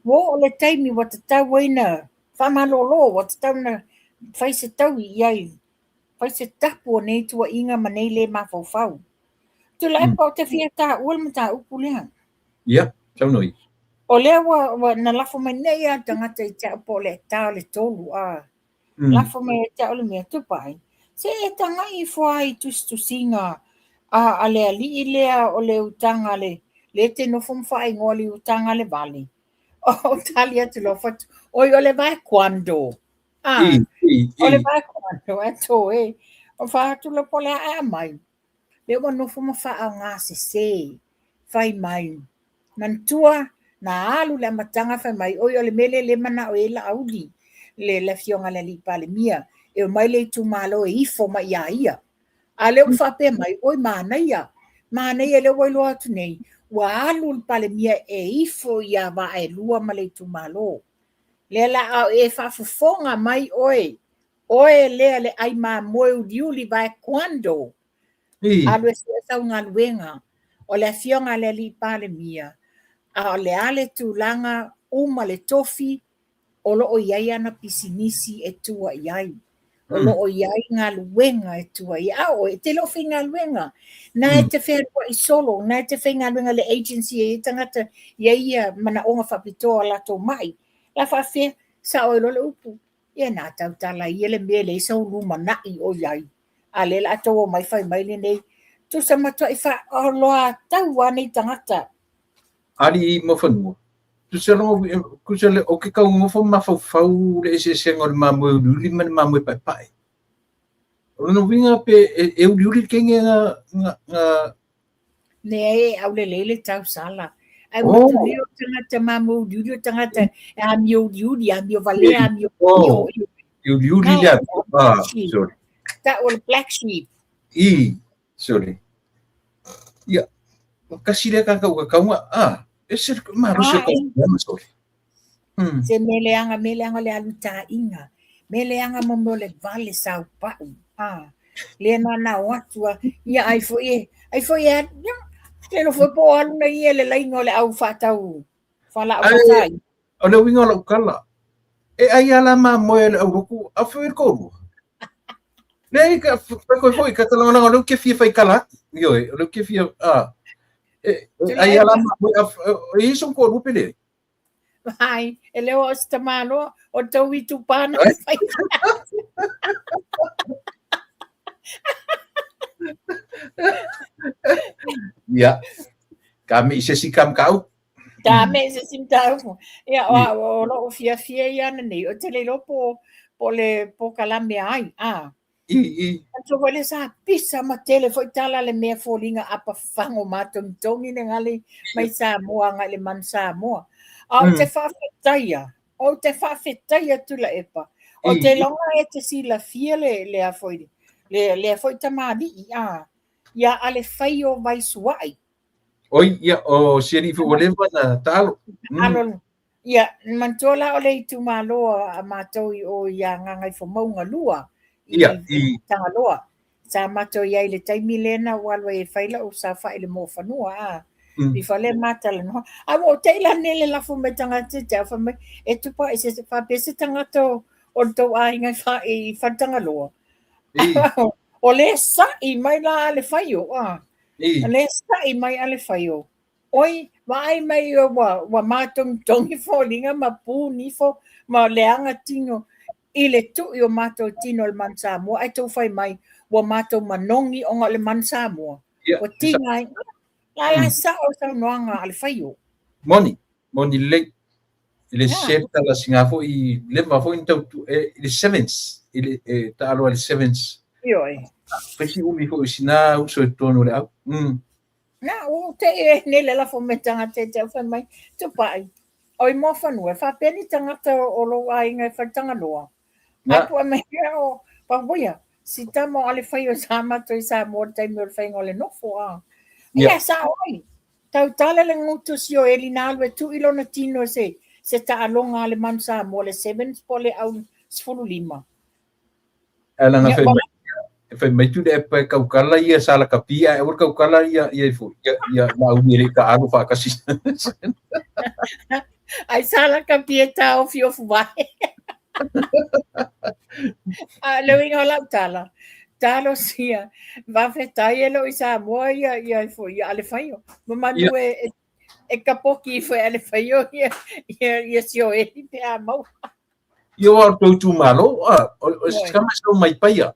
Ua oo le taimi ua tatau ai na faamalolo, ua tatau na fai se taui i ai, fai se tapu o nei tuuaiga ma nei le mafaufau. Tuilaepa, ou te fia taua le mataupu lea. Ia, saunoa ia. O lea ua, ua na lafo mai nei lava le tagata ia te au po o le ta o le 3, a. Lafo mai ia te au le mea, Tupai, se e tagai ifo lava i tusitusiga a, a le alii lea o le utaga a le, lea e te nofo ma faaigoa le utaga a le vale. Ou tali atu loa fai atu, oi o le vae quando. A, o le vae quando, e toe. O fai atu loa po o le a e aumai. Lea ua nofo ma faaaogasese, fai mai, Manatua, na alu le amataga fai mai, oi o le mea lea lea e manao i ai Laauli, le, le afioga i le alii Palemia, e omai le itumalo e ifo mai ia ia. A lea ua faapea mai, oi manaia, manaia lea ua iloa atu nei, ua alu le Palemia e ifo ia Vaaelua ma le itumalo. Lea la a o e faafofoga mai oe, oe lea le ai mamoe uliuli vae quando, Alu e sue sau galuega, o le afioga a le alii Palemia, a o le a le tulaga uma le tofi, o lo o i ai ana pisinisi e tua i ai. O lo o i ai galuega e tua i ai. A o oe, e te le o faigaluega. Na e te fealuai solo, na e te faigaluega i le agency e i ai tagata, e i ai ia manaoga faapitoa o latou mai. La faafefea, sao ai loa le upu, ia na tautala ia le mea e leai sou lumanai o i ai. A lea la a tou omai fai mai lenei. Tusa matuai faaoloatau lava nei tagata. Alii ma fanua. Tusa loa, tusa le, o ke kau nofo mafaufau le eseesega o le mamoe uliuli ma le mamoe paepae. O lona uiga pe e, e uliuli le kenge na, na, na Leai e aulelei le tausala. Ae ua oh. tuli o tagata mamoe uliuli o tagata e amio uliuli, amio valea, amio oh. Uliuli le ah, sorry. Tau o le black sheep. I, sorry. Ia, o kasi lea kaka uka kaunga, ah, ese malosi o kaunga, sorry. Se mea leaga, mea leaga o le alu taaiga. Mea leaga mo mea o le vale saupau. Ah, lea na na o atu a, ia ai foi e, ai foi e alu, ia, le iloa foi po o alu nei ia le laina o le au faatau fualaau faasaina. O le uiga o lau tala, e ai lava la mamoe a le aulotu, a fai le toalua. Leai, ka, fai koe foi, ka talagalaga, o lea ou te fia faitala atu. Ioe, o lea ou te fia, a, e, e ai lava la mamoe, a, e i ai sou toalua pe leai? Vai, e le o se tamaloa, o tou itupa na fai. Ia, ka me i se si kam kau. Ka me i se si mataupu. Ia, o, o lou fiafia ia ana nei, o te le iloa po, po le polokalame ai, a. I, i. Manatua foi lea sa pisa ma tele foi tala le mea foliga apa fafago matogitogi le gale mai Samoa agai le Manu Samoa. A ou te faafetaia, ou te faafetaia Tuilaepa. Ou te iloga e te silafia le, lea foi, le, lea foi tamalii, a, ia Alefaio Vaisuai. Oi, ia, o si alii foi ua leva na taalo. Taalo, Ia, manatua la o le itumalo a matou i o ia Gagaifomauga 2 i, ia, i Tagaloa. Sa matou i ai i le taimi lea na ou alu ai e fai lau saofai i le Muafanua, a. I fale ma talanoa. A ua ou te i la nei le lafo mai tagata te au fai mai, e tupa i se faapea se tagata o, o le tou aiga i, fa, i Faletagaloa. O le sa'i mai la a le faio, a. O le sa'i mai a le faio. Oi, vaai mai ua, ua mātogitogi foliga ma puni ifo ma leaga tino i le tui o matou tino i le Manu Samoa, ae tou fai mai ua matou manogi ona o le Manu Samoa. Ua tiga ai. La la sao le saunoaga a le faio. Moni, moni lelei. I le sese le tala sina foi leva foi na tau e, i le sevens, i le e, taalo ai le sevens. Ioe. Fai si umi foi sina uso i totonu o le au. Na, ua ou te i e nei le lafo mai tagata e te au fai mai, Tupai, oi Muafanua, e faapea ni tagata o lou aiga e Faletagaloa. Ae pua mai ia o Papuia, si tama o Alefai o sa matou i Samoa i le taimi o le faiga o le nofo, a. Ia, sao ai. Tautala le gutu si o Eli na alu e tui lona tino i se, se taaloga a le Manu Samoa, le Sevens po o le au 15. Ae lana fai mai. E fai mai Tuilaepa e tautala ia Salakapi ae aua le tautala ia ia ifo ia ia Laauli e le i taaalo faatasi. Ai Salakapi e taofiofi vae. A le uiga o lau tala, talosia, faafetai e le o i Samoa ia ia ifo ia Alefaio. Ma manu e e kapoki ifo e Alefaio ia ia ia Sioeli pe a maua. Ia aua o le tou itumalo, o se tama e sau mai Paia.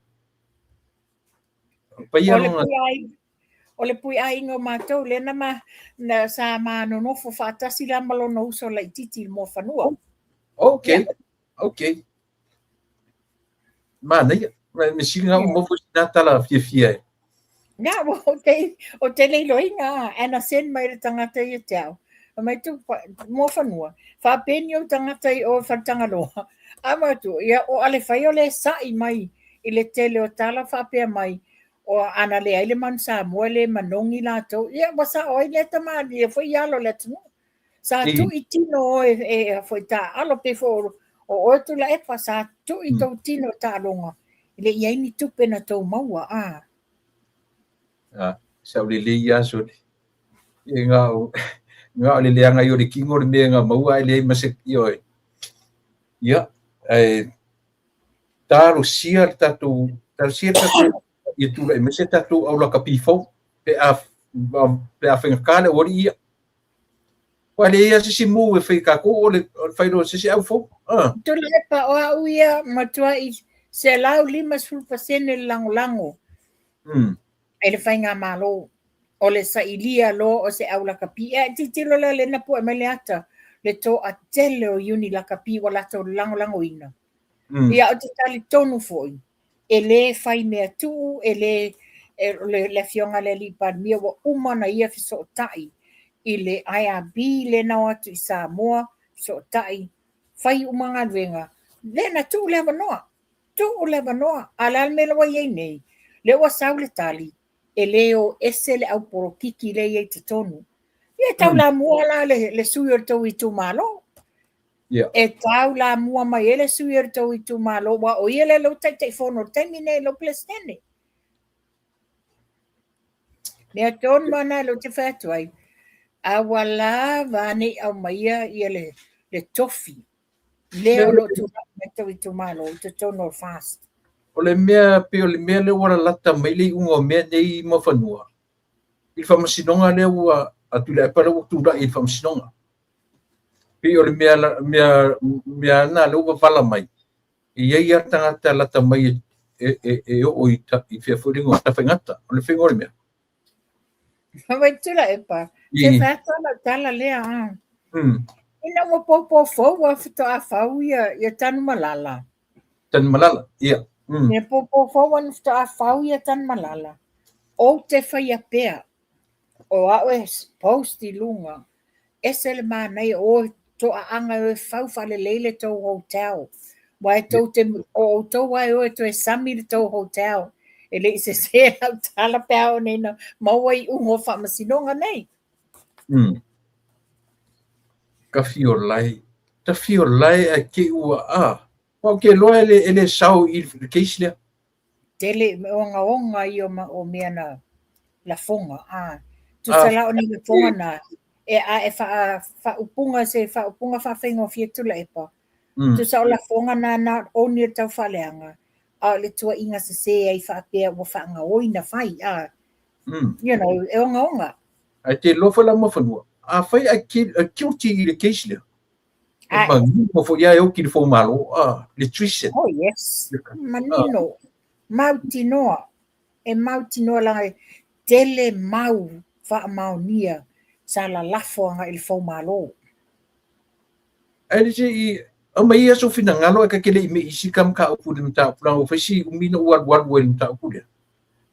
Paia O le pui ai, o le pui aiga o matou lea na ma na sa ma nonofo faatasi la ma lona uso laitiiti i le Muafanua. Okay. Okay. Manaia. Me sili na uma foi sina tala fiafia e. Nga, ua o te, o te le iloina, a na send mai le tagata ia te au. Fai mai tu, Muafanua, faapeni ou tagata i o i Faletagaloa. A ma atu, ia o Alefaio le sa'i mai i le tele o tala faapea mai, o ana leai le manu Samoa e le manogi latou. Ia ua sa'o ai lea tamalii foi i alo o le atunuu. Sa tui tino oe e foi taaalo pei foi o oe Tuilaepa, sa tui tou tino taaloga, e le i i ai ni tupe na tou maua, a. A, saolelei lava sole. E na o, na o le leaga ai o le tino le mea na maua ae leai ma se, ioe. Ia, ae talosia le tatou, talosia le tatou, ia tulai mai se tatou aulakapi fou, pe a, pe a faigata le aualii ia. Ua leai lava se isi mu e fai e tatou o le fai loa o se isi au fou. Ah. Tuilaepa, o au ia matuai 150% le lagolago e le Faigamalo o le sailia loa o se au lakapi. E tilotilo lea lea na pue mai le ata, le toatele o iuni lakapi ua latou lagolagoina. Ia, ou te talitonu foi, e le fai mea tuu, e le, e, le, le afioga i le Alii Palemia ua uma ona ia fesootai i le IRB lea na o atu i Samoa, fesootai, fai uma galuega, lea na tuu le avanoa, tuu le avanoa. A o le a le mea la ua i ai nei? Lea ua sau le tali, e le o ese le au polokiki lea e i ai i totonu. Ia e taulamua la le, le sui o le tou itumalo. Yeah. E taulamua mai ai le sui o le tou itumalo, aua o ia lea lou Taitaifono i le taimi nei, lou Peresetene. Mea tonu lava lena lea ou te fai atu ai, a ua lava ne i aumaia ia le, le tofi lea o lo o tulai mai tou itumalo i totonu o le FAST. O le mea, pei o le mea lea ua lalata mai le iuga o mea nei Muafanua, i le faamasinoga lea ua, a Tuilaepa lea ua tulai i le faamasinoga. Pei o le mea, mea, mea na lea ua vala mai, e i ai lava tagata lata mai e, e, e, e oo i, ta, i fea foi le igoa, Tafaigata, o le faiga o le mea. Vai Tuilaepa, se fai atu lau tala lea. Ina ua popo fou a faatoa fau ia, ia Tanumalala. Tanumalala, ia. Ia popo fou ana faatoa fau ia Tanumalala. Ou te faia pea, o au e post i luga, ese le manaia o toaaga e o e fau faalelei le tou hotel. Aua e tou te, o outou lava e o e toe sami le tou hotel. E le i sese lau tala pe a oo nei ina maua iuga o faamasinoga nei. Tafiolae, Tafiolae ae te i ua a. Aua ou te iloa e le, e le sao i le case lea. Tele, ogaoga ia o mea na lafoga. A, tusa la o ni lafoga na, e a e faaupuga se faaupuga faafaigofie Tuilaepa. Tusa o lafoga na not only o le taufaaleaga, a o le tuuaiga sese ai faapea ua faagaoi na fai, a. You know, e ogaoga. Ae te iloa foi la Muafanua, afai ae guilty i le case lea, e manino foi lava e oti le foumalo, a, le treason. Oh yes, manino, mautinoa, e mautinoa leaga e tele mau faamaonia sa lalafo agai i le foumalo. Ae le se i aumai ia sou finagalo ae ta te le i mei isi ka mataupu i le mataupu leaga ua fai si umi na ou alualu ai i le mataupu lea.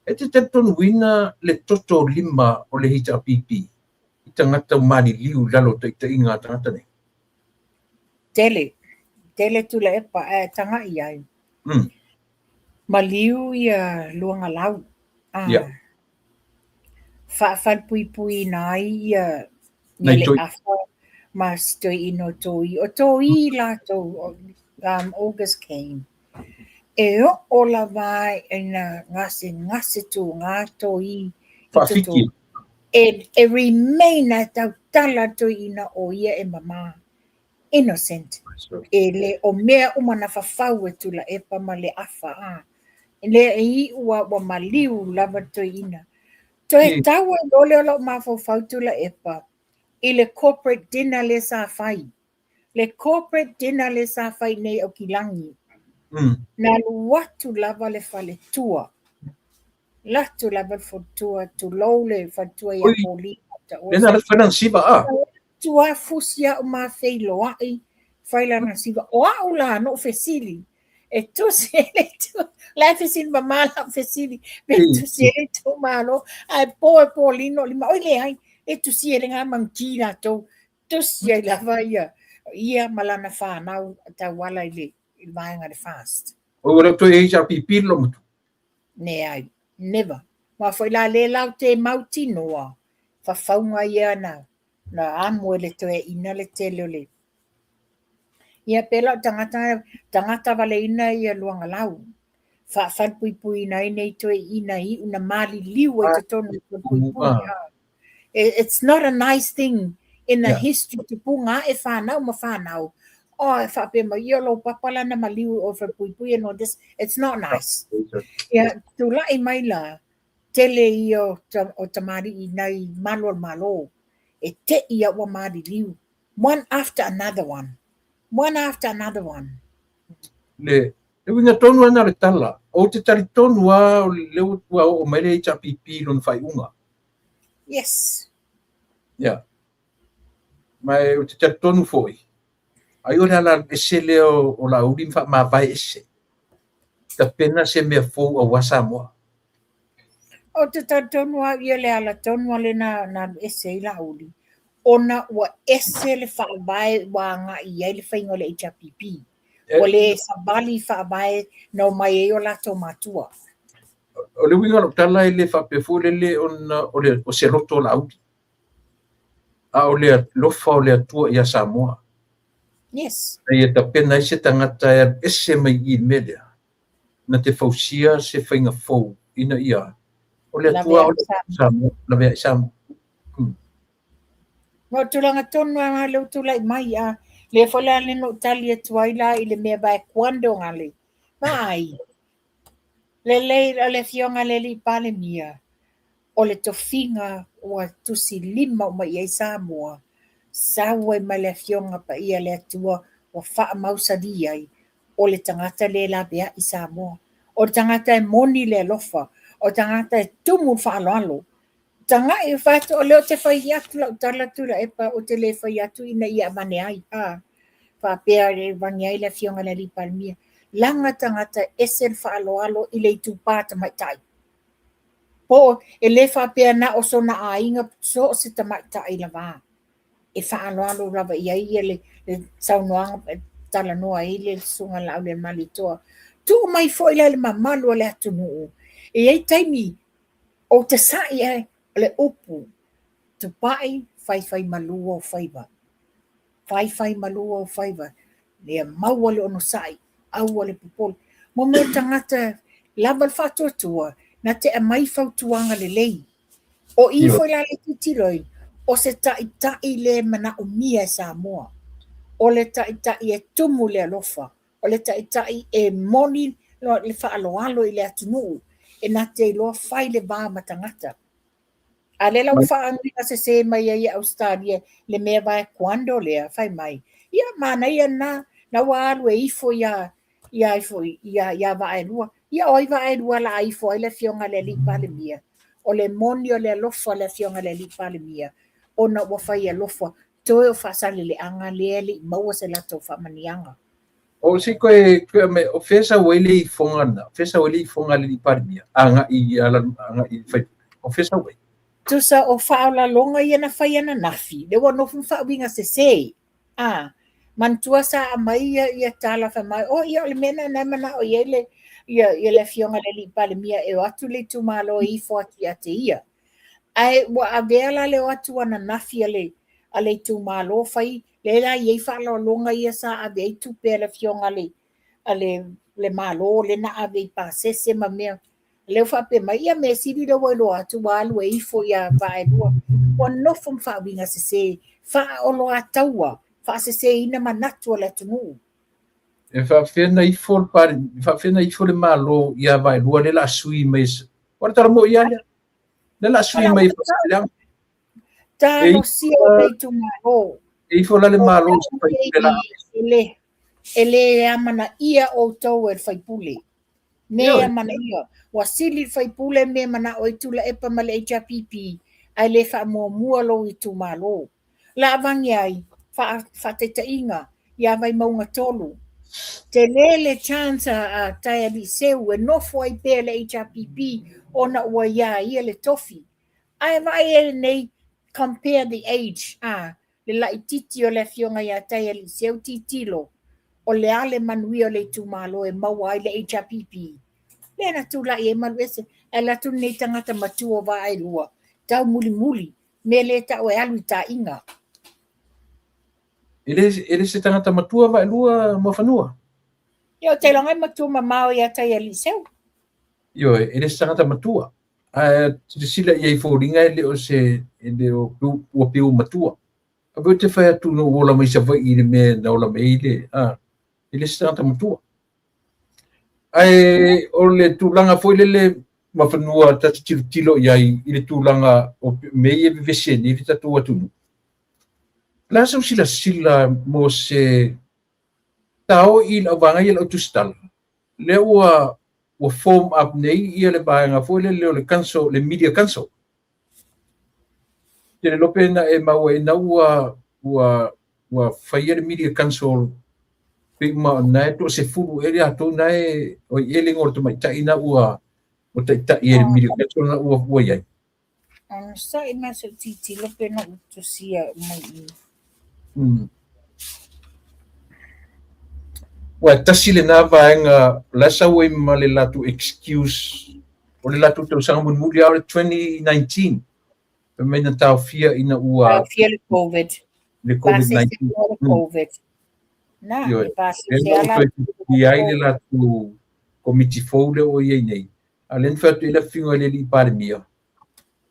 E te talitonuina le toto lima o le HRPP i tagata maliliu i lalo o taitaiga a tagata nei? Tele, tele Tuilaepa ae tagai i ai. Maliu ia Luagalau. Ah, Yeah. Faafalepuipuiina ai ia ia le afa ma si toeaina o Toi. O Toi latou, August Kane. E oo lava ina gasegase tuga toi i totonu. E remain lava e tautala le toeaina o ia e mama, innocent. E le o mea uma na fafau e Tuilaepa ma le afa a. Lea e iu lava ua maliu lava le toeaina. Toe tau ai loa lea o lou mafaufau Tuilaepa i le corporate dinner lea sa fai. Le corporate dinner lea sa fai i nei Aukilagi. Na alu atu lava le faletua. Alu atu lava le faletua, tulou le faletua ia Pauline. Lea na alu atu fai lana siva a? Atu fusi au ma feiloai, fai lana siva. O au la na ou fesili, e tusi ai le itu, la e fesili mama lau fesili, pe tusi ai le itumalo, ae po e Pauline o lima, oi leai, e tusi ai le ga manukī latou. Tusi ai lava ia ia ma lana fanau tauala i le vaega le FAST. Oi ua le o toe HRPP le loomatua? Leai, never. Aua foi la lea la ou te mautinoa, fafauga ia na amo e le toeaina le tele o le. Ia pe la o tagata, tagata valeina ia luagalau, faafalepuipuiina ai nei toeaiina iu na maliliu ai totonu o falepuipui. It's not a nice thing in the history tupuga ae fanau ma fanau. Oh, e faapea mai, ia lou papa la na maliu i o falepuipui and all this. It's not nice. Ia, tulai mai la, tele ia o tamalii nai malu o le Malo, e te'i a ua maliliu. One after another one. One after another one. Le uiga tonu lava lena o le tala, ou te talitonu lava o lea ua oo mai le HRPP i lona faaiuga. Yes. Yeah. Ma ou te talitonu foi, ai o le ala alu ese lea o Laauli ma faamavae ese. Tapena se mea fou aua Samoa. Ou te talitonu au ia le ala tonu lea na alu ese ai Laauli, ona ua ese le faavae ua agai i ai le faiga o le HRPP. Ua le savali faavae na omai ai o latou matua. O le uiga o lau tala e le faapea foi lele ona o, le, o se loto o Laauli, a o le alofa o le Atua ia Samoa. Yes. Ina ia tapena ai se tagata e alu ese mai i i le mea lea, na te fausia se faiga fou ina ia o le Atua o le Samoa, laveai Samoa. Ma o tulaga tonu lava lea ua tulai mai a lea foi la lea na ou tali atu ai la i le mea vae kuando gale. Vaai, lelei o le afioga i le alii Palemia, o le tofiga ua tusi lima uma i ai Samoa, sau ai ma le afioga paia a le Atua ua faamausali ai, o le tagata lea e laveai Samoa. O le tagata e moni le alofa, o le tagata e tumu le faaaloalo. Tagai e fai atu, o lea ou te fai atu lau tala Tuilaepa, ou te le fai atu ina ia avane ai, a faapea e avane ai le afioga i le alii Palemia. Laga tagata e ese le faaaloalo i le itupa tamaitai. Po e le faapea na o sona aiga, so o se tamaitai lava e faaaloalo lava i ai ia le saunoaga e talanoa ai le Susuga Laaulialemalietoa. Tuu mai foi la i le mamalu o le atunuu, e i ai taimi Ou te sa'i ae o le upu, tupai faifaimalu ou faiva. Faifaimalu ou faiva, ia maua le onosai, aua le popole. Mo mea o le tagata lava le faatuatua, na te aumai fautuaga lelei. O i foi la le tilotilo ai, o se taitai le manaomia e Samoa. O le taitai e tumu le alofa, O le taitai e moni le faaaloalo i le atunuu, e na te iloa fai le va ma tagata. A lea la ua faauiga sese mai ai e Ausetalia le mea vae quando lea, fai mai, ia manaia lena, na ua alu e ifo ia ia ifo ia ia Vaaelua. Ia o ai Vaaelua la a ifo ai le afioga i le alii Palemia? O le moni o le alofa o le afioga i le alii Palemia, ona ua fai alofa, toe o Faasaleleaga lea e le i maua se latou faamanuiaga. O se koe koe me o fea sau ai le ifoga na, fea sau ai le ifoga a le alii Palemia agai i ala agai i fai o fea sau ai. Tusa o faaolaloga ia na fai ananafi, lea ua nofo ma faauiga sese. A, manatua sa aumai ia, ia tala fai mai, oh ia o le mea lena na e manao i ai le, ia, ia le afioga i le alii Palemia e o atu le itumalo e ifo atu ia te ia. Ae ua avea la le o atu ananafi a le, a le itumalo fai, lea la e i ai faaaloaloga ia sa ave ai tupe a le afioga a le, a le le Malo lea na ave i pasese ma mea. Lea ua faapea mai, ia mea sili lea ua iloa atu ua alu e ifo ia Vaaelua. Ua nofo ma faauiga sese, faaoloataua, faaseseina manatu o le atunuu. E faapefea na ifo le pale, e faapefea na ifo le Malo ia Vaaelua lea la a sui mai. O le tala moi lea. Lea la a sui mai Faasaleleaga. Talosia o le itumalo. E ifo la le Malo se faipule la. E le amanaia outou e le faipule. Me amanaia. Ua sili le faipule me manao ai Tuilaepa ma le HRPP ae le faamuamua lou itumalo. La avage ai, faataitaiga, ia Vaimauga 3. Tele le chance a Taialii Seu e nofo ai pea le HRPP ona ua ia ia le tofi. Ae vaai ai lenei, compare the age, a, le laititi o le afioga ia Taialii Seu titilo, o le a le manuia o le itumalo e maua ai le HRPP. Lea na tulai ai malu ese, ae alu atu lenei tagata matua o Vaaelua, taumulimuli, mea le tau e alu i taaiga. E le se tagata matua Vaaelua Muafanua? Ia, o te iloga e matua mamao ia Taialii Seu. Ioe, e le se tagata matua. Ae silasila i ai foliga e le o se, e le o ua piu matua. A pe te whai atu no ola mai Savaii i le mea na ola mai ai le, a, e le se tagata matua. Ae o le tulaga foi lele Muafanua ta te tilotilo i ai i le tulaga o mea ia e vevesi ai nei le tatou atunuu. O le a sau silasila mo se taoi i le auvaega ia o le autusitala, lea ua ua form up nei ia le vaega foi lele o le council, le media council. Te le lope na e maua ina ua ua ua faia le media council pe uma na e to se fulu e le atou na e o i ele ngol tamaitai na ua ua taitai e le media council na ua ua iai. Onosai ma se i tilotilo pe na ou tusia mai i. Ua tasi lena vaega la sau ai ma le latou excuse o le latou tausaga mulimuli lava o le 2019 fai mai na taofia ina ua taofia le COVID. Le COVID-19. Le COVID. Na, Ioe. e pasese ala. I ai le latou komiti fou lea ua i ai nei. A o lea na fai atu ai le afioga i le alii Palemia,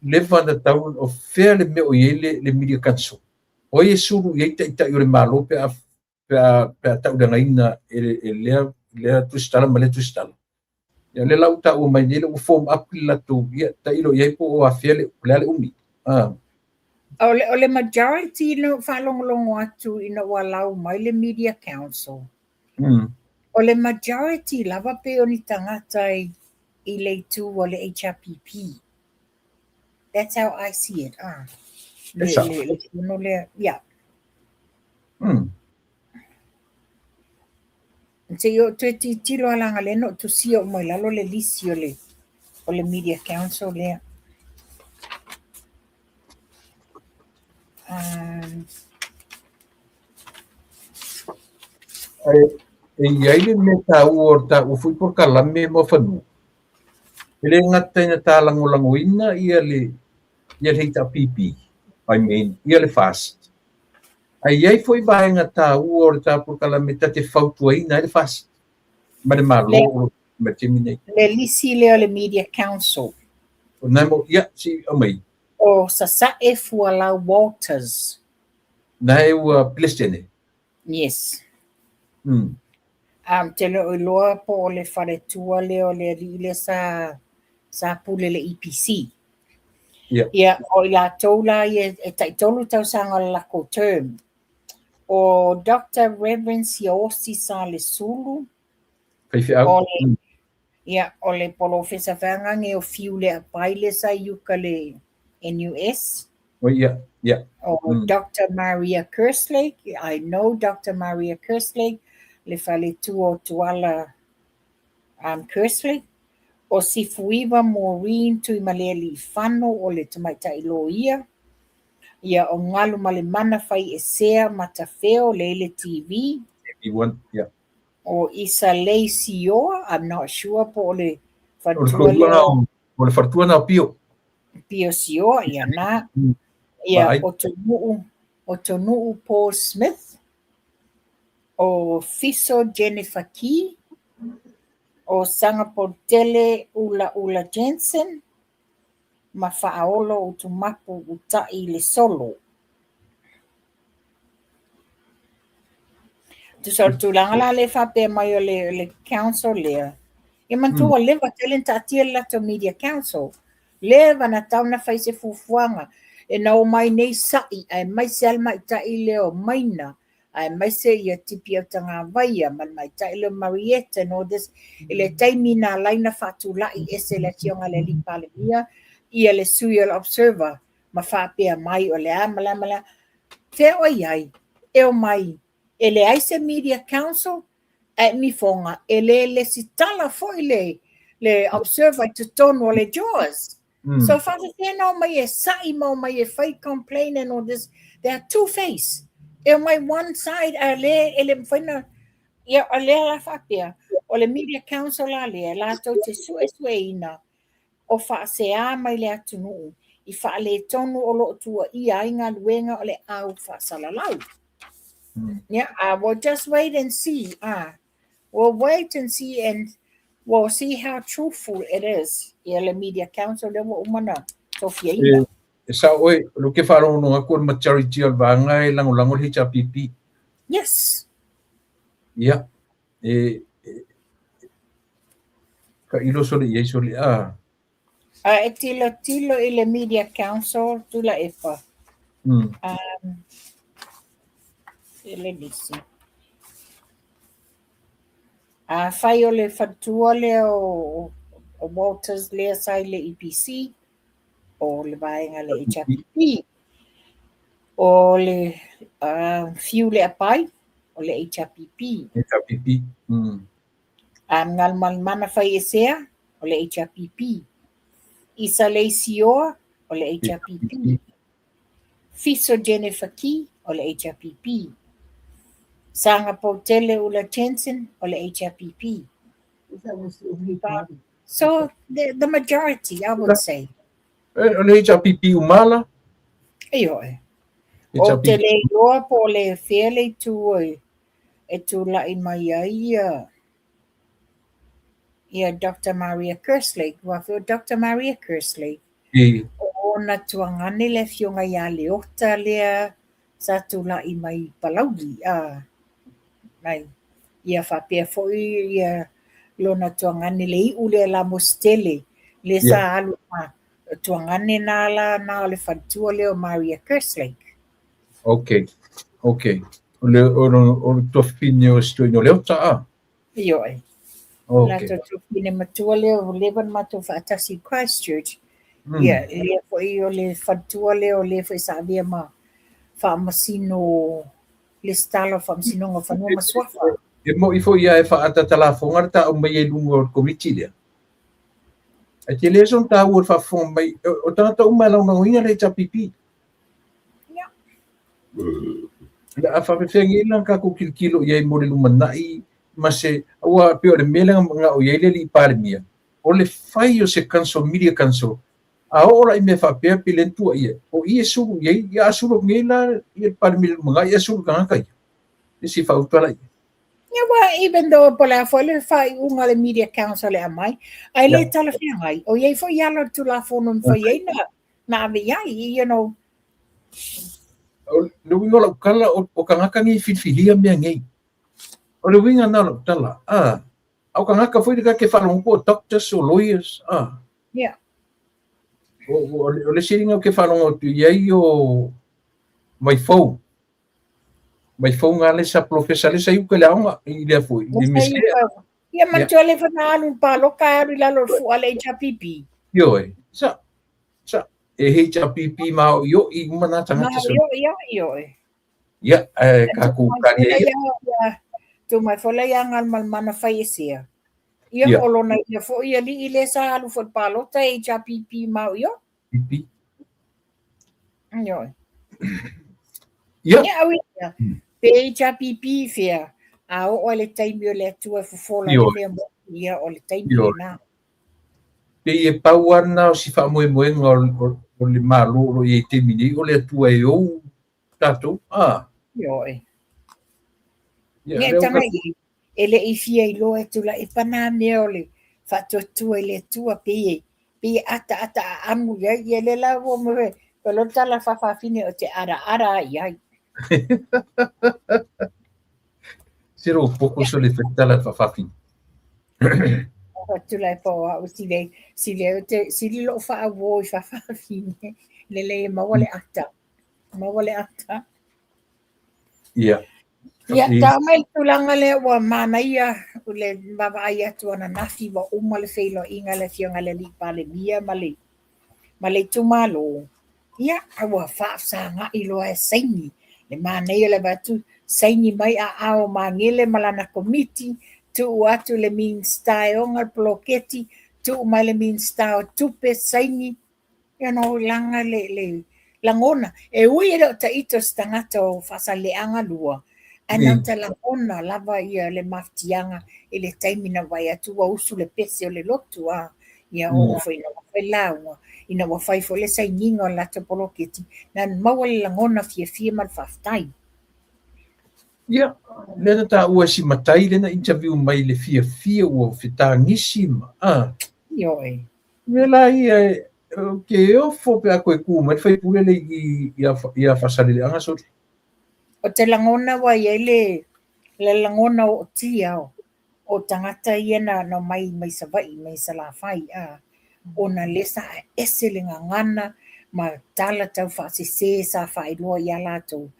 leva na tau o fea le mea o i ai le, le media council. O ai e sulu i ai taitai o le Malo pe a, pe a, pe a tauleagaina e, e lea, lea tusitala ma lea tusitala. Ia lea la ua taua mai nei, lea ua form up le latou, ia tailo i ai po o afea le, o le a le umi. Ah. O le majority na ou faalogologo atu ina ua lau mai le Media Council. O le majority lava pe o ni tagata i le itu o le HRPP. That's how I see it. Ah. Le, le, le, le, le, yeah. Se i ou toe tilotilo lava leaga lea na ou tusia uma i lalo le lisi o le Media Council lea. E i ai le mea taua o le taua foi polokalame Muafanua. E le gata ina talagolagoina ia le ia le HRPP, I mean, ia le FAST. Ae i ai foi vaega taua o le ta polokalame ta te fautuaina ai le FAST ma le Malo o lo ma le taimi nei. Le lisi lea o le Media Council. O nai mo, ia, si aumai. O Sasae Fualau Walters. Nai ua Pelestene. Yes. Te le o iloa po o le faletua lea o le alii lea sa pule le EPC. Ia, o i latou la ia e taitolu tausaga o le lakou term. O Dr. Reverend Siaosi Salesulu. Faifeau. O le, ia, o le polofesa feagage o Fiu Leapai le sa i uka le NUS. Oh, yeah. O Dr. Maria Kerslake, I know Dr. Maria Kerslake, le faletua o Tuala Kerslake. O Sifuiva Maureen Tuimalealiifano o le tamaitai loia. Ia, o Galu Malemana Fai Esea Matafeo le TV. TV1, yeah. O Isalei Sioa, I'm not sure po o le faletua lea. O le faletua na o Pio. Pio Sioa, ia na. Ia, o Tonuu Paul Smith. O Fiso Jennifer Key. O Sagapolutele Ulaula Jensen ma Faaolo Utumapu Uta'i Lesolo. Tusa o le tulaga la lea e faapea mai o le, le council lea, ia manatua ua leva tele na taatia le latou media council. Leva na tatau ona fai se fuafuaga e na omai nei sa'i aemaise lava le maita'i lea o Maina aemaise ia Tipi Autagavaia ma le maita'i lea o Marietta and all this i le taimi na ala ai ona faatula'i ese le afioga i le alii Palemia ia le sui o le Observer ma faapea mai o le a ma le a ma le a. Fea o i ai? E omai e leai se Media Council ae mifoga e le lesitala foi le le Observer i totonu o le JAWS. So faafefea na omai e sa'i ma omai e fai complain and all this. They are two face. E omai one side a le e le mafai na ia o lea la faapea o le Media Council la lea latou te suesueina o faaseā mai le atunuu i faaletonu o lo o tuuaia ai galuega o le au faasalalau. Yeah, we'll just wait and see. We'll wait and see and we'll see how truthful it is. Ia le Media Council lea ua uma na tofiaina. E sao oe, o lea ou te faalogologo atu o le majority o le vaega e lagolago le HRPP. Yes. Ia, e, e, tailo sole i ai sole, a. A e tilotilo i le Media Council Tuilaepa. Let me see. Afai o le faletua lea o Walters lea sa i le EPC, o le vaega a le HRPP, o le Fiu Leapai, o le HRPP. HRPP. Galumalemana Faiesea, o le HRPP. Isa Leisioa, o le HRPP. Fiso Jennifer Key, o le HRPP. Sagapolutele Ula Jensen, o le HRPP. So, the majority, I would say. O le HRPP uma la? Ioe. Ou te le iloa po o le fea le itu e tulai mai ai ia ia Doctor Maria Kerslake. Ua afio Doctor Maria Kerslake. O ona tuagane le afioga ia Leota lea sa tulai mai i Palauli. Mai. Ia faapea foi ia lona tuagane le iu lea Lamositele lea sa alu ma tuagane na la na o le faletua lea o Maria Kerslake. Okay. Okay. O le o le o le tuafafine o si toeaina o Leota a? Ioe. Okay. Latou tuafafine matua lea ua leva ona matou faatasi i Christchurch. Ia, lea foi o le faletua lea o lea foi sa avea ma faamasino lesitala o Faamasinoga o Fanua ma Suafa. E mo'i foi ia e faaataata lafoga le ta aumaia i luga o le Komiti lea. Ae tele sona taua i le faafofoga mai o tagata uma e lagolagoina le HRPP. Ia. Le a faapefea nei la tatou tilotilo i ai mo le lumanai ma se aua pei o le mea lea na manao i ai le alii Palemia, o le fai o se council, media council, a oo la i mea faapea pe le tuuaia, o i e sulu i ai, ia a sulu atu nei la ia le Palemia i le lumanai, ia sulu i tagata ia. E si fautua la i ai. Yeah, well, even though po o le a foi le faaiuga a le Media Council e aumai, ae le talafeagai, o i ai foi ala o le Tulafono e mafai ai na, na ave i ai, you know. O le uiga o lau tala, o tagata nei e filifilia mea nei. O le uiga na o lau tala, a, a o tagata foi lea ta te faalogo atu o doctors, o lawyers, a. Yeah. O le isi lena ou te faalogo atu i ai o Maifou. Maifou na le sa polofesa le sa i uka i le aoga i lea foi, i le Iunivesite. Ia manatua le fa na alu i le paloka e alu i lalo o le fua a le HRPP. Ioe, sa, sa, e HRPP maoio'i uma na tagata sa. Maoio'i lava, ioe. Ia, ae tatou talia ia. Tu mai foi la ia Galumalemana Faiesea. Ia, o lona ia foi alii lea sa alu foi i le palota e HRPP maoio'i. PP. Ioe. Ia. Ia, au ia. Pe HRPP fea, a oo i le taimi o le Atua e fofola ai le mea moni, ia o le taimi lena. Pei e pau lava lena o si faamoemoega o le Malo o lo o i ai i le taimi nei, o le Atua e ou tatou, a. Ioe. Ia, lea ua. E le i fia iloa e Tuilaepa nā mea o le faatuatua i le Atua pei e pei e ataata aamu i ai. Ia lea la ua mo e lo tala faafafine o te araara ai i ai. Se ro poko so le tala faafafine. Tuilaepa o au sile sile o te sili lou faauo i faafafine lelei e maua le ata. Maua le ata. Ia. Ia, tau mai le tulaga lea ua manaia le vaavaai atu ananafi ua uma le feiloaiga a le Afioga i le Alii Palemia ma le ma le itumalo. Ia, a ua faafesagai loa e saini. Le manaia o le avatu saini mai aao o Magele ma lana komiti, tuu atu i le Minisita e ona le poloketi, tuu mai le Minisita o Tupe saini. You know, laga le, le lagona. E ui e le o taito se tagata o Faasaleleaga 2, ae na ta lagona lava ia le mafatiaga i le taimi na vaai atu ua usu le pese o le lotu a. Ia oo foi ina ua fai lauga, ina ua fai foi le sainiga o le latou poloketi, na maua le lagona fiafia ma le faafetai. Ia, lea na taua e si matai lea na interview mai le fiafia ua fetagisi ma, a. Ioe. Mea la ia ou te ofo pe a toe tu mai le faipule le ia Faasaleleaga soli. O te lagona ua i ai le le lagona ootia o tagata ia na na omai mai Savaii mai Salafai a ona lea sa ese le gagana ma tala taufaasese sa faailoa ia latou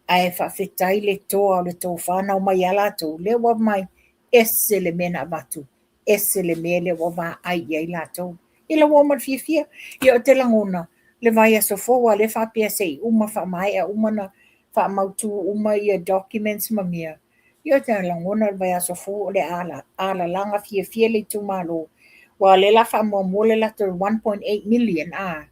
ae faafetai le toa o le tofa na omai ia latou lea ua omai ese le mea na avatu ese le mea lea ua vaai i ai latou. Ia ua uma le fiafia. Ia ou te lagona, le vaiaso fou a lea faapea se i uma faamaea uma na faamautu uma ia documents ma mea. Ia ou te lagona le vaiaso fou o le a alalaga fiafia le itumalo. Aua o lea o le a faamuamua le latou 1.8 million a,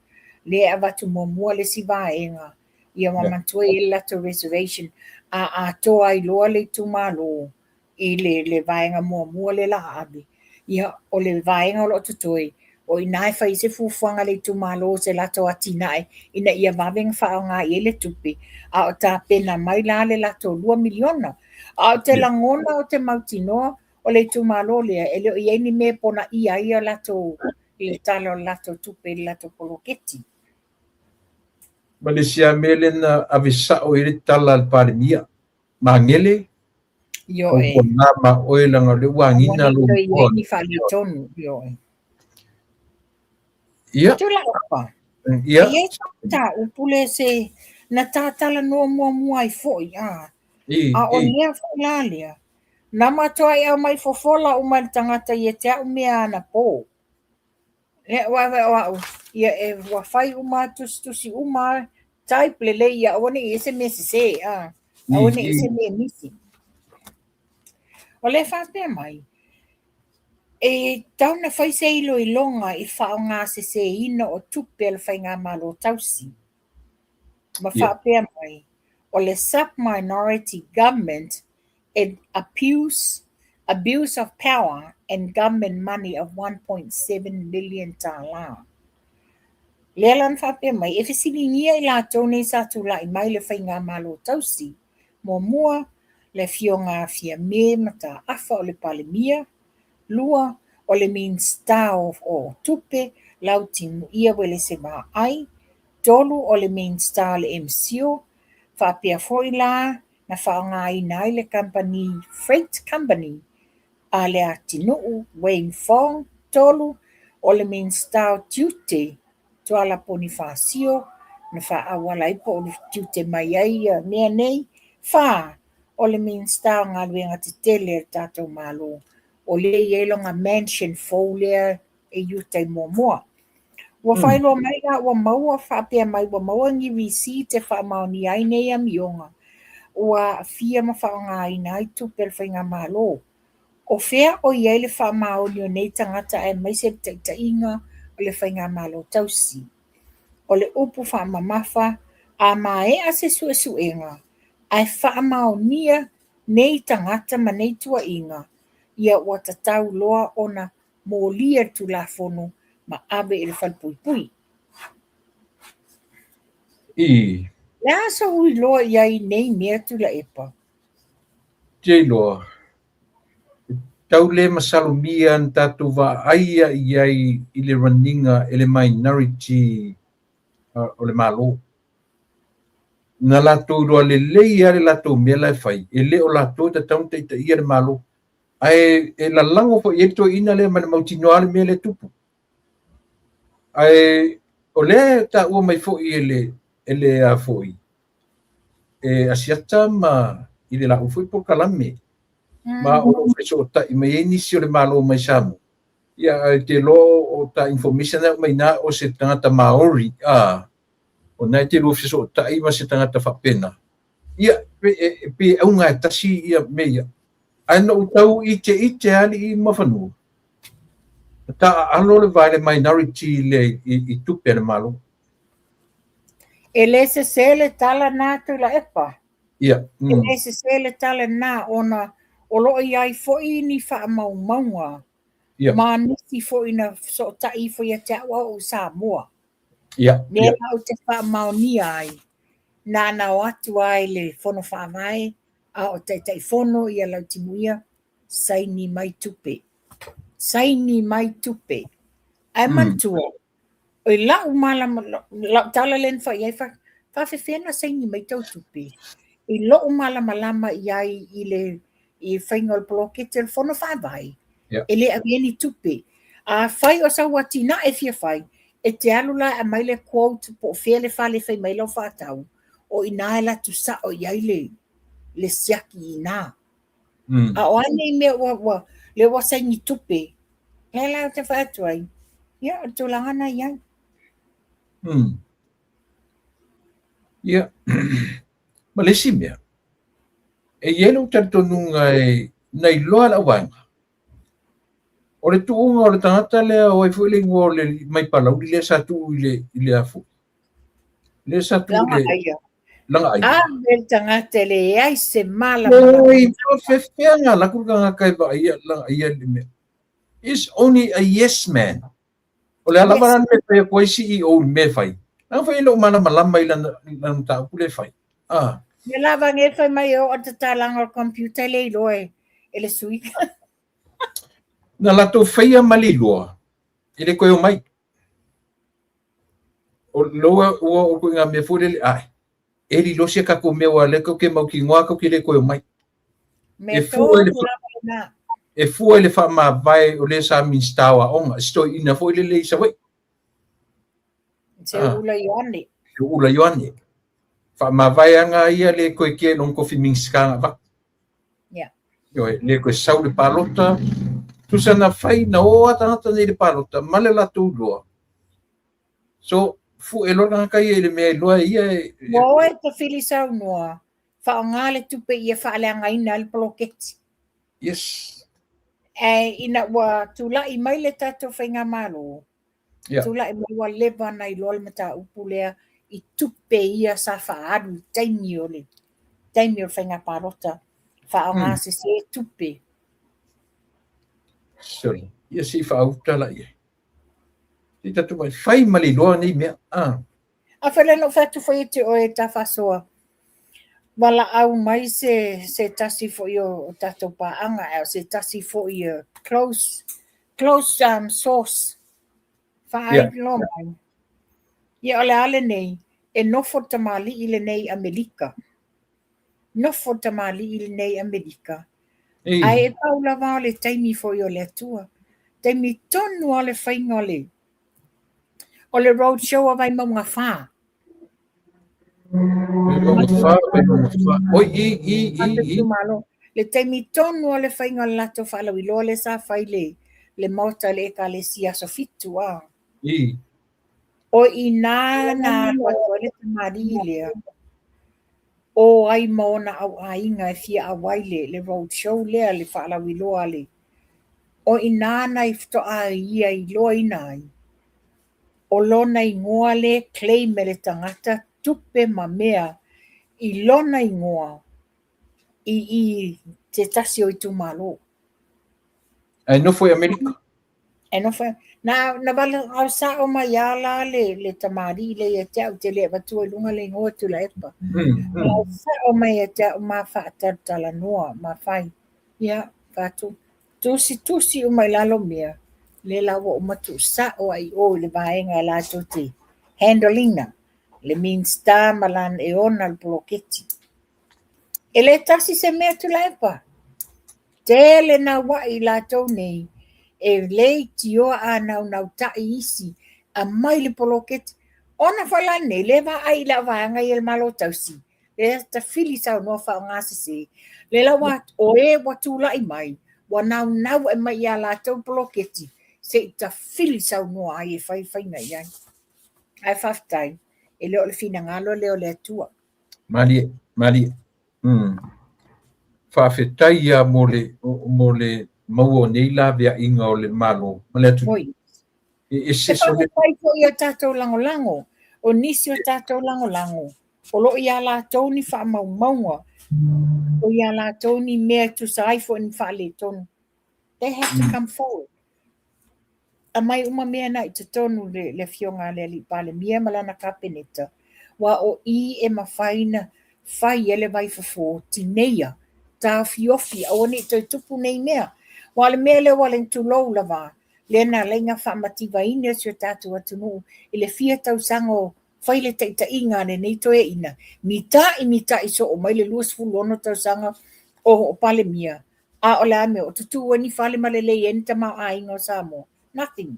lea e avatu muamua le isi vaega. Ia ma manatua e i ai le latou reservation a atoa ai loa le itumalo i le, le vaega muamua lea la a ave, ia, o le vaega o lo o totoe, o i ina e fai ai se fuafuaga a le itumalo i se latou atinae ina ia vave ona faaaoga i ai le tupe, a o tapena mai la le latou $2 miliona. A ou te lagona ou te mautinoa, o le itumalo lea, e le o i ai ni mea e ponaia ai a latou, le tala o le latou tupe i le latou poloketi. Ma le isi lava mea lea na ave sao i ai le tala a le Palemia, Magele, Ioe. Tautuana ma oe leaga o lea ua agiga lou igoa. Ni faaletonu, ioe. Ia. Tuilaepa. Ia. E i ai se mataupu lea se na ta talanoa muamua ai foi, a. A o lea foi la lea, na matuai aumai fofola uma e le tagata ia te au mea anapo. Lea ua o au, ia e ua fai uma tusitusi uma, type lelei ia aua ne i i ai se mea sese, a. Aua ne i i ai se mea misi. O lea e faapea mai, e tatau ona fai se iloiloga i faaaogaseseina o tupe a le Faigamalo tausi. Ma faapea mai, o le sub-minority government it abuse, abuse of power and government money of 1.7 million tālā. Lea la na faapea mai, e fesiligia i latou nei sa tulai mai le Faigamalo tausi, muamua, le Afioga a Fiame Mataafa o le Palemia, lua, o le Minisita o Tupe, Lautimuia Uelese Vaai, tolu, o le Minisita o le MCIL, faapea foi la na faaaogaina ai le kamupani Freight Company a Leatinuu Wayne Fong, 3, o le Minisita o Tiute Tuala Ponifasio na faaauala ai po o tiute mai ai ia mea nei, 4, o le Minisita o Galuega Tetele a le tatou Malo, o lea e i ai lona mansion fou lea e i uta i Moamoa. Ua faailoa mai la ua maua faapea mai ua maua ni receipt e faamaonia ai nei amioga ua aafia ma faaaogaina ai tupe a le Faigamalo. O fea o i ai le faamaoni o nei tagata aemaise le taitaiga o le Faigamalo tausi? O le upu faamamafa, a maea se suesuega ae faamaonia nei tagata ma nei tuuaiga, ia ua tatau loa ona molia le Tulafono ma ave i le falepuipui. I. Le a sou iloa i ai i nei mea Tuilaepa? Te iloa. Tau le masalomia na tatou vaaia i ai i le run-iga e le minority o le Malo. Na latou iloa lelei lava le latou mea la e fai, e le o latou e tatau ona taitaia le Malo. Ae e lalago foi i ai le toeaina lea ma le mautinoa lava le mea lea e tupu. Ae o lea e taua mai foi e le e le a foi e Asiata ma i le lau foi polokalame ma o lo o fesootai mai ai nisi o le Malo mai Samoa. Ia, ae te iloa o ta information e aumai ina o se tagata Maori, a, o na e te lua fesootai ma se tagata faapena. Ia, e pei e auga e tasi ia mea ia. Ae na ou tau ite ite alii ma fanua, na taaalo le va i le minority le i tupe a le Malo. E le sese le tala na Tuilaepa. Ia. E le sese le tala na ona o lo o i ai foi ni faamaumauga ma nisi foi na fesootai ifo ia te au a o ou i Samoa. Mea la ou te faamaonia ai, na ona o atu lava i le Fono Faavae a o Taitaifono ia Lautimuia, saini mai tupe. Saini mai tupe. Ae manatua, o lau malama, lau tala lea na fai i ai, faafefea ona saini mai tou tupe? I lou malamalama i ai i le i faiga o le poloketi o le Fono Faavae, e le avea ni tupe. Afai o sau atinae e fia fai, e te alu la e aumai le quote po o fea le fale e fai mai lau faatau, o i ina e alu atu sao i ai le, le siaki i ina. A o a nei mea ua, ua, lea ua saini tupe, lea la ou te fai atu ai, ia, o le tulaga na i ai. Ia, ma le isi mea, e i ai lou talitonuga e na iloa lau vaega. O le tuuga o le tagata lea, o ai foi le igoa o le mai Palauli lea sa tuu i le, i le afu. Lea sa tuu i le... Lagaaia. A le tagata e leai se malamalama. Oi, faafefea na alu atu le tagata e vaaia Lagaaia le mea. Is only a yes man. O le a lava la le mea e fai atu ai CEO i le mea e fai. Leaga foi e le o malamalama i lana mataupu lea e fai. Ah. Ia lava nge fai mai e oo le tatalaga o le computer e le iloa e le sui. Na latou faia ma le iloa, e le toe omai. O loa ua o ituaiga mea foi lele, ae, e lilo sia tatou mea aua o lea tatou te mautinoa tatou te le toe omai. E fua i le, e fua i le faamavae o le sa Minisita o Aoga, si toeaina foi lele i Savaii. Seuula Ioane. Seuula Ioane. Faamavae aga ia le toe kea i lona tofi Minisita na avatu. Yeah. Ioe, le toe sau i le palota. Tusa na fai, na o lava tagata nei i le palota ma le latou iloa. So, fue loa le tagata ia i le mea e iloa e ia e... Ua o e tafili saunoa, faaaoga le tupe ia faaleagaina ai le poloketi. Yes. Ae ina ua tulai mai le tatou faigamalo, yeah. Tulai mai ua leva ona iloa le mataupu lea i tupe ia sa faaalu i taimi o le taimi o le faiga palota, faaaoga sese tupe. Sorry. Ia se i faauta la i ai. Se i tatou mai fai ma le iloa nei mea. Ah. A fai lea na ou fai atu foi ia te oe ta faasoa, valaau mai se, se tasi foi o, o tatou paaga, ae o se tasi foi o close, close um, source, faailoa yeah. mai. Ia o le a lenei, e nofo le tamalii lenei i Amerika. Nofo le tamalii lenei i Amerika. Ei. Ae e pau lava o le taimi foi o le Atua. Taimi tonu lava o le faiga o le O le road show a Vaimauga 4. Vaimauga 4, Vaimauga 4. Oi, i, i, i, i. Le taimi tonu o le faiga o le latou faalauiloa lea sa fai le, le maota le Ekalesia aso 7 a. I. O i nā na alu atu ai le tamalii lea. O ai ma ona au aiga e fia auai le, le road show lea, le faalauiloa le, O i inā na i faatoa ia iloaina ai, o lona igoa le claim e le tagata tupe ma mea i lona igoa i i se tasi o itumalo. Ae nofo i Amerika. E nofo na na valaau sao mai a la le le tamalii lea ia te au, te le avatua i luga le igoa Tuilaepa. Valaau sao mai ia te au ma faatalatalanoa ma fai. Ia, fai atu. Tusitusi uma i lalo mea, lea la ua uma tuusao ai i o i le vaega latou te handle ina, le Minista ma lana e ona le poloketi. E le tasi se mea Tuilaepa. Tele naua'i i latou nei e leitioa a naunautai isi aumai le poloketi. Ona foi la lenei, lea e vaai i lau vaega ia le Malo Tausi, lea tafili saunoa faaaogasese, lea la ua, o e ua tulai mai, ua naunau e aumai ia latou poloketi se i tafili saunoa ai e fai faiga i ai. Ae faafetai, e le o le finagalo lea o le Atua. Malie, malie. Faafetai ia mo le maua o nei laveaiga o le Malo ma le atunuu. Oi. E E se so le faafetai foi i tatou lagolago, o nisi o tatou lagolago, o lo o ia latou ni faamaumauga, o ia latou ni mea e tusa ai foi ni faaletonu. They have to come forward. Aumai uma mea na i totonu le afioga a le alii Palemia ma lana Kapeneta, ua o i e mafai na fai ai le vaifofo tineia, taofiofi, aua ne i toe tupu nei mea. Ua o le mea lea ua le tulou lava, lea na ala ai ona faamativaina si o tatou atunuu i le fia tausaga o fai le taitaiga a lenei toeaina, mita'i mita'i soo mai le 26 tausaga o Palemia, a o le a mea o tutu ai ni fale ma lelei ai ni tamaoaiga o Samoa? Nothing.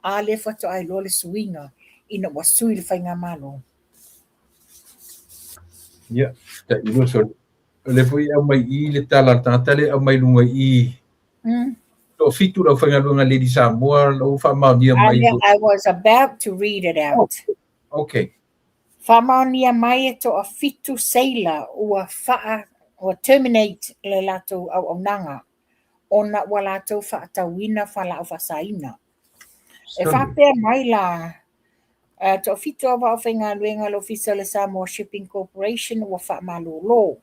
A lea faatoa iloa le suiga ina ua sui le faigamalo. Ia, tailo so le foi au mai i le tala le tagata le au mai lunga i 7 lau faigaluega Lady Samoa lau faamaonia mai. I was about to read it out. Oh, okay. Faamaonia mai e 7 seila ua faa ua terminate le latou auaunaga ona ua latou faatauina fualaau faasaina. E faapea mai la, 7 au faigaluega le Ofisa o le Samoa Shipping Corporation ua faamalolo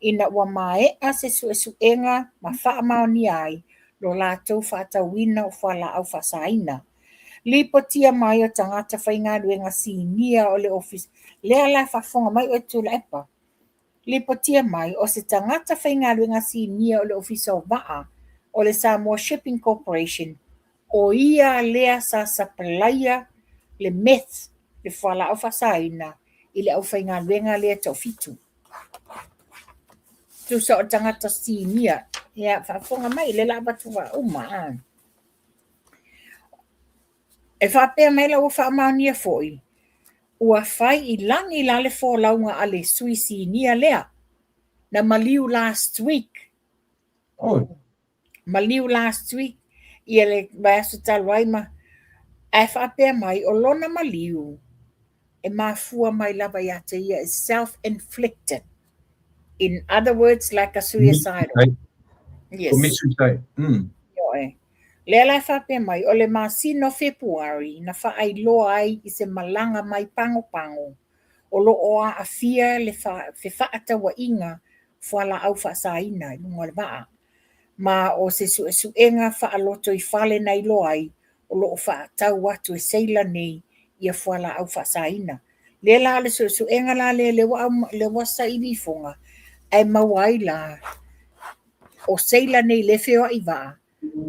ina ua maea se suesuega ma faamaonia ai lo latou faatauina o fualaau faasaina. Lipotia mai o tagata faigaluega sinia o le ofisa. Lea la faafofoga mai oe Tuilaepa. Lipotia mai o se tagata faigaluega sinia o le ofisa o vaa o le Samoa Shipping Corporation o ia lea sa sapalaia le meth, le fualaau faasaina i le aufaigaluega lea 7. Tusa o tagata sinia. Ia, faafofoga mai, le la avatu faauma. E faapea mai la ua faamaonia foi, ua fai i lagi la le folauga a le sui sinia lea, na maliu last week. Oh. Maliu last week, ia le vaiaso talu ai ma, ae faapea mai o lona maliu, e mafua mai lava ia te ia is self-inflicted. In other words, like a suicidal. Yes. Commit suicide. Ioe. Lea la e faapea mai, o le masina o Fepuari na faailoa ai i se malaga mai Pagopago o lo o aafia le fefaatauaiga fualaau faasaina i luga o le vaa. Ma o se suesuega faaloto i fale na iloa ai o lo o faatau atu e seila nei ia fualaau faasaina. Lea la o le suesuega la lea lea ua saili ifoga, ae maua ai la o seila nei le feoai vaa,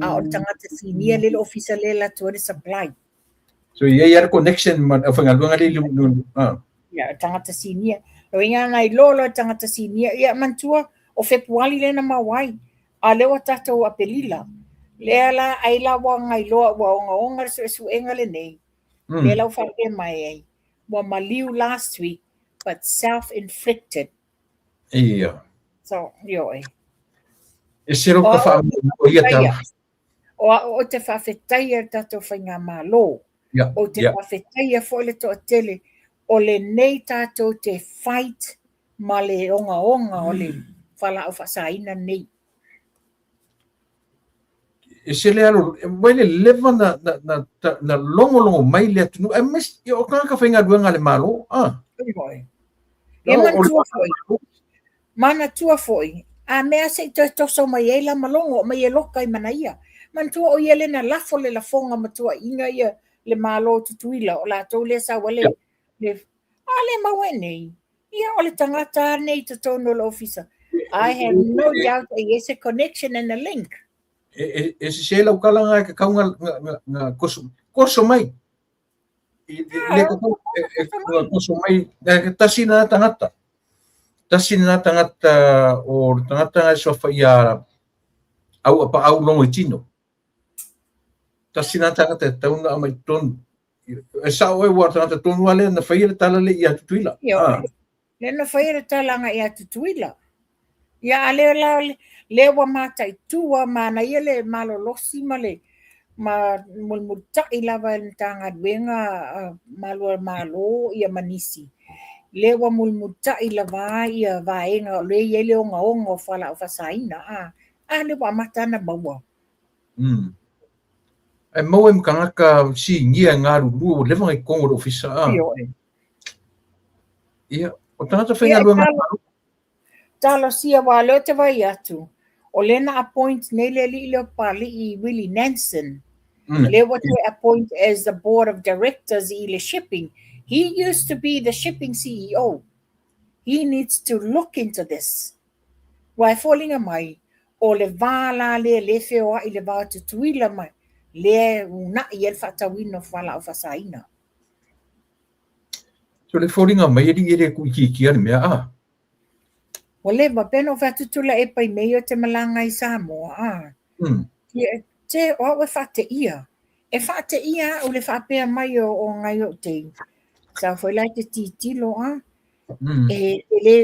a o le tagata sinia le ofisa le la atu ai le supply. So i ai le connection ma au faigaluega le lu ah. Ia, tagata sinia. O inga nai lolo tagata sinia. Ia, manatua, o Fepuari lea na maua ai. A lea ua tatou Apelila. Lea la, ai la ua ngailoa ua ogaoga le suesuega lenei. Lea la ua faapea mai ai. Ua maliu last week, but self-inflicted. Ia. So, ioe. E se ro ka wha ia tala. O a o te faafetaia le tatou faigamalo. O te faafetaia foi le toatele o lenei tatou te fight ma le ogaoga o le fualaau faasaina nei. E se le alo, mai le leva na logologo mai le atunuu, e mes, o tagata faigaluega le Malo. Ah. Ioe. Ia manatua foi. Manatua foi, a mea se i toe toso mai ai la malogo, mai e loka i manaia. Manatua o ia le na lafo le lafoga matuaiga ia le Malo Tutuila, o latou lea sau ai le a le maua e nei. Ia o le tagata nei totonu o le ofisa. I have no doubt there is a connection and a link. E, e, e sese lau tala na e tatau na, na, na, na toso, toso mai. I, i, le tatau, e, e, na toso mai, e, tasi na tagata. Tasi na tagata o le tagata na e suafa ia au apa au longo i tino. Tasi na tagata e tatau na aumai totonu. E sao oe ua tagata tonu lava lea na faia le tala lea ia Tutuila. Ioe. Lea na faia le tala agai ia Tutuila. Ia a lea la lea ua mataitu lava manaia le malolosi ma le ma mulimulita'i lava e le Matagaluega a Malu o le Malo ia ma nisi. Lea ua mulimulita'i lava ia vaega o lea e i ai le ogaoga o fualaau faasaina a. A lea ua amata ona maua. Mm. Ae maua ai ma tagata sinia e galulue ua leva ona i totonu o le ofisa a. Ioe. Ia, o tagata faigaluega a le Malo. Talosia aua o lea ou te vaai atu, o lea na appoint nei le alii lea o Papalii Willie Nanson. Mm. Lea ua toe appoint as the board of directors i le shipping. He used to be the shipping CEO. He needs to look into this. Aua e foliga mai, o le va la lea lea e feoai le va o Tutuila ma lea e uunai ai le faatauina o fualaau faasaina. So le foliga mai alii e le tuuitiitia le mea a? Ua leva, pei ona ou fai atu Tuilaepa i mea ia o te malaga i Samoa a. Mm. Ia, te, o au e faateia. E faateia au le faapea mai o, o ngai o tei. Sau foi la e te titilo a. Mm. E, e le,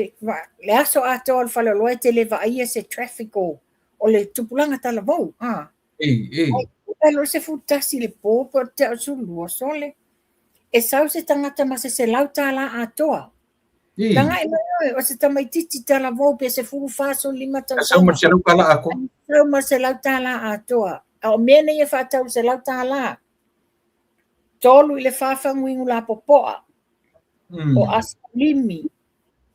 le aso atoa o le faleoloa e te le vaaia se traffic o, o le tupulaga talavou. A. Ei, ei. Ai, e lo se 11 le po, po o te o 12 sole. E sau se tagata ma se $100 atoa. Ei. Tagai mai oe, o se tamaitiiti talavou pe 14, 15 E sau ma tausaga. le $100 atoa. Sau ma le $100 atoa. A o mea nei e faatau i le $100. 3 i le 4 faguinu lapopoa. Mm. O asakalimi,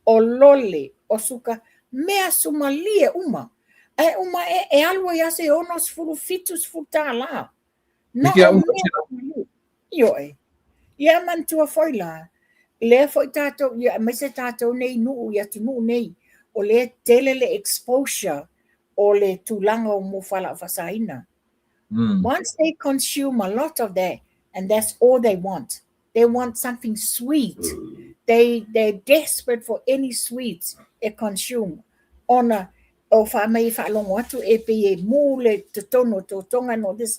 o lole, o suka, mea sumalie uma. Ae uma e, e alu ai lava se 60, $70. Na Hiki o au mea sumalie. Ioe. Ia manatua foi la, lea foi tātou, ia aemaise tātou nei i nuu, i atunuu nei, o lea e tele le exposure o le tulaga o mea o fualaau faasaina. Mm. Once they consume a lot of that, and that's all they want. They want something sweet. They, they're desperate for any sweets e consume. Ona, o fai mai e faalogo atu e pei e mū le totonu o totoga and all this.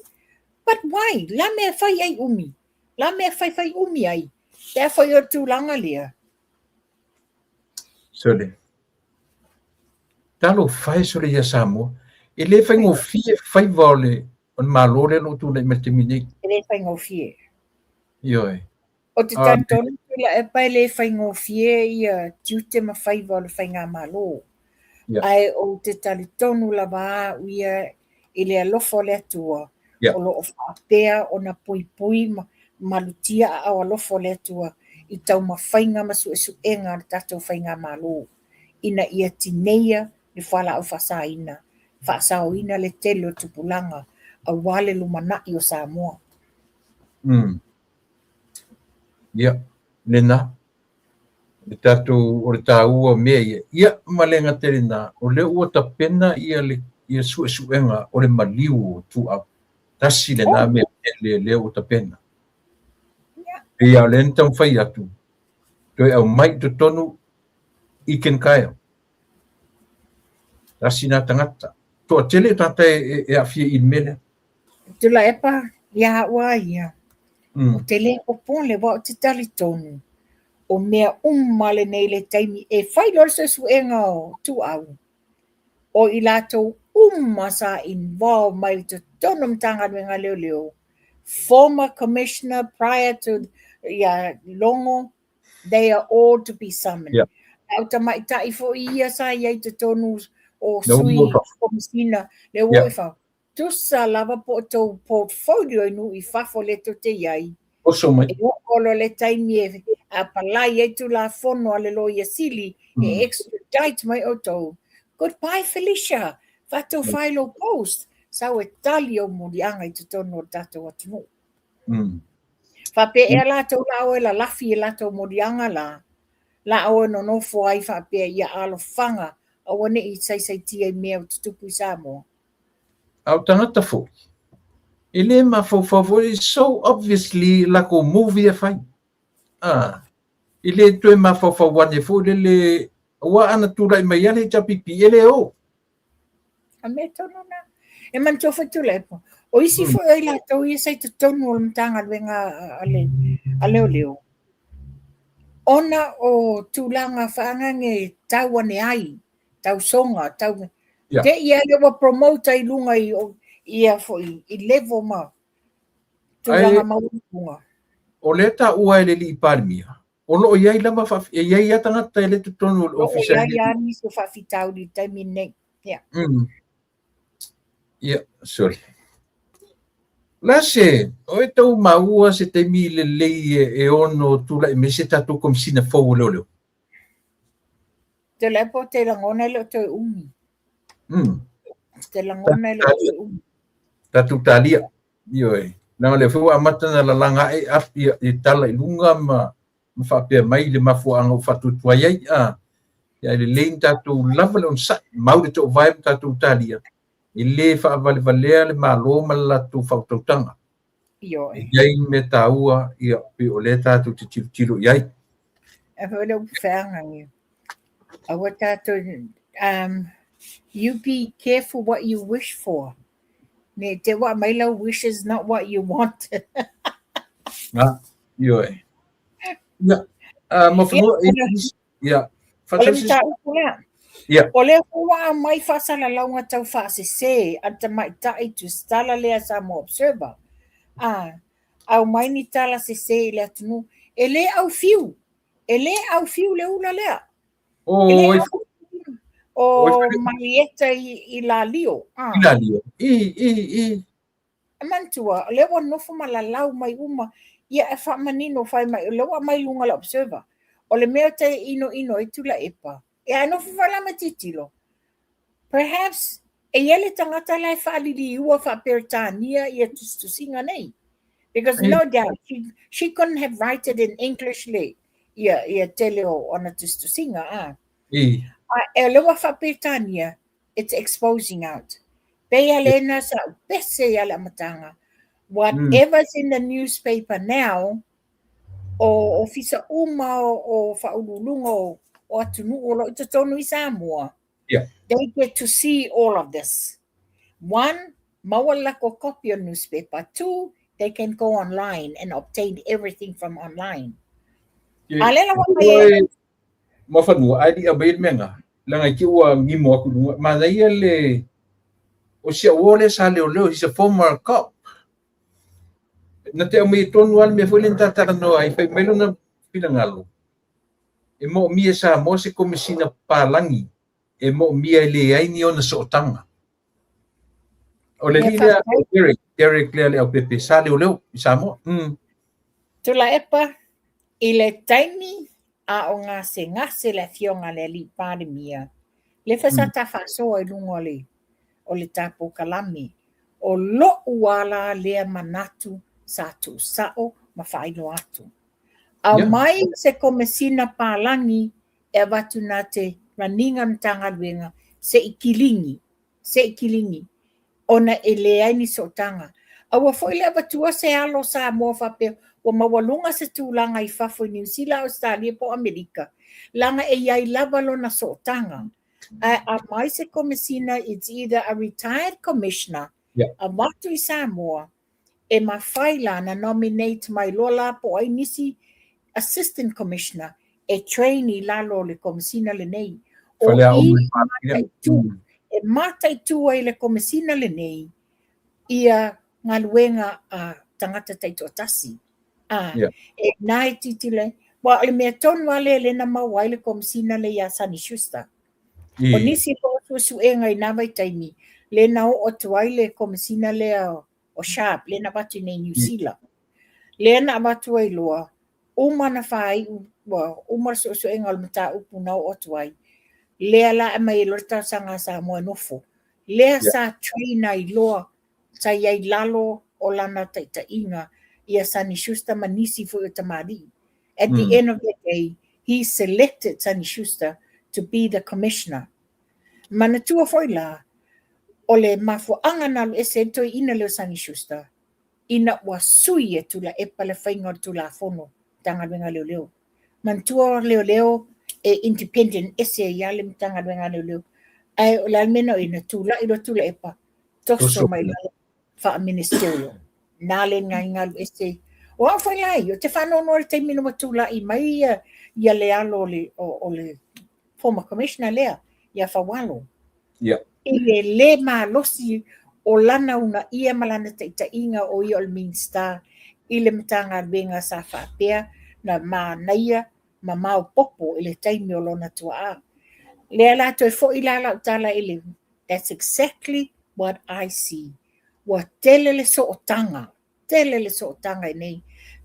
But why? La mea fai ai umi. La mea fai fai umi ai. Pe a foi o le tulaga lea. Sole. Talofa e sole ia Samoa. E le faigofie faiva o le, o le Malo lea o lo o tulai mai i le taimi nei. E le faigofie. Ioe. Ou te talitonu Tuilaepa e le faigofie ia tiute ma faiva o le faigamalo. Yeah. Ae ou te talitonu lava au ia i le alofa o le Atua, yeah. o lo o faapea ona puipui ma malutia aao alofa o le Atua i taumafaiga ma suesuega a le tatou faigamalo ina ia tineia le fualaau faasaina, faasaoina le tele o tupulaga aua le lumanai o Samoa. Mm. Ia, lena. Le tatou, o le taua o mea ia. Ia, ma le gata i lena, o lea ua tapena ia le ia suesuega o le maliu o Tuuau. Tasi lena Oh. mea tele lea ua tapena. Ia. Pei lava o lea na taumafai atu, toe aumai i totonu Iken Kyle. Tasi lena tagata. Toatele o tagata e, e, e aafia i le mea lea. Tuilaepa, ia au a ia, Mm. ou te le popole aua ou te talitonu, o mea uma lenei le taimi e fai loa le suesuega o Tuuau, o i latou uma sa involve mai i totonu o Matagaluega a Leoleo, former commissioner prior to ia Logo, they are all to be summoned. Yeah. Au tamaitai foi ia sa i ai i totonu o Lea ua sui o i fafo. komisina, lea ua Yeah. o i fafo. Tusa lava po o tou portfolio i nuu i fafo lea tou te i ai, Oso mai. e oo loa le taimi e apalai ai Tulafono a le Loia Sili e extradite mai outou. Goodbye Felicia, faatofa i lou post, sau e tali ou muliaga i totonu o le tatou atunuu. Faapea ea latou la o e lalafi i latou moliaga la, la o e nonofo ai faapea ia alofaga aua ne i saisaitia i mea o tutupu i Samoa. A o tagata foi, e le mafaufau foi, so obviously lakou movie e fai. Ah, e le toe mafaufau ane foi lele, aua ana tulai mai lava le HRPP, e le o. A mea tonu na. E manatua foi Tuilaepa, o isi foi o i latou ia sa i totonu o le Matagaluega a le a Leoleo, ona o tulaga faaagaaga tau ane ai, tausoga, tau Yeah. te i ai ua promote ai i luga i ia foi i level ma tulaga Ae maualuluga. o lea taua e le alii Palemia, o lo o i ai lava e i ai lava tagata e le totonu o le O lo o ofisa i ai e le lava nisi o faafitauli i le taimi lenei. Yeah. Yeah, sorry. La se, o e tau maua se taimi lelei e ono tulai mai se tatou Komesina fou o Leoleo. Tuilaepa ou te lagona e le o toe umi. Te lagona e le o toe umi. Tatou talia. Ioe. Leaga o lea foi ua amata ona lalaga ae ia, i tala i luga ma faapea mai le mafuaaga ua faatuatuai ai. A, ia, e lelei ni tatou lava le onosai, mau le toovae ma tatou talia, e le faavalevalea le Malo ma le latou faautautaga. Ioe. E i ai mea taua, ia, pei o lea tatou te tilotilo i ai. E foi le upu feagaiga. Aua tatou, you be careful what you wish for. Ne i te ua aumai lau wish is not what you want. Ah, ioe. Ia, Muafanua, ia, O le mataupu lea. Ia. O lea foi ua aumai faasalalauga tau faasese a le tamaitai tusitala lea Samoa Observer. A, aumai ni tala sese i le atunuu. E le aufiu, e le aufiu le ula lea. O, E le oi, aufiu o Marieta i Lalio. I Lalio. I, i, i. E manatua, o lea ua nofo ma lalau mai uma, ia e faamanino fai mai, o lea ua aumai i luga o le Observer. O le mea te inoino ai Tuilaepa, ia e nofo foi la ma tilotilo. Perhaps, e i ai le tagata la e faaliliua faa-Peretania ia tusitusiga nei. Because no doubt, she couldn't have write it in English le, ia, ia tele o ana tusitusiga, a. A, e lea ua faa-Peretania, it's exposing out. Pei a lena sa ou pese ia le amataga. Whatever's in the newspaper now, o ofisa uma o faauluuluga o atunuu o lo o i totonu i Samoa, they get to see all of this. One, maua le lakou copy o newspaper. Two, they can go online and obtain everything from online. A lea la ua aumai ai. Muafanua, ae le i aumai le mea lena, leaga i te i ua gimo atu i luga, manaia le, o si au uo lea sa leoleo, he's a former cop. Na te aumai tonu lava le mea foi lea na ta talanoa ai, fai mai lona finagalo, e moomia e Samoa se komesina papalagi, e moomia e leai ni ona sootaga. O le alii lea, o Derek, Derek lea Leaupepe, sa leoleo i Samoa. Tuilaepa, i le taimi a o gasegase le afioga a le alii Palemia, lea foi sa ta faasoa i luga o le o le ta polokalame, o lo'u ala lea manatu sa tuusao ma faailoa atu. Aumai se komesina palagi e avatu na te run-ina Matagaluega se i kilini, se i kilini, ona e leai ni sootaga. Aua foi le avatua se alo o Samoa faapea ua maualuga se tulaga i fafo i Niu Sila, Ausetalia po o Amerika, leaga e i ai lava lona sootaga. Ae aumai se komesina, it's either a retired commissioner, avatu i Samoa, e mafai la na nominate mai loa la po o ai nisi assistant commissioner e train i lalo o le komesina lenei. O i mataitu, e mataitu ai le komesina lenei ia galuega a tagata taitoatasi. A, e na e tilotilo ai, aua o le mea tonu lava lea lea na maua ai le komesina lea ia Sonny Schuster. O nisi foi o suesuega i na vaitaimi, lea na oo atu ai le komesina lea o Sharp, lea na avatu i nei Niu Sila. Lea na avatu ai loa, uma na faaiu, ua uma le suesuega o le mataupu na oo atu ai, lea la e aumai ai loa le talosaga a Samoa e nofo. Lea sa train ai loa, sa i ai lalo o lana taitaiga ia Sonny Schuster ma nisi foi o tamalii. At the end of the day, he selected Sonny Schuster to be the commissioner. Manatua foi la, O le mafuaaga na alu ese ai le toeaina lea o Simon Schuster, ina ua sui e Tuilaepa le faiga o le Tulafono Matagaluega a Leoleo. Manatua o Leoleo e independent ese ai lava le Matagaluega a Leoleo. Ae o le a le mea na i ai? Na tulai loa Tuilaepa, toso mai lalo faa-ministerial. Na le na i alu ese. O au foi la ia, ou te faanoanoa i le taimi na ua tulai mai ia le alo o le, o le former commissioner lea, ia Faualo. I le lē malosi o lana uunaia ma lana taitaiga o ia o le Minisita i le Matagaluega sa faapea na manaia ma maopoopo i le taimi o lona tuaa. Lea la toe foi la lau tala i le That's exactly what I see. Ua tele le sootaga, tele le sootaga i nei.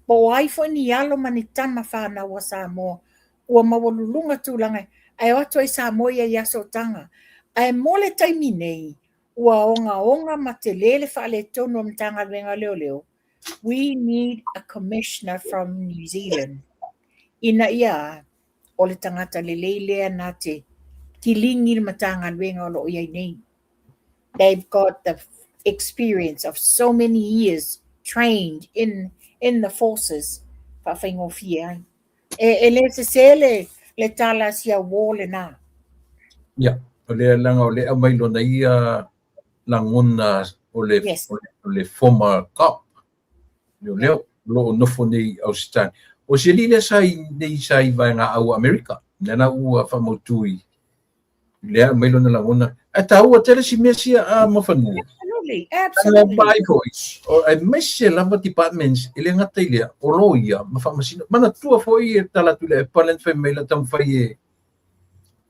Po o ai foi ni alo ma ni tama fanau a Samoa ua maualuluga tulaga ae o atu ai Samoa ia i sootaga. Ae mo le taimi nei, ua ogaoga ma tele le faaletonu o Matagaluega o Leoleo. We need a commissioner from New Zealand. Ina ia o le tagata lelei lea na te kiligi le Matagaluega o lo o i ai nei. They've got the experience of so many years trained in the forces faafaigofie ai. E le sese le tala a si au uō lena. Ia, o lea leaga o lea aumai lona ia lagona o le, o le former cop. Leoleo, o lo o nofo nei i Ausitali. O si alii lea sa i nei sa i vaegaau a Amerika, lea la ua faamautu i lea aumai lona lagona. Ae taua tele si mea sia a Mafanua. Absolutely, absolutely. Vaai foi, aemaise lava departments e le gata i lea, o loia ma faamasino. Manatua foi e tala atu i le Epa lea na fai mai la taumafai e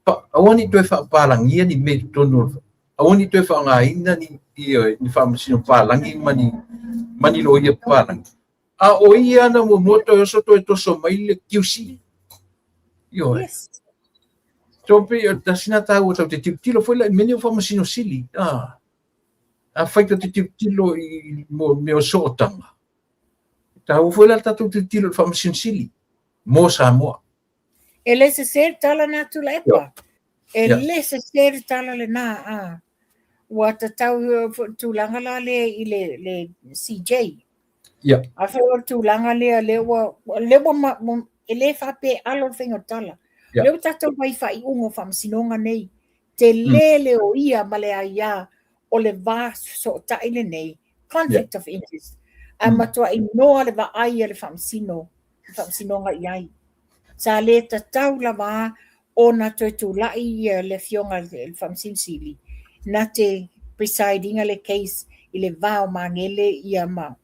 aua ne i toe faapalagia ni mea i totonu o aua ne i toe faaaogaina ni, ni faamasino palagi ma ni loia palagi. A o ia na muamua toe oso toe toso mai le QC. Ioe. So pei o tasi na taua tau te tilotilo foi la i mea nei o faamasino sili. Afai tou te tilotilo i mo mea o sootaga, e taua foi la le tatou tilotilo i le faamasino sili mo Samoa. E le sese le tala na Tuilaepa. E le sese le tala lena. A. Ua tatau tulaga la lea i le CJ. Afai o le tulaga lea, lea ua, lea ua ma, e le faapea e alo le faiga o le tala. Lea ua tatou vaai i faaiuga o faamasinoga nei. Tele le oia ma le aia o le va sootai lenei, conflict of interest. Ae matuai noa le vaai a le faamasino, le faamasinoga i ai. Sa le tatau lava ona toe tulai ia le afioga i le Faamasino Sili na te preside ina le case i le va o Magele ia ma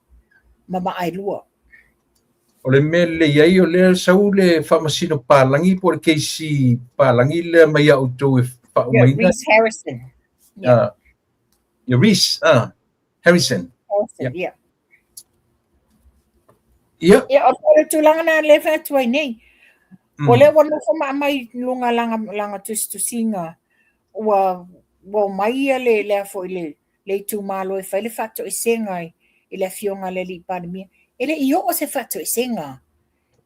Vaaelua. O le mea lelei ai o lea sau le Faamasino palagi po o le KC palagi lea mai ia outou e faaumaina. Yeah, Reece Harrison. Yeah. Yeah, Reece Harrison. Harrison, yeah. Ia. Ia, o le tulaga na lea e fai atu ai nei. O lea ua nofo ma aumai i luga lana tusitusiga, ua omai ia le, le, foi le, le itumalo e fai le faatoesega i le afioga a le alii Palemia. E le i oo se faatoesega.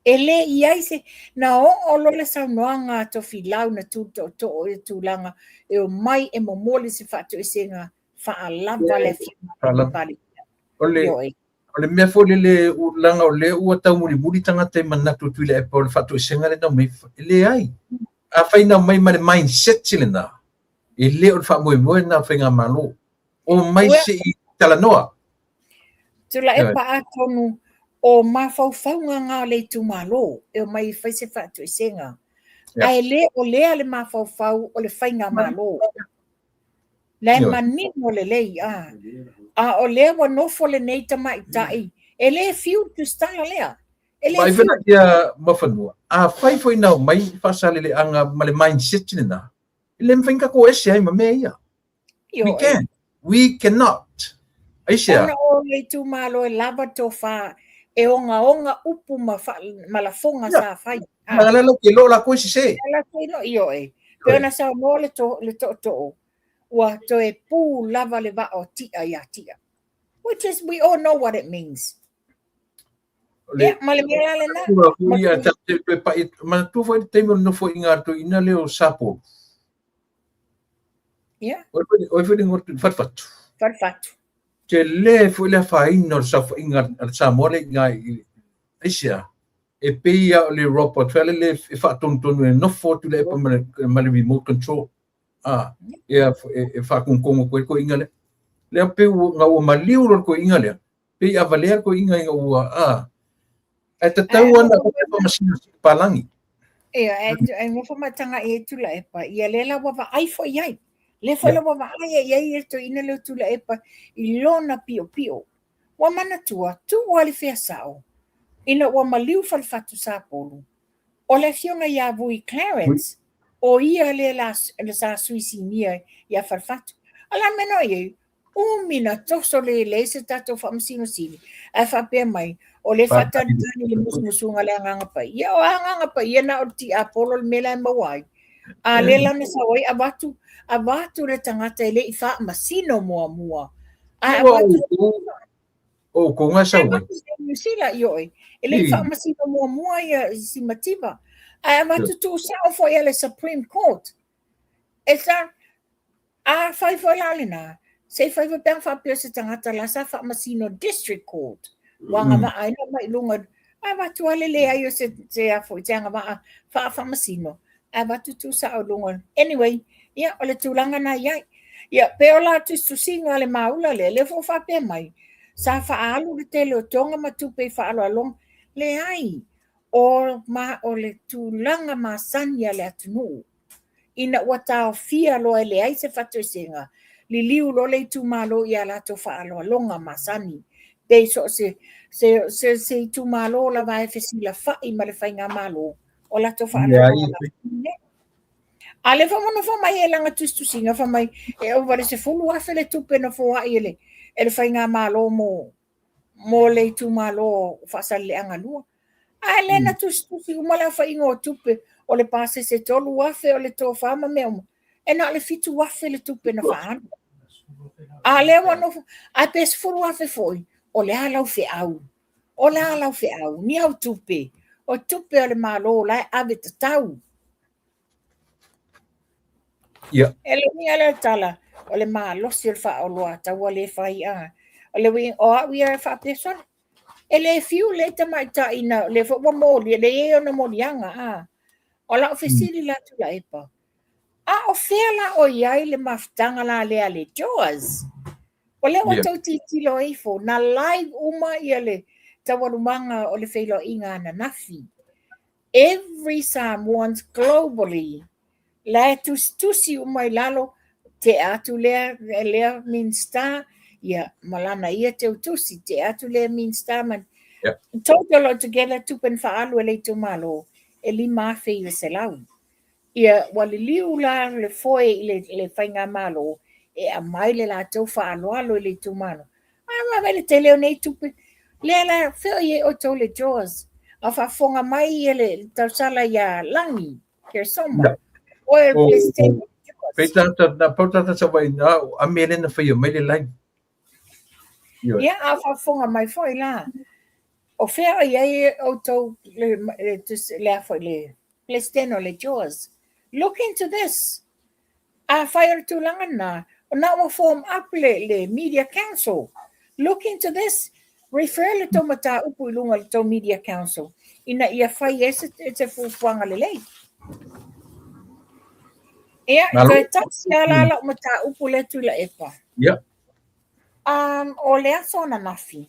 E le i ai se, na oo loa le saunoaga a Tofilau na tu tootoo i le tulaga e omai e momoli se faatoesega faalava le afioga a le alii Palemia. O le, o le mea foi lele leaga o lea ua taumulimuli tagata e manatu atu i le epa o le faatoesega lea na aumai, e leai. Afai na aumai ma le mindset lena, e le o le faamoemoe lena o le faigamalo. Omai se i talanoa. Tuilaepa atonu o mafaufauga na o le itumalo e omai e fai se faatoesega. Ae le o lea le mafaufau o le faigamalo. La e manino lelei, a. A o lea ua nofo lenei tamaitai, e le fiu le tusitala lea. E le fiu. Vaai ia Mafanua, afai foi na omai le faasaleleaga ma le mindset lena, e le mafai ona tatou ese ai ma mea ia. We can. We cannot. Aisea? Ona o le itumalo e lava tofa e ogaoga upu ma, ma lafoga sa fai. Ah. La la ke lo la koe sese. La ke lo io e. Pe ona saunoa le to le tootoo ua toe pū lava le vaa o Tia ia Tia. Which is, we all know what it means. Le, Ia, ma le mea la lena. Ua ia ta te toe pai, manatua foi le taimi o le nofoaiga a le toeaina lea o Sapolu. Ia. O ai foi le igoa o le Falefatu. Falefatu. Tele foi le afaina o le saofaiga a le Samoa lea i ina i aisea? E pei lava o le robot foi lele e faatonutonu e nofo atu le epa ma le remote control. A, e, e faatonutonu atu ai le toeaina lea. Lea pei ua, ua maliu loa le toeaina lea, pei a valea le toeaina ina ua, a, ae tatau lava ona faamasino i palagi. Ia, e nofo ma taga'i ai Tuilaepa, ia lea la ua vaai foi i ai. Lea foi la ua vaai ai i ai le toeaina lea o Tuilaepa i lona piopio. Ua manatua, tuu lava le fea sao, ina ua maliu Falefatu Sapolu, o le afioga ia Vui Clarence, o ia lea la sa sui sinia ia Falefatu. A o le a le mea na i ai? Umi na toso le leai se tatou faamasino sili, ae faapea mai, o lea e faatalitali le musumusuga a le Agaga Paia. O a Agaga Paia na o le tiapolo le mea la e maua ai. A lea la na sau ai avatu, avatu le tagata e le i faamasino muamua. Ae avatu O kou nga sau ai. Niu Sila i oe. E le i faamasino muamua ia Simativa. Ae avatu tuusao foi a le Supreme Court. E sa, a fai foi la lena, se i fai foi pe ana faapea o se tagata la sa faamasino District Court. Ua agavaa ai na aumai i luga, ae avatu lava le leai o se, se a foi, se agavaa faafaamasino, ae avatu tuusao i luga. Anyway, ia, o le tulaga na i ai. Ia, pe o la tusitusiga a le maula lea, lea foi ua faapea mai, sa faaalu le tele o toga ma tupe i faaaloaloga. Leai, o, ma, o le tulaga masani a le atunuu. Ina ua taofia loa e leai se fatoesega, liliu loa le itumalo i a latou faaaloaloga masani. Pei so o se, se, se, se itumalo lava e fesilafai ma le faigamalo, o latou faaaloaloga masani. A lea foi ua nofo mai e lana tusitusiga fai mai e ova i le 10,000 le tupe na foai e le, e le faigamalo mo, mo le itumalo o Faasaleleaga 2. Ae lea na tusitusi uma le aofaiga o tupe o le pasese 3,000 o le tofa ma mea uma, e na o le 7,000 le tupe na faaalu. A lea ua nofo, ae pe 10,000 foi, o le a lau feau? O le a lau feau? Ni au tupe? O tupe a le Malo la e ave tatau. Ia. E le uiga lea o le tala, o le malosi o le faaoloataua lea e fai a. O le uiga, o au ia e faapea sole. E le fiu le tamaitai na, lea foi ua moli, e le i ai ona moliaga a. O lau fesili la Tuilaepa, a o fea la o i ai le mafutaga la lea a le JOAS? O lea ua tou tilotilo ifo, na live uma ia le taualumaga o le feiloaiga ananafi. Every Samoans globally la e tusitusi uma i lalo, tea atu lea, lea Minista, ia, ma lana ia teutusi, tea atu lea Minista, ma total altogether tupe na faaalu e le itumalo, e $5,900. Ia, ua liliu la le foe i le, le faigamalo e aumai le latou faaaloalo i le itumalo. A vaavaai le tele o nei tupe, lea la, fea o i ai outou le JOAS? A faafofoga mai ia le tausala ia Lagi, Keresoma, oe o le Peresetene o le JOAS. Pei tata, na pau tata sa vai na a me le na faia mai le line. Ia, a faafofoga mai foi la, o fea o i ai outou le, le, le, a foi le Peresetene o le JOAS? Look into this. Afai o le tulaga lena, na ua form up le, le Media Council. Look into this. Refer le tou mataupu i luga o le tou Media Council ina ia fai ai se, se fuafuaga lelei. Ia, toe tasi lava la lau mataupu lea Tuilaepa. Ia. O le aso ananafi,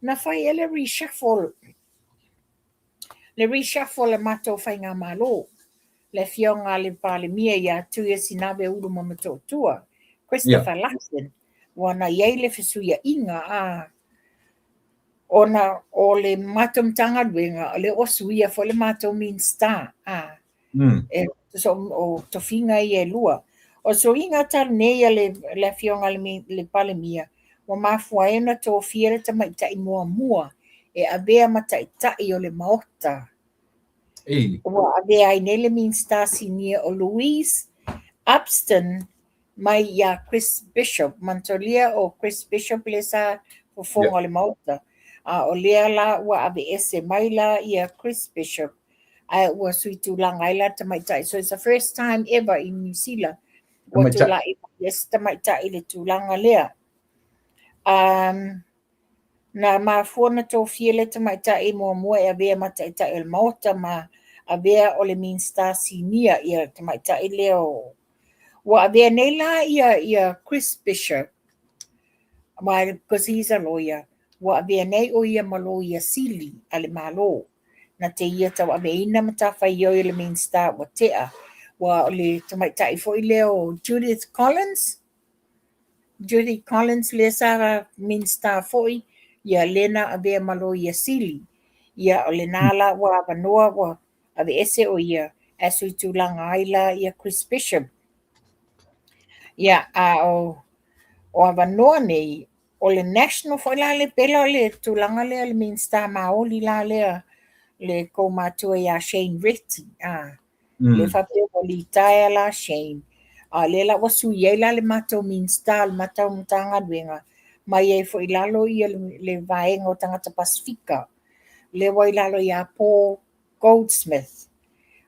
na fai ai le reshuffle, le reshuffle a le matou faigamalo, le afioga a le Palemia ia Tuiasinave Ulu ma Motootua, Christopher Luxon, ua na i ai le fesuiaiga a ona o le matou Matagaluega, o lea ua suia foi le matou Minista, a e tusa o tofiga ia e lua. O suiga talu nei a le, le afioga i le, le Palemia, ua mafua ai ona tofia le tamaitai muamua e avea ma taitai o le Maota. Ua avea ai nei le Minista Sinia o Louise Upston mai ia Chris Bishop. Manatua o Chris Bishop lea sa fofoga o le Maota. A o lea la ua aveese mai la ia Chris Bishop ae ua sui tulaga ai la le tamaitai. So it's the first time ever in New Zealand. Ua tulai mai si tamaitai i le tulaga lea. Na mafua ona tofia le tamaitai muamua e avea ma taitai o le Maota ma avea o le Minisita Sinia ia tamaitai lea o Ua avea nei la ia Chris Bishop, because he's a lawyer, ua avea nei o ia ma Loia Sili a le Malo. Na te ia tauaveina matafaioi a le Minisita ua tea. Ua o le tamaitai foi lea o Judith Collins, Judith Collins lea sa Minisita foi, ia lea na avea ma Loia Sili. Ia o lena la ua avanoa ua aveese o ia ae sui tulaga ai la ia Chris Bishop. Ia, a o avanoa nei, o le National foi la le pela o le tulaga lea le Minisita Maoli la lea le koumatua ia Shane Reti. Le faapea ua litaea la Shane. A lea la ua sui ai la le matou Minisita o le matou Matagaluega mai ai foi i lalo ia le vaega o tagata Pasefika. Lea ua i lalo ia Paul Goldsmith.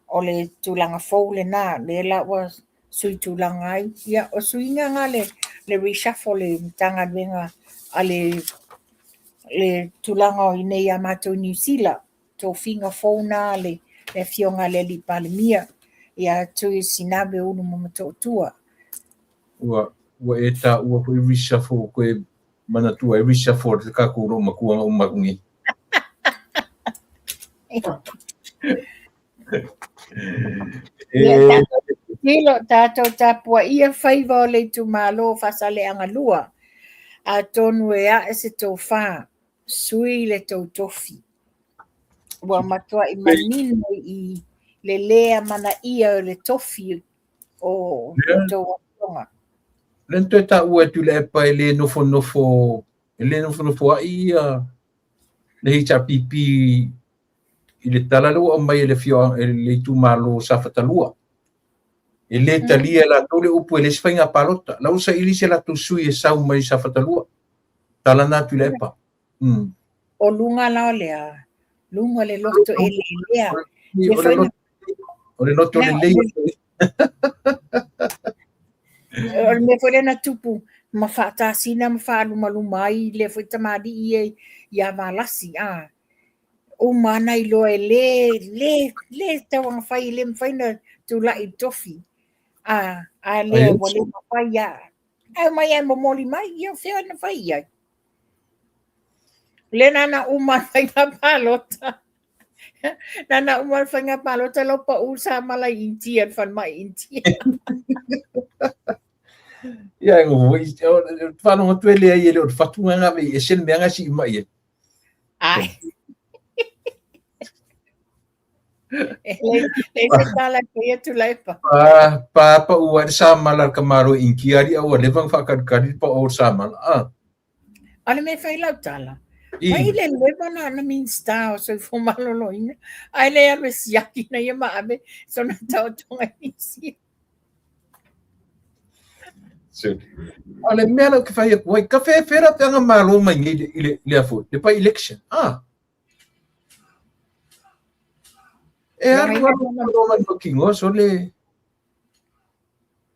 O le tulaga fou lena, lea la ua sui tulaga ai. Ia, o suiga na le reshuffle le Matagaluega a le tulaga o i inei ia matou i Niu Sila. Tofiga fou na a le Afioga i le Alii Palemia ia Tuisinave Ulu Motootua. Ua e taua foi reshuffle koe manatua ai reshuffle le tatou loomatua na uma atu nei. Ia, tilo tatou tapuaia faiva o le itumalo o Faasaleleaga 2. Atonu e ae se tofa, sui le tou tofi. Ua matuai manino i le lē amanaia o le tofi o tou afioga. Lea na toe taua e Tuilaepa e le nofonofo, e le nofonofoa'i ia le HRPP i le tala lea ua aumai e le afioaga e le itumalo o Safata 2. E le talia e latou le upu e le se faiga palota. La ua saili se latou sui e sau mai Safata 2. Tala na Tuilaepa. O luga la o le a? Luga o le loto e lelea. O le loto lelei. O le mea foi lea na tupu ma faatasina ma faalumaluma ai lea foi tamalii ia ia Valasi. Uma ana iloa e le, le, le tauagafai, e le mafai na tulai i le tofi. A lea ua le mafai a. Ae omai ae momoli mai, ia o fea na fai i ai. Lea na na uma le faiga palota. Na na uma le faiga palota lau pau sa mala i Intia, le falemai i Intia. Ia, e ngofo i, whanonga tu e lea i e le o te whatu ngā ngā e se mea ngā si i mai e. Ai. E le se tala ke ia tu leipa. Pa, pa, pa ua le sa mala ka maro inki ari au leva whakakarikari pa o sa mala. Ah. A le mea fai lau tala. Mai le leva na na Minista o Soifua Maloloina, ae le alu e siaki na ia ma ave sona taotoga i Niu Sila. So, a le mea lau ke whai aku ai, ka whewhera te anga malo mai nei i le, le afo, le by election. Ah. E alu alu malo mai no kingo, so le...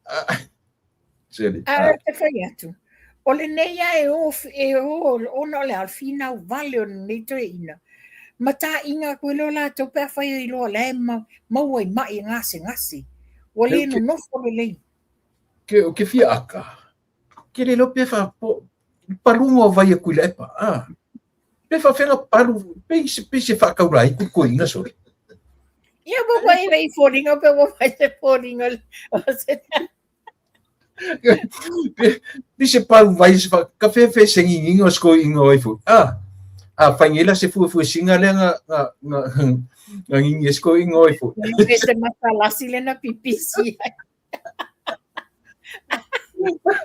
A te whai atu, o lenei a e o, e o, ona o le ao finau vale o lenei toeaina, ma taʻiga atu ai lea o latou pe afai e iloa la e maua i maʻi e gasegase. Ua le nonofo lelei. Ke, o ke fia aka, ke le iloa pe fa po, paluga o vai aku i le epa. Ah. Pe faafega palu, pe se, pe se whaakaura ai ku koina sore. Ia ua ua e lei foliga pe ua fai se foliga o se Pe se palu vai se wha, ka fe fe se nginginga o se koinga o ai fo. Ah, a whaingela se fue fue singa lea nga, nga, nga, nga ngingi e se koinga o ai fo. Pe se matalasi le na pipisi ai.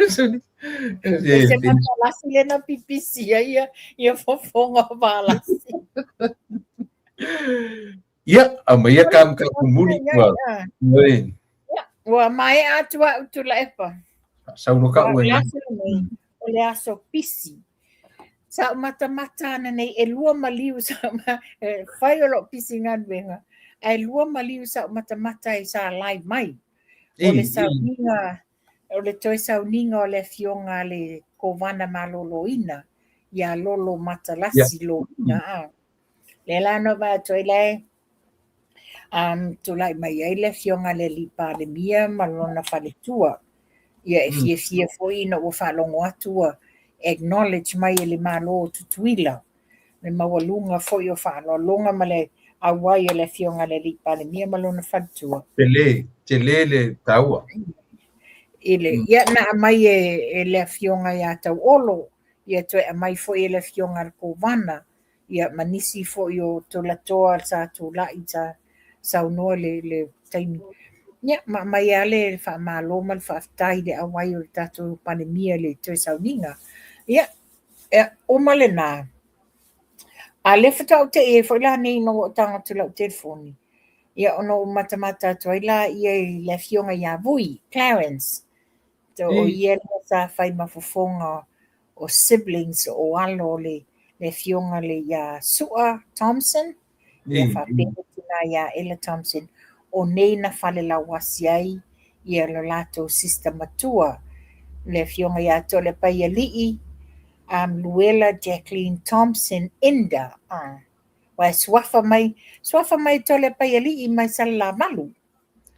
E se matalasi le na pipisi ai ia, ia fofoga o Valasi. Ia, a mai ia ka ka muli ua. Oi. Ua maea atu au Tuilaepa. Saulo ka ua. O le aso pisi. Sa ou matamata ana nei, e lua maliu sa ou ma, e fai o lou pisi galuega, ae lua maliu sa ou matamata ai sa live mai. O le sauniga O le toe sauniga o le afioga a le Kovana Maloloina ia Lolo Matalasi Loina. Lea la na ou vaai atu ai la e tulai mai ai le afioga a le alii Palemia ma lona faletua. Ia e fiafia foi ina ua faalogo atu ua acknowledge mai e le Malo o Tutuila le maualuga foi o faaaloaloga ma le auai o le afioga i le alii Palemia ma lona faletua. Tele, tele le taua. I le, ia na aumai e le afioga ia Tauolo, ia toe aumai foi e le afioga a le Kovana, ia ma nisi foi o tulatoa sa tulai sa saunoa i le taimi. Ia ma aumai lava le faamalo ma le faafetai i le auai o le tatou Palemia i le toe sauniga. Ia, uma lena. A lea faatoa ou te i ai foi la nei ina ua ou tago atu i lau telefoni, ia ona ou matamata atu ai lea i le afioga ia Vui, Clarence. So, o ia lea sa fai ma fofoga o siblings o alo o le afioga le ia Sua Thompson, ia faapea le tina ia Ella Thompson, o nei na falelauasi ai ia lo latou sister matua, le afioga ia Toalepai-alii, Luella Jacqueline Thompson Enda. Ua e suafa mai, suafa mai Toalepai-alii mai Salalavalu.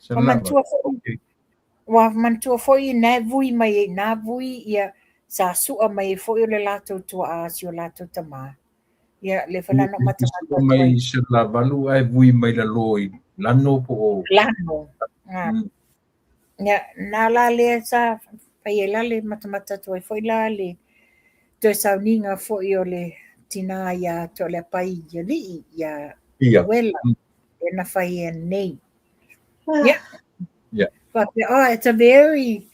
Ua manatua foi, ua manatua foi na e vui mai ai na vui ia sa sua mai ai foi o le latou tuaa si o latou tamā. Ia le foi la na ou matamata atu ai. Mai Salelavalu ae vui mai lalo i Lano po o Lano. Ia, na la lea sa fai ai la le matamata atu ai foi la le toe sauniga foi o le tinā ia Toalepai-alii ia Luella. Lea na fai ai nei. Yeah. But oh, it's a very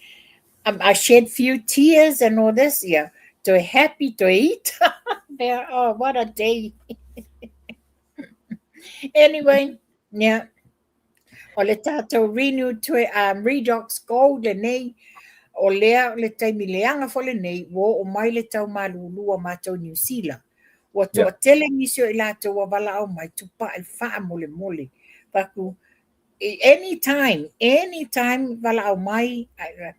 I shed few tears and all this. Yeah. Toe happy, toe ita. Oh, what a day. Anyway, yeah. O le tātou Renew to, Redox Gold lenei, o lea o le taimi leaga foi lenei, ua oo mai le tau malūlū a mātou Niu Sila. Ua toatele nisi o i latou ua valaau mai, tupai faamolemole. Faku, anytime, anytime valaau mai,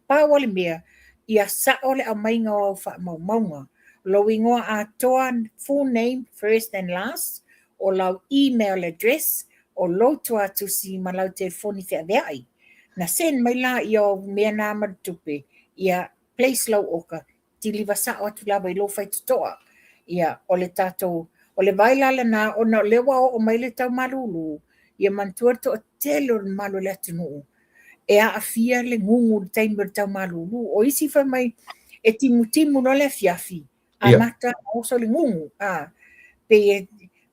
pau o le mea, ia sao le aumaiga o au faamaumauga. Lou igoa atoa, full name, first and last, o lau email address, o lou tuatusi ma lau telefoni feaveai. Na send mai la ia o mea nā ma le tupe, ia place lau oka, kiliva sao atu lava i lou faitotoa. Ia, o le tatou, o le vai la lena, ona o lea ua oo mai le tau malūlū, ia manatua le toatele o le mamalu o le atunuu, e aafia le gugu i le taimi o le tau malūlū. O isi fai mai, e timutimu loa le afiafi, amata ona oso le gugu. Pei e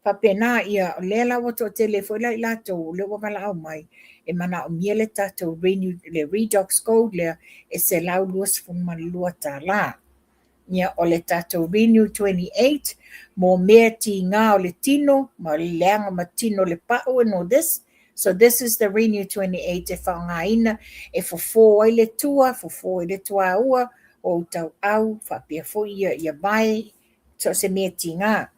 faapena, ia, o lea la ua toatele foi la i latou, o lea ua valaau mai, e manaomia le tatou renew, le Redox Gold lea e $122. Ia, o le tatou Renew 28 mo mea tigā o le tino, ma le leaga ma tino le pau and all this. So this is the Renew 28 e faaaogaina e fofo ai le tua, fofo ai le tuaua, o ou tauau, faapea foi ia vae, so o se mea tigā.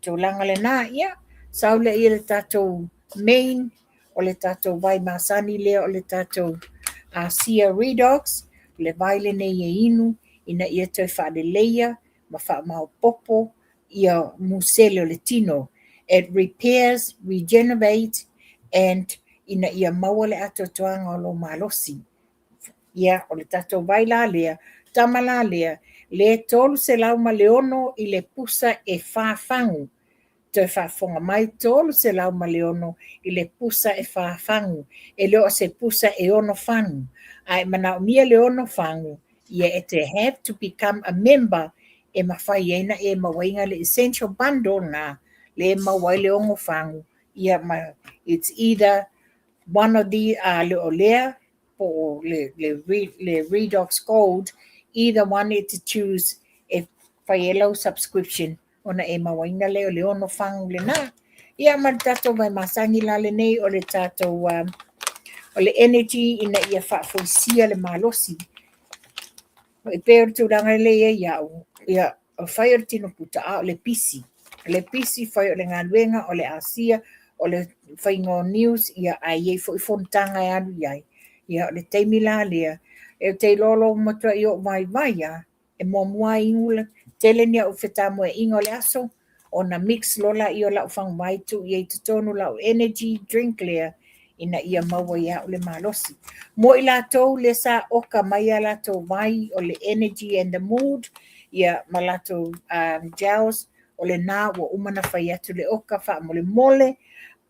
Tulaga lena, ia, sau lea ia le tatou main, o le tatou vai masani lea o le tatou Asia Redox, le vai lenei e inu, ina ia toe faaleleia ma faamaopopo ia musele o le tino. It repairs, regenerate, and ina ia maua le atoatoaga o lou malosi. Ia, o le tatou vai la lea, tama la lea, le 306 i le pusa e 4 fagu. Toe faafofoga mai, 306 i le pusa e 4 fagu. E le o se pusa e 6 fagu. A e manaomia le 6 fagu, ia e te have to become a member e mafai ai na e mauaina le essential bundle na le maua ai le 6 fagu. Ia ma it's either one of the le o lea po o le Redox Gold, either one e te choose e fai ai lau subscription ona e mauaina lea o le 6 fagu lena. Ia ma le tatou vai masani la lenei o le tatou o le energy ina ia faafoisia le malosi. E pei o le tulaga lea e i ai au, ia o fai o le tino puta, a o le pisi. Le pisi fai o le galuega, o le asia, o le faiga o news, ia ae i ai foi fonotaga e alu i ai. Ia o le taimi la lea, E te iloa loa ua matuai ou vaivai lava, e muamua lava inu le tele ni au fetamoeaiga o le aso, ona mix loa laia o lau faguvai tuu i ai i totonu lau energy drink lea ina ia maua ia au le malosi. Mo i latou lea sa oka mai a latou vai o le energy and the mood, ia ma latou gels, o lena ua uma ona fai atu le oka faamolemole,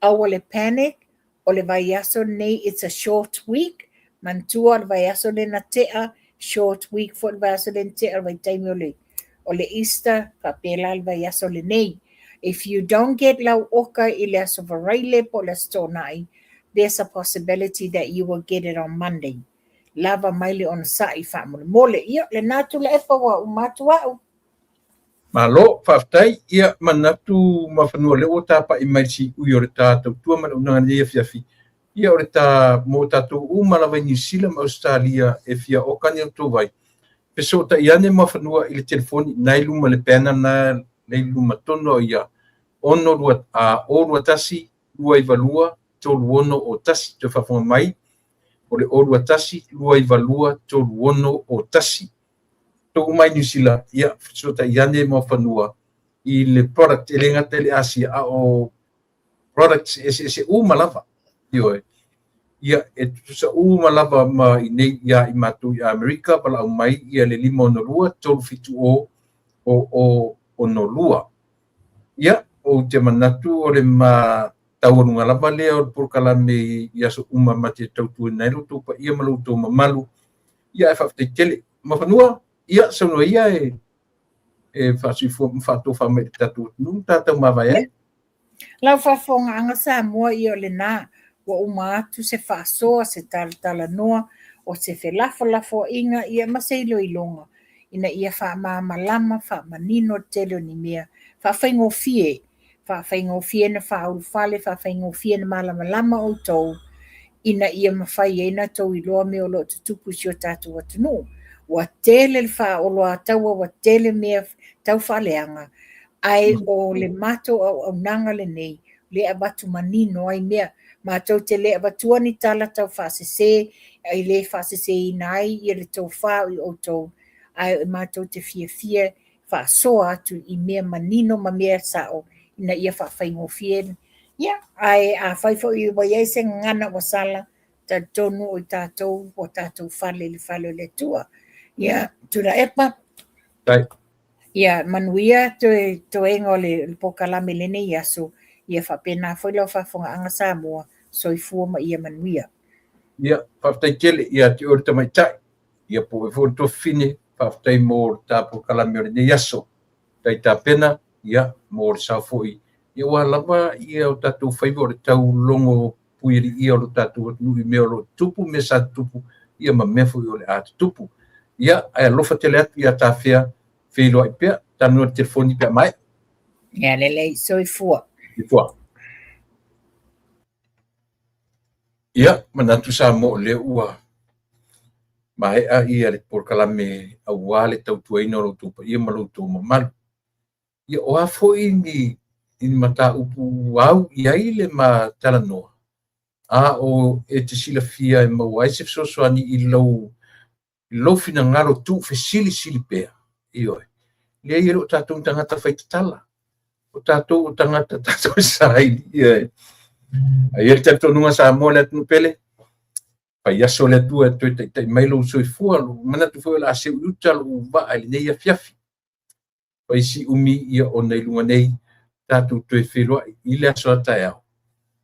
aua le panic, o le vaiaso lenei it's a short week, manatua o le vaiaso lea na tea, short week foi le vaiaso lea na tea, o le vaitaimi o le, o le Easter, faapela le vaiaso lenei. If you don't get lau oka i le aso Faraile po o le aso Toonai, there's a possibility that you will get it on Monday. Lava mai le onosai faamolemole. Ia, lena Tuilaepa ua uma atu au. Malo, faafetai. Ia, manatu Muafanua o lea ua tapai mai le siui o le ta tautua ma le auaunaga i lenei afiafi. Ia, o le ta mo tatou uma lava i Niu Sila ma Ausetalia e fia oka ni outou vai. Fesootai ane Muafanua i le telefoni na i luma le banner na le i luma tonu o ia 6 2 a 0 2 1 2 9 2 3 6 0 1. Toe faafofoga mai, o le 0 2 1 2 9 2 3 6 0 1. Tou uma i Niu Sila, ia, fesootai ane Muafanua i le product e le gata i le Asia a o products eseese uma lava. Ioe. Ia, e tutusa uma lava ma i nei ia i matou i Amerika, valaau mai ia le 562 370 00 62. Ia, ou te manatu o le ma taualuga lava lea o le polokalame i aso uma ma te tautuaina ai lo outou paia ma lo outou mamalu. Ia, ae faafetai tele. Muafanua, ia, saunoa ia e e faasoifua ma faatofa mai i le tatou atunuu ma tatou mavae ai. Lau faafofogaaga Samoa ia o lena, ua uma atu se faasoa, se talatalanoa, o se felafolafoaiga ia ma se iloiloga ina ia faamalamalama, faamanino le tele o ni mea, faafaigofie, faafaigofie na faaulufale, faafaigofie na malamalama outou ina ia mafai ai na outou iloa mea o lo o tutupu i si o tatou atunuu. Ua tele le faaoloataua, ua tele mea tau faaleaga, ae o le matou auaunaga lenei, le avatu manino ai mea. Matou te le avatua ni tala tau faasese, e le faaseseina ai ia le tofa i outou, ae matou te fiafia faasoa atu i mea manino ma mea sao ina ia faafaigofie. Ia, ae afai foi ua i ai se gagana ua sala, talitonu o i tatou ua tatou fale i le fale o le Atua. Ia, Tuilaepa. Tai. Ia, manuia toe toega o le polokalame i lenei aso. Ia faapena foi lau faafofogaaga Samoa, soifua ma ia manuia. Ia, faafetai tele ia te oe le tamaitai, ia po o oe foi le tuafafine, faafetai mo le ta polokalame o lenei aso. Tai tapena, ia, mo le sao foi, ia aua lava ia o tatou faiva o le tau logo puialiia o lo tatou atunuu i mea o lo o tutupu, mea sa tutupu, ia ma mea foi o le a tutupu. Ia, ae alofa tele atu ia Tafea, feiloai pea, talanoa i le telefoni pe a maea. Ia lelei, soifua. Soifua. Ia, manatu Samoa o lea ua maea ia le polokalame aua le tautuaina o lo outou paia ma lo outou mamalu. Ia, o a foi ni, ni mataupu au i ai le ma talanoa, a o e te silafia e maua ai se fesoasoani i lou lou finagalo tuufesilisili pea. Ioe. Leai, e le o tatou ni tagata faitatala. O tatou o tagata tatou e saili. Ioe. Ae i ai le talitonuga Samoa le atunuu pele, fai aso le Atua e toe taitai mai lou soifua, lou manatu foi o le a seu i uta lou vaa i lenei afiafi. Fai si umi ia ona i luga nei tatou toe feiloai i le aso a taeao,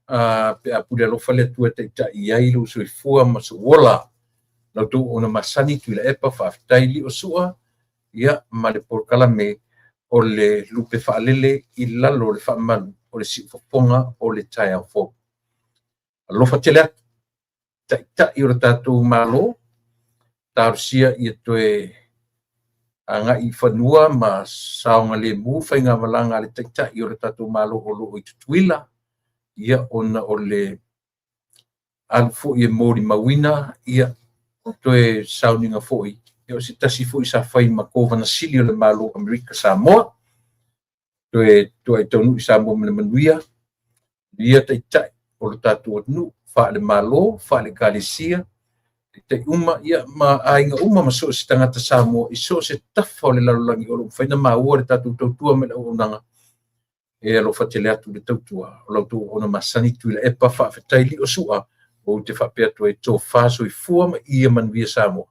a pe a pule alofa le Atua e taitai i ai lou soifua ma sou ola. La outou ona masani Tuilaepa, faafetai Lio Sua, ia ma le polokalame o le lupe faalele i lalo o le faamalu o le siufofoga o le taeao fou. Alofa tele atu. Taitai o le tatou Malo, talosia ia toe agai i fanua ma saogalemu faigamalaga a le Taitai o le tatou Malo o lo o i Tutuila, ia ona o le alu foi e molimauina ia toe sauniga foi, ia o se tasi foi sa fai ma Kovana Sili o le Malo o Amerika Samoa, toe toai taunuu i Samoa ma le manuia, ia Taitai o le tatou atunuu, faale-Malo, faale-Ekalesia. taitai uma, ia, ma aiga uma ma so o se tagata Samoa i so o se tafa o le lalolagi o lo o mafai ona maua le tatou tautua ma le auaunaga. E alofa tele atu le tautua o la outou auauna masani Tuilaepa. Faafetai Lio Sua, ou te faapea atu ai, tofa soifua ma ia manuia Samoa.